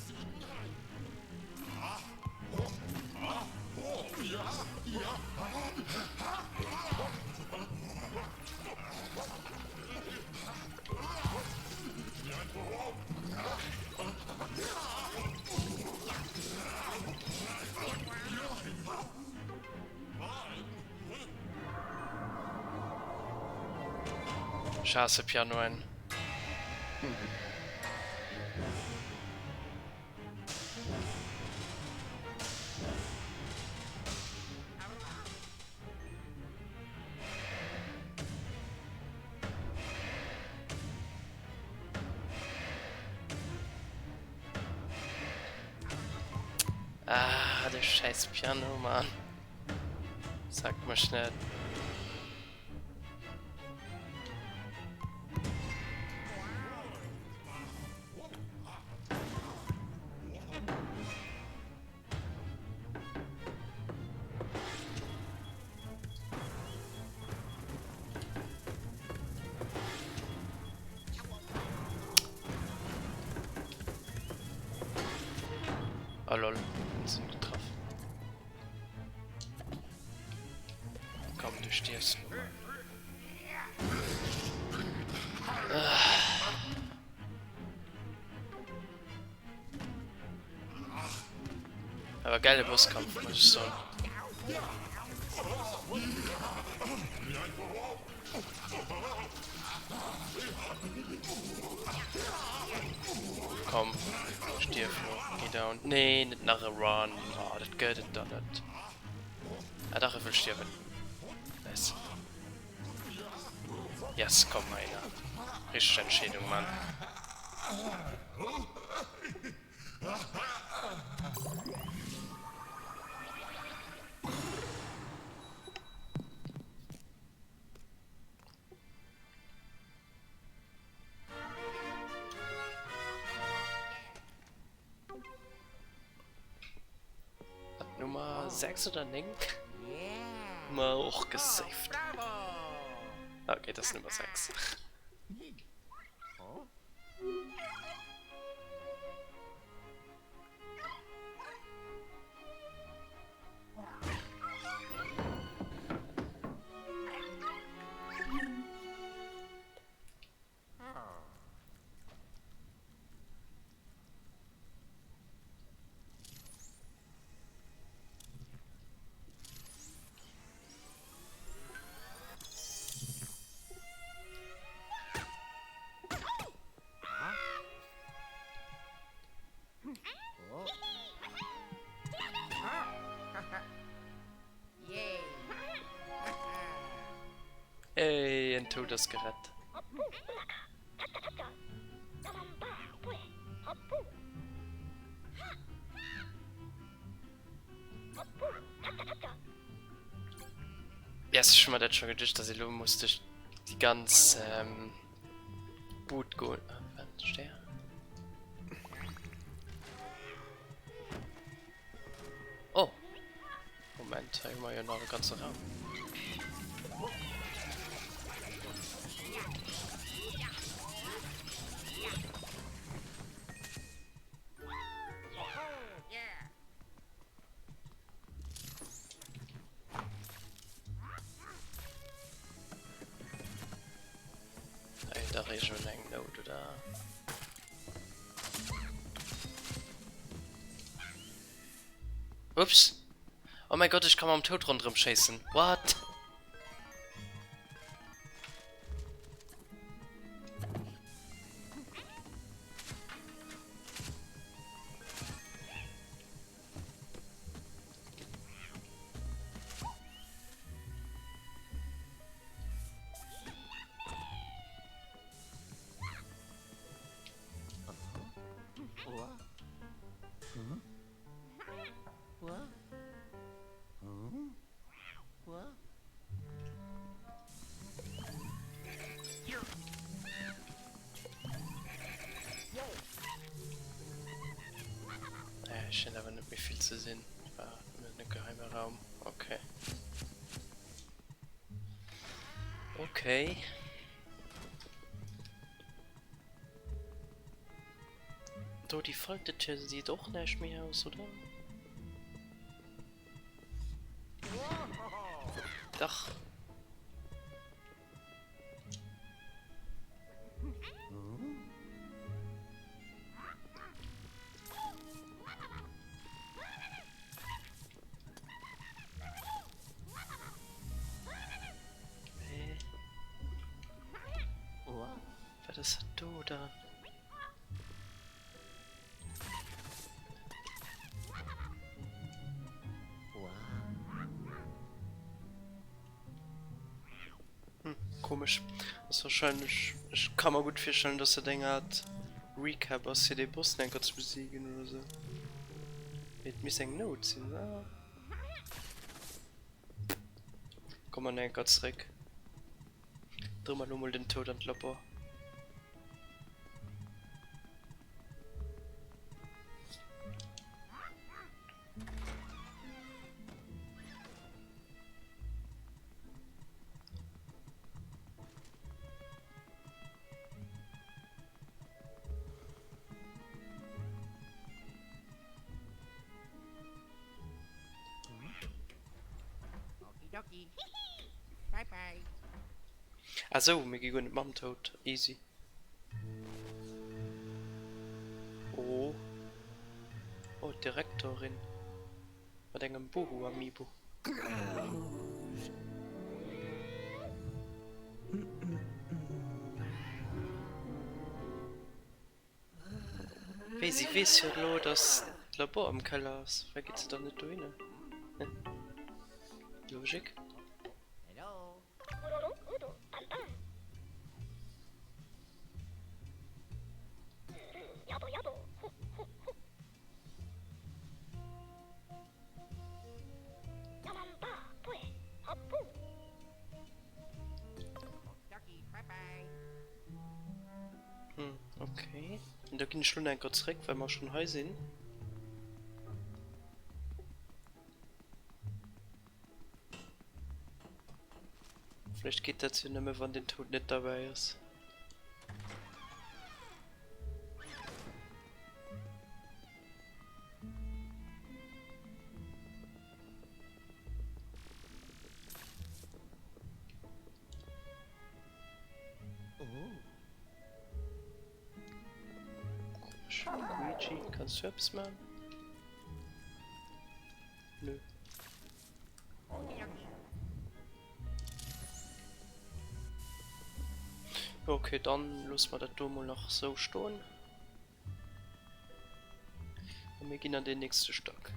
Ech haasse Pianoen. Ah, de scheiß Piano, Mann. Sag mal schnell. Oh lol, wir sind getroffen. Komm, du stirbst nur mal. Ah. Aber geile Bosskampf, muss ich sagen. Komm, stirb nur. Geh down. Nee, net nach e Run. Oh, dat gëtt et dann net. Ah, dach, e wëll stierwen. Nice. Yes, komm, einer. Richteg Entscheedung, Mann. Hat Nummer 6 oder 9? Mal och gesaved. Okay, das ist Nummer 6. Ey, en Toad ass gerett. Yes, ech hu mer dat scho geduecht, dass ee lo muss duerch déi ganz ähm, Boot goen. Ah, wat ass der? Oh! Moment, hei hu mer jo nach e ganze Raum. Hei da regel eng Note oder? Ups. Oh mäi Gott, ech ka mam Toad ronderëm schéissen. What? Ech schéngt awer net méi vill ze sinn. War nëmmen e geheime Raum. Okay. Okay. Do déi Faltetür seet och näischt méi aus, oder? Dach. Wat ass dat do dann? Hm, komesch. Ass wahrscheinlech, ech ka mer gutt virstellen, dass dat eng Art Recap ass fir dee Boss nach eng Kéier ze besiegen oder sou. Mee et misst eng Note sinn, oder? Komm mer nach eng Kéier zréck. Dréi mer elo mol den Toad an d'Labor. Ah sou, mir gi guer net mam Toad. Easy. Oh. Oh, d'Direktorin. Mat engem Boohoo Amiibo. Wéi, si weess jo elo, dass d'Labor am Keller ass. Wei geet se dann net dohinner? Logik. Hm, okay. Da ginn ech lo nach eng Kéier zréck, well mer schonn hei sinn. Vläicht geet dat jo nëmme wann den Toad net derbäi ass. Komisch. Luigi, kannst du eppes maachen? Nö. Okay, dann loosse mer dat do mol nach sou stoen. A mir ginn an den nächste Stack.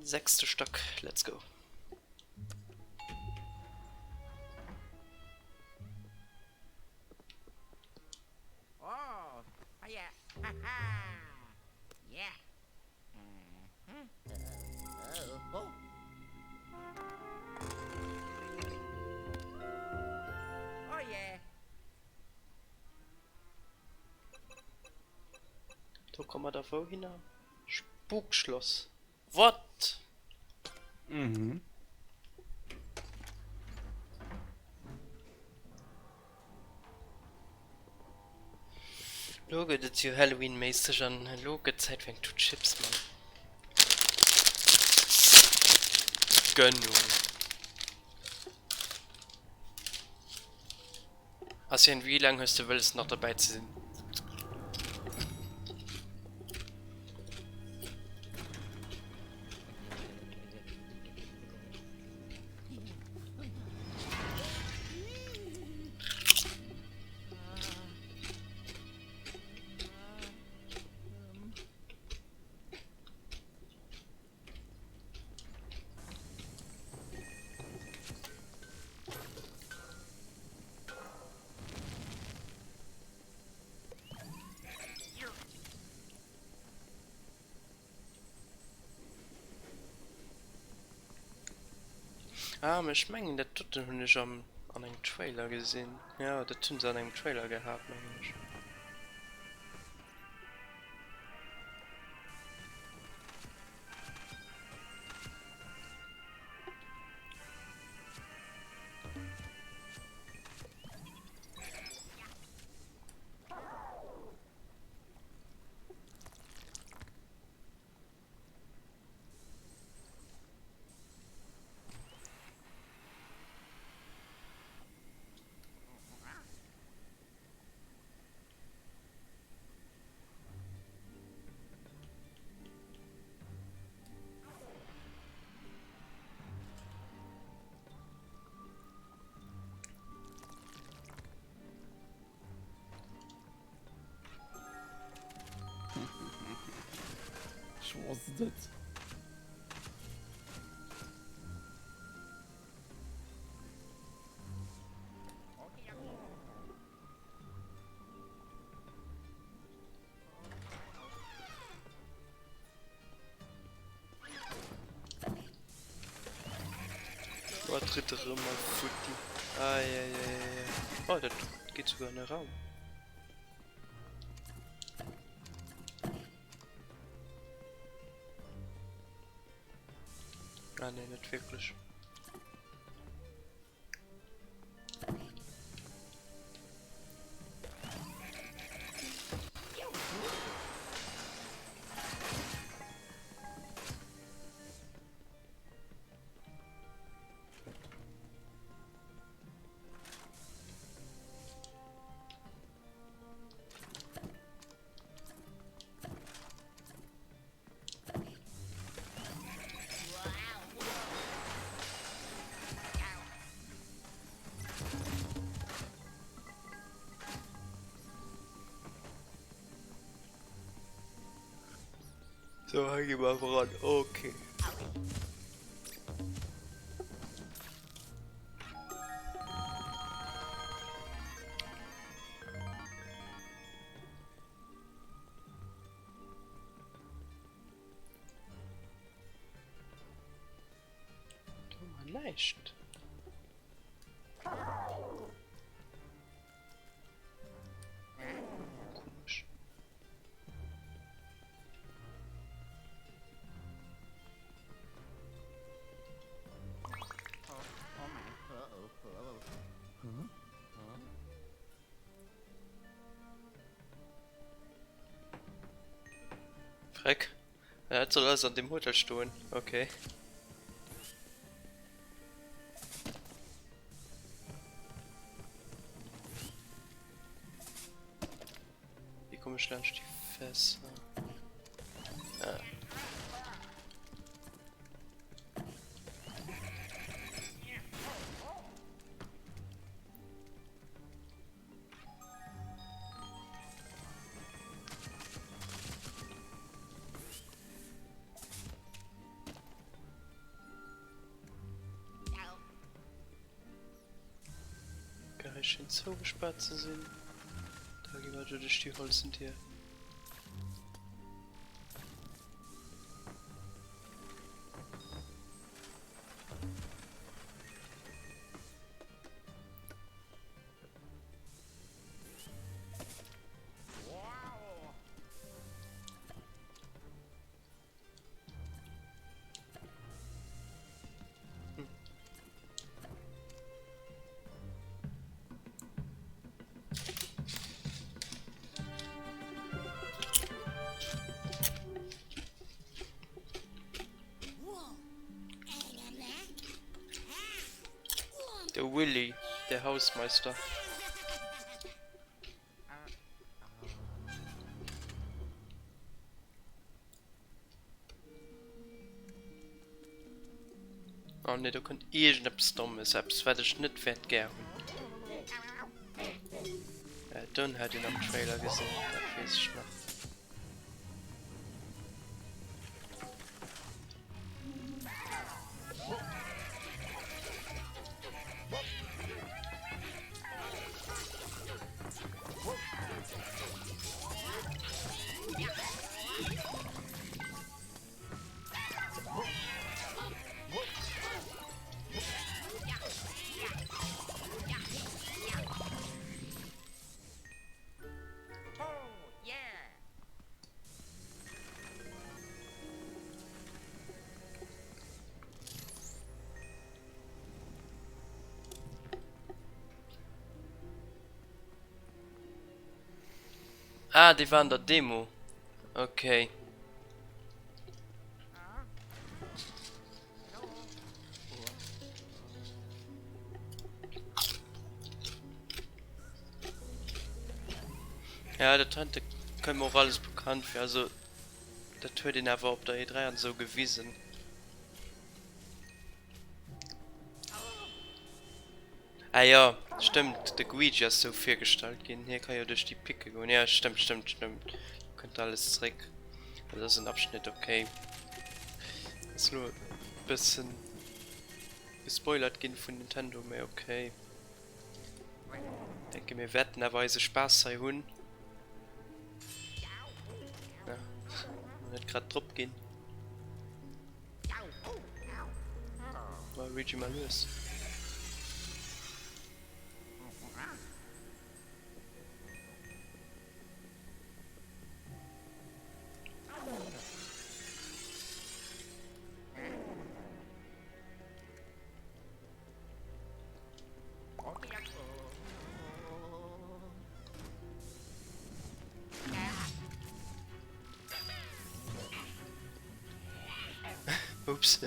Sechste Stack, let's go. Do komme mer da wouhinner? Spukschloss. What? Mhm. Lo gëtt et jo Halloween-méisseg an elo gëtt Zäit fir eng Tut Chips, Mann. Gönnung. Arsène, wéi laang hues de wëlles nach derbäi ze sinn? Ah, mee ech mengen dat doten hunn ech am an engem Trailer gesinn. Jo, dat hunn se an engem Trailer gehat, mengen ech. Ech wosst et. Boah, tritt erëm mal futti. Eieieiei. Oh, dat geet souguer an e Raum. Ah nee, net wierklech. So, hei gi mer voran. Okay. Do hu mer näischt. Komesch. Freck. Dat soll alles an dem Hotel stoen. Okay. Wie komme ich laanscht déi Fässer? Ah. Hei schéngt zougespaart ze sinn. Da gi mer do duerch déi holzen Dier. De Willy, der Hausmeister. Oh ne, do kënnt iergendeppes Dommes, eppes wat ech net wäert gär hunn. Äh, dunn hat een am Trailer gesinn, dat weess ech nach. Ah, déi war an der Demo. Okay. Ja, dat hante kënnt mer och alles bekannt vir. Also, dat huet een awer op der E3 an esou gewisen. Ah jo, stëmmt, de Guigi ass sou virgestallt ginn, hie ka jo duerch déi Picke goen. Jo, stëmmt, stëmmt, stëmmt, lo kënnt alles zréck. Dat ass en Abschnitt, ok. Ass lo e bëssen gespoilert ginn vun Nintendo, mee ok. Denke mir wäerten awer eise Spaass hei hunn. Ja, net grad drop ginn. Luigi mal lues. Ups.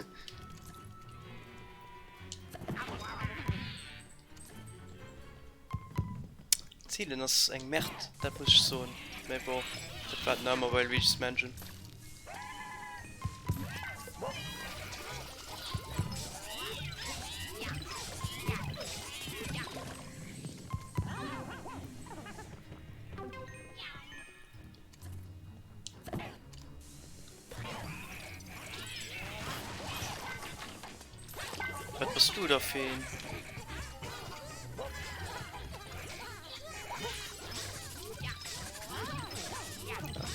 Zielen ass eng Merde, dat muss ech soen. Mee bon, dat war den ëmmer bei Luigi's Mansion. Wat bass du da fir een?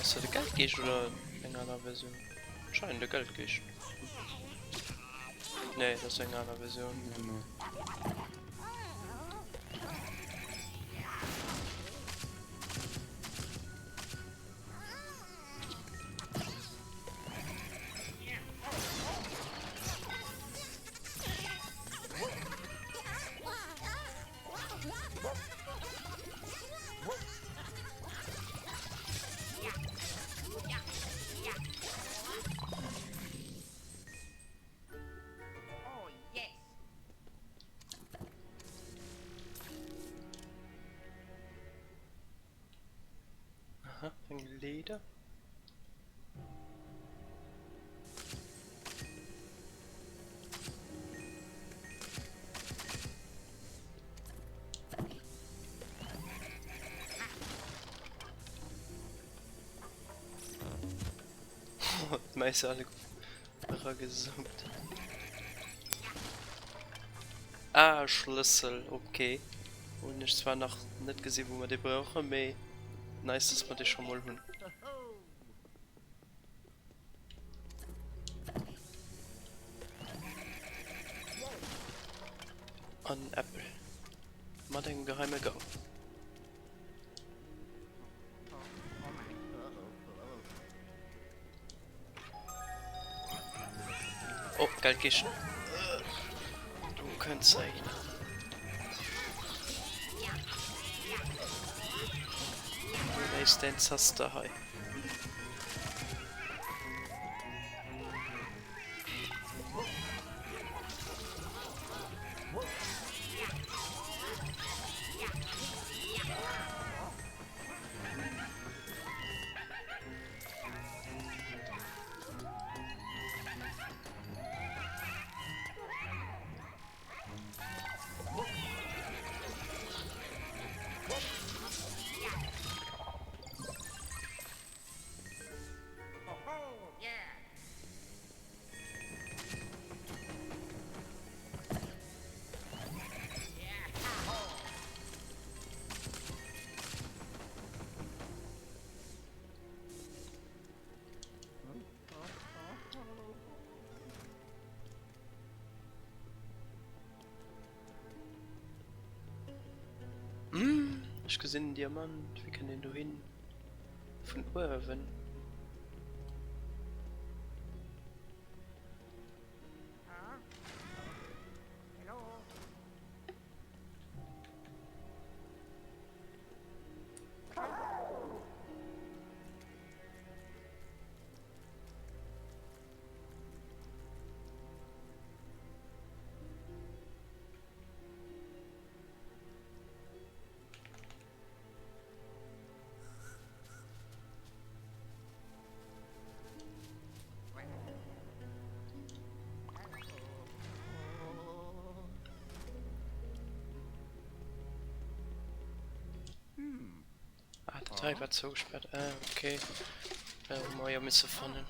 Ass dat e Geldgeescht oder eng aner Versioun? Anscheinend e Geldgeescht. Nee, dat ass eng aner Versioun. Aha, eng Leeder. D'Mäis alle eragesaugt. Ah, Schlëssel, ok. Hunn ech zwar nach net gesinn, wou mer dee brauchen, mee nice, dass mer dee scho mol hunn. An en Äppel. Mat engem geheime Gang. Oh, Geldkischen. Du könntest eigentlich. Du lässt den Zaster hei. Ech gesinn en Diamant. Wéi kënnt een dohin? Vun uewen? Ah, dat hei war zougespaart. Ah, okay. Dat hu mer jo misse fannen.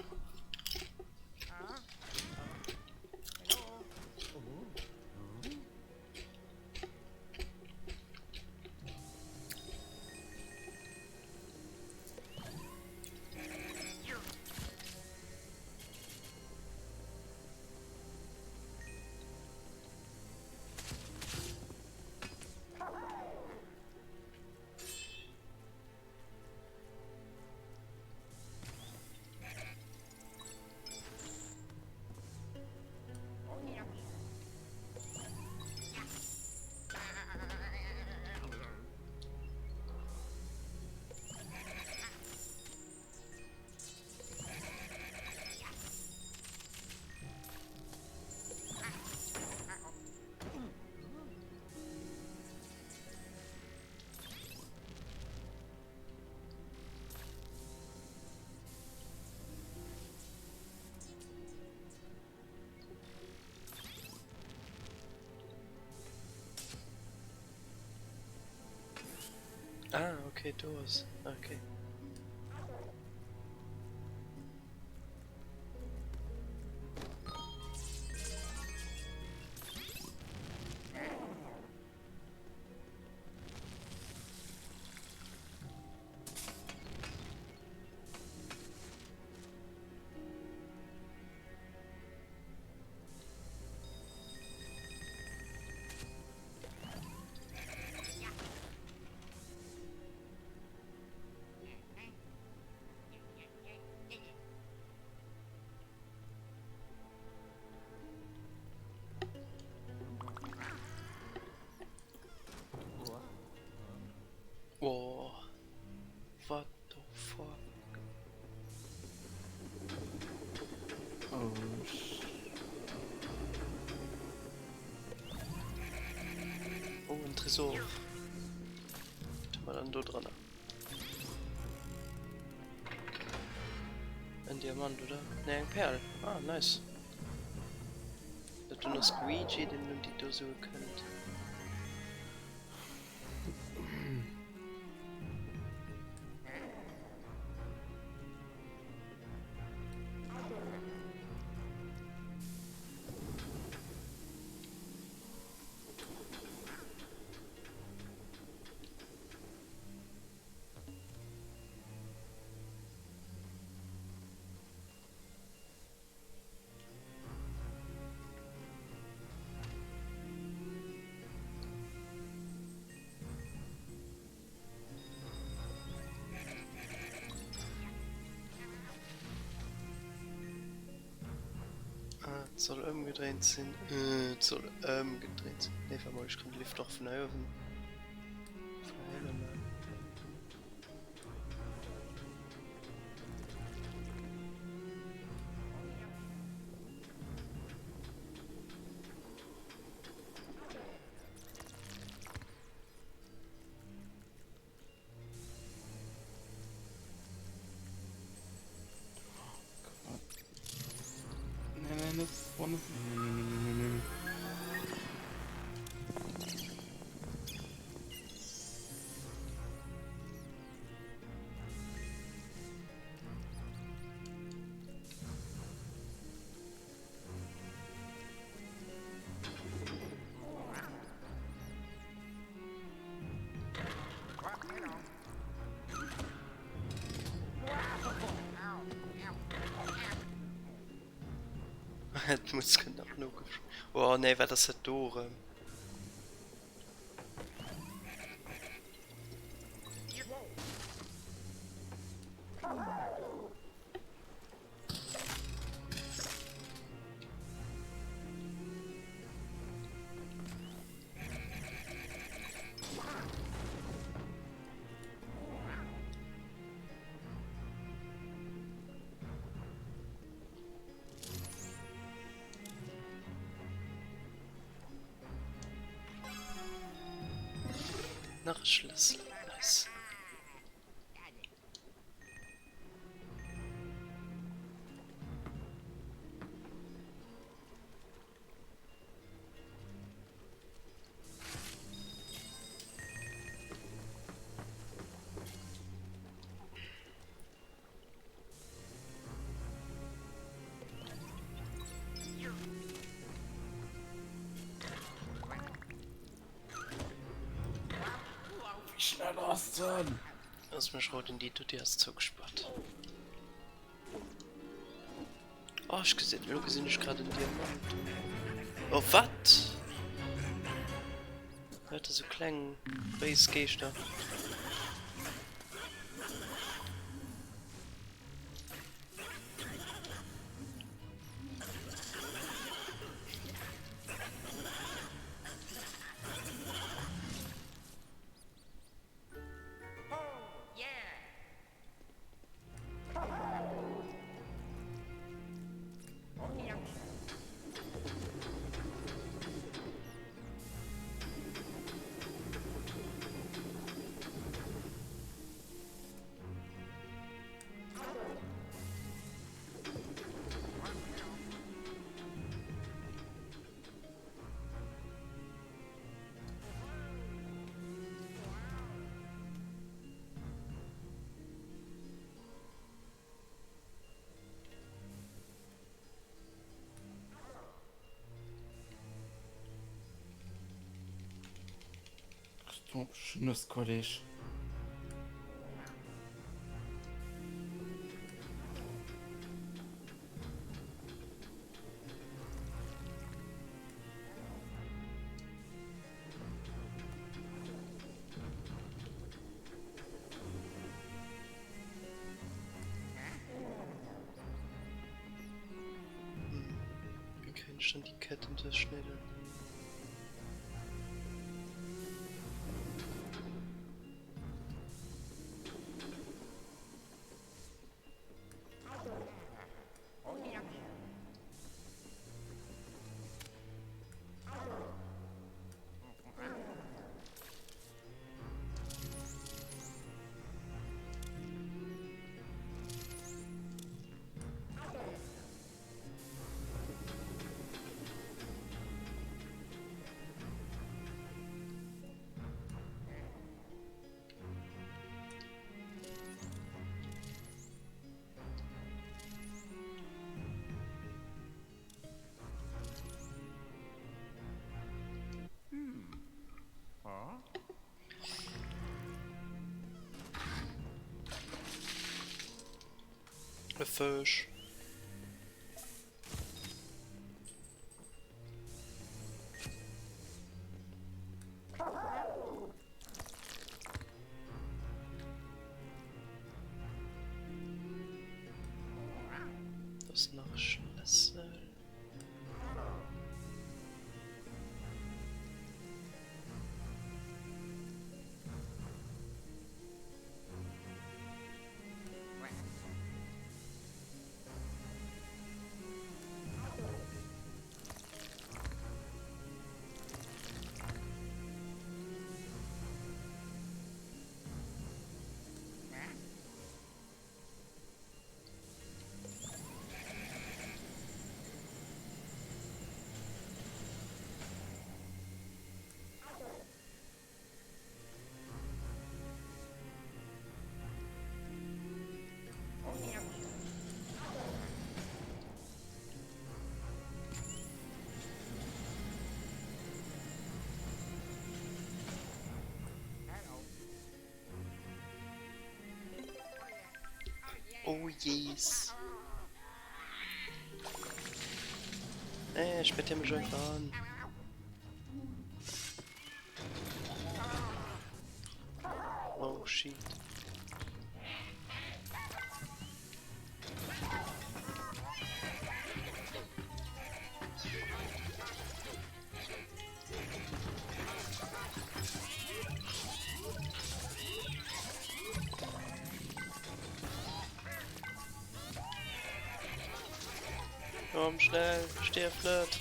Ah, okay, do ass. Okay. Oh, what the fuck? Oh, sh Oh, en Tresor. Wat hu mer dann do dranner? En Diamant, oder? Ne, eng Perl. Ah, nice. Dat dunn ass Luigi, deen un déi do Sue kënnt. Ah, et soll ëmgedréint sinn. Et soll ëmgedréint sinn. Nee, warte mol, ech kann de Lift och vun hei uewen. Vun hei ënne maachen. Nee, nee, net spawnen. Nee, nee, nee, nee, nee, nee. Et muss nach nogefro. Oh nee, wat ass dat do erëm? Nach e Schlëssel. Nice. Wéi schnell ass den? Lass mech roden, déi do, déi ass zougespaart. Oh, ech gesinn, elo gesinn ech grad en Diamant. Oh, wat? Huet esou kleng béis Geeschter. Schnëss, Kolleg. Wéi kréien ech dann déi Ketten zerschnidden? E Fësch. Do ass nach e Schlëssel. Oh jees. Äh, ech bette mech einfach an. Oh shit. Komm schnell, stierf net.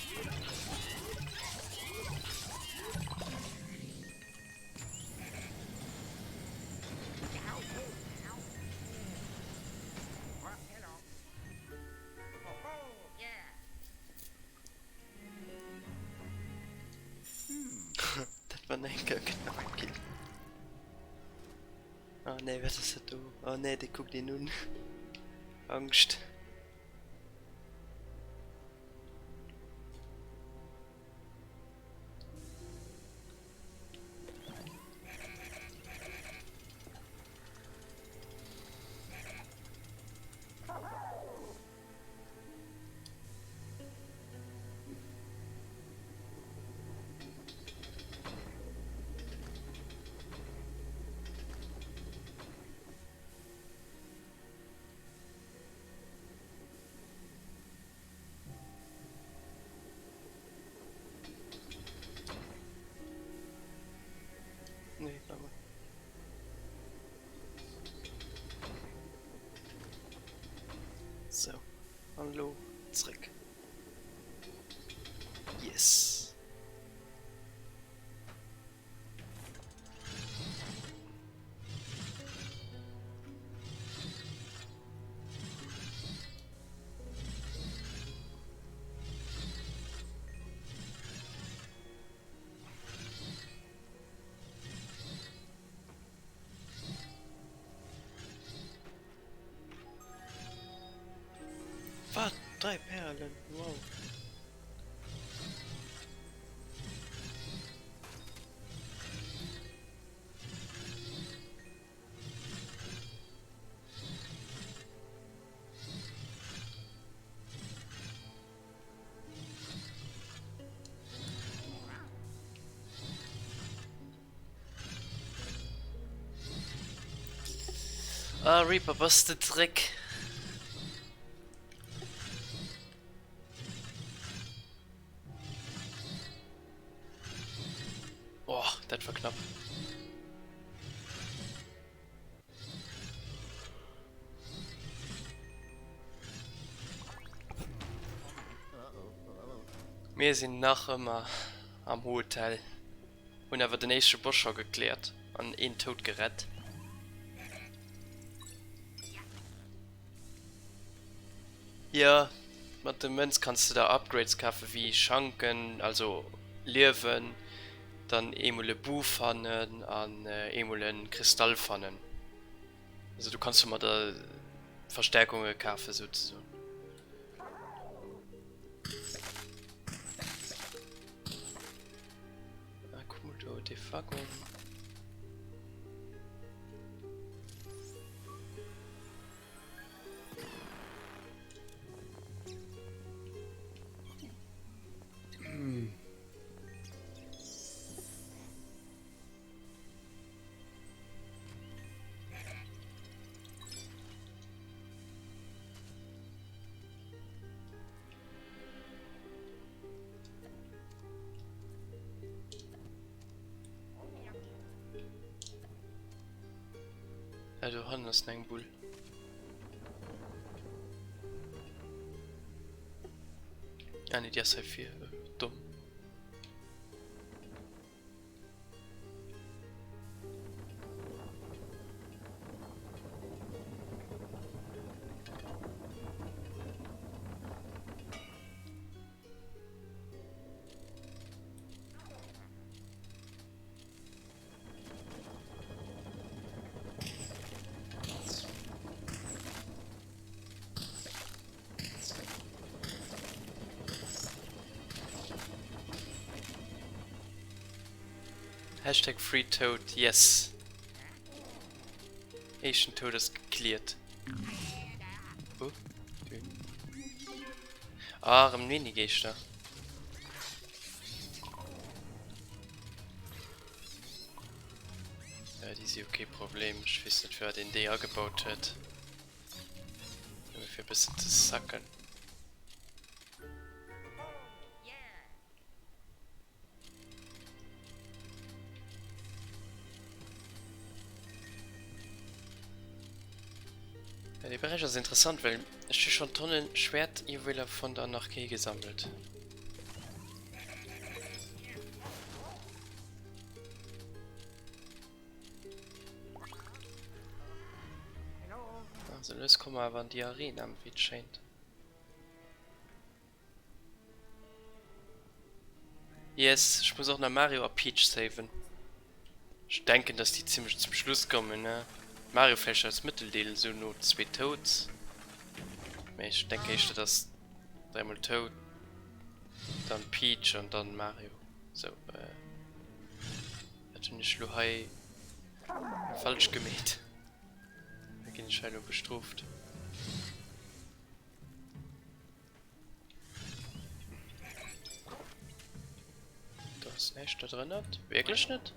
nee, wat ass dat do? Oh nee, dee kuckt een un. Angscht. Nee, warte mal. Sou, an elo zréck. Yes! Wat? 3 Perlen? Wow. Ah, Reaper, bass de zréck? Oh, dat war knapp. Mir sinn nach ëmmer am Hotel, hunn awer den éischte Boss scho gekläert an een Toad gerett. Jo, mat de Mënz kanns de der Upgrades kafe wéi Schanken, also Liewen, dann eemol e Buu fannen an eemol e Kristall fannen. Also du kanns domadder Verstärkunge kafen souzesoen. Ah, guck mal do, de Waggon. Ja, do hannen ass eng Bull. Ah nee, déi ass hei vir. Domm. Hashtag Free Toad, yes! Éischten Toad ass gecleared. Oh, okay. Ah, erëm Mini-Geeschter. Ja, déi si jo kee Problem. Ech weess net, firwat een déi agebaut huet. Nëmme fir e bëssen ze sacken. Ja, dee Beräich ass interessant, well ech hu schonn Tonnen Schwäertjuweler fonnt an nach kee gesammelt. Also lues komme mer awer an déi Arena, wéi et schéint. Yes, ech muss och nach Mario a Peach saven. Ech denken, dass déi zimmlech zum Schluss kommen, ne? Mario vläicht als Mëtteldeel, esou no zwee Toads. Mee ech denken éischter dass dräimol Toad, dann Peach an dann Mario. Sou, wat hunn ech lo hei falsch gemeet? Wéi ginn ech hei lo bestrooft? Do ass näischt da drënner. Wierklech net?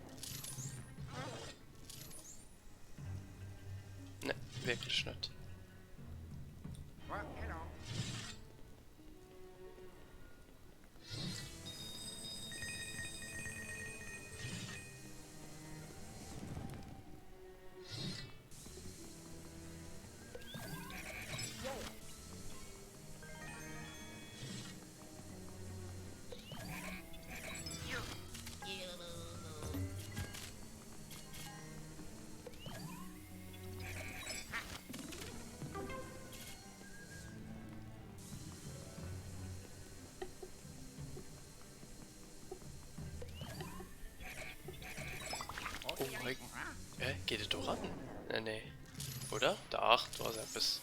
Ne, wierklech net. Oh hei Hä? Geet et do ran? Äh, nee. Oder? Dach, do ass eppes.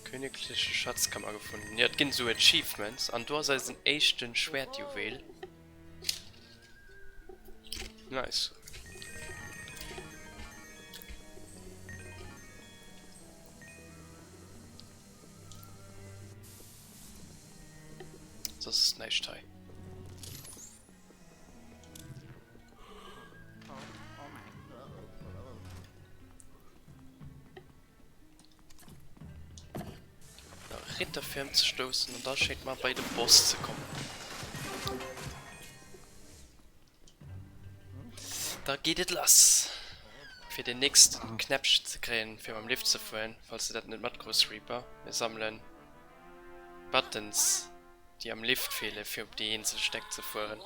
Königliche Schatzkammer gefunden. Ja, et ginn esou Achievements. An do ass eisen éischten Schwertjuwel. Nice. Soss ass näischt hei. Ritter fir ëmzestoussen an da schéngt mer bei de Boss ze kommen. Da geet et lass! Fir den nächsten Knäppchen ze kréien, fir mam Lift ze fueren, falls de dat net matkruss, Reaper. Mir sammelen Buttons, déi am Lift feelen, fir op déi eenzel Stäck ze fueren.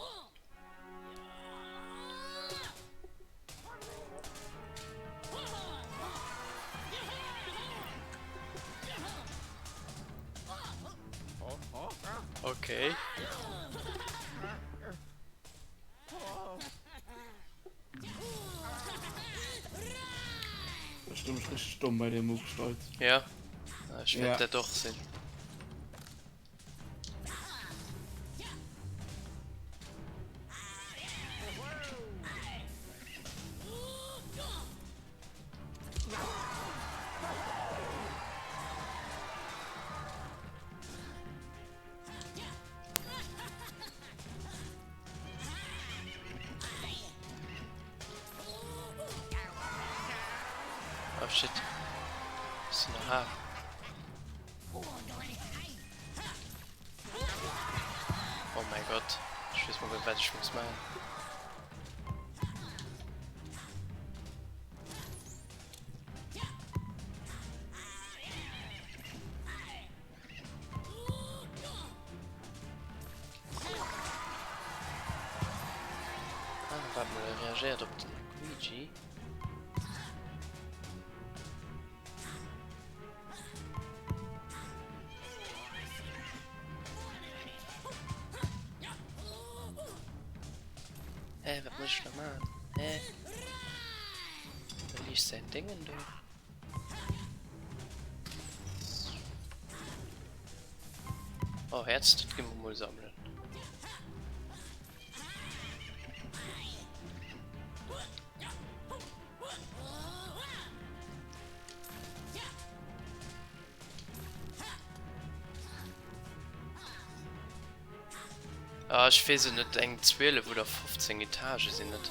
Okay. Ech hu mech richteg domm bei deem ugestallt. Ja, ech wäert dat och sinn. Oh shit. Bisschen noch hart. Oh mein Gott. Ich weiß mal, was ich muss machen. Ah, warte mal, er reagiert op den Luigi. Hä, wat muss ich da machen? Hä? Da liegt sein Dingen do. Oh, Herz, das gehen wir mal sammeln. Ah, ech weess et net, eng 12 oder 15 Etage sinn et.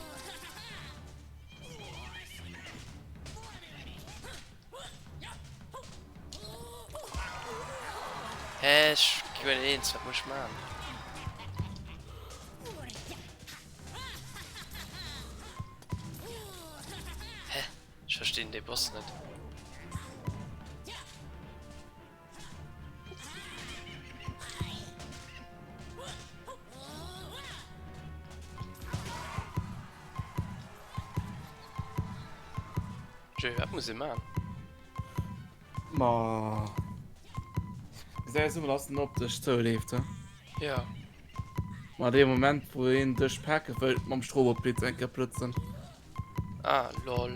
Hä, ech gi guer net eens, wat muss ech maachen? Hä? Ech verstinn dee Boss net. Jay, wat muss ee man? Ma. Gesäis ëmmer, dass en op dech zouleeft, he? Ja. Ma dee Moment, wou een dech pake wëllt, mam Stroboblitz eng Kéier plëtzen. Ah, lol.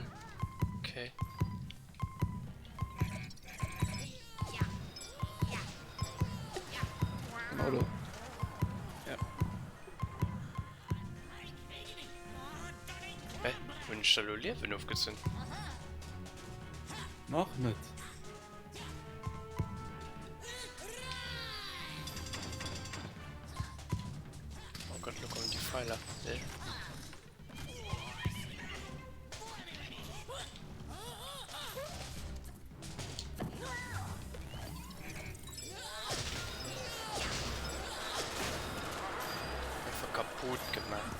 Okay. Genau do. Ja. Hä? Hunn ech der lo Liewen ofgezunn? Nach net. Oh Gott, lo kommen déi Pfeiler. Äh. Einfach kaputt gemacht.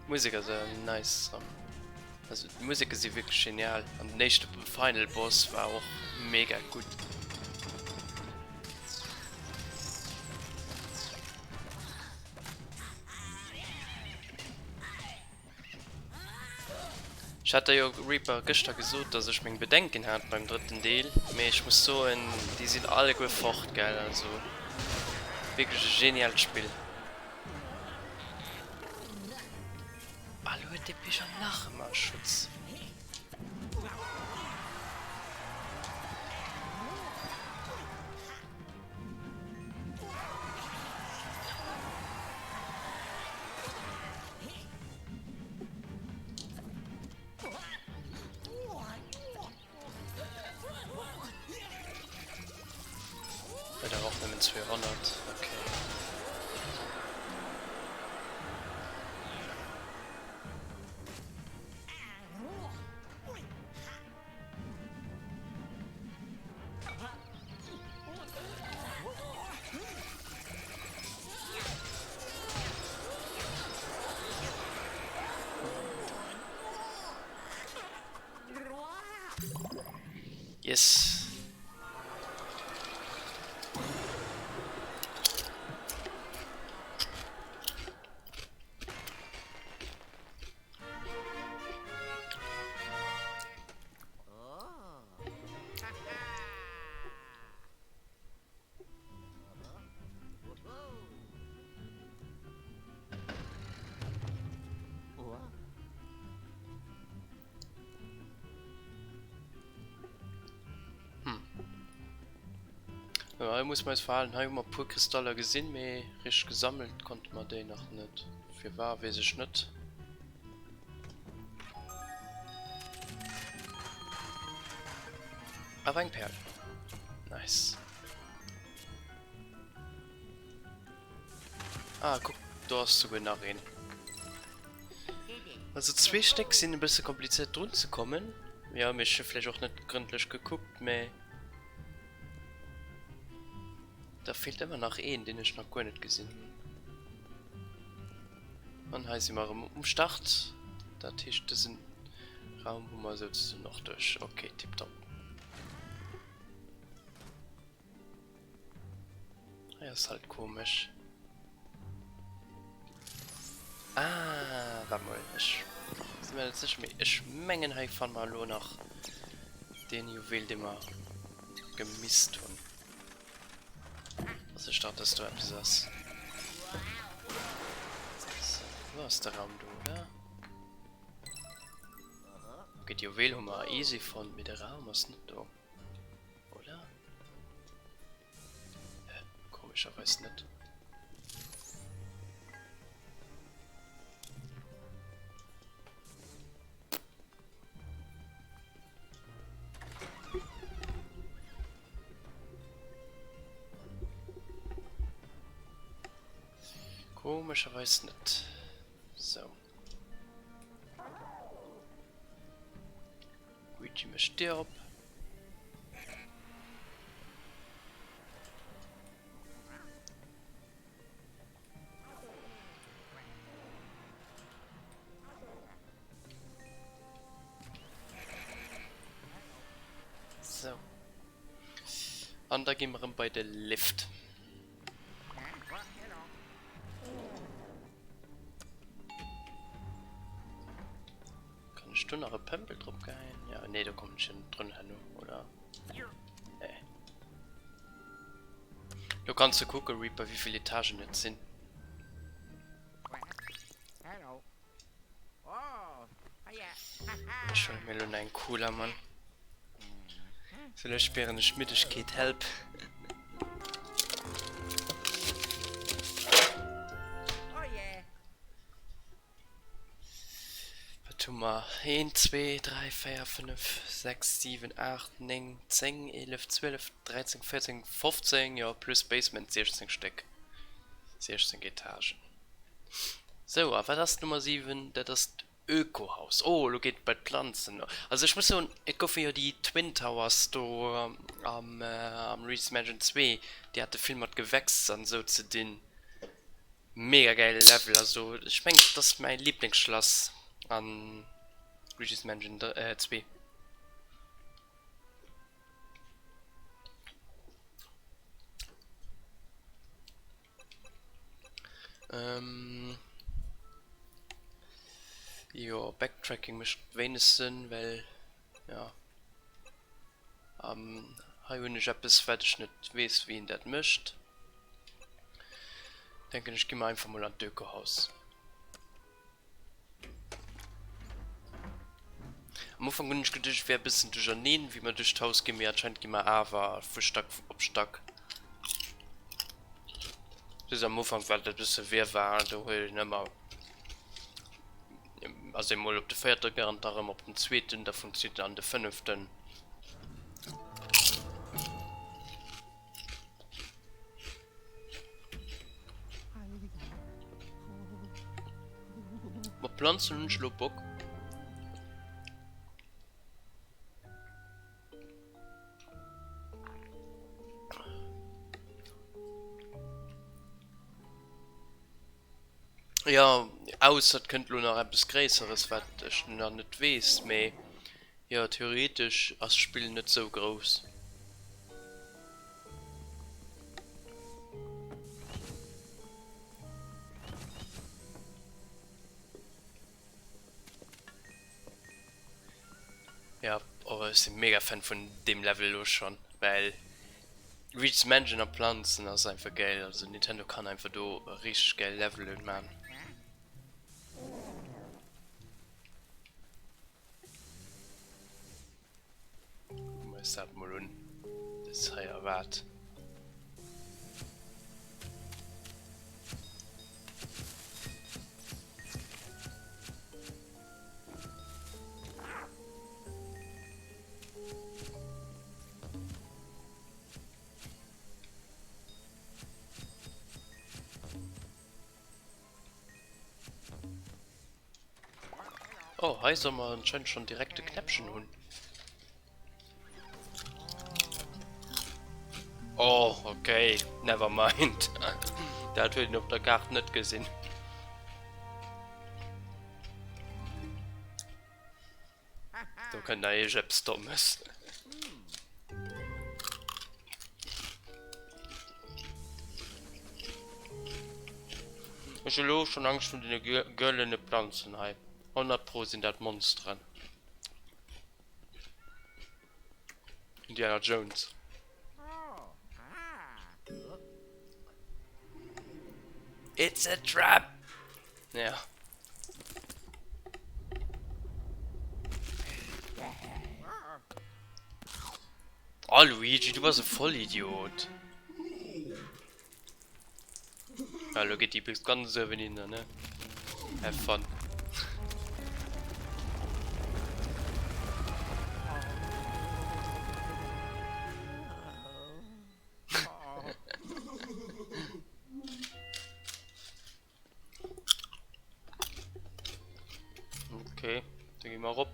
D'Musek ass awer nice erëm. Also d'Museke si wierklech genial an den éischte Final Boss war och mega gutt. Ech hat der jo Reaper gëschter gesot dass ech meng Bedenken hat beim drëtten Deel, mee ech muss soen déi sinn alleguer fort gell, also wierklech e genialt Spill. Ah lo huet dee Picher nach ëmmer e Schutz. Huet awer och nëmmen 200, okay. Yes. Hm. Ja, hei muss mer eis verhalen. Hei hu mer e puer Kristaller gesinn, mee richteg gesammelt konnte mer déi nach net. Firwar weess ech net. Awer eng Perl. Nice. Ah, kuck, do ass souguer nach een. Also zwee Stéck sinn e bësse komplizéiert drun ze kommen. Jo, mee ech hu vläicht och net grëndlech gekuckt, mee da feelt ëmmer nach een, deen ech nach guer net gesinn hunn. An hei si mer erëm um Start. Dat heescht, dësen Raum hu mer souzesoen och duerch. Ok, tiptop. Hei ass halt komesch. Ah, wart mol, ech si mir net sécher, mee ech mengen hei fanne mer elo nach deen Juwel, dee mer gemisst hunn. Also ech dacht dass do eppes ass. So, wo ass de Raum do, oder? Okay, d'Juwel hu mer easy fonnt, mee de Raum ass net do. Oder? Hä? Komescherweis net. Komescherweis net. So. Luigi mécht d'Dier op. Sou. An da gi mer erëm bei de Lift. Kann ech. do nach e Pëmpel drop geheien? Ja, nee, do kommen ech jo net drun herno, oder? Nee. Do kanns de kucken, Reaper, wéivill Etagen et sinn. Ech huele mir elo nach eng Cola, Mann. Sou elo spieren ech Middegkeet, help. Wat hu mer? 1, 2, 3, 4, 5, 6, 7, 8, 9, 10, 11, 12, 13, 14, 15, jo plus Basement 16 Stéck. 16 Etagen. Sou, a wat ass d'Nummer 7? Dat ass d'Ökohaus. Oh, elo geet et bei d'Planzen. Also ech muss soen, et goufe jo déi Twin Towers do am Luigi's Mansion 2, déi hate vill mat Gewächs an esou ze dinn. Mega gäile Level, also ech mengen et ass mäi Lieblingsschlass an Luigi's Mansion 2. Ähm jo, Backtracking mécht wéineg Sënn, well jo hei hunn ech eppes wat ech net weess wéi een dat mécht. Denken ech gi mer einfach mol an d'Ökohaus. Am Ufank hunn ech geduecht et wär e bëssen duercherneen wéi mer duerch d'Haus ginn, mee anscheinend gi mer awer vu Stack op Stack. Just am Ufank war dat e bësse Wirrwarr, do huet een ëmmer ass ee mol op de véierte gerannt, da rëm op den zweeten, da vum zweeten an de fënneften. Mat Planzen hunn ech elo Bock. Jo, ausser et kënnt elo nach eppes Gréisseres, wat ech nach net weess, mee jo, theoretesch ass d'Spill net sou grouss. Ja, oh, ech si mega Fan vun deem Level elo schonn, well Luigi's Mansion a Planzen ass einfach geil. Also Nintendo kann einfach do richteg geil Levelen man. Kucke mer eis dat mol un, wat eis hei erwaart. Oh, hei soll mer anscheinend schon direkt de Knäppchen hunn. Oh, okay, never mind. Dat huet een op der Kaart net gesinn. Do kënnt nach eech eppes Dommes. Ech hu lo schon Angscht vun den gëllene Planzen hei. 100 pro sinn dat Monsteren. Indiana Jones. It's a trap! Ja. Oh Luigi, du bass e Vollidiot. Ja, lo geet déi bis ganz uewen hinner, ne? Have fun. Okay, da gi mer erop.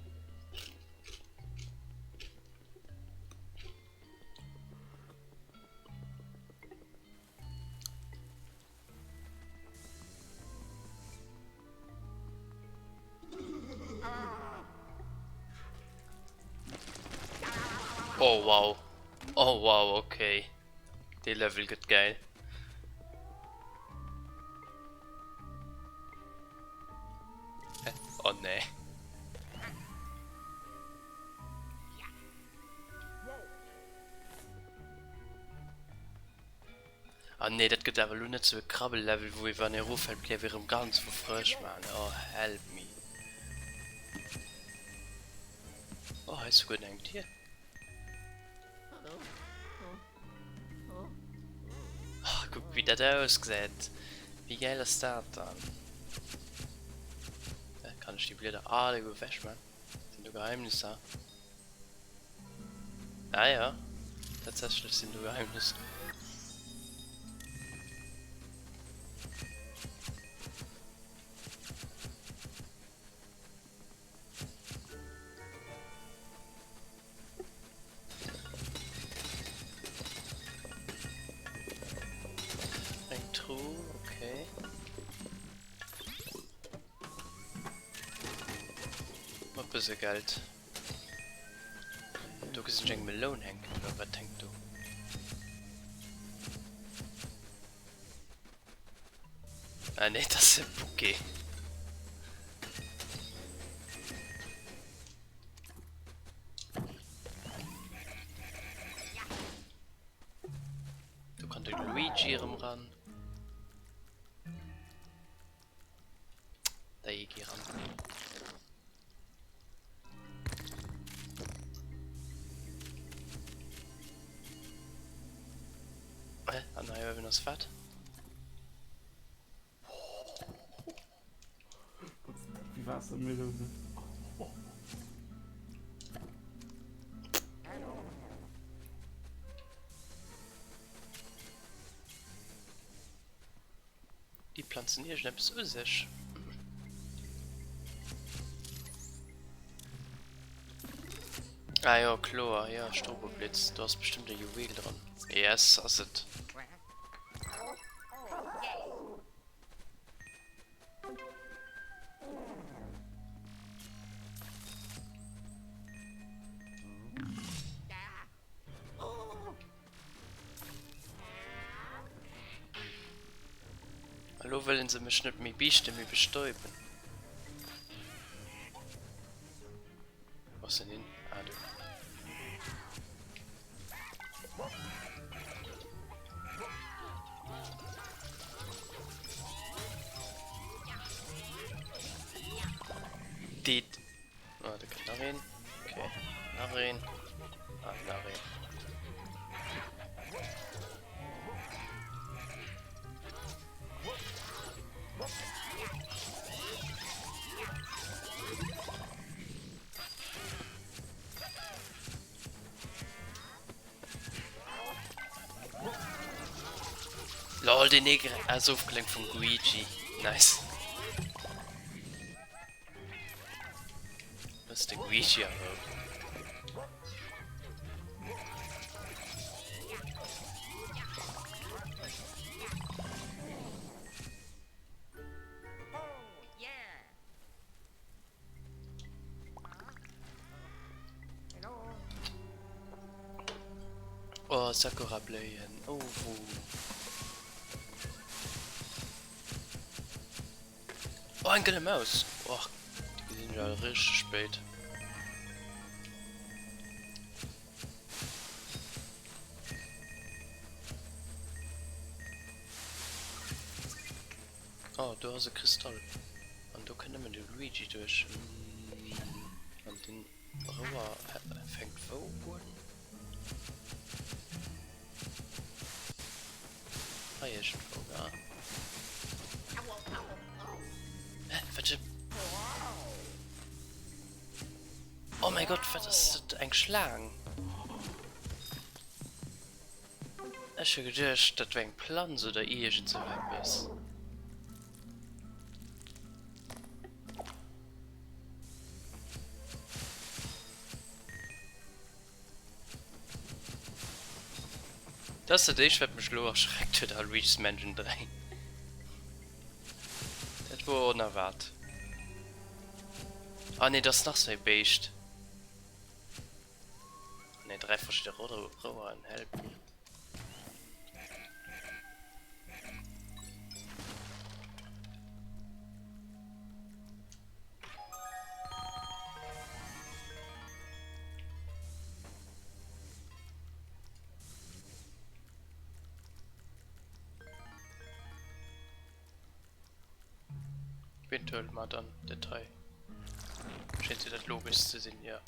Oh wow. Oh wow, okay. Dee Level gëtt geil. Oh nee. nee, dat gëtt awer elo net sou e Krabbellevel, wou ee wann ee eroffält däerf ee rëm ganz vu frësch maachen. Oh help me. Oh, hei ass souguer eng Dier. Oh, kuck wéi dat ausgesäit. Wéi gäil ass dat dann? Kann ech déi Blieder alleguer ewech man? Sinn do Geheimnisser? Ah ja, tatsächlech sinn do Geheimnisser. Eng Truh, okay. Mat bësse Geld. Do gesinn ech eng Meloun hänken, oder wat hänkt do? Ah nee, dat ass e Bouquet. Do kann de Luigi erëm ran. Dei gi ran. Hä? An hei uewen ass wat? Wie Wassermelone. Déi planzen iergendeppes u sech. Ah jo, kloer, jo, Stroboblitz, do ass bestëmmt e Juwel dran. Yes, ass et. Elo wëllen se mech net méi biichten, mee bestäuben. Wo ass en hin? Ah, do. Dead. Ah, da kënnt nach een. Okay, nach een. Ah, nach een. Lol, den Neger ass ofgelenkt vum Luigi. Nice. Looss de Luigi a Rou. Oh, Sakura-Bléien. Oh, wou. Oh, eng gëlle Maus! Och, déi gesinn ech awer richteg spéit. Oh, do ass e Kristall. An do kënnt nëmmen de Luigi duerch. An den Rouer fänkt wou un? Hei iergendwou, ne? Hä? Wat fir. Oh mäi Gott, wat ass dat? Eng Schlaang? Ech hu geduecht, dat wär eng Planz oder iergend sou eppes. Dat ass dat éischt wat mech elo erschreckt huet a Luigi's Mansion 3. Dat wor onerwaart. Ah nee, dat ass nach sou ee Béischt. Nee, 3 verschidde Roueren, help me. Ween huele mer dann dat hei? Schéint jo dat logeschst ze sinn, jo.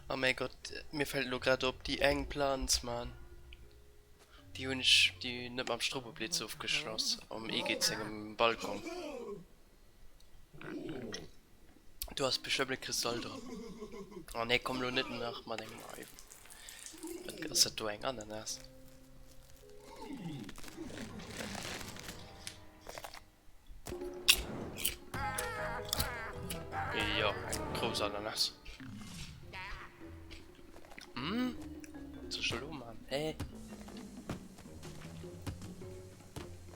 Oh mäi Gott, mir fällt elo grad op, déi eng Planz, Mann, déi hunn ech déi net mam Stroboblitz ofgeschloss am Egit sengem Balkon. Do ass bestëmmt e Kristall dran. Oh nee, komm lo net nach mat engem Ei. Wat ass dat do eng Ananas? Jo, eng grouss Ananas. Hm? Was soll ich elo man? Hä?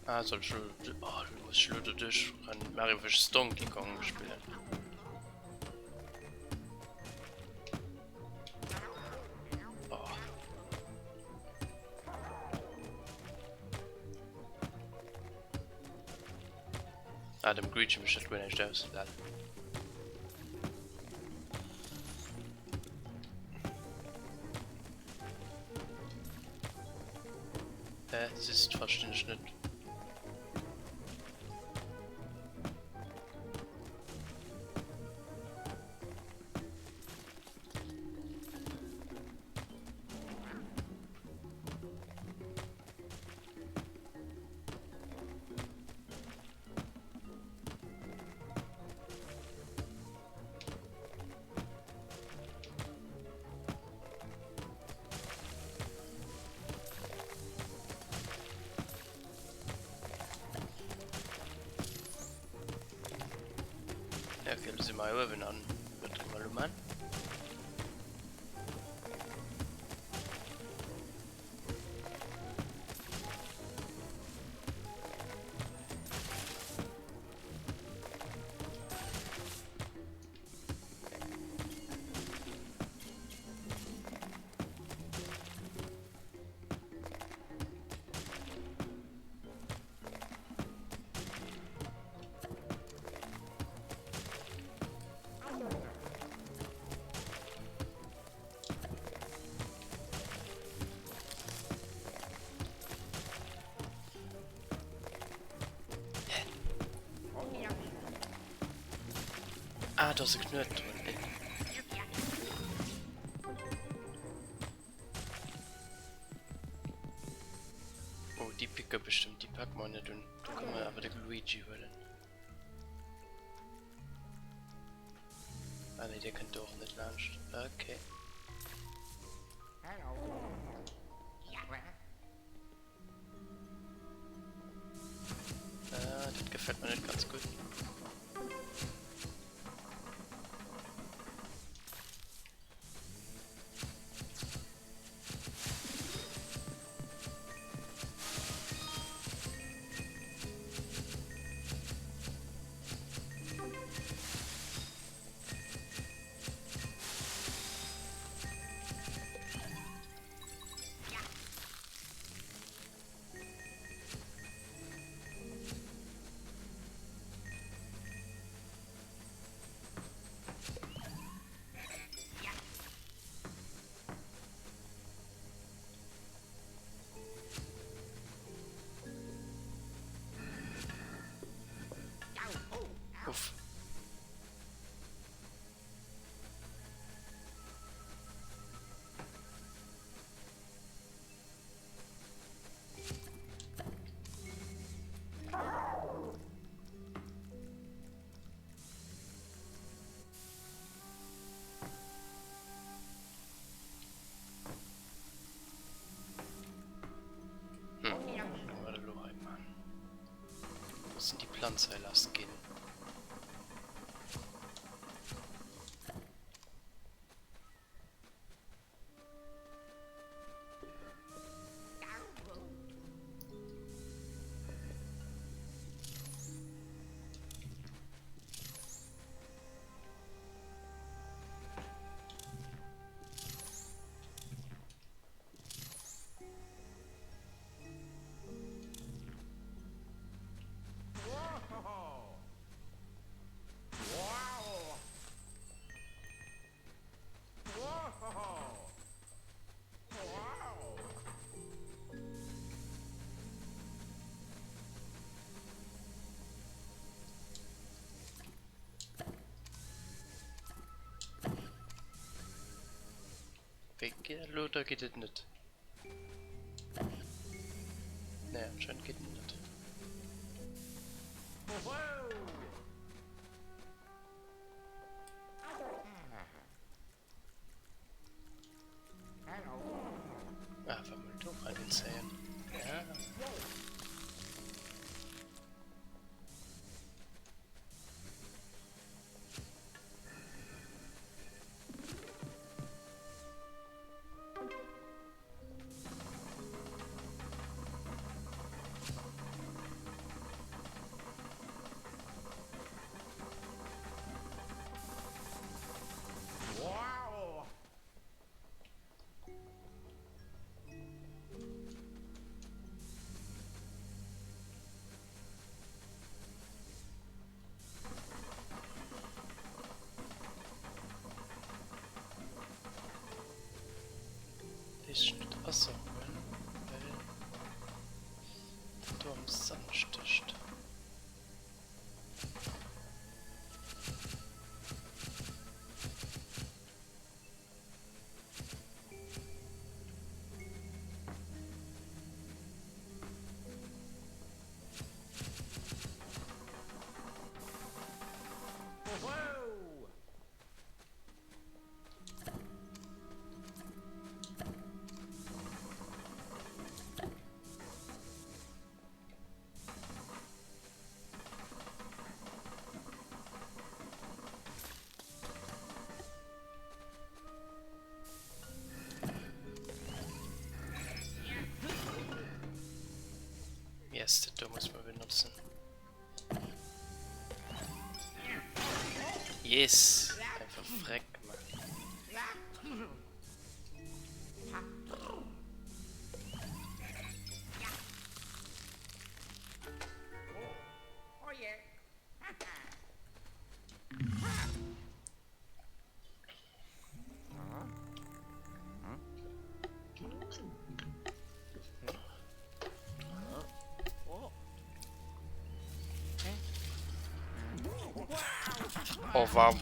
Ah, soll ich lo... Oh, du muss ich lo doduerch rennen. Mario vs. Donkey Kong spillen. Oh. Ah, dem Greetje mécht dat guer näischt aus. Lel. Hä? Siehst, verstinn ech net. Ja, okay, lo si mer hei uewen an wat kënne mer elo man? Ah, do ass e Knuet drun. Oh, déi picke bestëmmt, déi packe mer net un. Do kënne mer awer de Luigi huelen. Ah nee, dee kënnt do och net laanscht. Okay. Ah, dat gefällt mir net ganz gutt. Uff. Hm, wat elo hei man? Mussen déi Planz hei lass ginn. Geet dat elo oder geet et net? Nee, anscheinend geet et net. Ah, einfach mal do reinzählen. Ja. Weess ech net Wasser huelen, well dat do am Sand stécht. Yes, dat do muss mer benotzen. Yes! Einfach freck gemaach. Oh wow.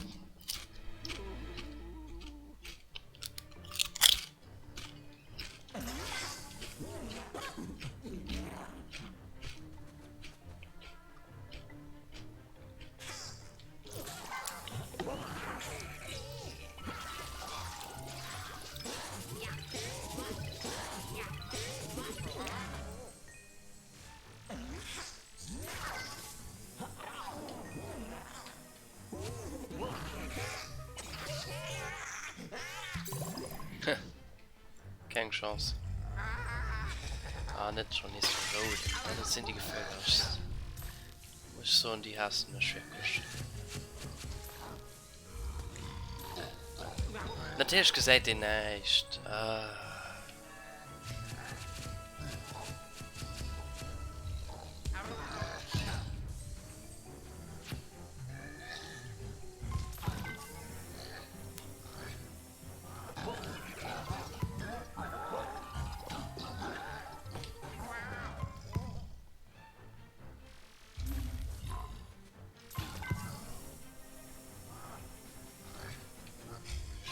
Keng Chance. Ah, net schon nees de Rouden. Dat sinn déi geféierlechst. Muss ech soen, déi haassen ech wierklech. Natierlech gesäit een näischt. Ah.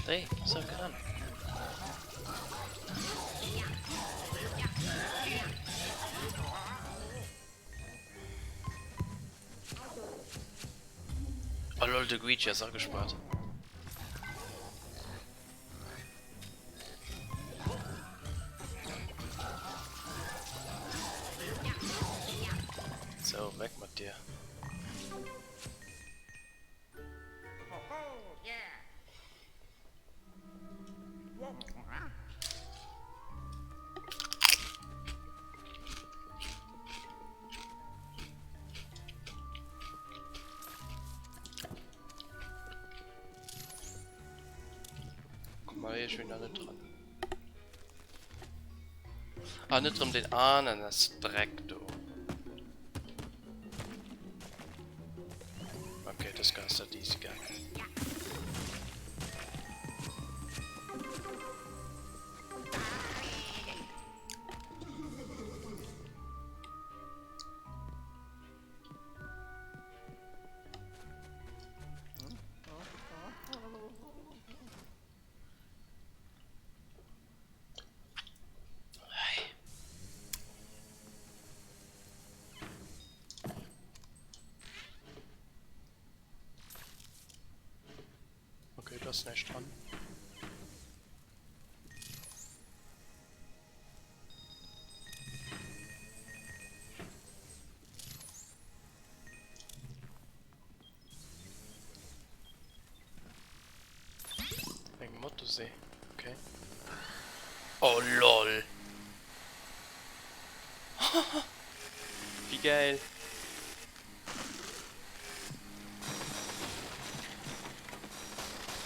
Hey, suck it an. Oh lol, de Luigi ass agespaart. So, weg mat dir. Guck mal, hier schon net dran. Ah, net rëm den Ananas-Dreck do. Okay, das ganz dat easy gaangen. Okay, do ass näischt dran. Eng Motosee, okay. Oh lol! Wéi gäil!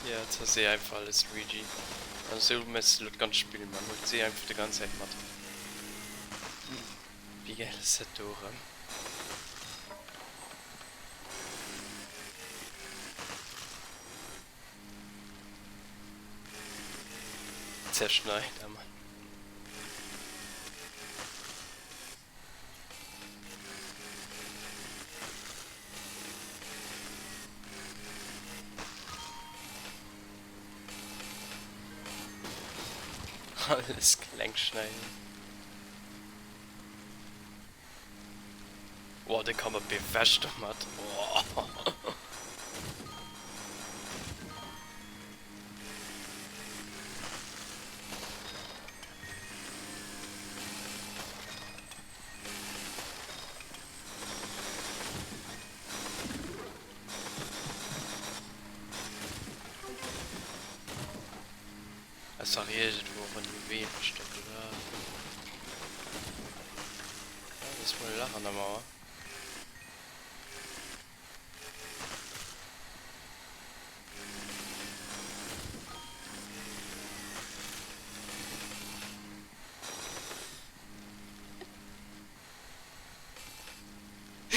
Ja, zersee einfach alles, Luigi. An esou méchs de lo d'ganz Spill, man. Huel d'See einfach déi ganz Zäit mat. Wéi gäil ass dat do erëm? Zerschneider, Mann. Alles kleng schneiden. Oh, de kann mat bewech domat. Oh. Ass dach iergendwou och en Juwel verstoppt, oder? Ah, do ass mol e Lach an der Mauer.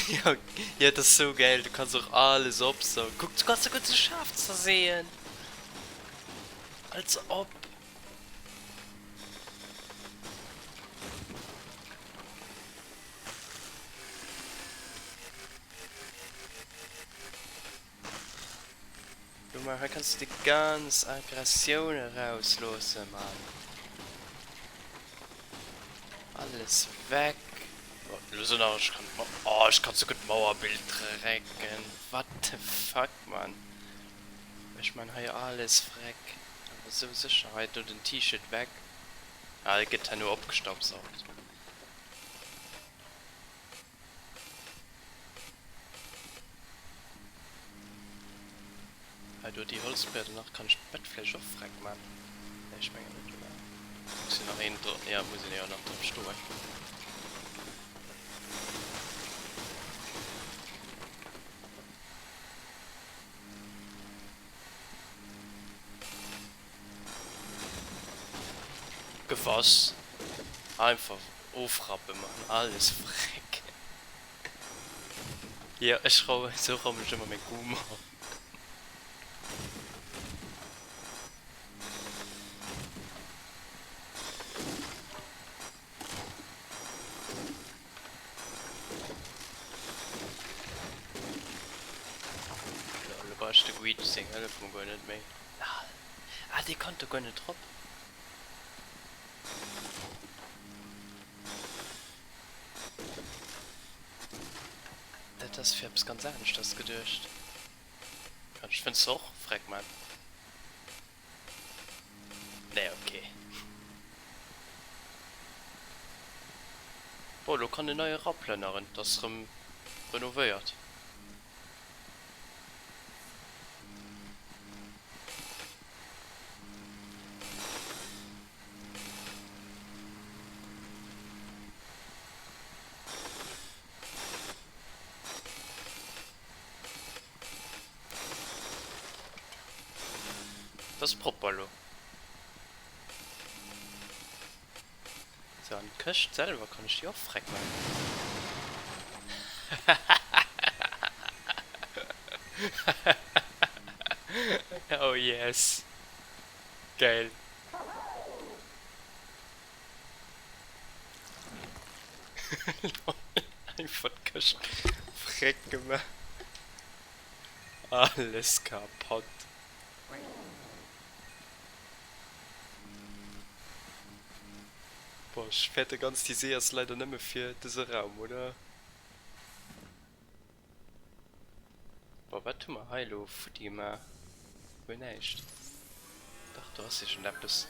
Jo, jo, dat ass sou gäil, du kanns och alles opsaugen. Kuck, du kanns souguer de Schaf zerseeën. Als ob. Jo ma hei kanns du déi ganz Aggressioun erausloossen Mann. Alles weg. Oh, lo so nach, ech kann oh, ech kann souguer d'Mauerbild drecken. What the fuck Mann. Ech man hei alles freck. Awer sou sécher hei do den T-Shirt weg. Ah, e gëtt herno opgestaubsaugt. Hei do déi Holzbrieder nach, kann ech d'Bett vläicht och freck man? Nee ech mengen net oder? Muss jo nach een dro, ja muss een jo nach drop stoen. Gewass einfach ofrappen man, alles freck. Jo ech raumen, sou raumen ech ëmmer meng Kummer. Lo brauch ech de Guido seng Hëllef mol guer net méi. Ah dee kann do guer net drop. Dat ass fir eppes ganz aneschters geduecht. Kann ech d'Fënster och freck man? Nee, ok. Bon, lo kann en neie eraplënneren, et ass rëm renovéiert. Dat ass propper elo. Sou, an d'Këscht selwer, kann ech déi och freck maachen? Oh yes! Geil! Einfach d'Këscht freck gemaach. Alles kapott. Boah, ech fäerte ganz, déi See ass leider nëmme fir dëse Raum, oder? Boah, wat hu mer hei elo futti gemaach? Guer näischt. Dach, do ass iergendeppes.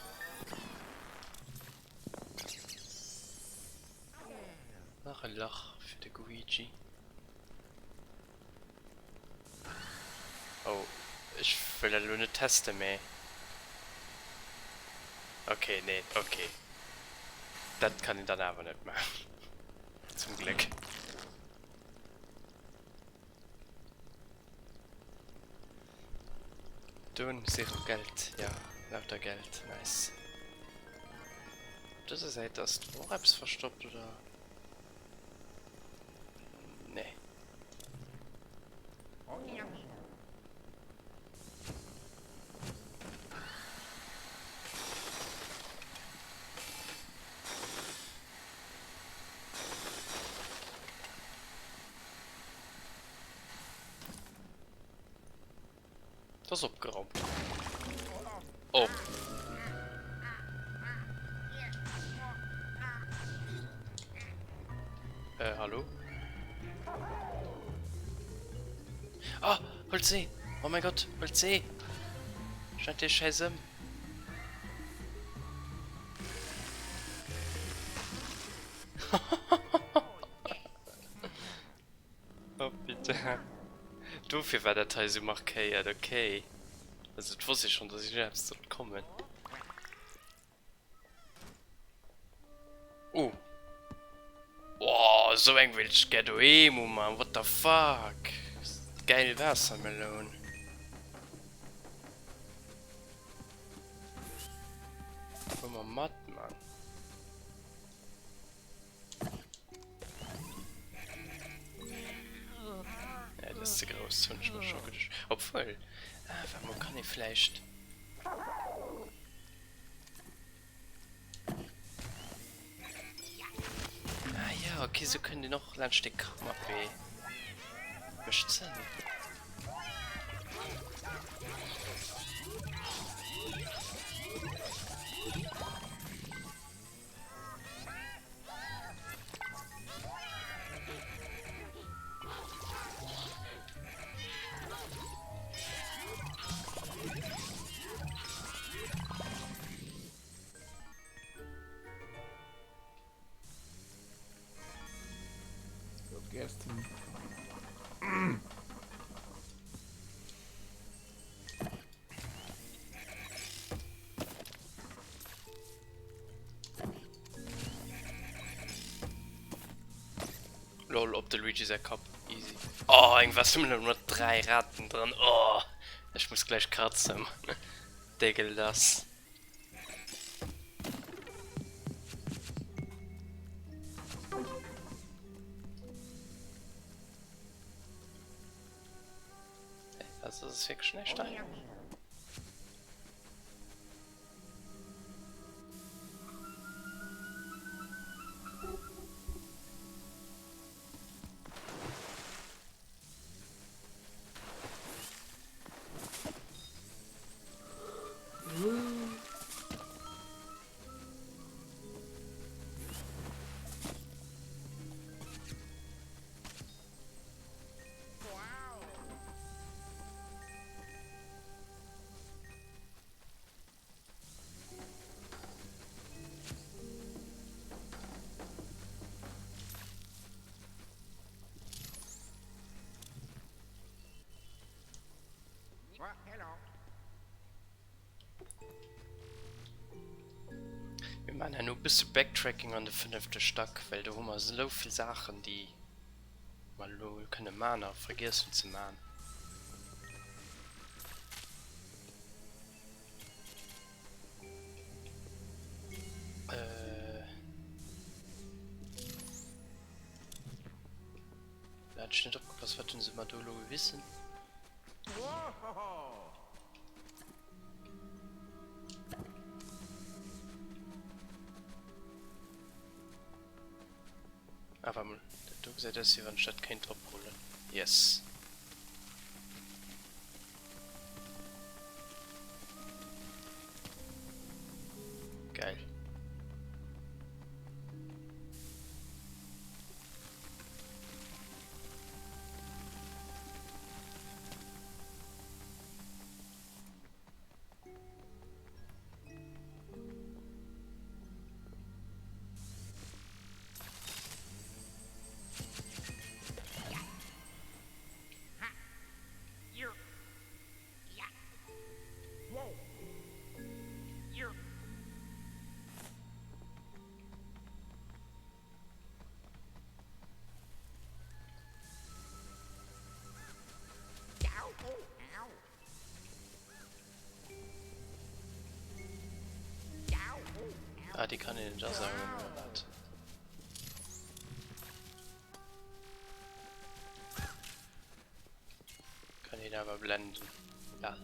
Nach e Lach fir de Guigi. Oh, ech wëll dat elo net testen, mee ok, nee, ok, dat kann een dann awer net maachen, zum Gléck. Dunn Zero Geld, ja, lauter Geld, nice. Op dëser Säit ass do och eppes verstoppt, oder? Nee. Dat ass opgeraumt. Oh. Äh, hallo? Ah, hol C! Oh mein Gott, hol C! Schneid dee Schäiss ëm. Oh putain. Dofir war dat hei esou markéiert, ok. Also et wosst ech schon, dass iergendeppes sollt kommen. Oh. Oh, esou eng wéilt ech gär doheem hu, Mann. What the fuck? Geil Waassermeloun. Hol mer mat, Mann. Ja, dat ass ze grouss, hunn ech mer scho geduecht. Obwuel, ah, waart mol, kann ee vläicht. Ah ja, okay, sou kënnt een och laanscht de Kannapee. Mécht Sënn. Lol, op de Luigi säi Kapp. Easy. Oh, eng Wassermeloun mat 3 Raten dran. Oh, ech muss gläich kratzen. Dégueulasse. Also, das ist wirklich näischt hei. Mir maachen herno e bësse Backtracking an de fënnefte Stack, well do hu mer esou vill Saachen, déi mer elo kënne man a vergiess hunn ze man. Äh. Da hat ech net opgepasst, wat hunn se mer do elo gewissen? Ah, warte mal. Dat do gesäit aus, wéi wann ech dat kéint ophuelen. Yes. Geil. Ah, déi kann een net asammeln, oder wat? Kann een awer blenden. Ja.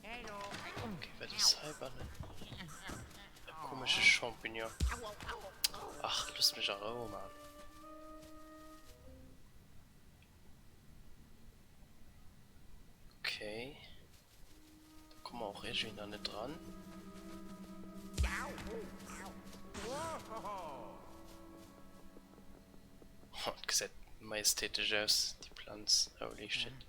Okay, wat ass heibannen? E komesche Champignon. Ach, loosst mech a Rou, Mann. Okay. Da komme mer och iergendwéi nach net dran. Oh, et gesäit majestätesch aus, déi Planz. Holy shit.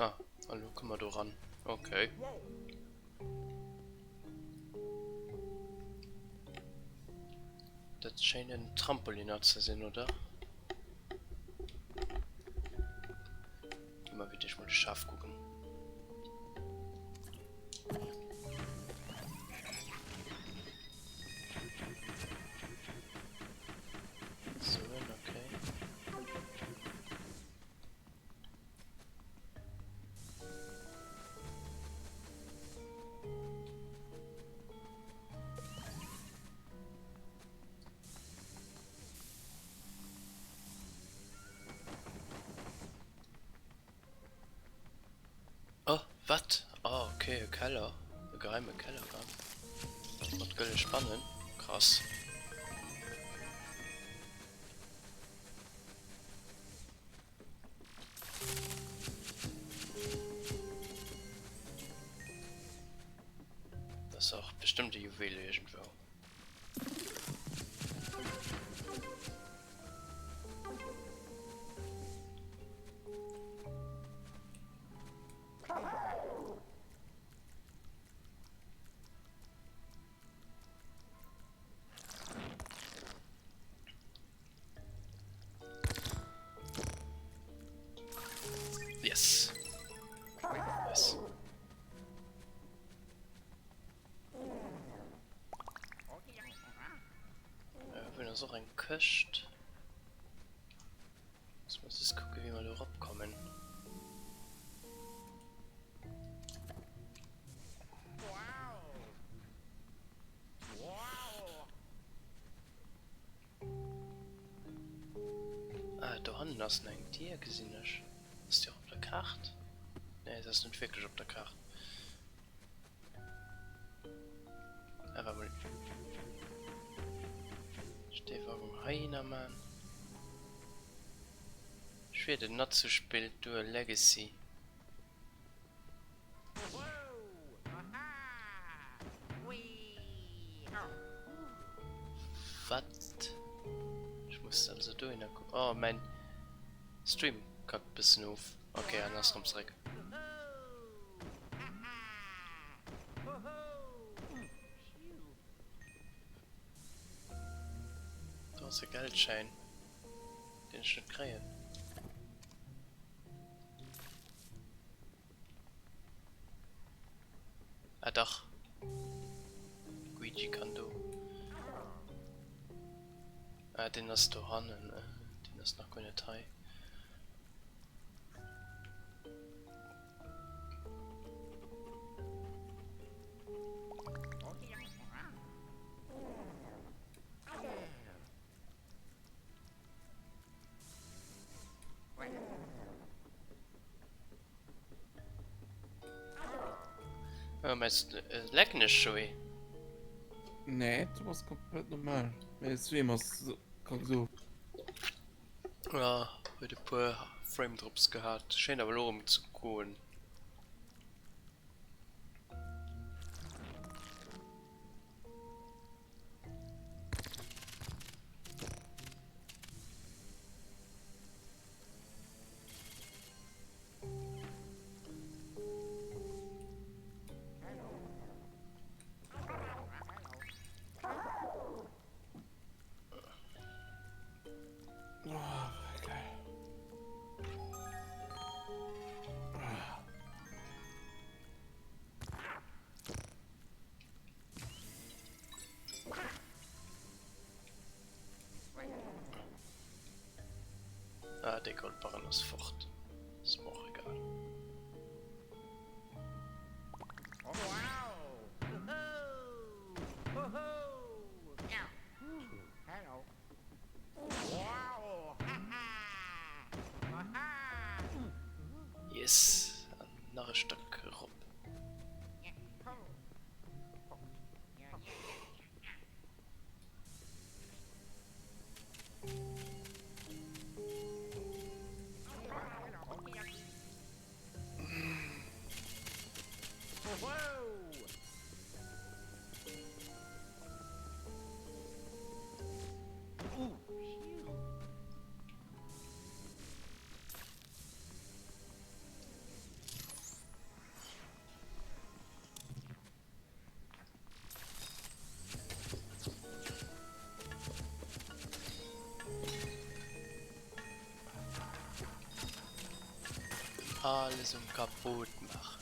Ah, an elo komme mer do ran. Okay. Dat schéint en Trampoliner ze sinn, oder? Gi mer wierklech mol de Schaf kucken. Suen, okay. Oh, wat? Oh, okay, e Keller. E geheime Kellergang. Mat gëlle Spannen. Krass. Das ass och bestëmmt e Juwel iergendwou. Yes. Nice. Äh, ass och eng Këscht. Muss mer just kucke wéi mer do eropkommen. Ah, do hannen ass nach eng Dier, gesinn ech. Ass déi och op der Kaart? Nee, se ass net wierklech op der Kaart. Ah, warte mal. Ech dierf awer heihinner man. Ech wier den Natsu spillt Duel Legacy. Wat? Ech muss also dohinner kucken. Oh, mäin Stream kackt bëssen of. Ok, en ass rëm zeréck. Do ass e Geldschäin, deen ech net kréien. Ah dach. Luigi kann do. Ah, den ass do hannen. Den ass nach guer net hei. Oh, meinst du, äh, lecken ech Joey? Nee, du bass komplett normal. Mee Stream ass krank so. Ja, huet e puer Frame Drops gehat. Schéint awer elo erëm ze goen. dee Goldbarren ass fort. Ass mer och egal. Yes, an nach e Stack erop. Alles um kaputt machen.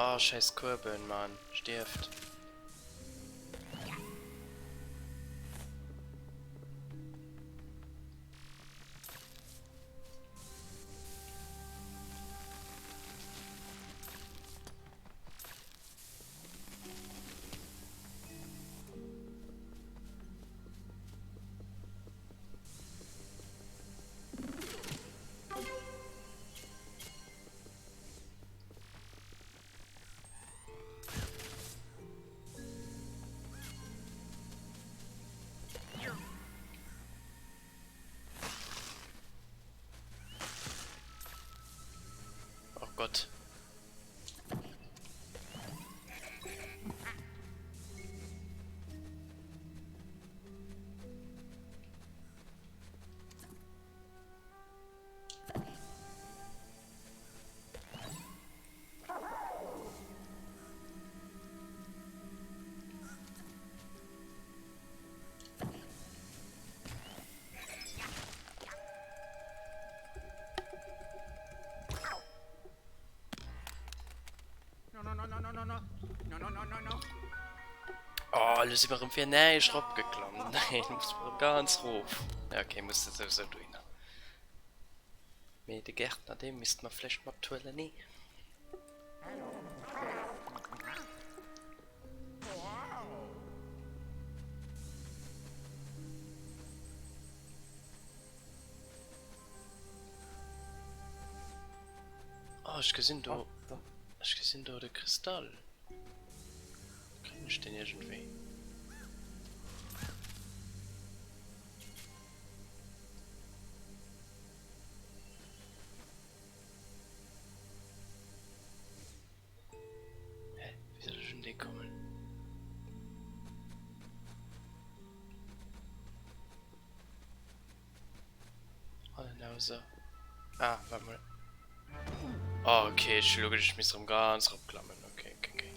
Oh, scheiß Kurbeln, Mann. Stirft. Oh Gott. Oh, elo si mer erëm fir näischt eropgeklommen. Neen, muss mer erëm ganz rof. Ja, okay, muss de souwisou dohinner. Mee de Gärtner, dee misste mer vläicht mathuelen, nee? Oh, ech gesinn do, ech gesinn do de Kristall. Kréien ech deen iergendwéi? Hä? Wéi soll ech un dee kommen? Allen auser. Ah, warte mal. Oh, okay, ech hu lo geduecht, ech misst erëm ganz eropklammen. Okay, okay, okay.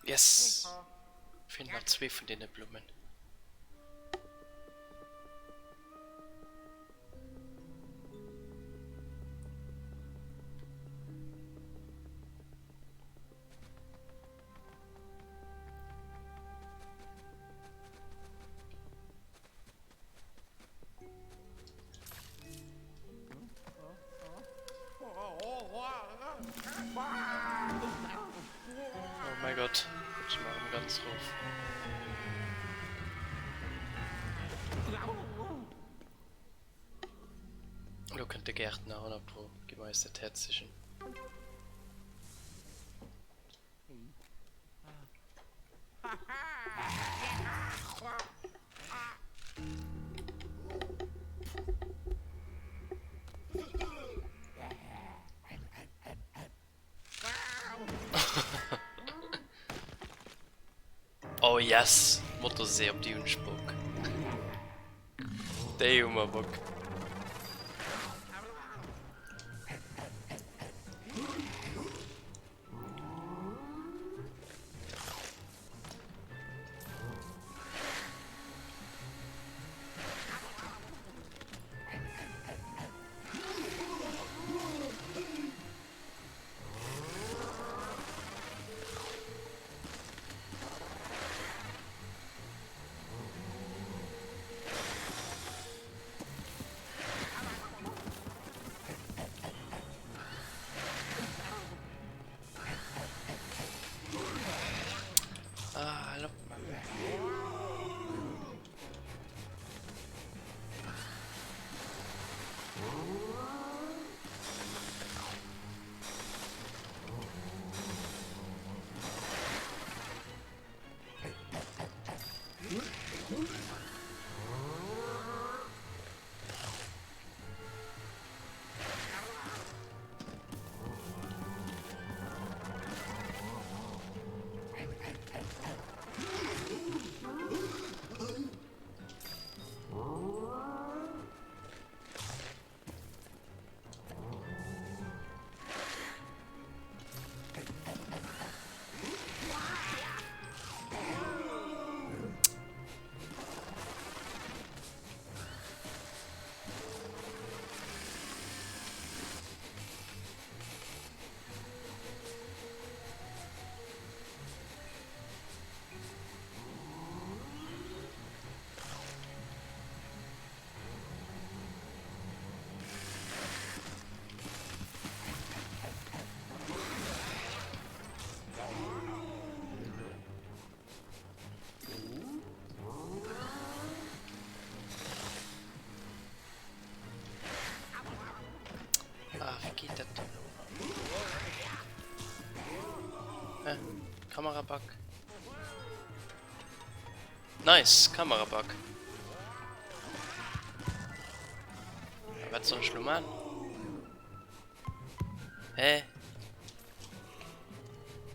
Yes! Feelen nach zwee vun deene Blummen. Rutschen mer erëm ganz rof. Elo kënnt de Gärtner, 100 pro. Gi mer eis dat Häerz sichen. Oh yes! Motorsee, op déi hunn ech Bock. Déi hu mer Bock. Ah, hal op, Mann. Ah, wéi geet dat dann elo? Hä? Kamerabug? Nice, Kamerabug. Wat soll ech lo man? Hä?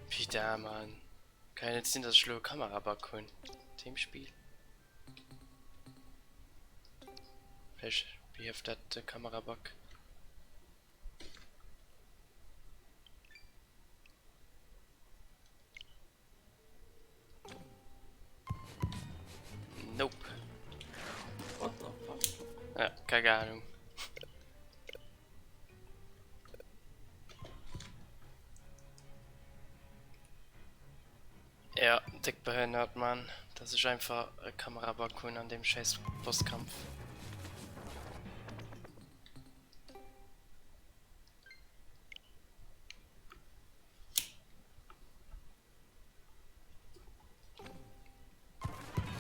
Putain, Mann. Kann ja net sinn, dass ech lo e Kamerabug hunn. Dem Spiel. Vläicht behieft dat de Kamerabug. Nope. What the fuck? Ja, keng Ahnung. Ja, déck behënnert, Mann, dass ech einfach e Kamerabug hunn an deem schäiss Bosskampf.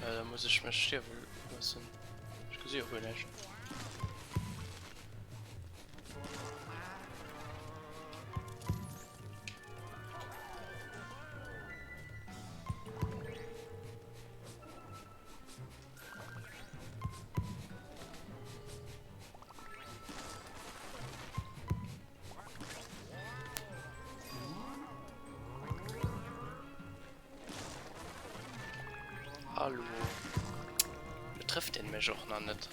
Ja, da muss ech mech stierwe loossen. Ech gesi jo guer näischt. Hallo. Betrifft den mech och nach net.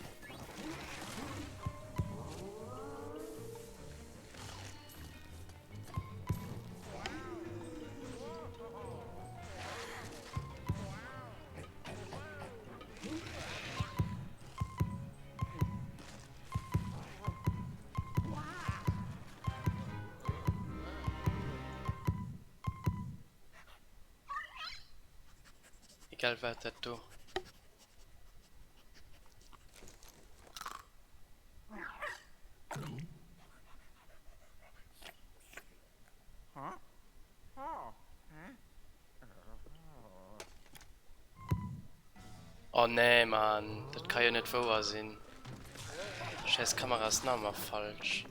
Egal wat dat do. Oh nee Mann, dat ka jo net wouer sinn. Schäiss Kamera ass nach emmer falsch.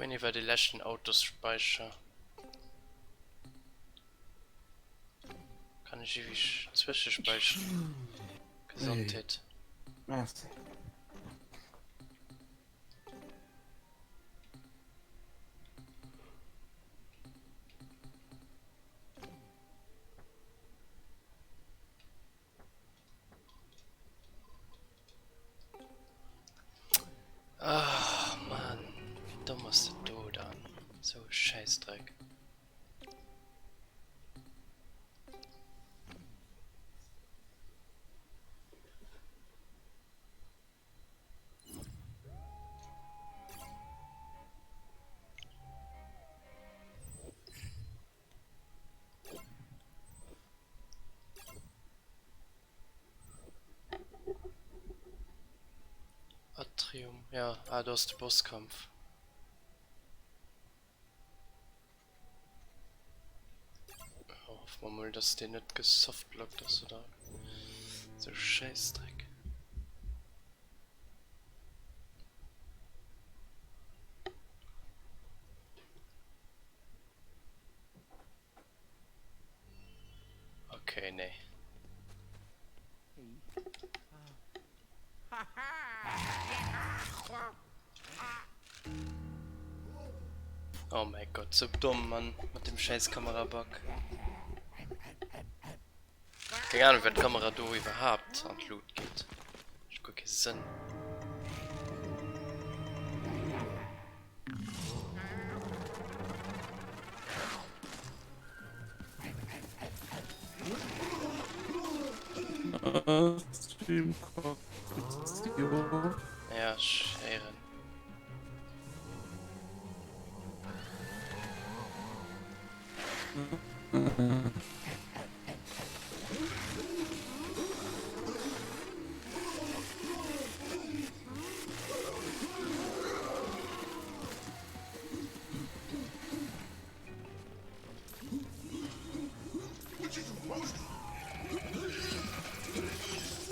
Wéini war dee leschten Autosspeicher? Kann ech ewech zwëschespeicheren? Gesondheet. Merci. Ah, Mann, wéi domm ass dat do dann? Sou e Schäissdreck. Atrium, ja, ah, do ass de Bosskampf. Hoffe mer mol, dass deen net gesoftblockt ass oder sou Schäissdreck. Okay, nee. Oh mein Gott, so dumm, Mann, mat dem scheiß Kamerabug. Keng Ahnung, wéi d'Kamera do iwwerhaapt an d'Lut geet. Mécht guer kee Sënn. Stream Ja, ech héieren.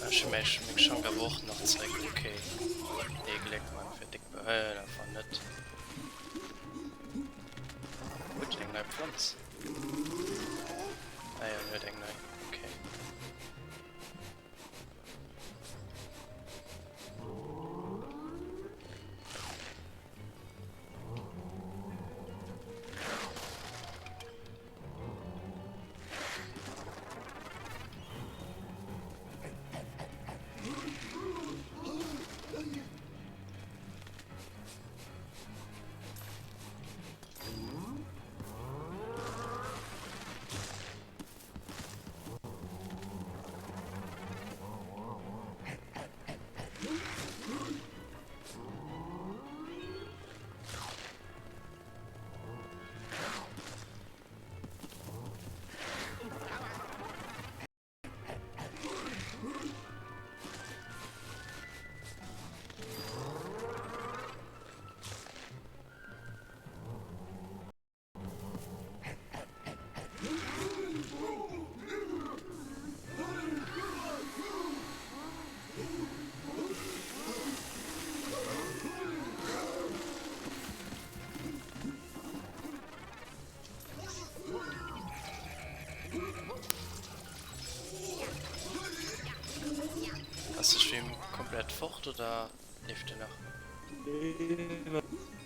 Ech hu meng Schank awer och nach zeréck, ok. Ee Gléck, man, fir déck behëllen einfach net. Huet en eng nei Pflanz? Ah jo, en huet eng nei, ok. fort oder lieft en nach? Nee,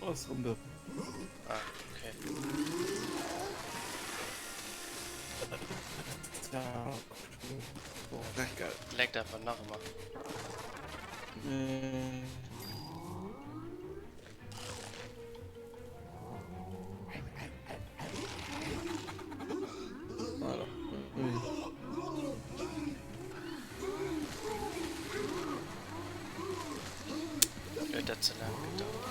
ass rëm do. Ah, okay. Leckt awer nach ëmmer. Huet dat ze laang gedauert.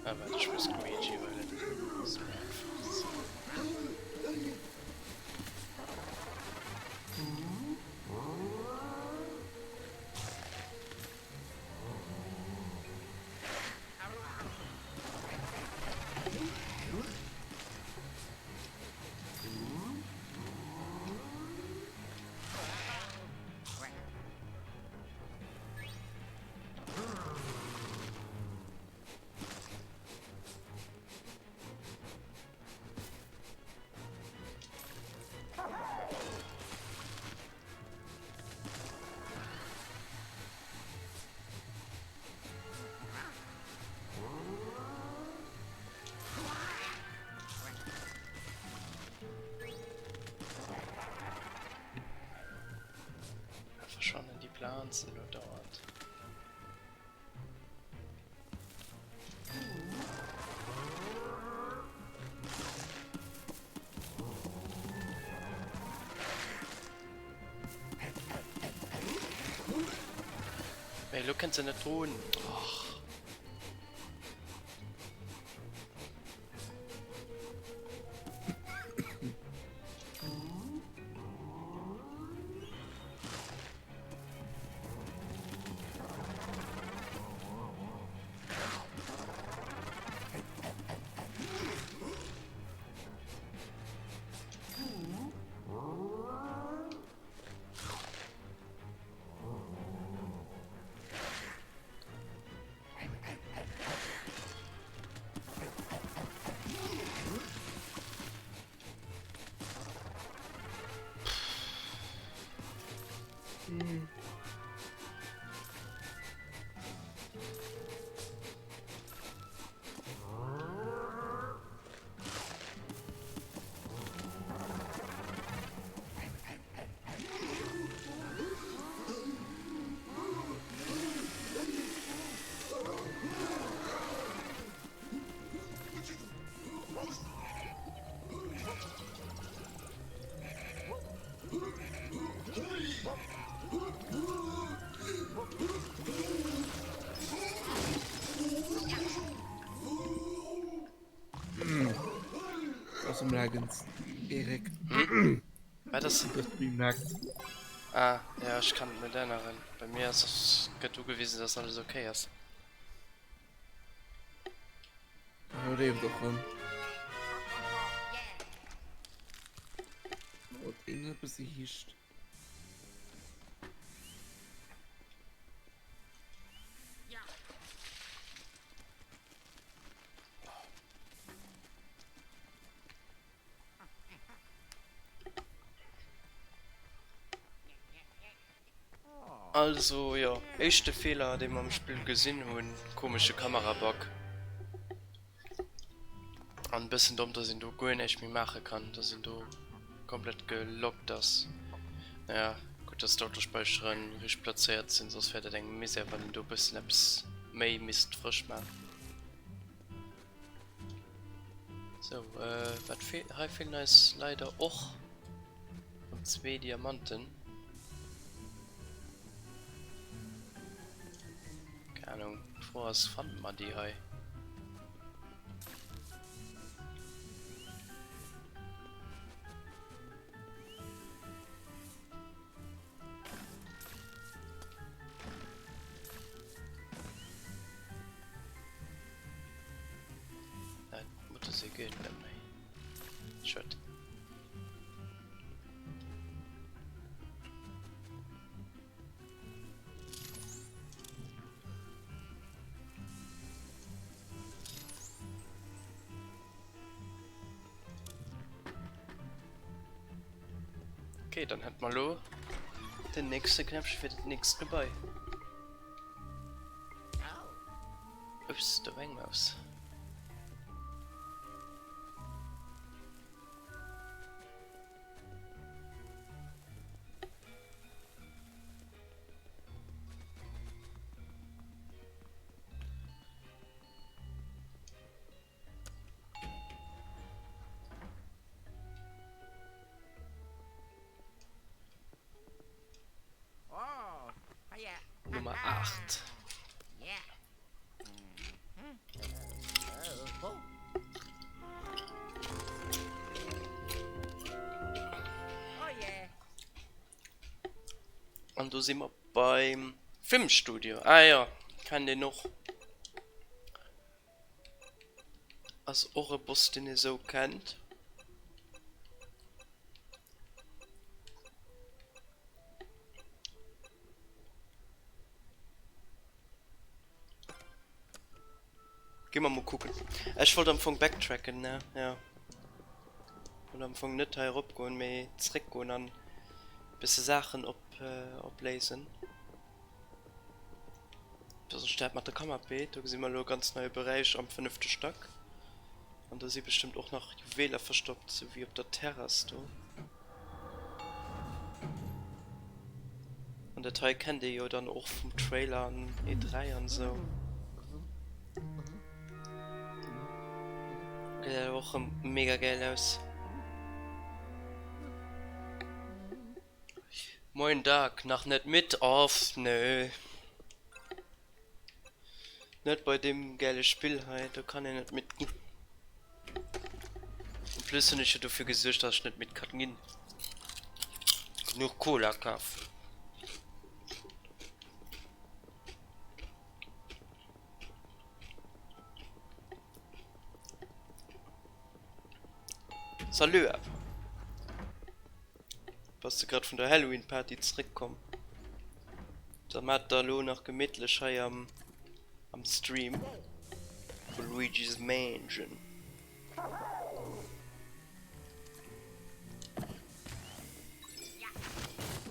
Ah, warte, ich muss Luigi, weil das ist mir einfach. Verschwannen die Pflanzen nur dauernd. Mee elo kënnt se net drun. Och. Ass um Laggens, Erik. Hm? Wat ass? De Stream laggt. Ah, ja, ech kann et net änneren. Bei mir ass es, gëtt ugewisen, dass alles okay ass. Jo, leeft och rëm. Huet een e bëssi Hicht. Also jo, éischte Feeler dee mer am Spill gesinn hunn, komesche Kamerabug. An bëssen domm dass een do guer näischt méi maache kann, dass een do komplett gelockt ass. Naja, gutt dass d'Autospäicheren richteg plazéiert sinn, soss wär dat eng Misär wann een do bëssen eppes méi misst frësch man. Sou, wat feelt? Hei feelen eis leider och zwee Diamanten. Keng Ahnung, d'Fro ass, fanne mer déi hei? Nein, Motorsee geet net méi. Schued. Okay, dann hätt mer lo den nächste Knäppchen fir dat nächst Gebai. Ups, do war eng Maus. Nummer 8. An do si mer beim Filmstudio. Ah jo, kennt een och. Ass och e Boss deen ee sou kennt. Gi mer mol kucken. Ech wollt am Fong backtracken, ne? Ja. Wollt am Fong net hei erop goen, mee zréck goen an bësse Saachen op opléisen. Besonnesch dat mat der Canapé. Do gesi mer elo e ganz neie Beräich am fënnefte Stack. An do si bestëmmt och nach Juweler verstoppt, sou wéi op der Terrass do. An dat hei kennt ee jo dann och vum Trailer an E3 an esou. Gesäit awer och rëm mega gäil aus. Moin Dark, nach net midd? Off nö. Net bei deem gäile Spill hei, do kann een net midd ginn. En plus hunn ech jo dofir gesuergt, dass ech net midd kann ginn. Genuch Cola kaf. Salut awer. Bass de grad vun der Halloween Party zréck komm? Da maat der elo nach gemittlech hei am am Stream vu Luigi's Mansion.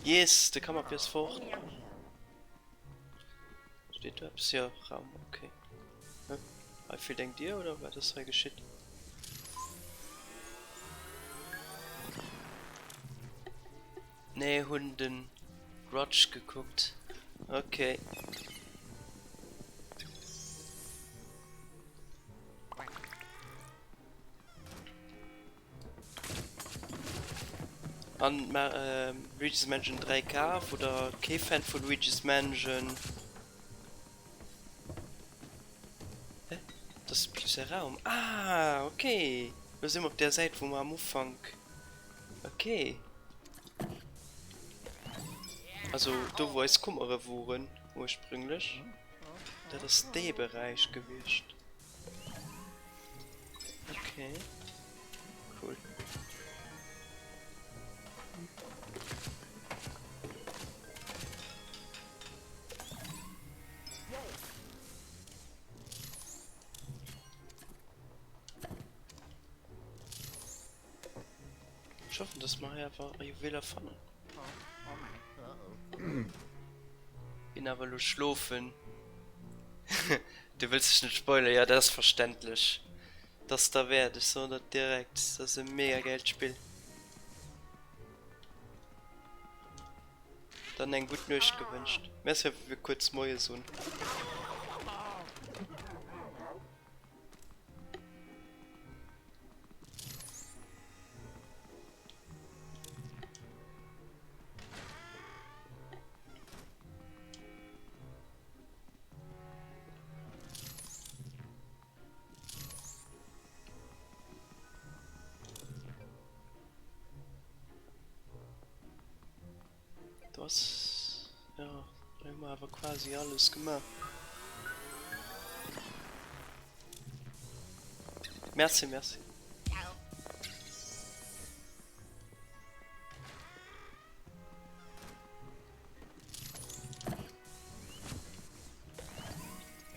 Yes, de Kammerpier ass fort. Steet do eppes? Jo, Raum, okay. Hei feelt eng Dier oder wat ass hei geschitt? Nee, hunn den Grudge gekuckt. Okay. An Luigi's Mansion 3 kaf oder kee Fan vu Luigi's Mansion? Hä? Dat ass plus e Raum. Ah, okay. Lo si mer op där Säit, wou mer am Ufank. Okay. Also do, wou eis Kummere woren ursprünglech. Dat ass dee Beräich gewiescht. Okay. Cool. Ich hoffe, dass wir hier einfach Juweler fannen. Ginn awer elo schlofen. Du wëlls dech net spoilern, ja dat ass verständlech. Dat ass derwäert, ech soen dat direkt. Dat ass e mega gäilt Spill. Dann eng gutt Nuecht gewënscht. Merci awer fir kuerz Moie soen. ass, jo, hei hu mer awer quasi alles gemaach. Merci, merci.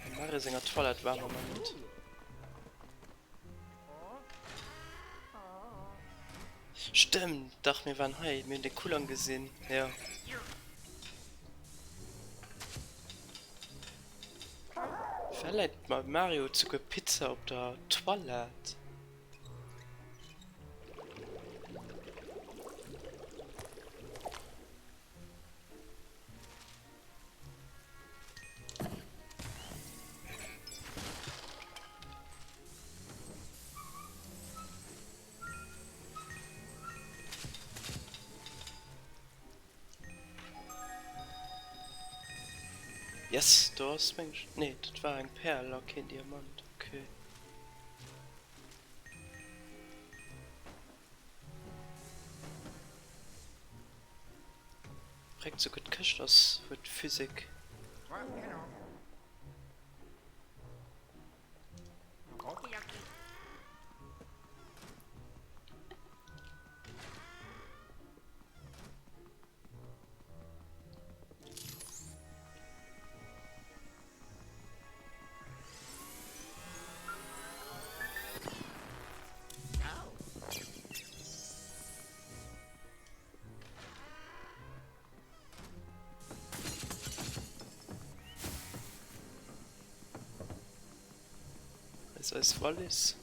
Am Mario senger Toilette ware mer nach net. Stëmmt, dach mir waren hei, mir hunn de Kulang gesinn, jo. Well läit beim Mario souguer Pizza op der Toilette? Yes, do ass meng ech, nee dat war eng Perl a keen Diamant, okay. Fréckt souguer d'Këscht ass huet Physik. Ist eis Wallis.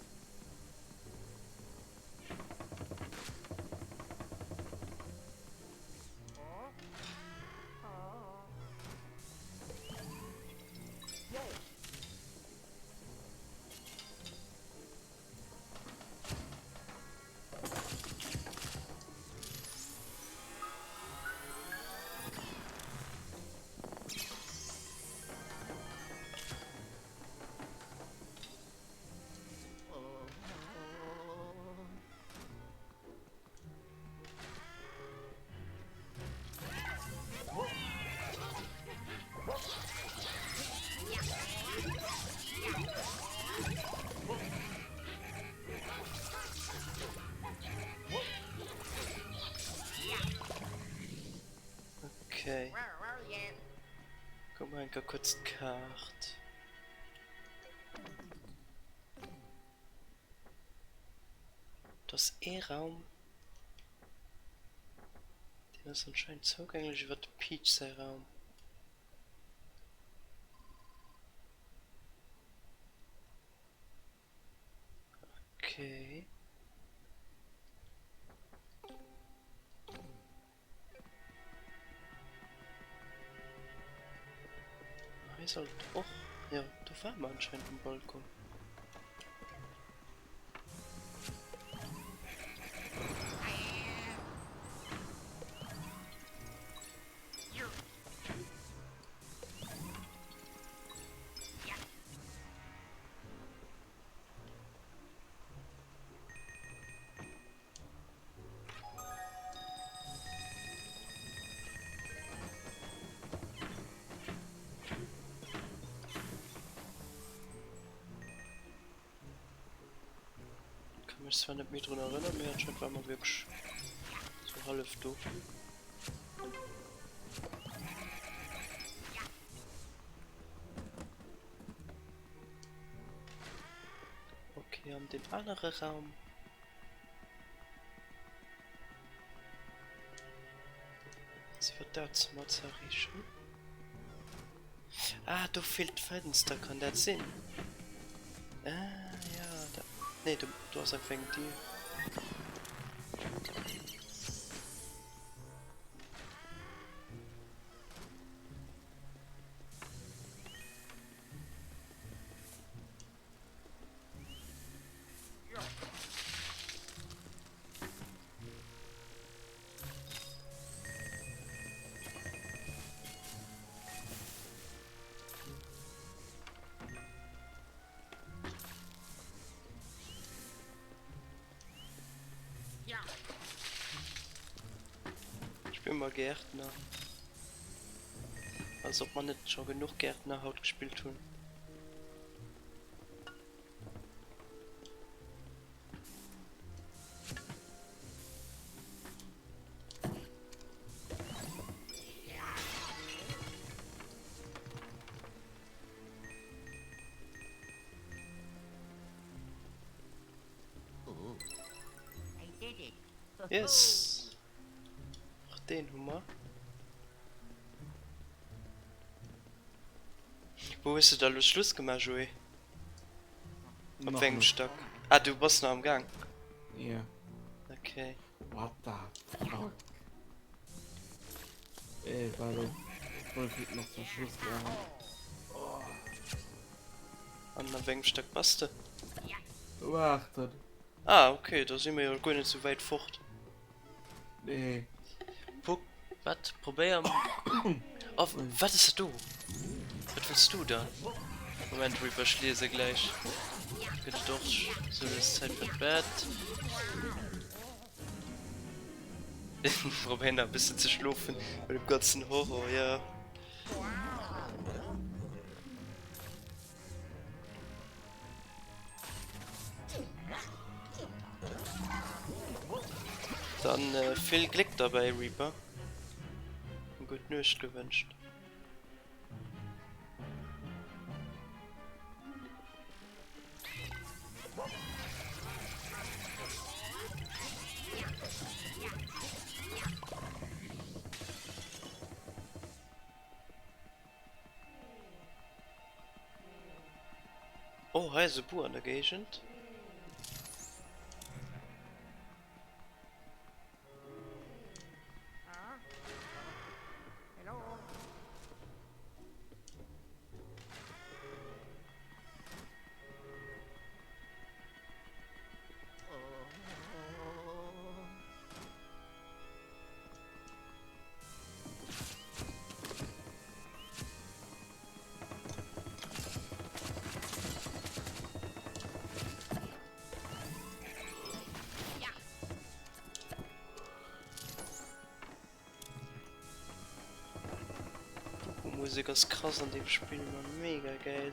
Okay. Kucke mer enker kuerz d'Kaart. Do ass ee Raum, deen ass anscheinend zougänglech iwwer de Peach säi Raum. Okay. Hei sollt och, jo, do ware mer anscheinend um Balcon. Kann mech zwar net méi drun erënnern, mee anscheinend war mer wierklech sou hallef do. Okay, an den anere Raum. Ass iwwer dat Zëmmer ze erreechen. Ah, do feelt d'Fenster, kann dat sinn? Ah, ja, da, nee, do, do ass einfach eng Dier. Ich bin mal Gärtner. Als ob mer net scho genuch Gäertner haut gespillt hunn. Yes! Och deen hu mer. Wou hues de da lo Schluss gemaach, Joé? Op Nach wéi engem net. Stack? Ah, du bass nach am Gaang. Yeah. Okay. What the fuck? Ey, war lo voll vill nach zum Schluss gaangen. Oh. An a wéi engem Stack bass de? Um aachten. Ah, okay, da si mer jo guer net sou wäit fort. Nee. Puck, wat? Probéier. Oh, wat ass dat do? Wat wëlls du dann? Moment, Reaper, ech liese gläich. Gëtt et och sou lues Zäit fir d'Bett. Probéier nach e bëssen ze schlofen bei dem ganzen Horror, ja. Dann äh, vill Gléck dabei, Reaper. Und gutt Nuecht gewünscht. Oh, hei ass e Bur an der Géigend. Musek ass krass an dem Spill man mega geil.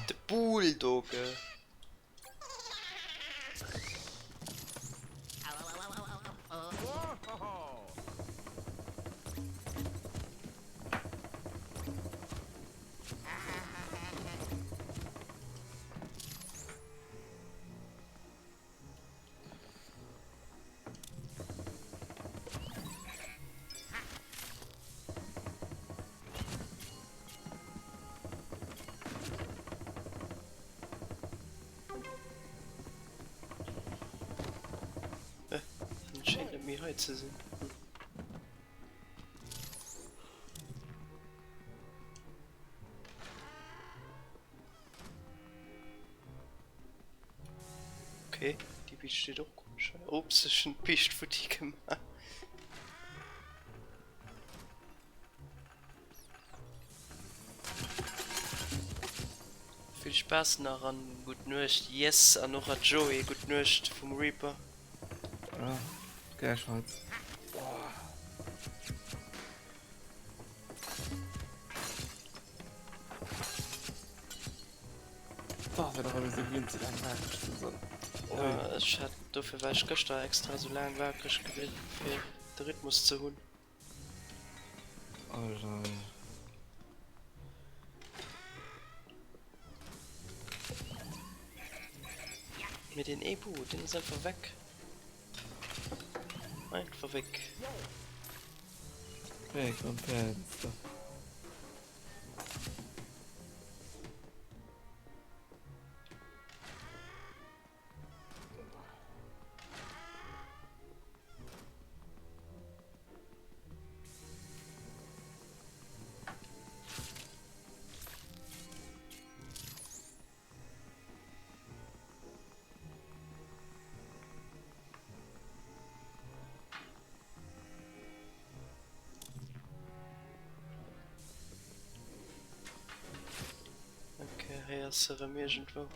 De Bulldoge. Äh, schéngt net méi hei ze sinn. Okay, déi Biischt steet och komesch hei. Ups, ech hunn d'Biischt futti gemaach. Vill Spaass nach an gutt Nuecht. Yes, an och a Joé gutt Nuecht vum Reaper. Ah, gläichfalls. Dat wär dach ewell esou gewinnt ze laang wakereg ze sinn. Ja, ech hat, dofir war ech gëschter extra esou laang wakereg gebliwwen, fir de Rhythmus ze hunn. Alter. Mee deen Ebu, deen ass einfach weg. Einfach weg. Weg am Fenster. ass se erëm iergendwou.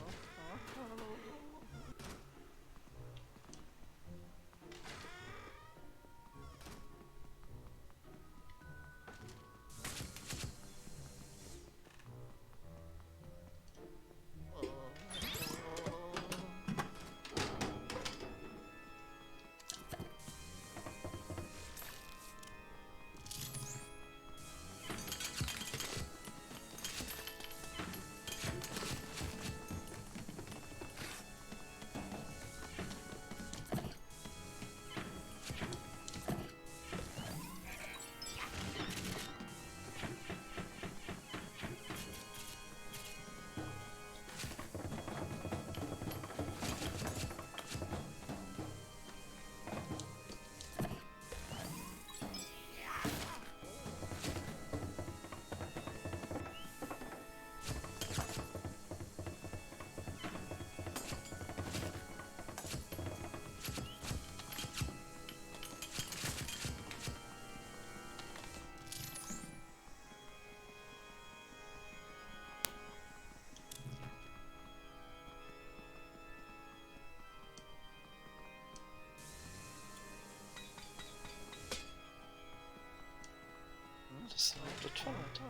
Das ist eine Toilette.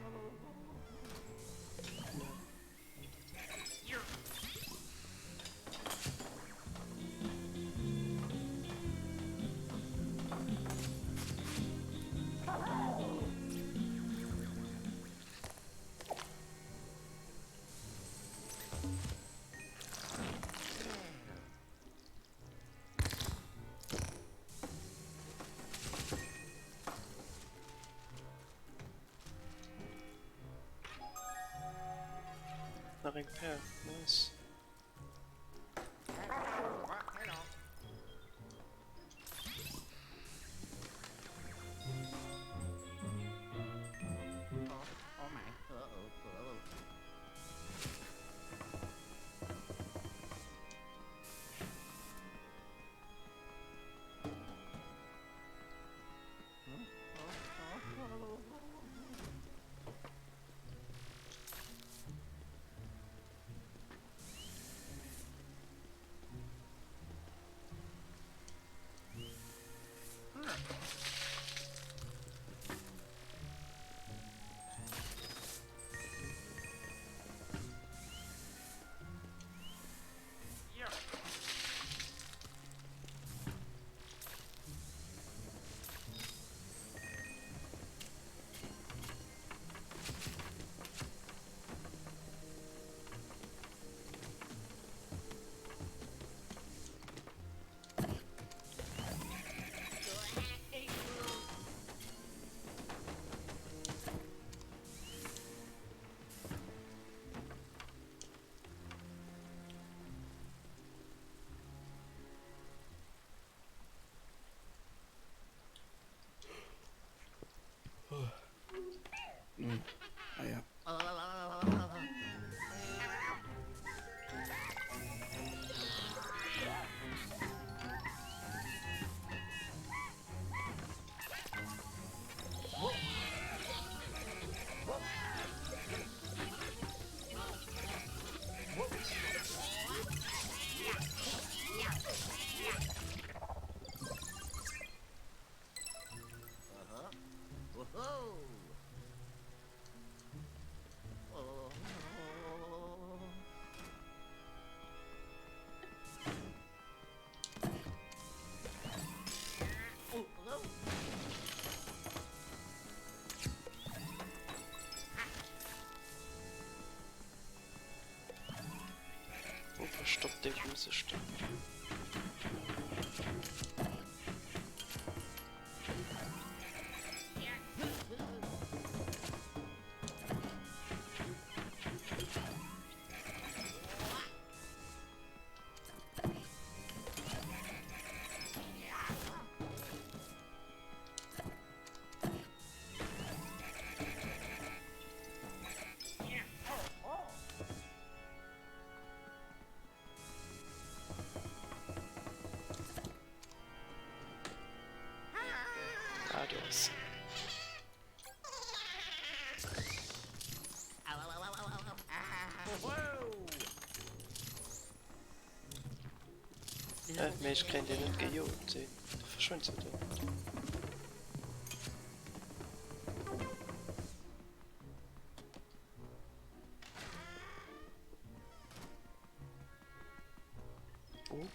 Nach eng Perl, nice. Ah ja. Wo verstoppt der Junge sich denn? Ah, du hast. Mee ech kréien deen net gejot, dee verschwënnt jo do. Oh.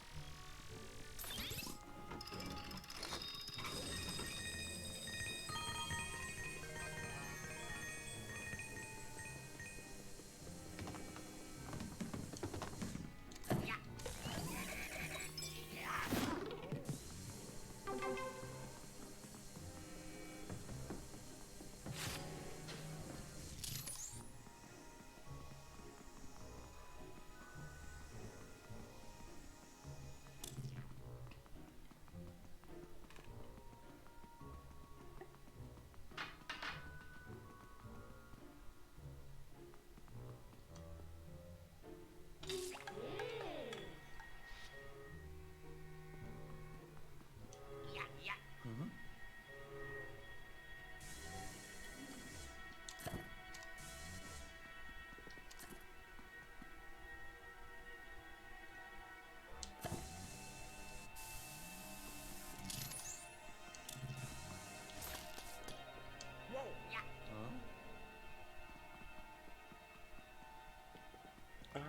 Ah,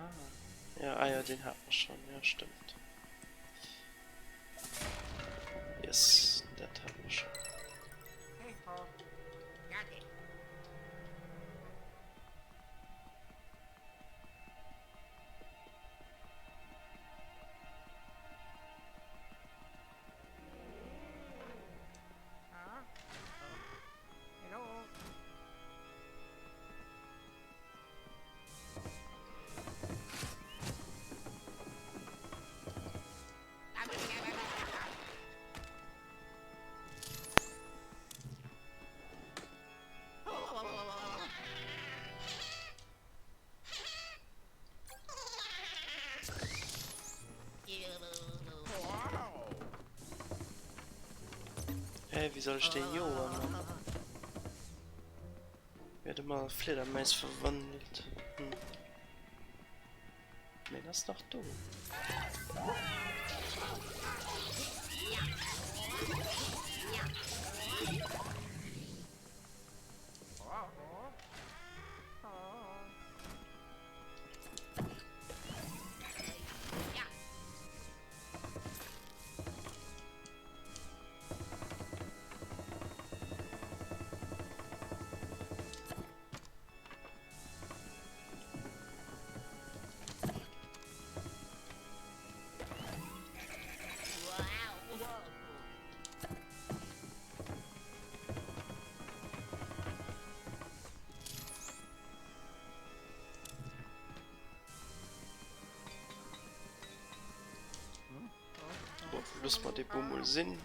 ja, ah ja, den hat man schon, ja, stimmt. Yes, dat hat man schon. Hä, wéi soll ech dee joen, Mann? Werde mal Fledermäus verwandelt. Hm. Mee en ass nach do. Bon, loosse mer dee Bum mol sinn.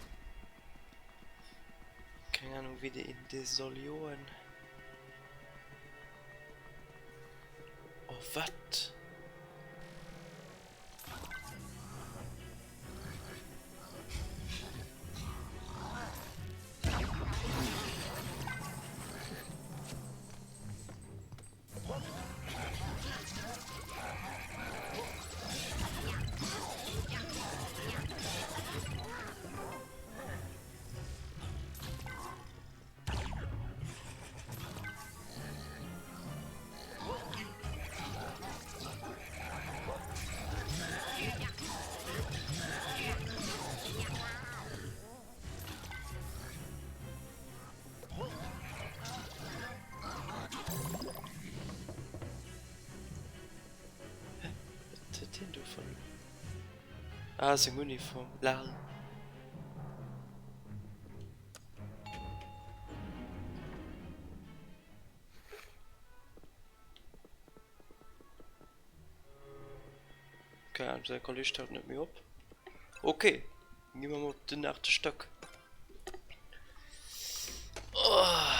Keng Ahnung wéi dee een dee soll joen. Oh wat? Hä? Wat huet deen do verluer? Ah, seng Uniform. Lal. Keine Ahnung, säi Kolleg taucht net méi op. Okay, gi mer mol op den aachte Stack. Oh.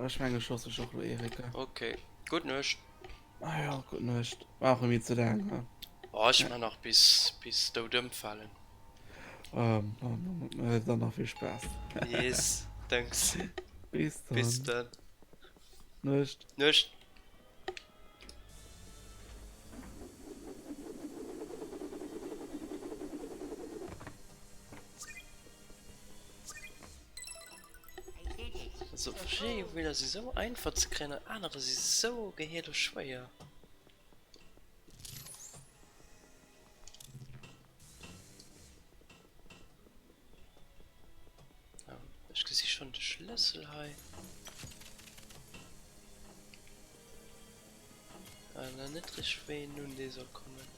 Ech menge schoss ech och lo Erika. Okay, gutt Nuecht. Ah ja, gutt Nuecht. War och ëmmi ze laang, ne? Oh, ech man nach bis bis dout ëmfalen. Ähm, ähm, dann nach vill Spaass. Yes, thanks. Bis dann. Bis dann. Nuecht. Nuecht. Also verschidde Juweler si sou einfach ze kréien an anerer si sou gehiirlech schwéier. Ech gesi schonn de Schlëssel hei. Awer nach net richteg wéi een un dee soll kommen.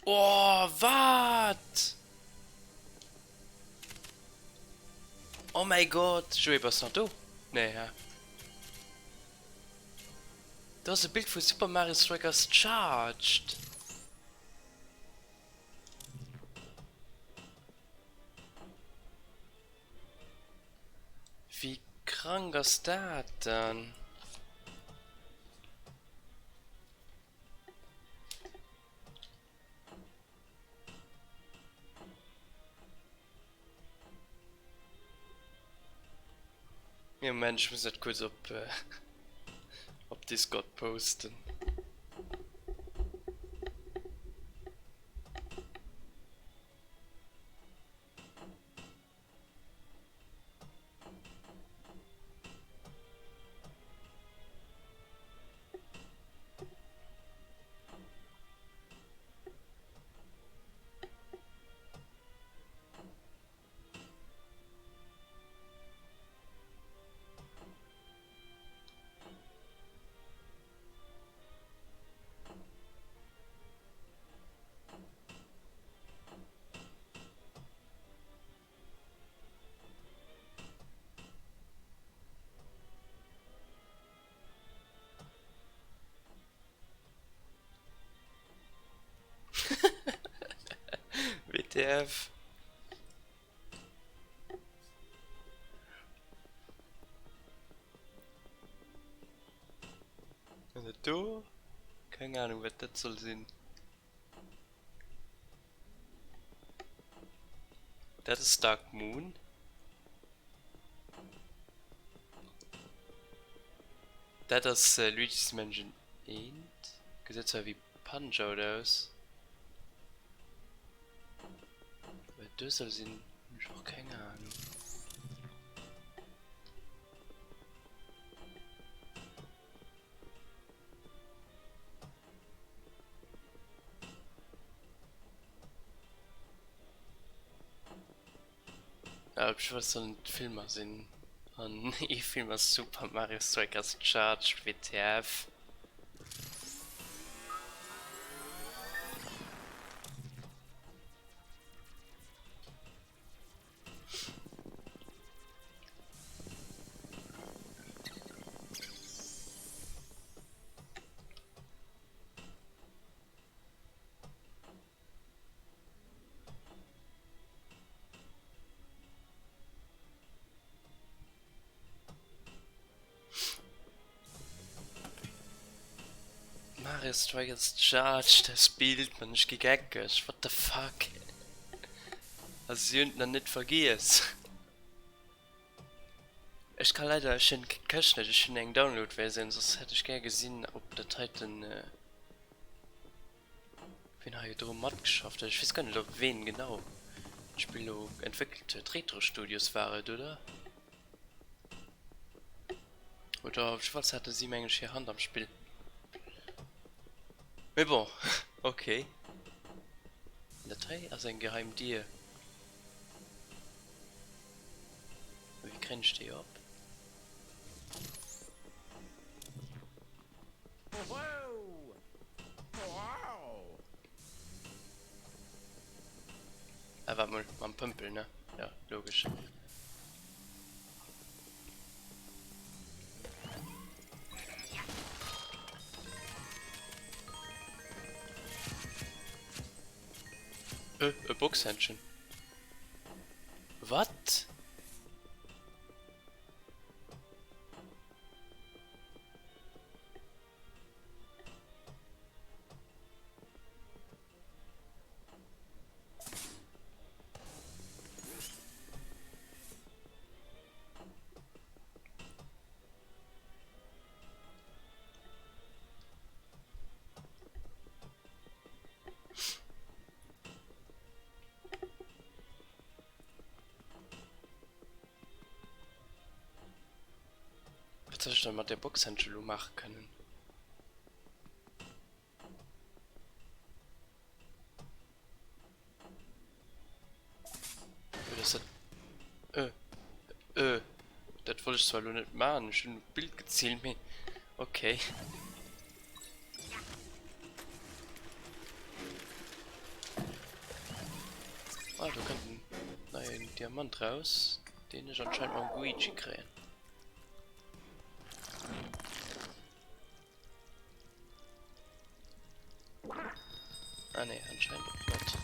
Oh, wat? Oh mäi Gott, Joé, bass nach do? Nee, hä? Do ass e Bild vu Super Mario Strikers Charged. Wéi krank ass dat dann? Nee, Moment, ech muss dat kuerz op, op Discord posten. WTF? An dat do? Keng Ahnung wat dat soll sinn. Dat ass Dark Moon. Dat ass Luigi's Mansion 1. Gesäit zwar wéi Punch-Out aus. Wat do soll sinn, hunn ech och keng Ahnung. Ja, op jiddwer Fall sollen et Filmer sinn. An ee Film ass Super Mario Strikers Charged, WTF. Mario Strikers Charged, das Bild, man, ech gi geckeg, what the fuck? Also si hunn et nach net vergiess. Ech ka leider, ech hunn d'Këscht net, ech hunn eng Download-Versioun, soss hätt ech gär gesinn, ob dat heiten, Ween hei dru matgeschafft huet, ech weess guer net op ween genau d'Spill elo entwéckelt huet. Retro Studios war et, oder? Oder op jiddefalls hate si meng ech hir Hand am Spill. Mee bon, ok. Dat hei ass eng geheim Dier. Wéi kréien ech déi op? Ah, wart mol, mam Pëmpel, ne? Ja, logesch. Äh, e Boxhändchen. Wat? Wat hätt ech dann mat där Boxhändsch elo maache kënnen? Oder ass dat... Äh. Äh. Dat wollt ech zwar elo net maachen, ech hunn op d'Bild geziilt, mee okay. Ah, do kënnt en neien Diamant raus, deen ech anscheinend mam Luigi kréien. Ah nee, anscheinend och net.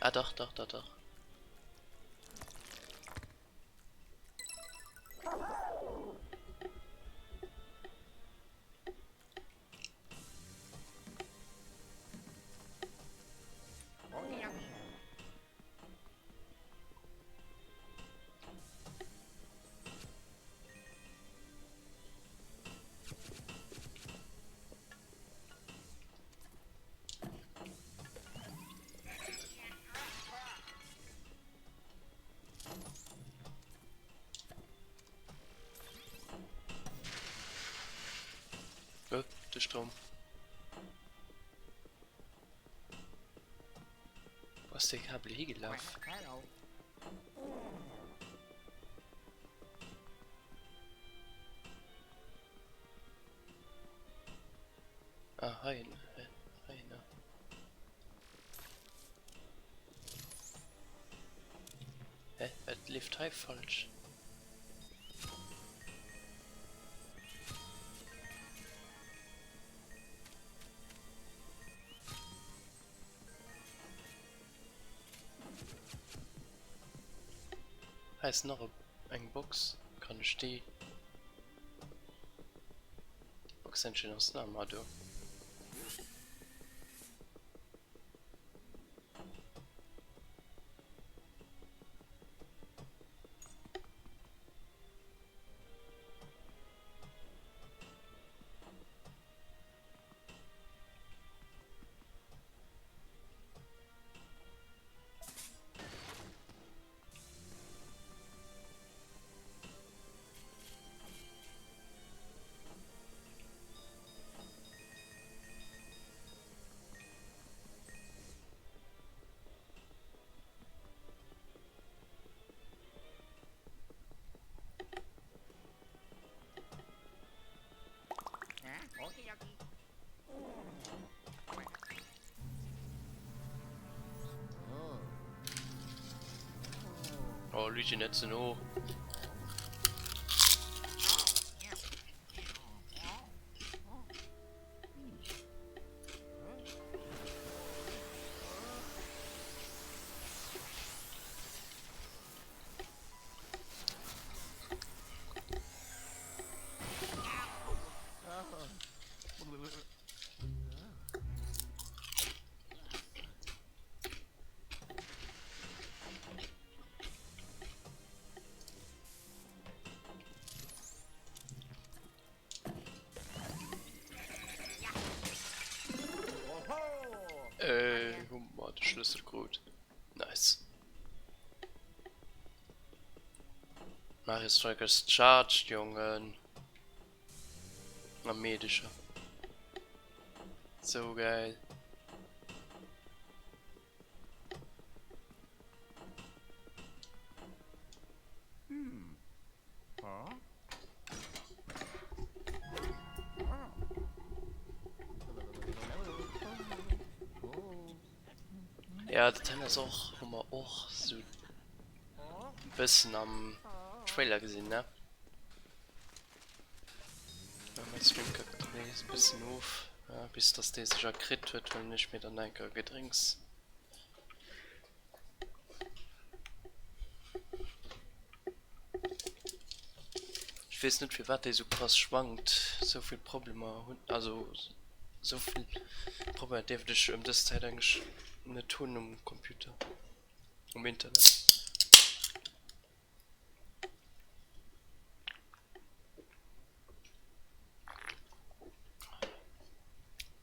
Ah dach, dach, dach, dach. Äh, de Stroum. Wo ass dee Kabel higelaf? Ah, hei, hei, ne. Hä? Wat leeft hei falsch? Hei ass nach eng Box. Kann ech déi... Box Engine ass nach ëmmer do. Oh, Luigi net ze no. Äh, hu mer de Schlëssel krut. Nice. Mario Strikers Charged, Jongen. A Meedecher. Sou geil. Ja, dat hei ass och, hu mer och sou bëssen am Trailer gesinn, ne? Ja, mein Stream kackt nees e bëssen of. Ja, bis dass dee sech erkritt huet, huelen ech mir dann enker Gedrénks. Ech weess net firwat déi sou krass schwankt, sou vill Problemer hunn, also sou vill Problemer dierft ech ëm dës Zäit eigentlech net hunn um Computer, um Internet.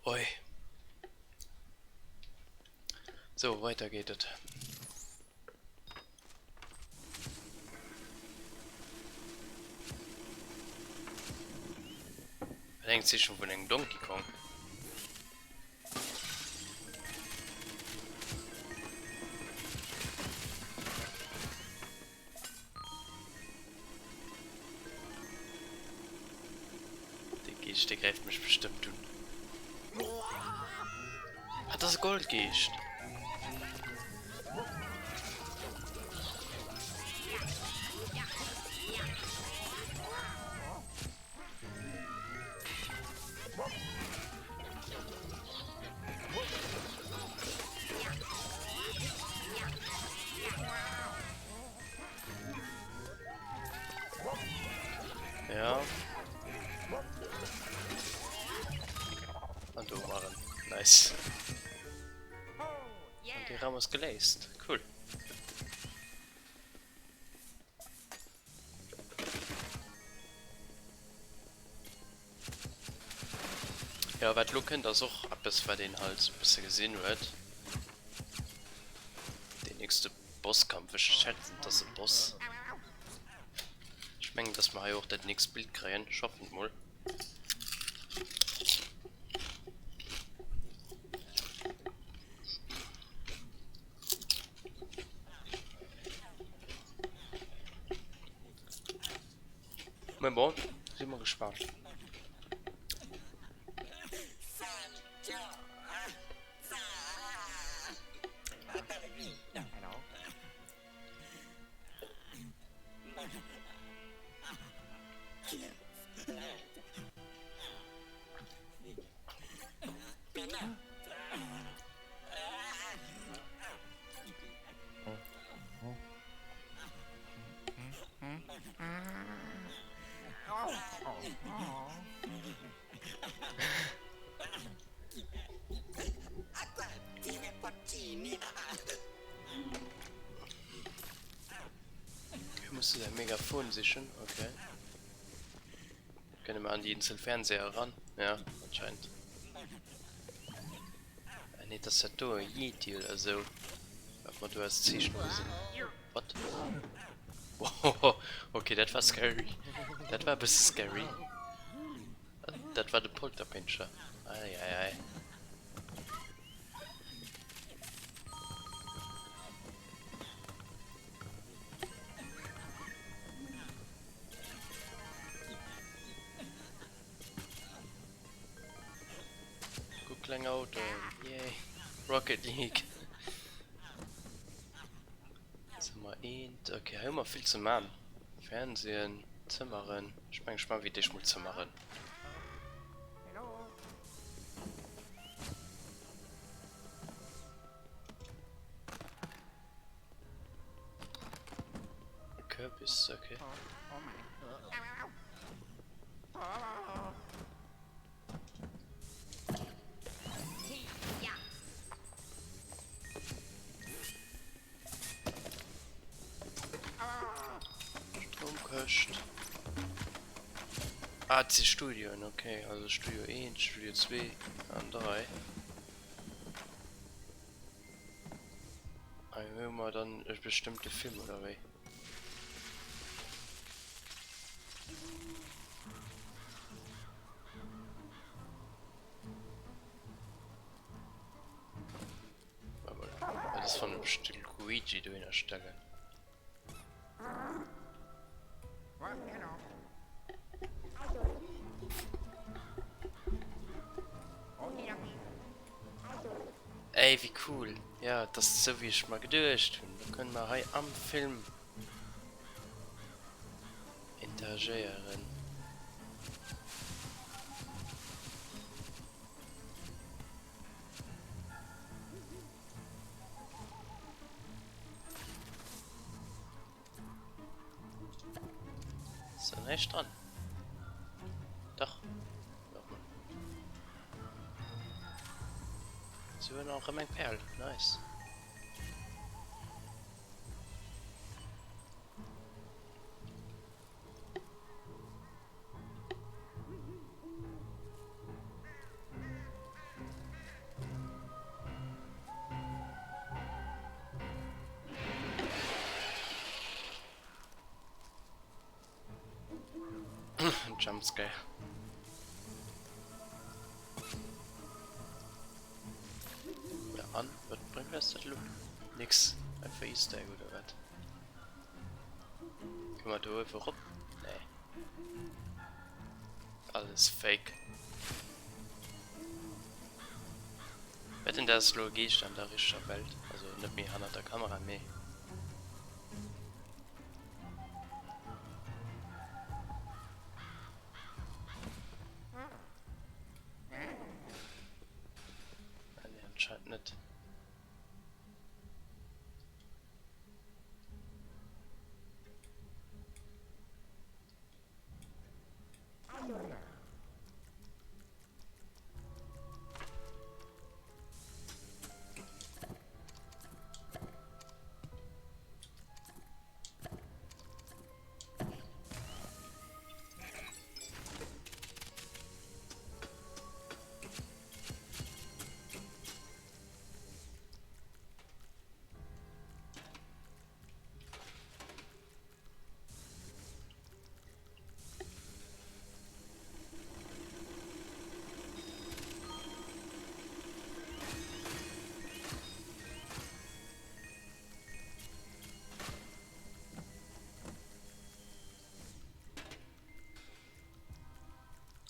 Oi. Sou, weiter geet et. eng Zeechnung vun engem Donkey Kong. Dee Geescht, dee gräift mech bestëmmt un. Ah, dat ass e Goldgeescht. Ja. An do war en. Nice. An dee Raum ass geléist. Cool. Jo, wat elo kënnt ass och eppes wat een halt sou e bësse gesinn huet. Deen nächste Bosskampf, ech schätzen et ass e Boss. Ech mengen dass mer hei och dat nächst Bild kréien, ech hoffen et mol. Mais bon, si mer gespannt. Hier muss du dein Megafon sichen, okay. Kënne mer an déi eenzel Fernseher eran? Ja, anscheinend. Ah nee, dat ass dat do, e Yeti oder esou, wat mer do als Zeechnung gesinn hunn. What? Wohoho, okay, dat war scary. Dat war e bësse scary. Dat war de Polterpinscher. Ei, ei, ei. Guck kleng Autoen, yay. Rocket League. Zëmmer 1, okay, hei hu mer vill ze man. Fernsehen, Zëmmeren. Ech mengen, ech man wéi d'éischt mol Zëmmeren. Kürbis, okay. Stromkëscht. Ah, et si Studioen, okay. Also Studio 1, Studio 2 an 3. Hei hu mer dann e bestëmmte Film, oder wéi? Dat ass wann ech de Luigi dohinner stellen. Ey, wéi cool! Ja, et ass esou wéi ech mer geduecht hunn. Do kënne mer hei am Film interagéieren. Ist da näischt dran? Dach. Si hunn och erëm eng Perl. Nice. Jumpscare. An wat bréngt eis dat elo? Nix. Einfach Easter Egg oder wat? Kënne mer do uewe rop? Nee. Alles fake. Wetten dat ass elo e Geescht an der richteger Welt. Also net méi hannert der Kamera, mee. Ah, nee, anscheinend net.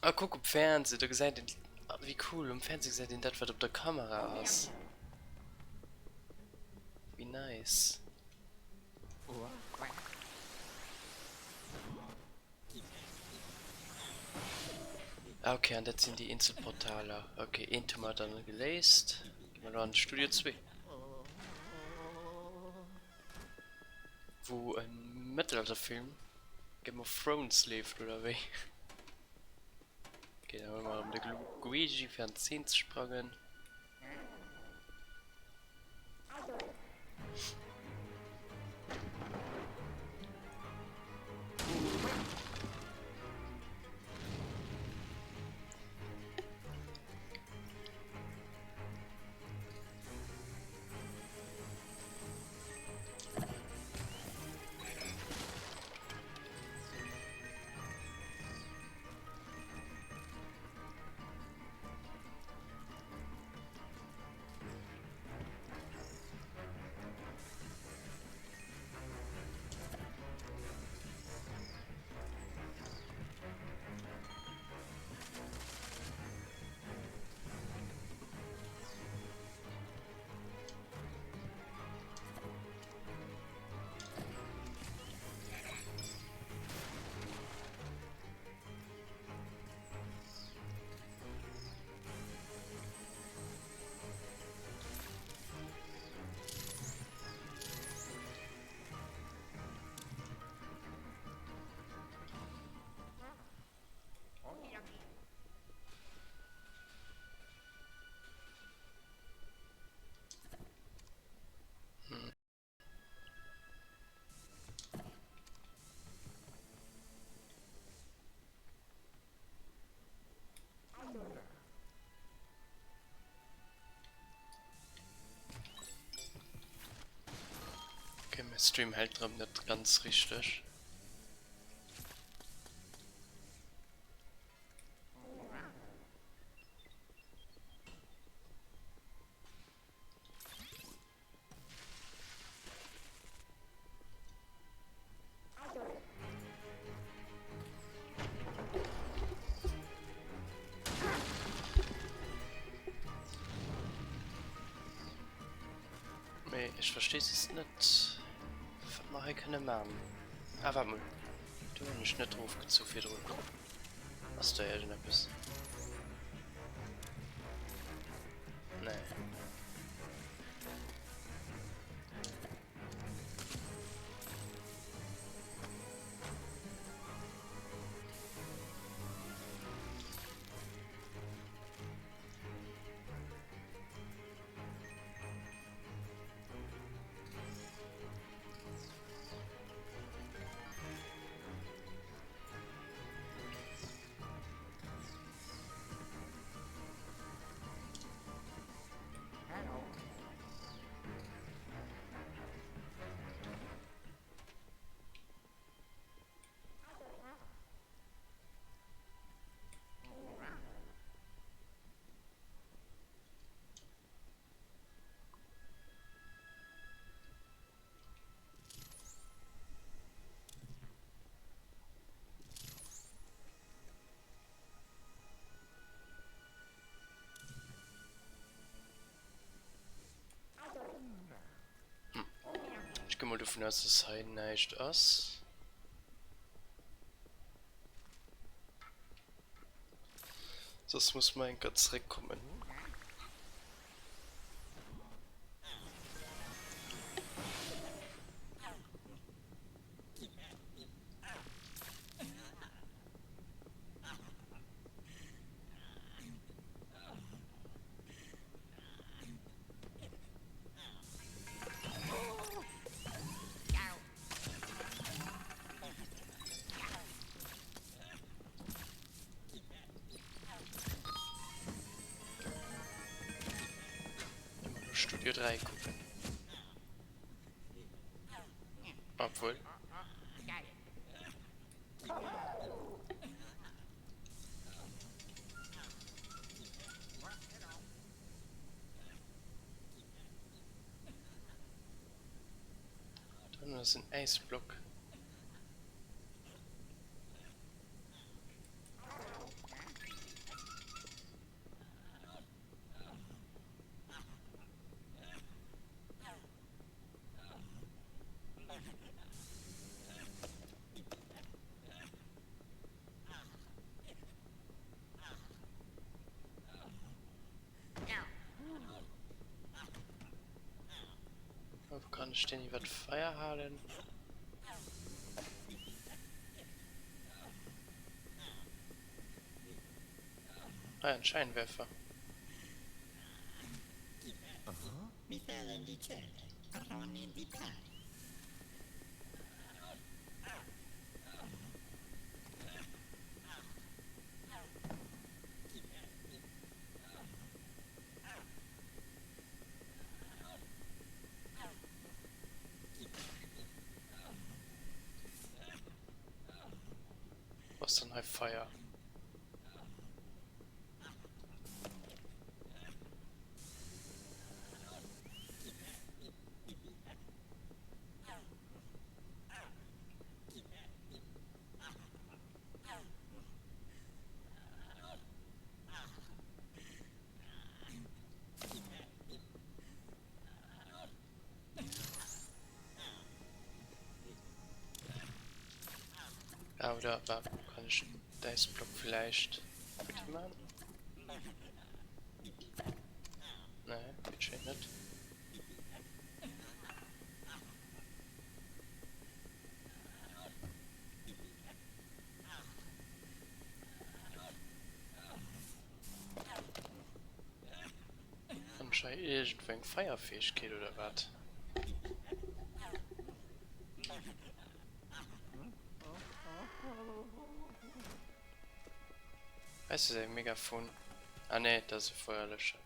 Ah kuck um Fernseh, do gesäit een, ah wéi cool, um Fernseh gesäit een dat wat op der Kamera ass. Wéi nice. Ah ok, an dat sinn déi eenzel Portaler. Ok, eent hu mer dann geléist. Gi mer elo an Studio 2. Wou e Mëttelalterfilm Game of Thrones leeft oder wéi? Ok, dann huele mer erëm de Luigi fir an d'Zeen ze sprangen. Okay, mein Stream hält rëm net ganz richteg. Mee ech versti just net, wat mer hei kënne man. Ah, waart mol. Do hunn ech net erofgezu virdrun. Ass do iergendeppes? Nee. dovun aus, dass hei näischt ass. Soss muss mer enker zeréckkommen. Studio 3 kucken. Obwohl. Dann ass en Äisblock. Wou kann ech den iwwer d'Feier halen? Ah, ein Scheinwerfer. Wo ass dann hei Feier? Ah, oder war, kann ich Dice-Block vielleicht mit ihm machen? Nee, geht schon nicht. Hunn ech hei iergendwou eng Feierfäegkeet oder wat? Hei ass e Megafon. Ah nee, dat ass e Feuerlöscher.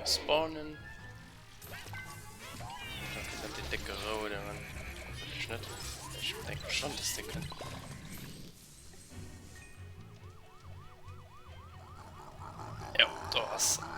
Spawnen. Da kënnt dat deen décke rouden an. Hoffentlech net. Ech denke schon, dass dee kënnt. Jo, do ass en.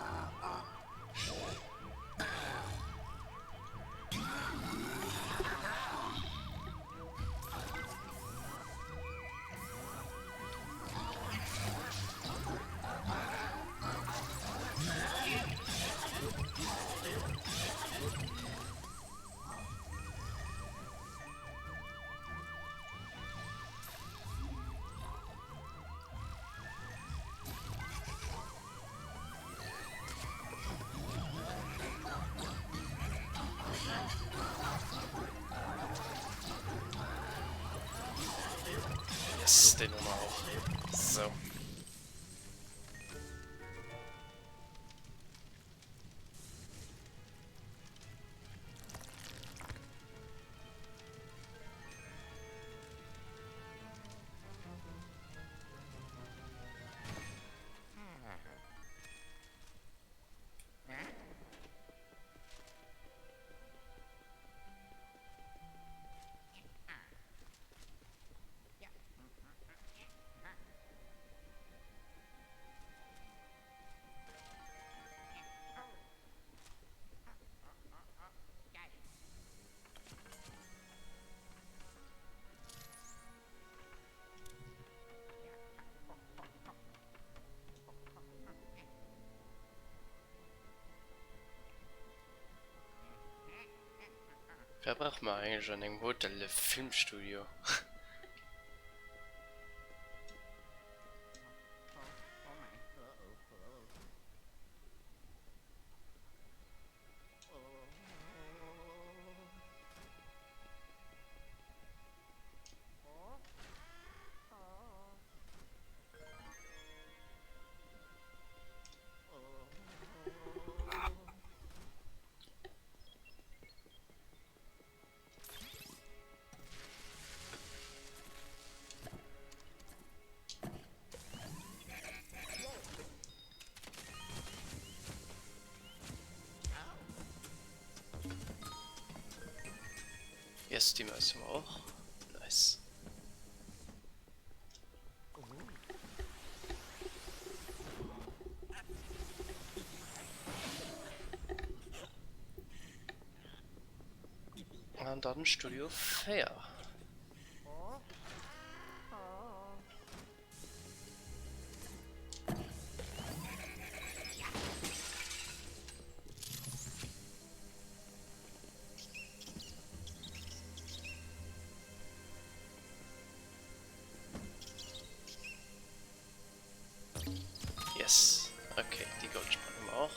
Yes, den hu mer och. So. Wer brauch mer eigentlech an engem Hotel e Filmstudio? Yes, déi Maus hu mer och. Nice. An dann Studio 4. Yes, okay, déi Goldspann hu mer och.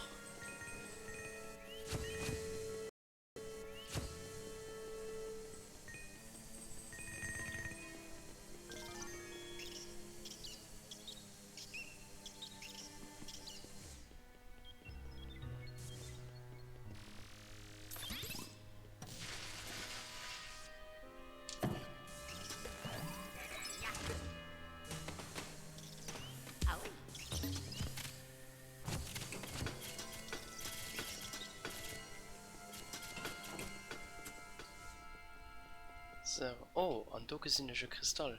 Sou, oh, an do gesinn ech e Kristall.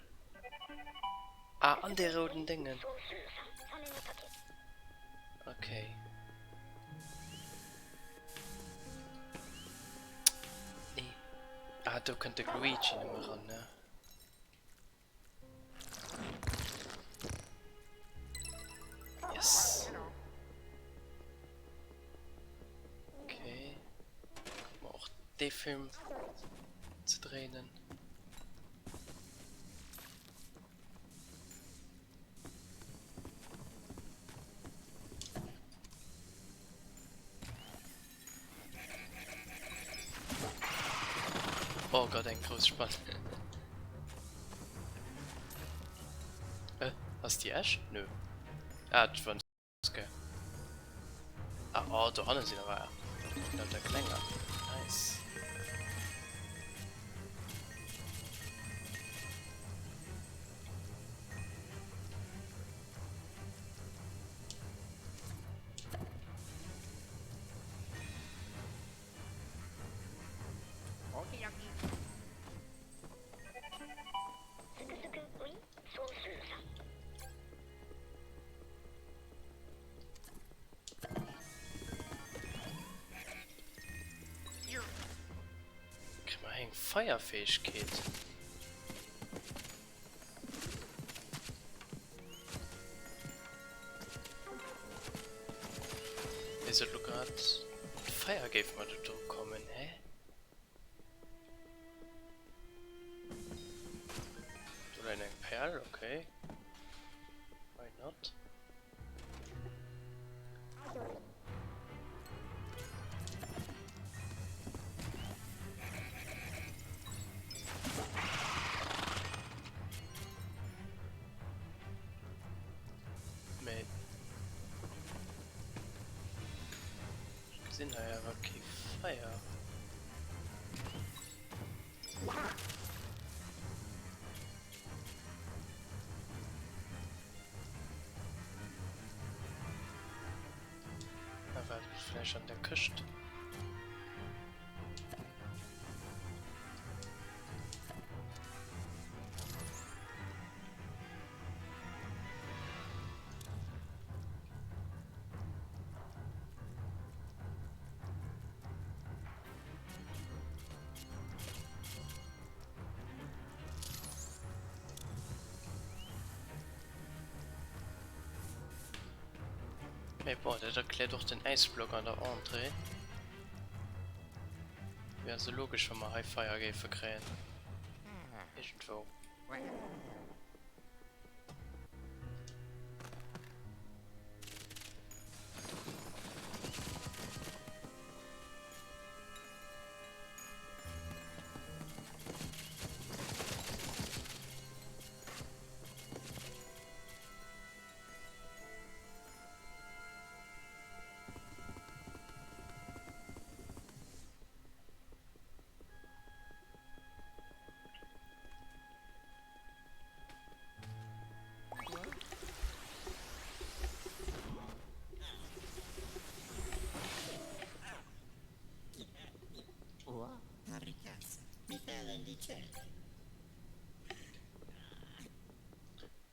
Ah, an dee rouden Déngen. Okay. Nee. Ah, do kënnt de Luigi nëmme ran, ne? Yes. Okay. Kuck mal och dee Film ze dréinen. Oh Gott, eng grouss Spann. Äh, ass déi echt? Nö. Ah, dat war en Scare. Ah, oh, dohanne sinn awer lauter klenger. Nice. eng Feierfäegkeet? Hie sot lo grad, d'Feier géif mer do dru kommen, hä? Do läit eng Perl, okay. Why not? Mee ech gesinn hei awer kee Feier. Ah waart, vläicht an der Këscht? Mee bon, dat erkläert och den Äisblock an der Entrée. Wär also logesch, wa mer hei Feier géife kréien. Iergendwou.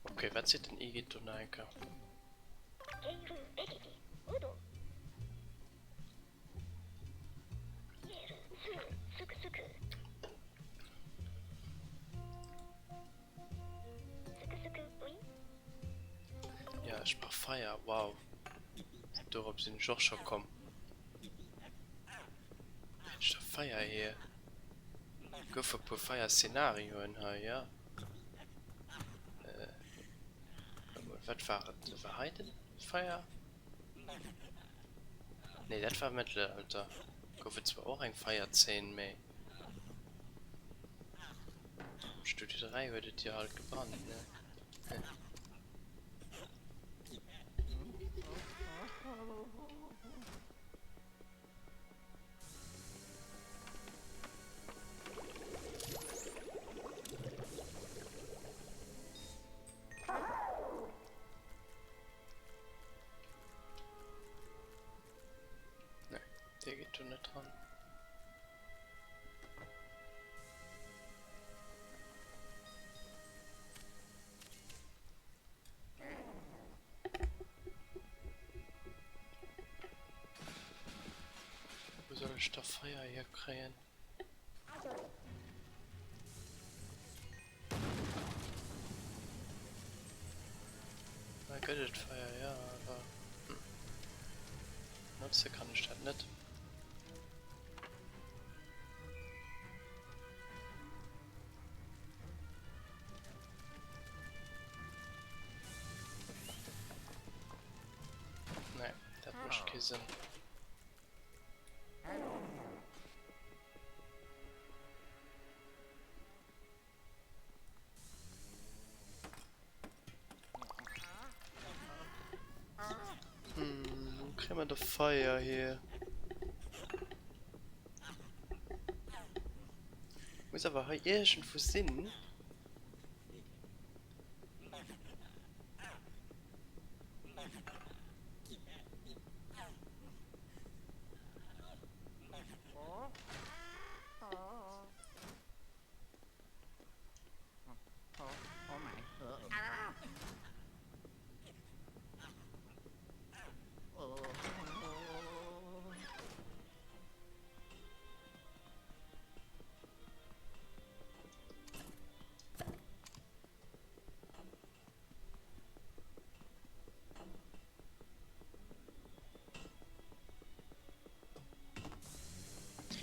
Okay, wat seet den Egit do nach eng Kéier? Ja, ech brauch Feier, wow. Dorop sinn ech och scho komm. Ech da Feier hier? Gouf e puer Feier-Szenarioen hei, ja. Äh, wat war et? War hei den Feier? Nee, dat war am Mëttelalter. Gouf et zwar och eng Feierzeen, mee am Studio 3 huet et jo halt gebrannt, ne? Nee, dee geet do net dran. Wou soll ech da Feier hierkréien? Hei gëtt et Feier, jo, awer notze kann ech dat net. Nee, dat mécht kee Sënn. Hm, wou kréie mer de Feier hier? Muss awer hei iergendwou sinn.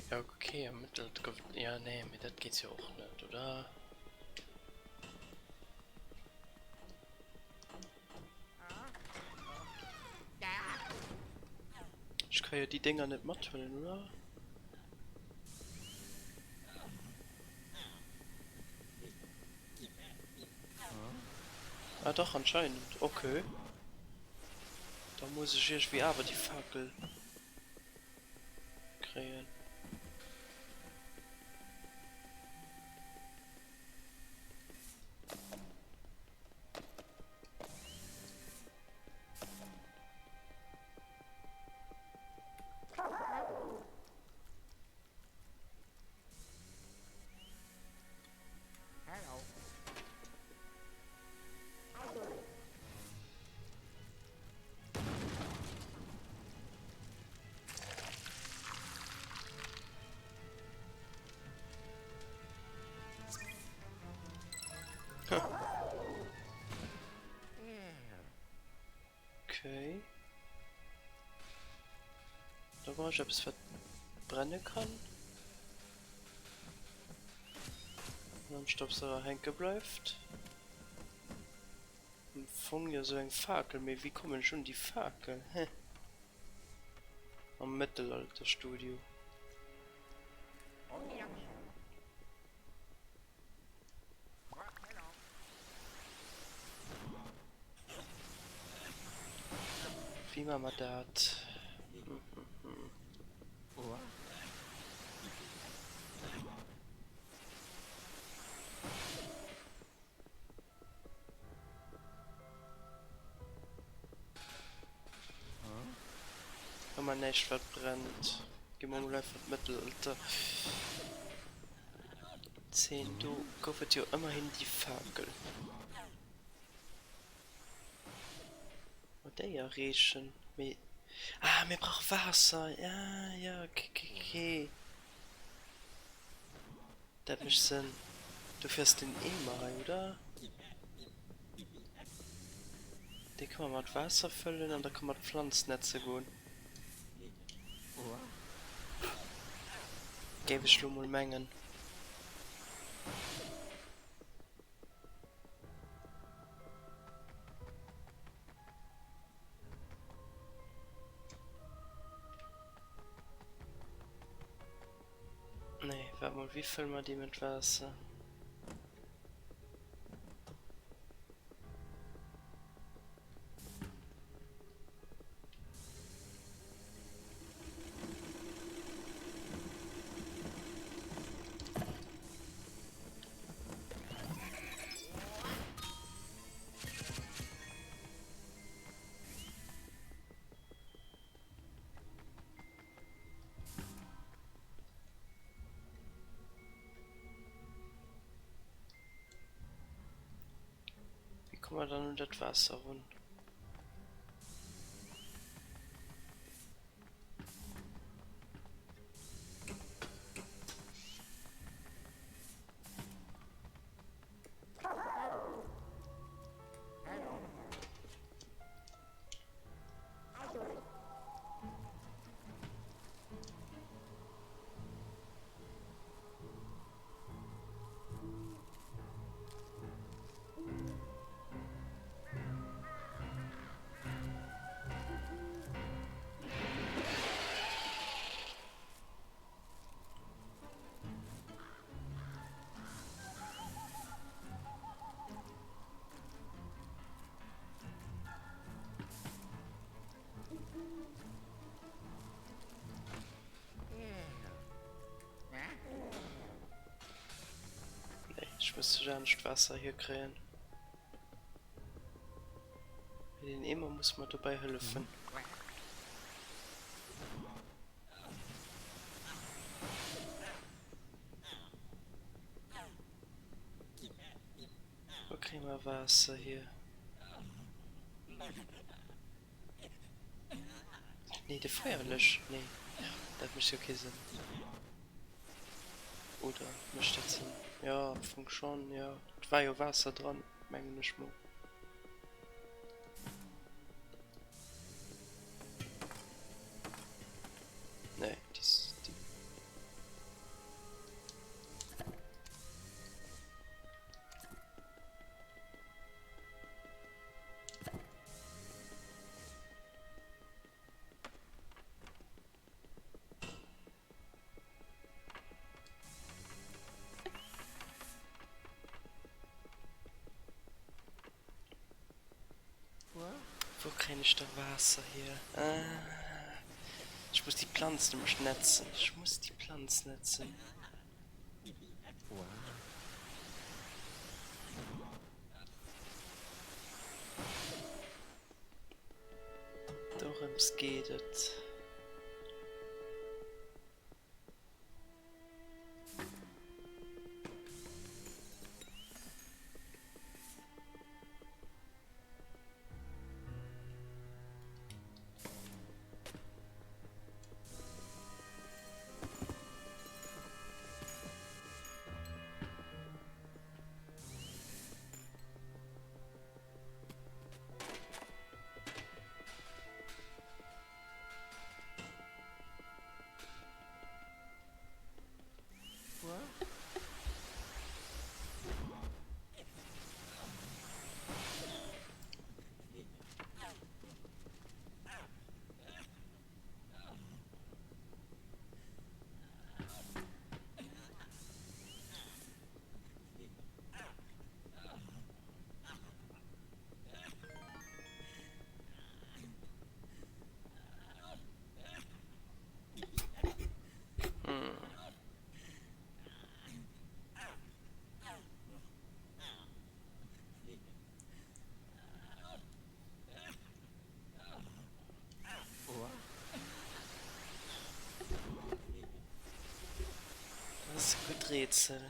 Ja okay, am Mëttelalter gouf et, ja nee, mee dat geet jo och net, oder? Ech ka jo déi Dénger net mathuelen, oder? Ah dach, anscheinend. Okay. Da muss ech iergendwéi awer déi Fakel kréien. Okay. Da brauch ich etwas, was brennen kann. An am Staubsauger hänke bleift. Am Fong jo sou eng Fakel, mee wéi kommen ech un déi Fakel? Hä? Am Mëttelalterstudio. Wéi maache mer dat? Hu mer näischt wat brennt. Gi mer mol einfach d'Mëttelalter Zeen. Do gouf et jo ëmmerhin déi Fakel. Ma déi erreechen. Mee ah mir brauche Waasser. Ja ja ok ok ok. Dat mécht Sënn. Dofir ass den Eemer hei, oder? Dee ka mer mat Waasser fëllen an da ka mer d'Pflanz netze goen. Géif ech lo mol mengen. Nee, waart mol, wéi fëlle mer déi mat Waasser? Wéi komme mer dann un dat Waasser erun? Nee, ech muss sech anescht Waasser hierkréien. Mee den Eemer muss mer dobäi hëllefen. Wou kréie mer Waasser hier? Nee, de Feierlësch, nee, dat mécht jo kee Sënn. Oder mécht dat Sënn? Jo, am Fong schonn, jo. Et war jo Waasser dran, mengen ech mol. Nee, déi. Wou kréien ech da Waasser hier? Ah, ech muss déi Planz nämlech netzen. Ech muss déi Planz netzen. Dorëms geet et. Dat ass e gutt Rätsel.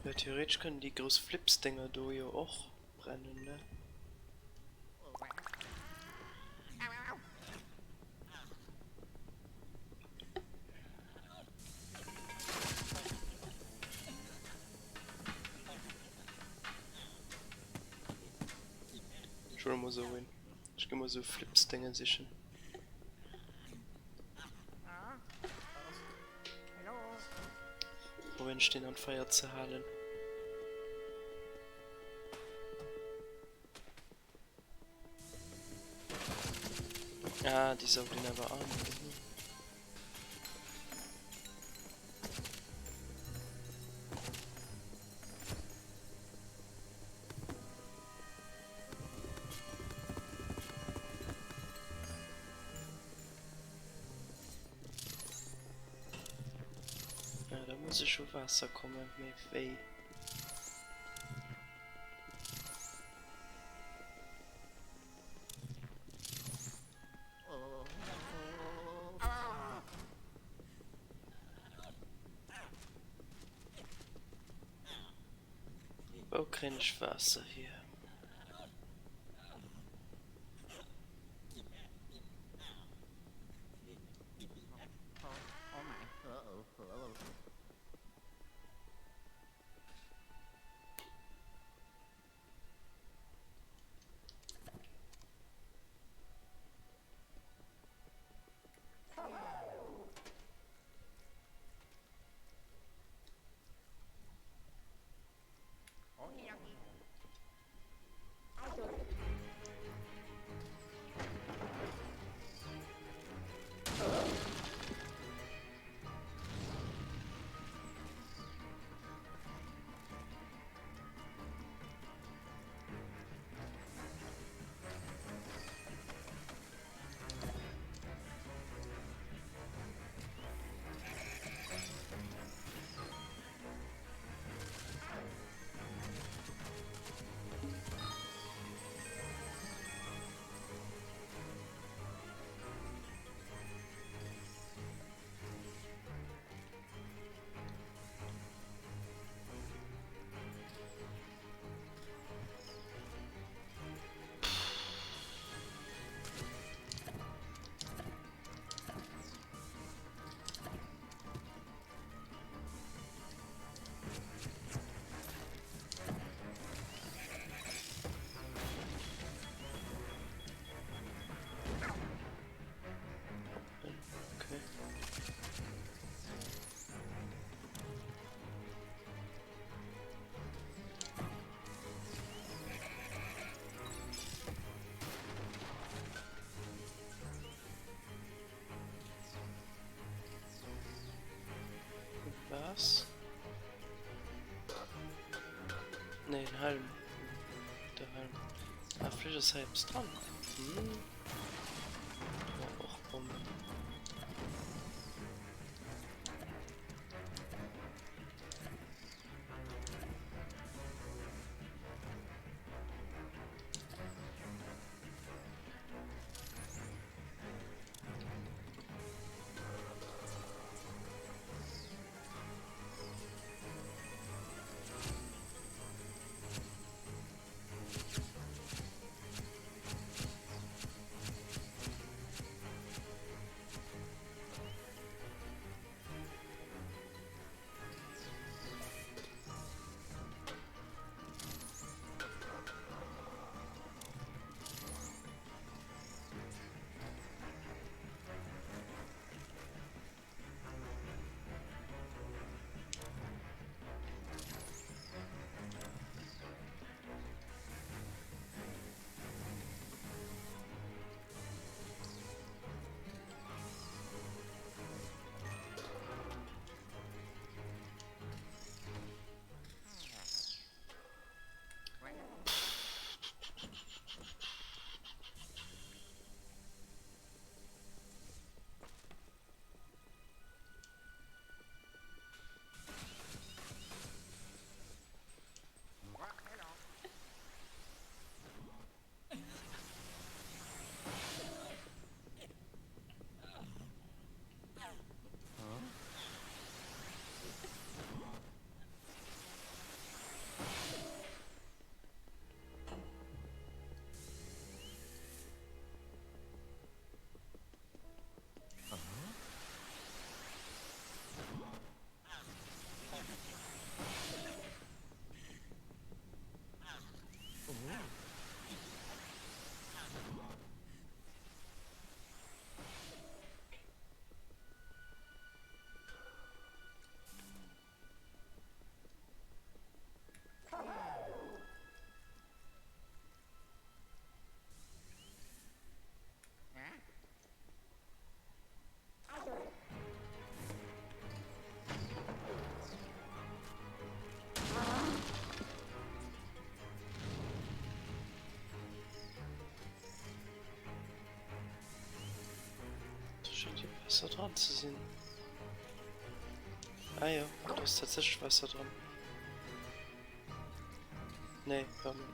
Jo, theoretesch kënnen déi grouss Flips-Dénger do jo och brennen, ne? Ech huele mol esou een. Ech gi mol esou Flips-Dénge sichen. Probéieren ech deen an d'Feier ze halen. Ah, déi saugt een awer an. Ja, da muss ech u Waasser kommen, mee wéi? Wou kréien ech Waasser hier? Glas. Nee, en Helm. De Helm. Ah, vläicht ass hei eppes dran. Hm. Ja, och Bommen. Do schéngt jo Waasser dran ze sinn. Ah jo, do ass tatsächlech Waasser dran. Nee, pardon.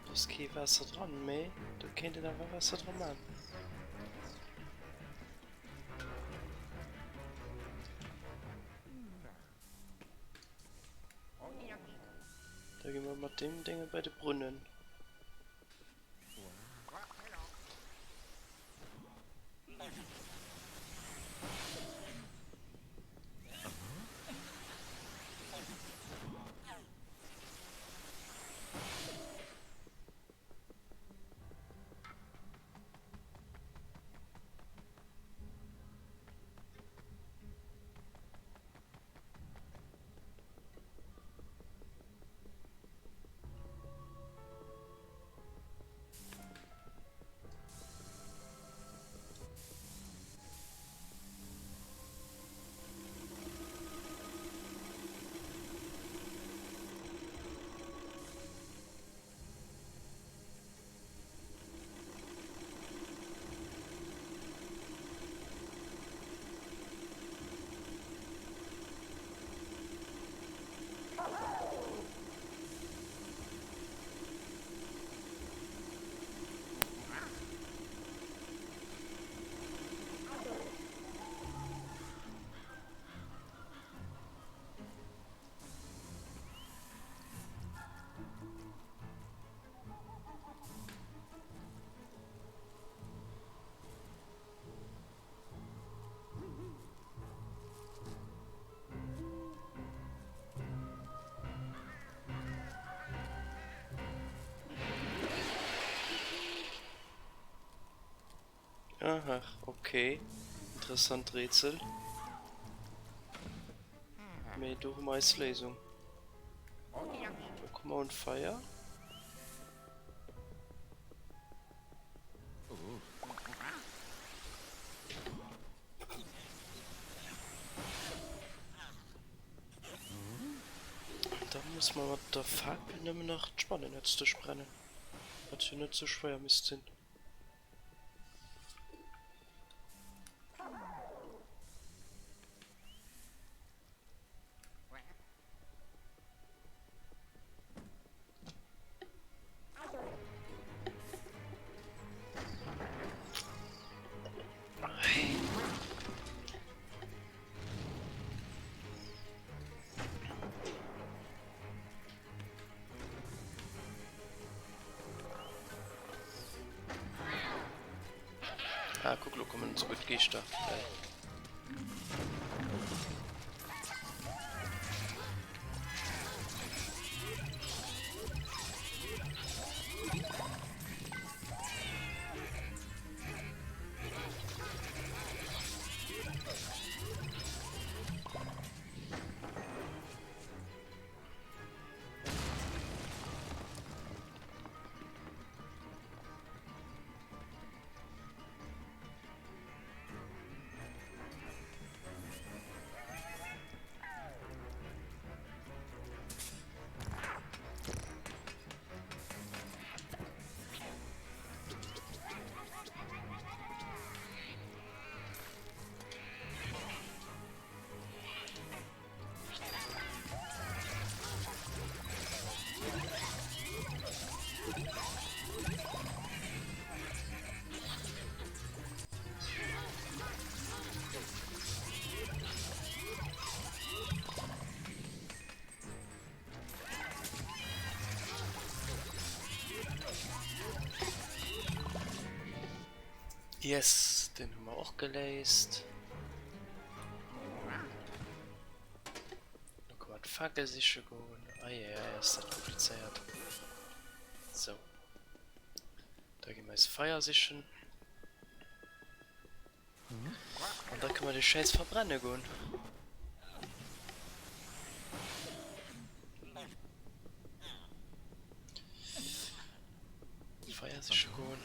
Do ass kee Waasser dran, mee do kéint een awer Waasser dra man. Da gi mer mat deem Dénge bei de Brunnen. Aha, okay. Interessant Rätsel. Mee do hu mer eis Léisung. Do komme mer un d'Feier. musse mer mat der Fakel nëmmen nach d'Spannennetz duerchbrennen, wat jo net sou schwéier misst sinn. Ah, kuck, lo kommen esouguer d'Geeschter. Geil. Yes, den hu mer och geléist. Lo kann mer d'Fakel siche goen. Eieiei, ass dat komplizéiert. Sou. Da gi mer eis Feier sichen. An da kënne mer dee Schäiss verbrenne goen. Feier siche goen.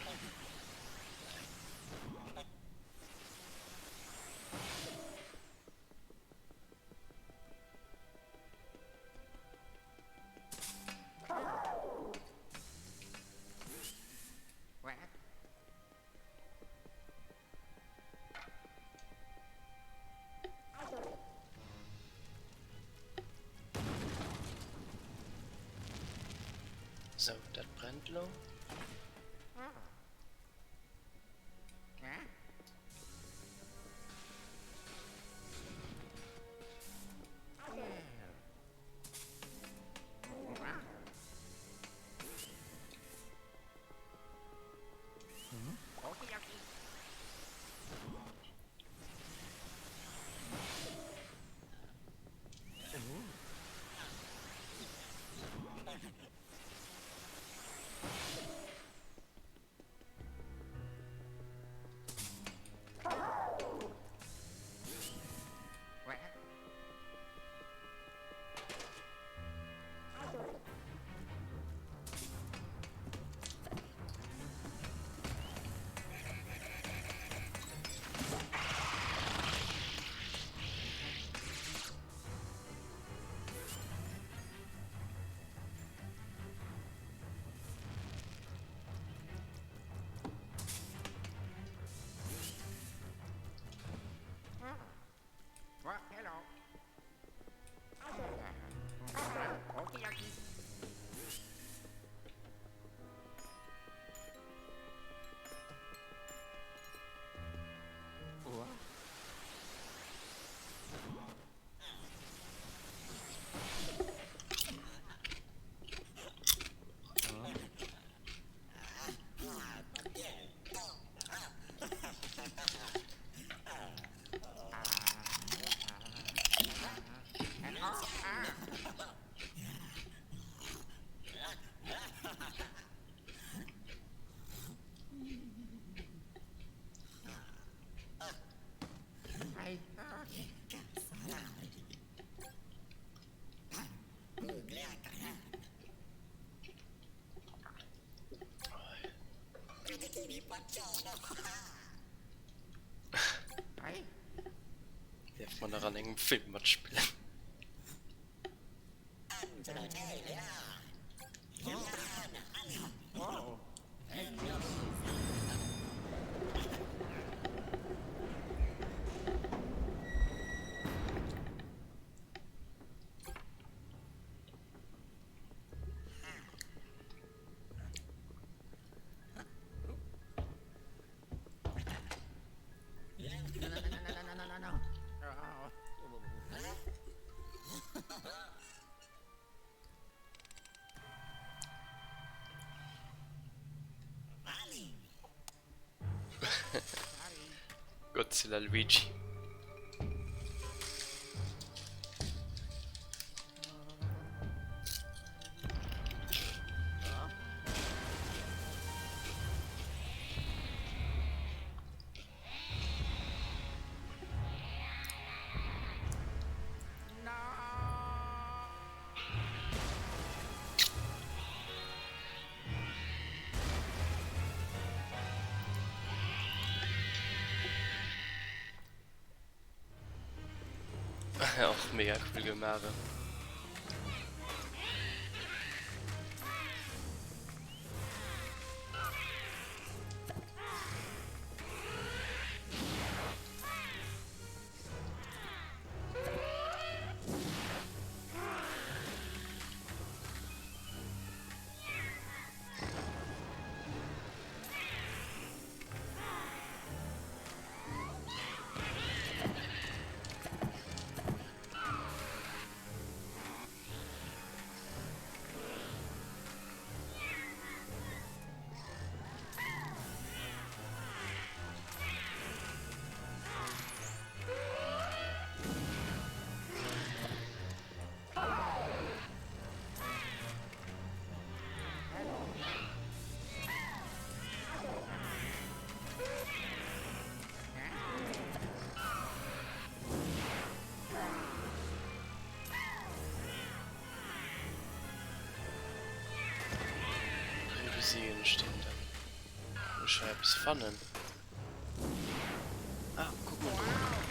Sou, dat brennt lo. Dierf man nach an engem Film matspillen? Godzilla Luigi. Och mega cool gemaach. Wou gesinn ech deen dann? Muss ech hei eppes fannen? Ah, kuck mol do.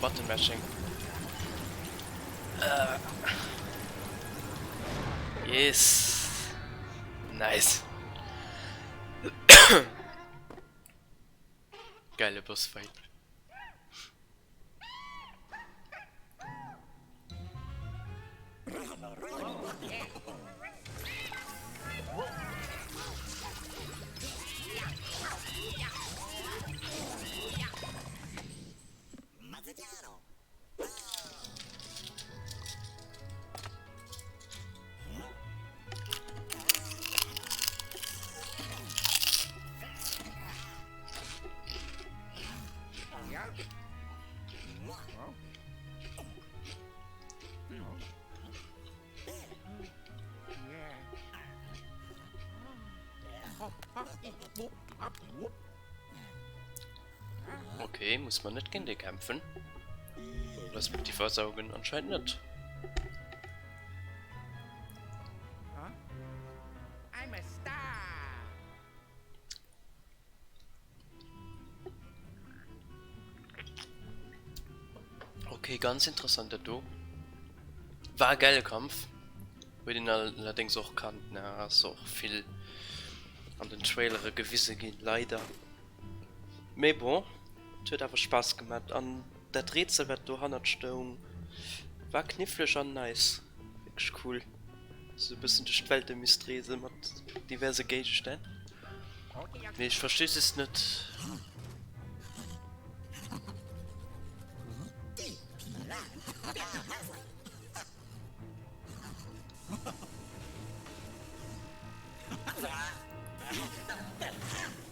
Button Mashing. Yes. Nice. Geile Bossfight. Okay, muss man net géint e kämpfen. Respektiv asaugen anscheinend net. Okay, ganz interessant dat do. War e geile Kampf. Huet een allerdéngs och kannt, ne? Ass och vill an den Trailere gewise ginn, leider. Mee bon, et huet awer Spaass gemat an dat Rätsel wat dohannert stoung war kniffleg an nice. Wierklech cool. Sou e bëssen duerch d'Welte misst reese mat diverse Géigestänn. Mee ech versti just net.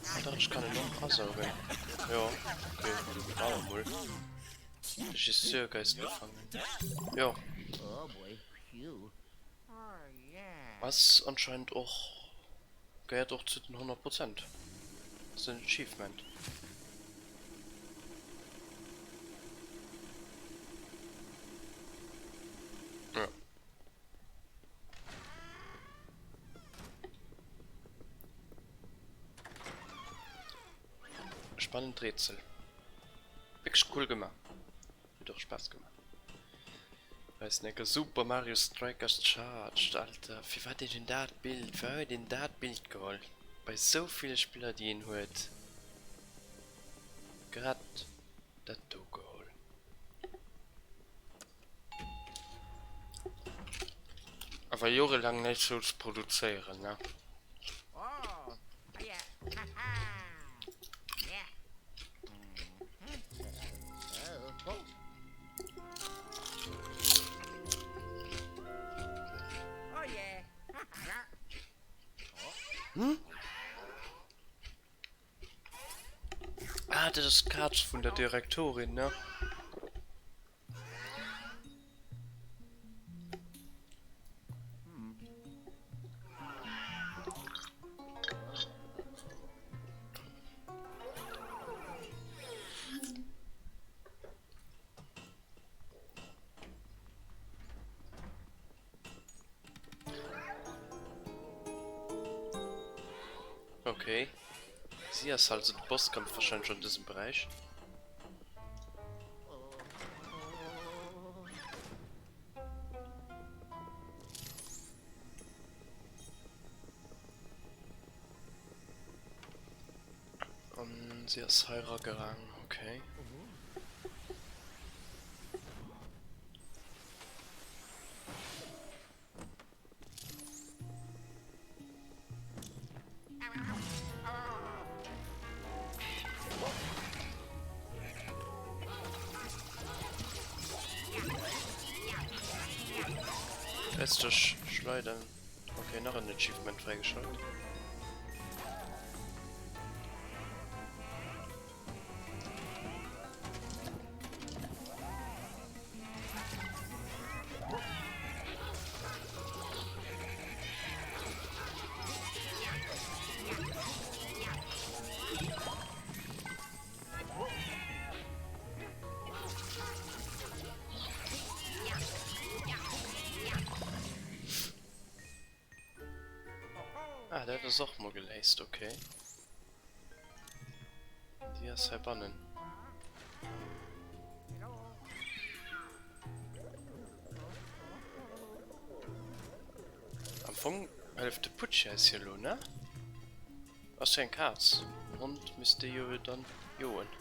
Ah dach, ech kann en och asaugen. Jo, okay, maache mer mol. Regisseur-Geist gefangen. Jo. Ass anscheinend och, gehéiert och zu den 100 Prozent. Ass en Achievement. Ja. Spannend Rätsel. Wierklech cool gemaach. Huet och Spaass gemaach. Weis necker Super Mario Strikers Charged, Alter, firwat huet een dat Bild, firwat huet een dat Bild geholl? Bei sou ville Spiller déi een huet, grad dat do geholl. Awer jorelaang näischt souz produzéieren, ne? Hm? Ah, dat ass d'Kaz vun der Direktorin, ne? Okay. Si ass also de Bosskampf wahrscheinlech an dësem Beräich. An si ass hei erageraang, okay. Lässt sech schleidern. Okay, nach en Achievement fräigeschalt. Ah, dat ass och mol geléist, okay. Déi ass heibannen. Fong hëlleft de Putschi eis jo elo, ne? Ass jo eng Kaz. En Hond misst déi jo dann joen.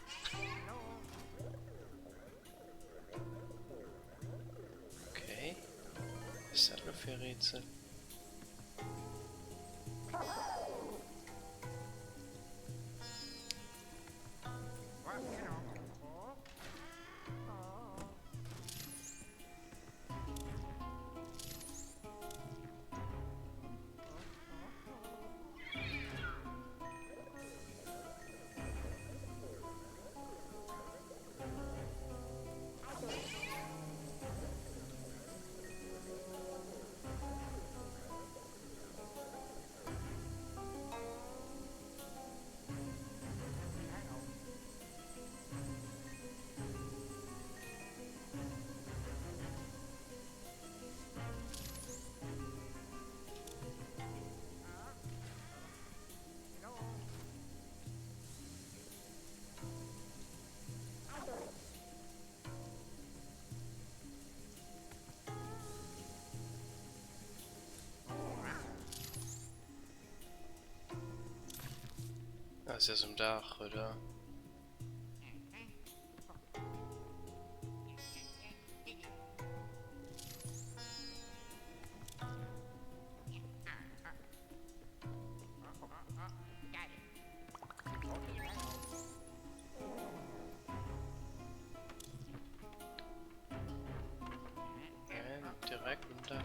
Okay. Was ist dat elo fir e Rätsel? Ah, si ass um Daach, oder? Direkt um Dach.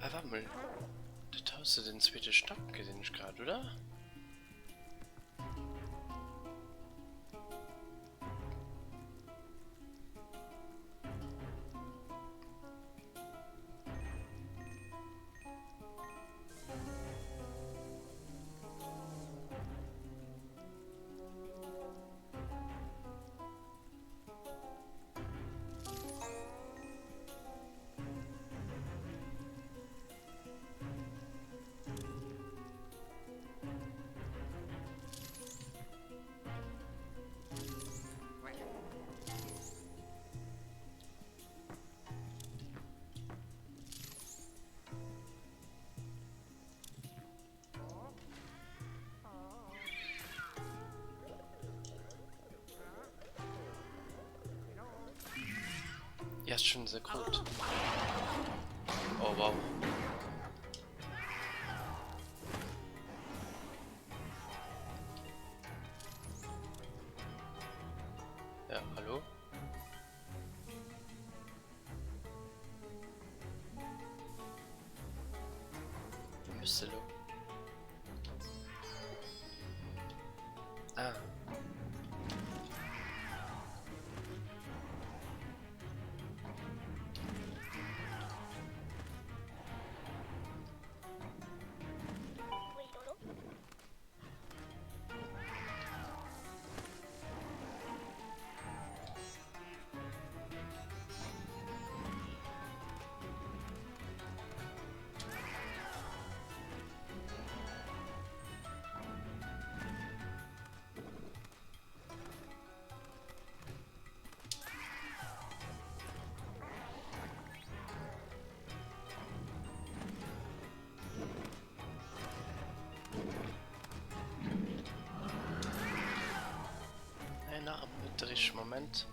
Ah, warte mal. Dat Haus huet en zweete Stack, gesinn ech grad, oder? Ja, ist schon sehr gut. Oh, wow. Ja, hallo? Wou bist de lo? Ah. Nee, nach net de richtege Moment.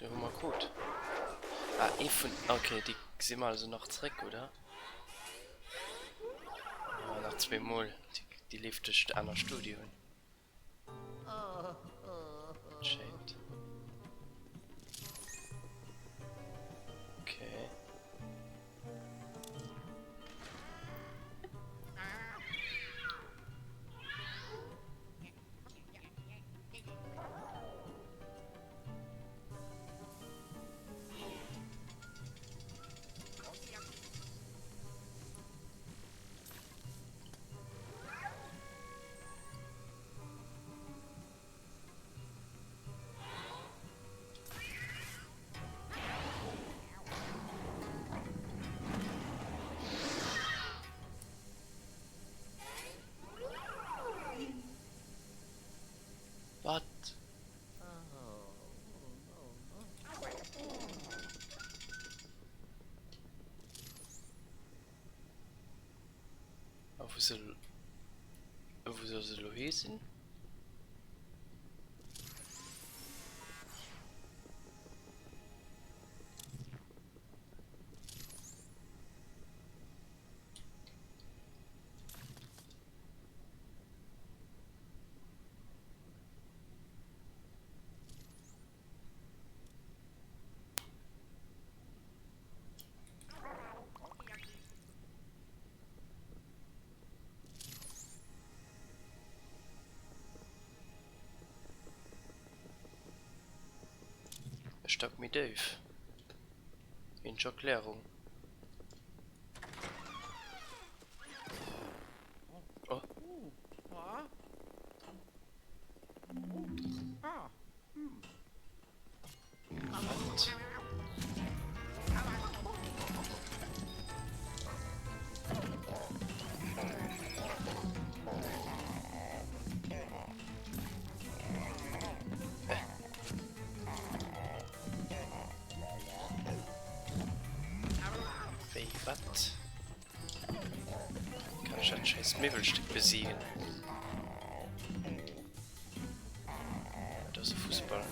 Do hu mer krut. Ah, ee vun... Okay, déi gesi mer also nach zréck, oder? Ah, nach zweemol. Déi leeft duerch d'aner Studioen. Schéint. Okay. Wat? A wou se wou soll se elo hi sinn? E Stack méi déif. Eench Erklärung. Oh. Wat? Wéi wat? Kann ech dat scheiß Miwwelstéck besiegen? Dat ass e Fussball.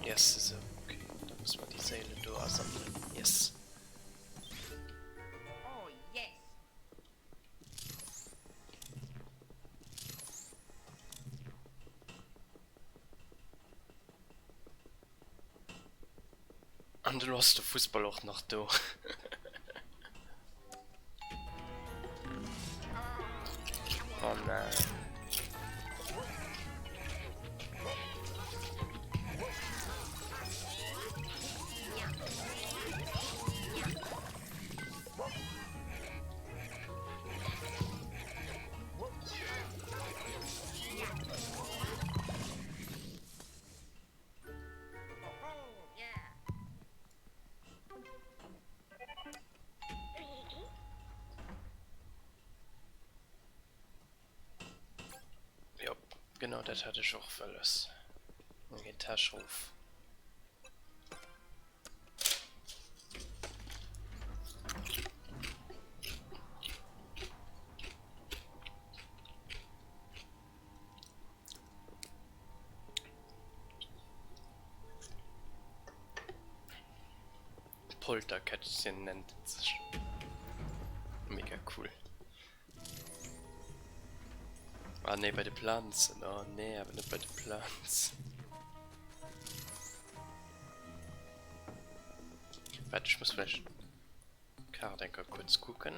Yes, esou, okay. Da musse mer déi Séilen do asammelen. Yes. Oh, yes. An elo ass de Fussball och nach do. Oh nein. Jop, genau dat hat ech och wëlles. Eng Etage rof. Polterkätzchen nennt et sech. Mega cool. Ah nee, bei de Planzen. Oh nee, awer net bei de Planzen. Warte, ich muss vielleicht Kaart enker kurz kucken.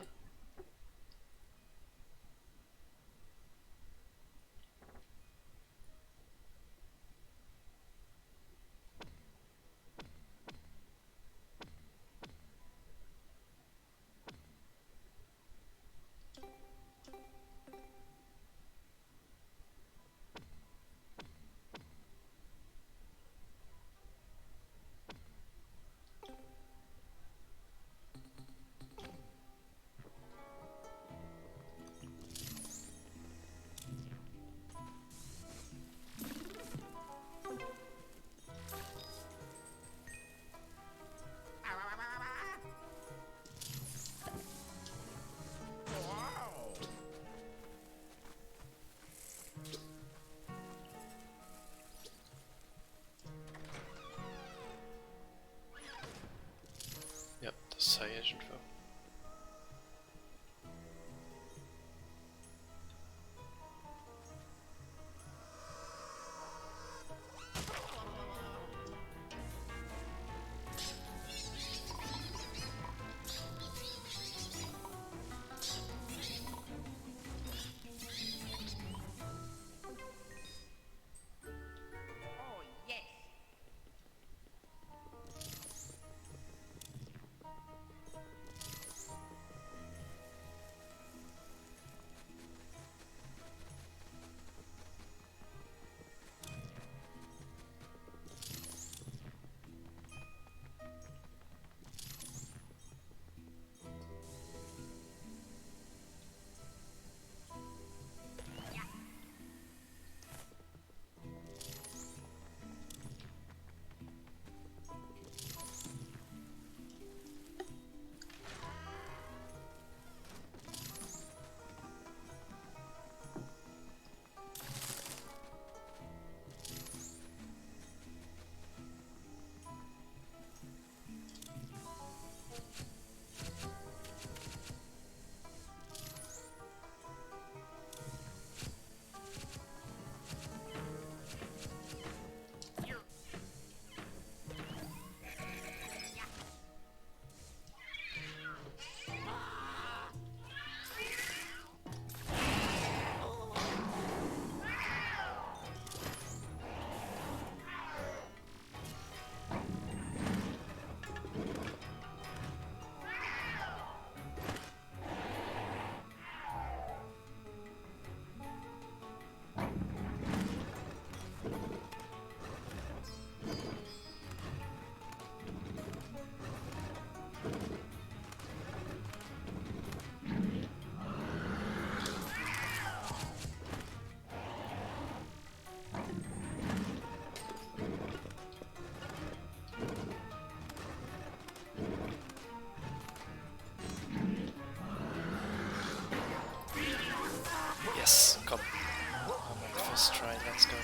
Let's go.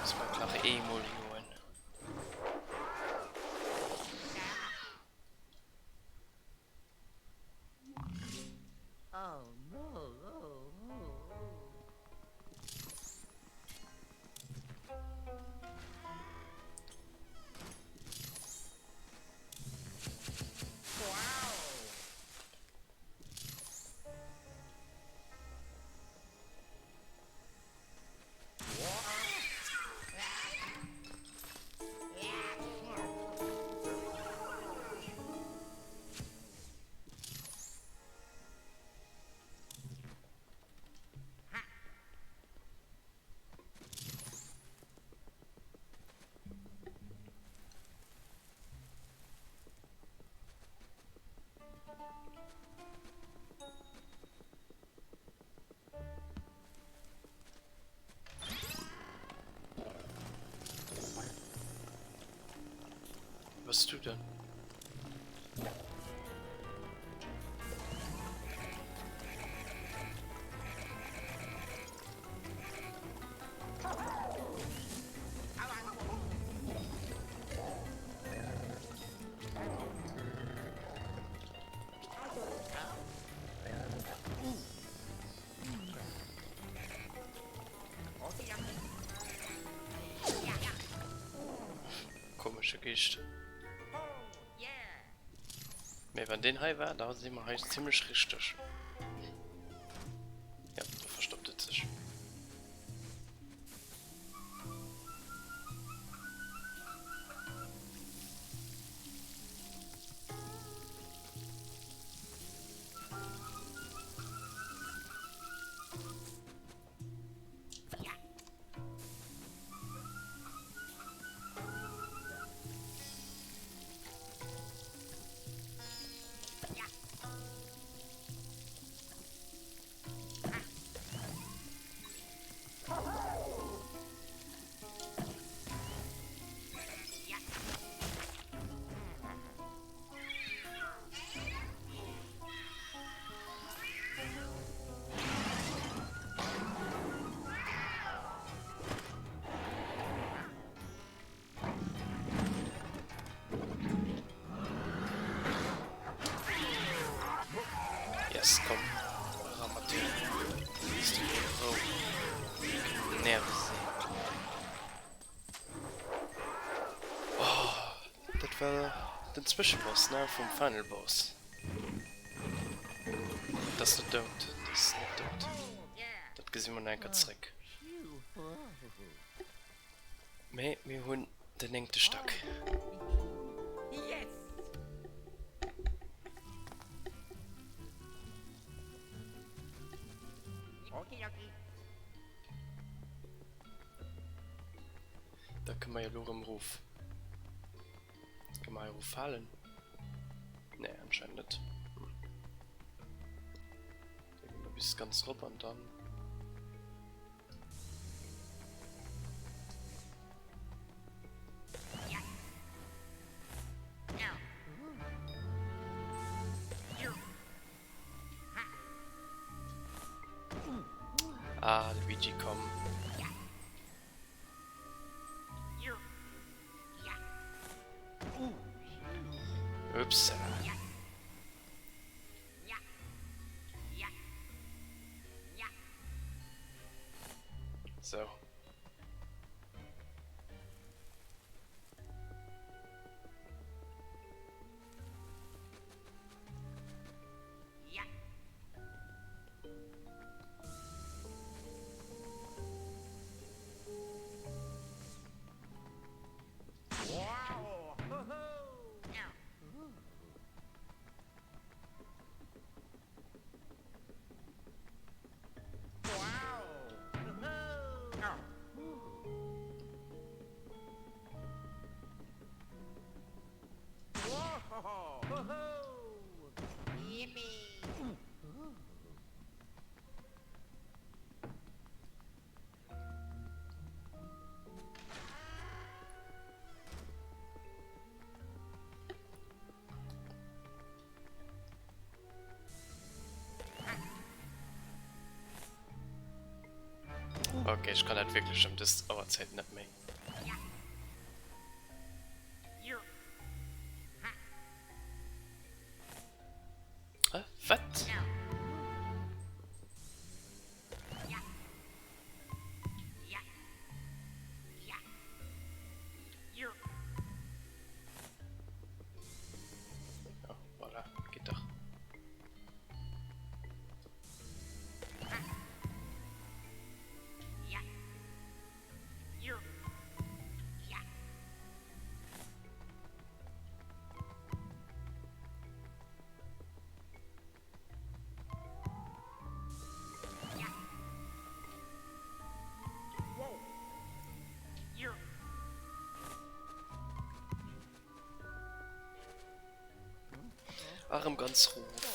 Muss mer et nach eemol joen. Was du denn? Komesche Geescht. Mee wann deen hei war, da si mer hei zimmlech richteg. Ja, do verstoppt et sech. Yes, komm, era mat dir. Bass du mol frou. Nervesee. Oh, dat war den Zwëscheboss, ne, vum Final Boss. Dat ass net dout, dat ass net dout. Dat gesi mer nach eng Kéier zréck. Mee mir hunn den néngte Stack. Da kënne mer jo elo erëm erof. Kënne mer hei erof falen? Nee, anscheinend net. Hm. Da gi mer bis ganz rop an dann. Ah, Luigi, komm. Ups. Sou. Ok, ech kann dat wierklech ëm dës Auerzäit net méi. Hä? Wat? Oh, voilà, geet dach. Erëm ganz rof.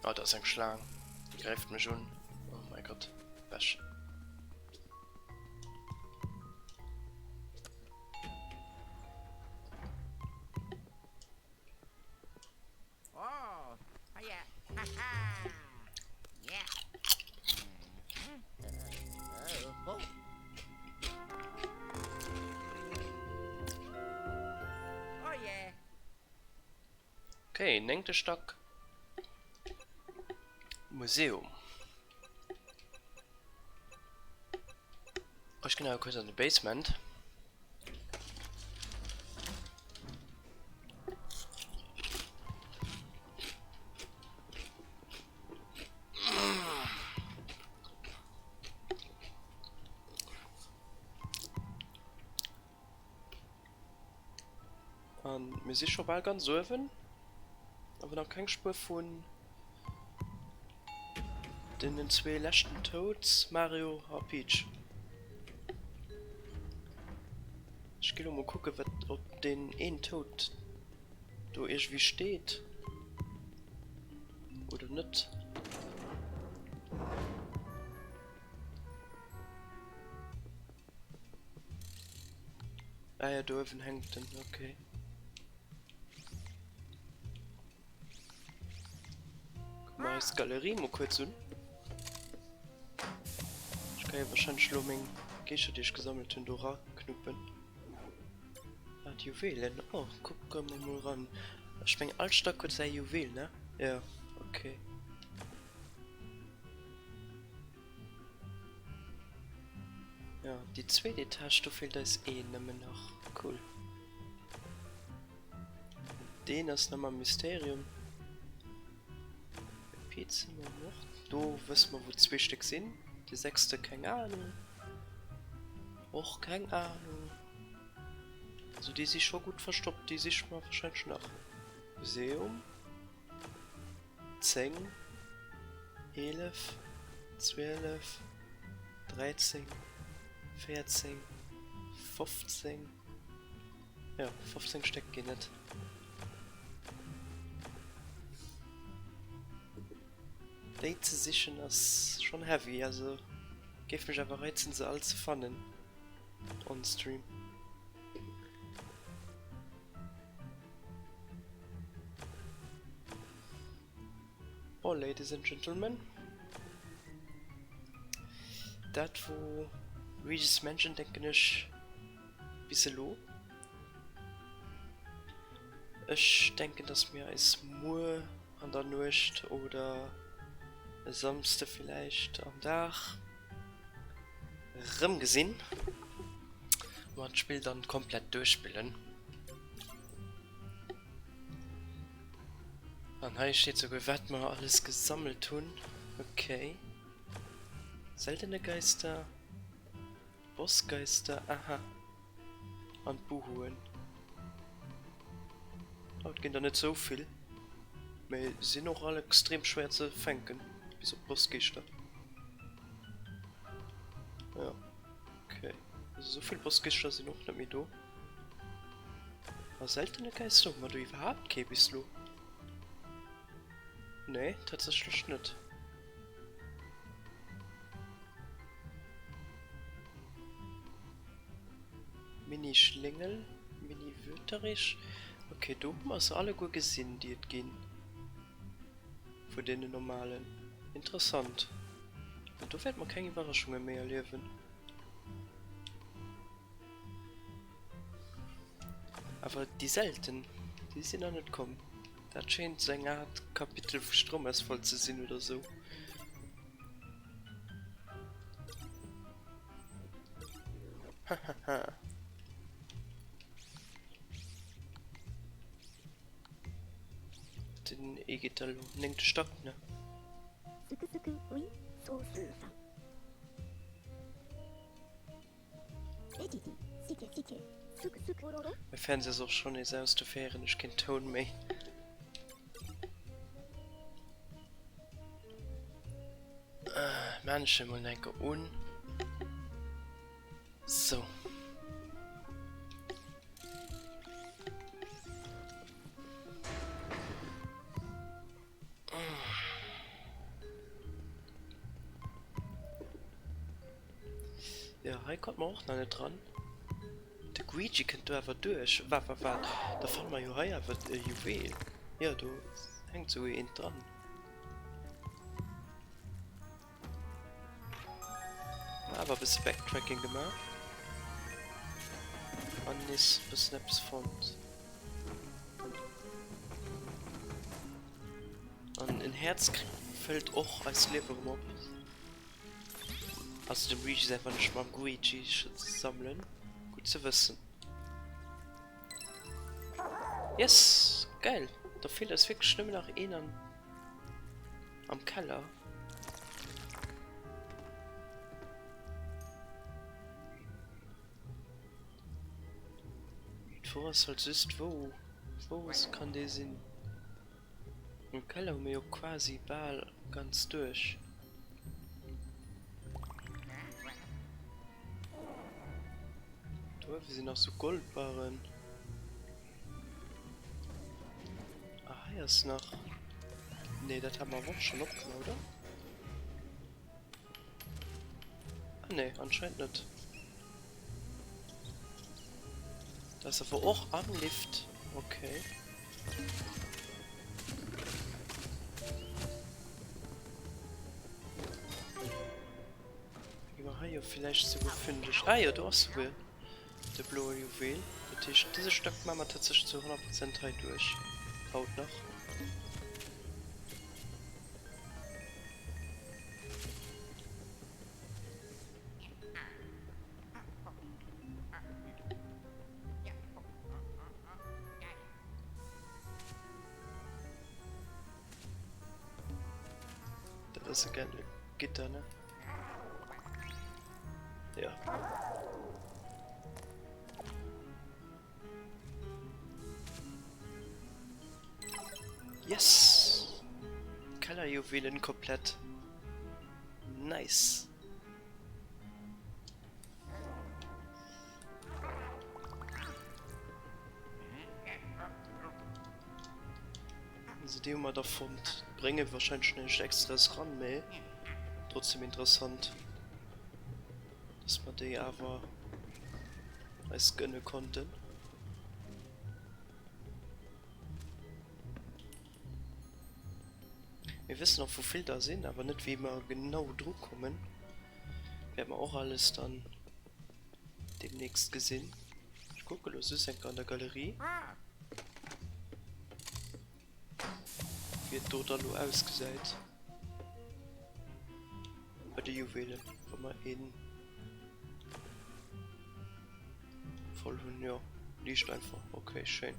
Oh, da ass eng Schlaang. Déi gräift mech un. Oh mäi Gott. Pech. Okay, néngte Stack. Museum. Ech ginn awer kuerz an de Basement. An mir si scho bal ganz uewen, awer nach keng Spuer vun deenen zwee leschten Toads, Mario a Peach. Ech gi lo mol kucke wat op deen een Toad do iergendwéi steet oder net. Ah ja, do uewen hänkt en, okay. Kucke mer eis d'Galerie mol kuerz un. Ech ka jo wahrscheinlech elo meng Geeschter, déi ech gesammelt hunn, do raknuppen. Ah, d'Juwelen, oh, kucke mer mol ran. Ech mengen all Stack huet säi Juwel, ne? Jo, okay. Ja, déi zweet Etage, do feelt eis een nëmmen nach. Cool. Deen ass nach mam Mysterium. VIP-Zimmer och. Do wësse mer, wou zwee Stéck sinn. Dee sechste, keng Ahnung. Och keng Ahnung. Also déi si scho gutt verstoppt. Déi siche mer wahrscheinlech nach. Museum. 10, 11, 12, 13, 14, 15, jo 15 Stéck ginn et. Déi ze sichen ass schonn heavy, also géif mech awer reizen se all ze fannen on stream. Bon, Ladies and Gentlemen, dat wor Luigi's Mansion, denken ech, bis elo. Ech denken, dass mir eis muer an der Nuecht oder e Samsde villäicht am Dag rëmgesinn, wou mer d'Spill dann komplett duerchspillen. An hei steet souguer wat mer alles gesammelt hunn. Okay. Seltene Geister, Bossgeister, aha. An d'Buhuen. Oh, et ginn der net sou vill. Mee sinn och all extrem schwéier ze fänken, bis op d'Bossgeeschter. Jo, okay. Also esou vill Bossgéigner sinn och net méi do. A seltene Geister hu mer do iwwerhaapt kee bis elo. Nee, tatsächlech net. Mini-Schléngel, Mini-Wüterich. Okay, do hu mer se alleguer gesinn, déi et ginn. Vun deenen normalen. Interessant. An do wäerte mer keng Iwwerraschunge méi erliewen. Awer déi selten, déi sinn nach net komm. Dat schéint sou eng Aart Kapitel vu Stroumausfall ze sinn oder sou. Hahaha. Den E geet da lo néngte Stack, ne? Mäi Fernseher ass och schonn nees aus, dofir héieren ech keen Toun méi. Maan ech emol enke un. Sou. Jo, hei kommt mer och nach net dran. De Guigi kënnt do awer duerch. Waart, waart, waart, da fanne mer jo hei awer e Juwel. Jo, do hänkt souguer eent dran. Awer e bësse Backtracking gemaach. An nees e bëssen eppes fonnt. An en Häerz fëllt och eist Liewe rëm op. Also dem Luigi säi wann ech mam Guigi sammelen. Gutt ze wëssen. Yes! Geil! Da feelt eis wierklech nëmmen nach een an am Keller. D'Fro ass halt just wou, wou kann dee sinn? Am Keller hu mir jo quasi bal ganz duerch. Do uewe sinn nach sou Goldbarren. Ah, hei ass nach... Nee, dat hat mer awer och schonn opgemaach, oder? Ah nee, anscheinend net. Da ass awer och am Lift. Okay. Gi mer hei jo villäicht souguer fündeg. Ah jo, do ass souguer de bloe Juwel. Dat heescht, dëse Stack maache mer tatsächlech zu 100 Prozent hei duerch. Haut nach. Dat ass e gelle Gitter, ne? Ja. Yes! Kellerjuwelen komplett. Nice. Also déi hu mer da fonnt. Brénge wahrscheinlech näischt extraes ran, mee trotzdem interessant, dass mer déi awer eis gënne konnten. Mir wëssen och wou vill der sinn, awer net wéi mer genau dru kommen. Wäerte mer och alles dann demnächst gesinn. Ech kucke lo soss enker an der Galerie, wéi et do da lo ausgesäit bei de Juwelen, wa mer een voll hunn. Jo, liicht einfach. Okay, schéin.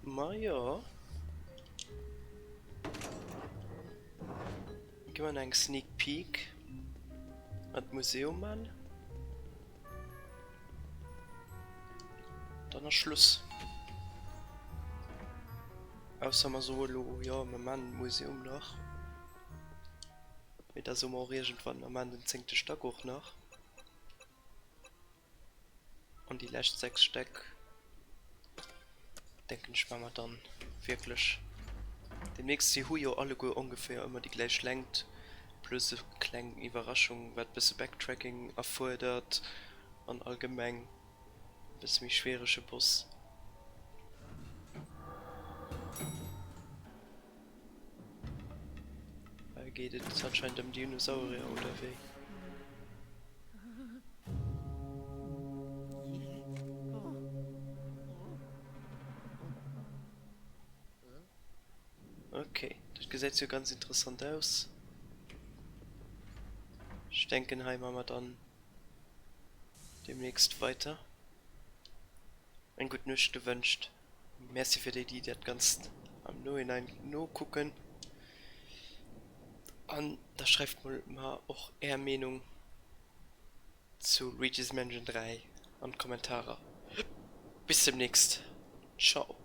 Ma jo. Gi mer eng Sneak Peek an d'Museum man. Dann ass Schluss. Ausser mer soe lo, jo mer maan den Museum nach. Mee da soe mer och iergendwann, mer maan den zéngte Stack och nach. An déi lescht 6 Stäck denken ech maa mer dann wierklech demnächst. Si hu jo alleguer ongeféier ëmmer déi gläich Längt, plus e kleng Iwwerraschung wat bësse Backtracking erfuerdert an allgemeng e bësse méi schwierege Boss. Hei geet et anscheinend ëm Dinosaurier, oder wéi? Okay, dat gesäit jo ganz interessant aus. Ech denken hei maache mer dann demnächst weiter. Eng gutt Nuecht gewënscht. Merci fir déi déi dat ganzt am Nohinein nokucken an da schreift mol mer och är Meenung zu Luigi's Mansion 3 an d'Kommentarer. Bis demnächst, ciao.